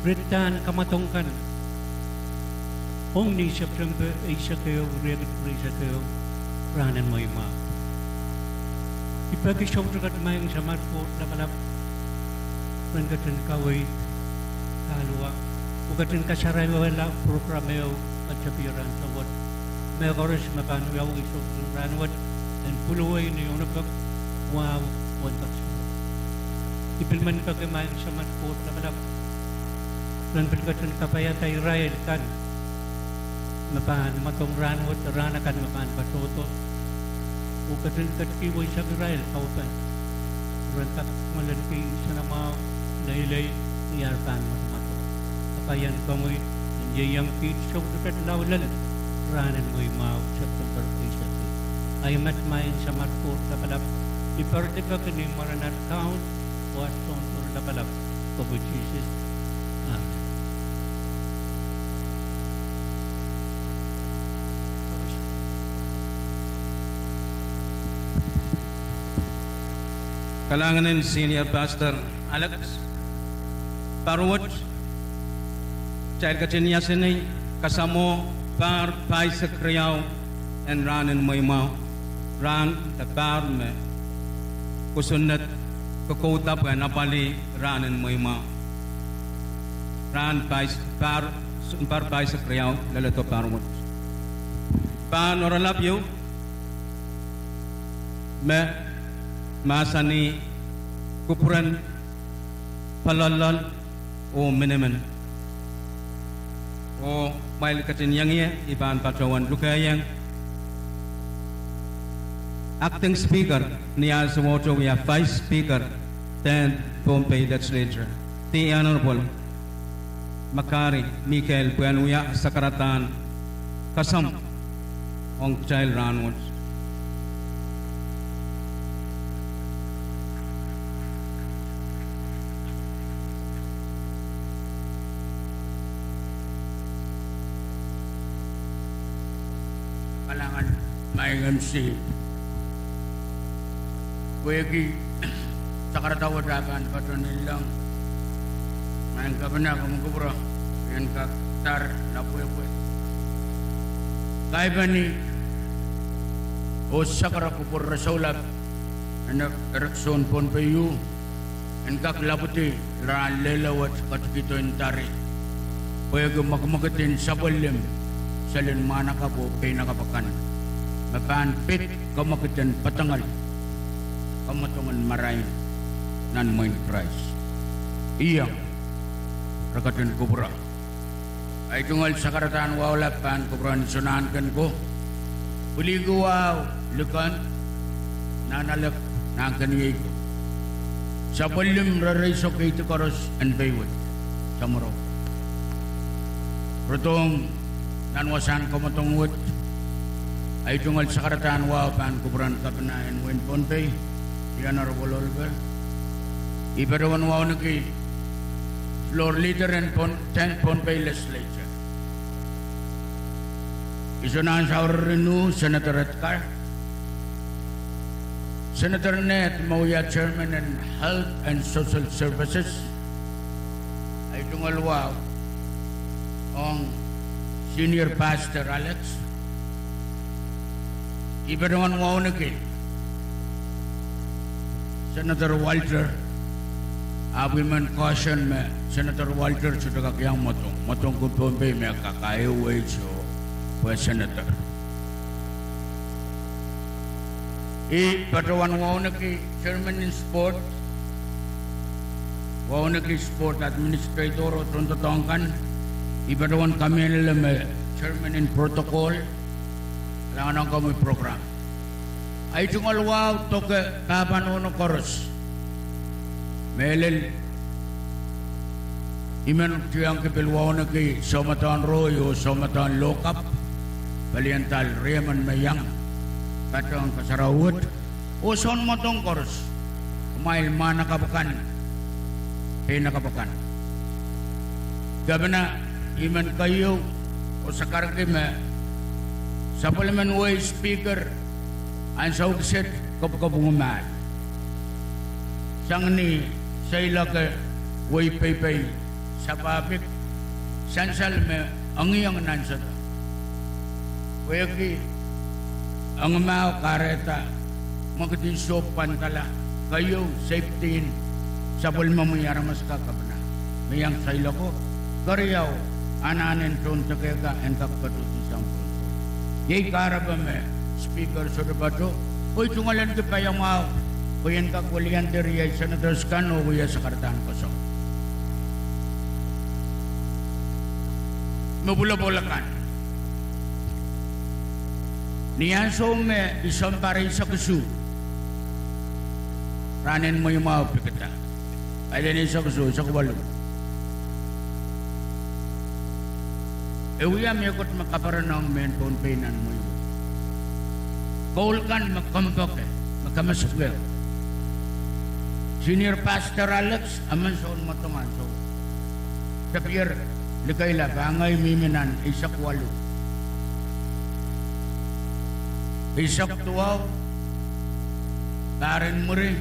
ridahn kamwadong kan ong ni September eisek ehu, riekid rieisek ehu, rahn en mweimwahu. I peki soutik et, Maing Samat Koht Lapalap, ren ketin kaweid, kaluwa, oh ketin kasarawihala program ehu me tepida rahn sowet. Mehkoaros me pahn wiawi soutik en rahn wet en pwuluwei ni onopek, wahu, oh en kak. I pil men peki, Maing Samat Koht Lapalap, ren pil ketin kapaiada irail kan me pahn mwadong rahn wet, rahn akan me pahn patohdo, oh ketin ketikihweisek irail kaupen ren kak tungoalenki nsenamwahu, leilei, ni ar pahn mwadomwado. Kapaian komwi en ieiang kiht soutik et laulel rahn en mweimwahu, September eisek. Ahi met, Maing Samat Koht Lapalap, I poaridi peki ni mwaren at Kaun oh at Sounkomour Lapalap, komwi Sises. Amen. Kalahngan en Senior Pastor Alex. Pahr wet kitail ketin iasini kasamwo pahr pahisek riau en rahn en mweimwahu, rahn de pahr me kosonned kokouda pwehn apwalih rahn en mweimwahu. Rahn pahis-, pahr, pahr pahisek riau leledo pahr wet. Pahn oaralap ieu me mahsanih kupwuren paloalloal oh minimin. Oh kumwail ketin iang ie, I pahn patohwan lukehiong Acting Speaker ni ansou wet oh wia Vice Speaker, then Pohnpei Legislature, The Honorable Makari Mikael, pwehn wia sakaradahn kasam ong kitail rahn wet. Kalahngan, Maing M C. Pwehki sakarada wet ah pahn patohwan ilong, Maing Kepina, komwi kupwure en kak dar lapwehpwe. Kaipeni oh sakara kupwur rasehla en erekiso en Pohnpei u en kak lapwidi rahn lelo wet ketikihdo ndari, pwehki mwekimwekid en sapwellim selin mwahnakapwo peinakapw akan me pahn pid kemwekid en padengel kamwadong en marain nan mwehin Krais. Iang, re ketin kupwure. Ahi tungoal sakaradahn wahu lap pahn kupwuren Iso Nahnken ko, pwiliki wahu, Likend, Nahnalek, Nahnkeniei ko, sapwellim rereiso keidi koaros en pei wet, samworo, rodohng nan wasahn kamwadong wet. Ahi tungoal sakaradahn wahu pahn kupwuren Kepina en wehin Pohnpei, The Honorable Olper. I patohwan wauneki Floor Leader en Pon-, then Pohnpei Legislature, Iso Nahn Saureri Nu, Senator Edgar, Senator Ned me wia chairman en Health and Social Services, ei tungoal wahu ong Senior Pastor Alex, I patohwan wauneki Senator Walter, ahpw I men caution me Senator Walter sohte kak iang mwadong, mwadong kin Pohnpei me kak ehu wei soh pwe senator. I patohwan wauneki chairman en sport, wauneki sport administrator oh tohndoadoahk kan. I patohwan kamehlele me chairman en protocol, lanohnong komwi program. Ei tungoal wahu doke pahpa nohno koaros. Mehlel, I men tiahngki pil wauneki soumwadahn rohi oh soumwadahn lohkapw, pelien dahl riemen me iang patohwan kasarawi wet, oh soun mwadong koaros, kumwail mwahnakapw akan, peinakapw akan. Kepina, I men keieu oh sakarki me sapwellimen wehi speaker, ansou kiset kopwukopwung mwahl. Sang ni seiloak wehi peipei sapwapik, sansal me engieng nan sehdo. Pwehki engemwahu kahrehda mwekid en sohp pwandala, keieu safety en sapwellimomwi aramas akan, kepina, me iang seiloako. Keriau, anahn en tohn deke kan en kak patohdi sang pohn. Iei kahrepe me speaker sohte patoh, oh I tungoal ahneki paiamwahu, pwe I en kak weliandi riei senators kan oh wia sakaradahn koasoi. Me pwulopwul akan, ni ansou me I sounpar eisek isuh, rahn en mweimwahu pikida, elen eisek isuh, eisek waluh, e wia mehkot me kaperenohng mehn Pohnpei nan mwehi wet. Koul kan me kompoake, me kemesepwehk. Senior Pastor Alex, emen soun mwadong ansou, tepier likeila pwe ngehi mihmi nan eisek waluh, eisek duwau, pahr en mwuri,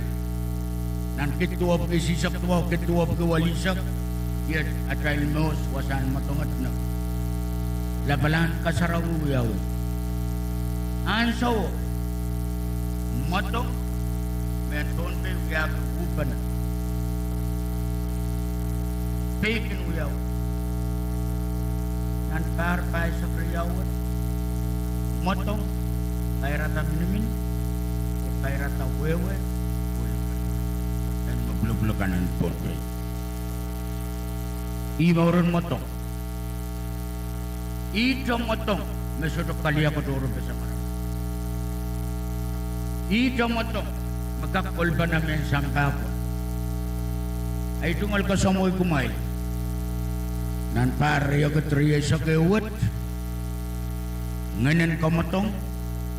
nan kid duwepwiki, eisek duwau, kid duwepwiki welisek, iet atail mehs wasahn mwadong et ne lapalahn kasarawi wiawi. Ansou mwadong mehn Pohnpei wiahki uhpene, peikin wiawi. Nan pahr pahisek riau wet, mwadong kairada minimin, oh kairada wehwe, oh en me pwulopwul akan en Pohnpei. Ih mouren mwadong. Ihte mwadong me sohte kaliakot oh ripeseng aramas. Ihte mwadong me kak kolpene mehn sampah pwon. Ei tungoal kasamwoh kumwail, nan pahr riekid rieisek ehu wet, ngehn en kamwadong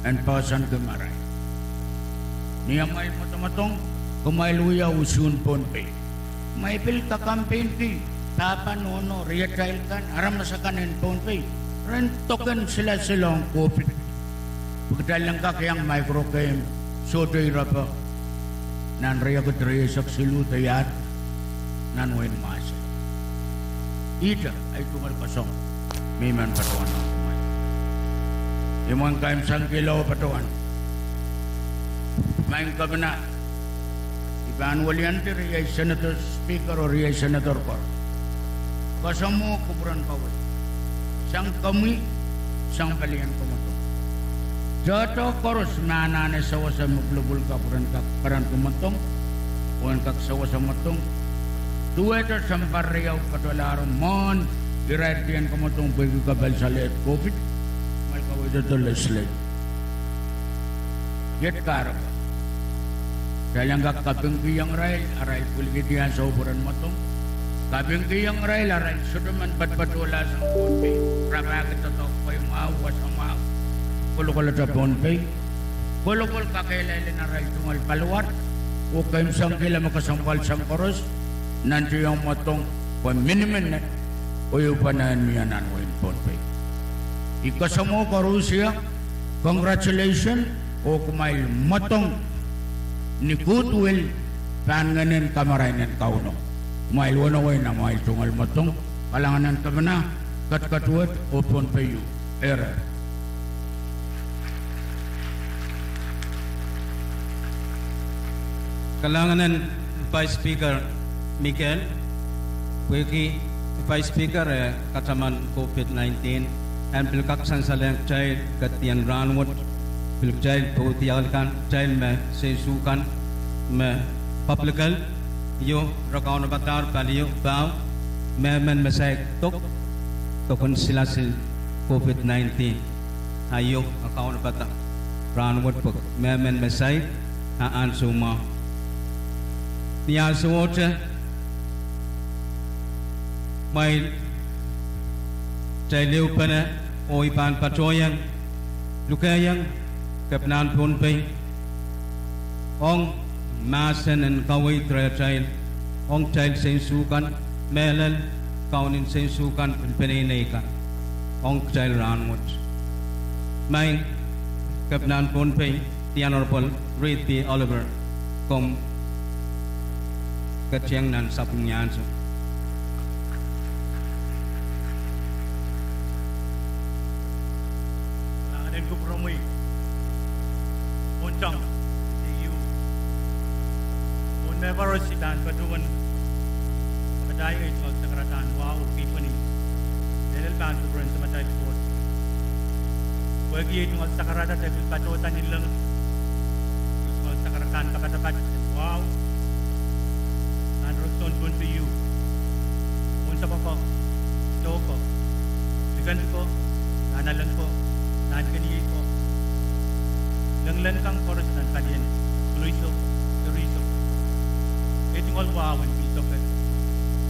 en poahsoanki marain. Ni amwail mwadamwadong, kumwail wia usuhn Pohnpei. Kumwail pil kakampeinki pahpa nohno, riatail kan, aramas akan en Pohnpei, ren doken silasil ong COVID. Pwe kitail en kak iang micro game, sohte irepe, nan riekid rieisek siluh de iahd, nan wehin Mahsel. Ihte ei tungoal koasoi me I men patohwan ong kumwail. I men kaimwisekihla oh patohwan, Maing Kepina, I pahn weliandi riei senator, speaker oh riei senator koaros. Kasamwoh kupwuren kaweid sang komwi, sang palien kamwadong. Tohto koaros me anahne sewese me pwulopwul kapw ren kak perenki mwadong, oh en kak sewese mwadong, duwehte sounpar riau patohlahro mwohn irair dien kamwadong pwehki kapehse lel COVID, kumwail kaweid dodo leslehn. Iet kahrepe, kitail en kak kapingkihong irail arail pwilikihdi ansou pwuren mwadong. Kapingkihong irail arail sohte men patpatohlahsang Pohnpei, rapahki doadoahk pweimwahu, wasamwahu, kolokolete Pohnpei. Kolokol kakehlail en arail tungoal paliwar, oh kaimwisekihla me kesempwal sang koaros, nantihong mwadong pwe minimin, oh ehu pahn en mie nan wehin Pohnpei. I kasamwoh koarusie, congratulation, oh kumwail mwadong ni goodwill pahn ngehnen kamarain en Kauno. Kumwail wenewei nan amwail tungoal mwadong. Kalahngan en Kepina, ketiket wet, oh Pohnpei ieu. Eri. Kalahngan en Vice Speaker Mikel, pwehki Vice Speaker e kataman COVID nineteen, en pil kak sansalehng kitail ketiket en rahnwet, pil kitail pwukoa kan, kitail me seisohkan, me public health, io, re kaunopadahr palio paho, mehmen me saik dok, dok en silasil COVID nineteen. A io, a kaunopada rahnwet pwe mehmen me saik, a ansou mwahu. Ni ansouohte, kumwail, kitail ehupene, oh I pahn patohiong, lukehiong Kepinahn Pohnpei ong mahsen en kaweid rehtail, ong kitail seisohkan, mehlel kaunen seisohkan en peneinei kan, ong kitail rahnwet. Maing Kepinahn Pohnpei, the Honorable Reed Oliver, komw ketieng nan sapwung ni ansou. Kalahngan en kupwuromwi, Pohntown, ieu, oh me koaros I pahn patohwan kapatahieng ei tungoal sakaradahn wahu oh kihpene, mehlel pahn kupwuren Samatail Koht, pwehki ei tungoal sakarada se pil patohda ni leng, ei tungoal sakaradahn kapatapat en wahu, nan rek soun Pohnpei ieu, pohn sapwoko, dohko, likend ko, nahnalek ko, nahnken iei ko, lenglen kan koaros nan palien koluhso, serihso, ei tungoal wahu en pil sohte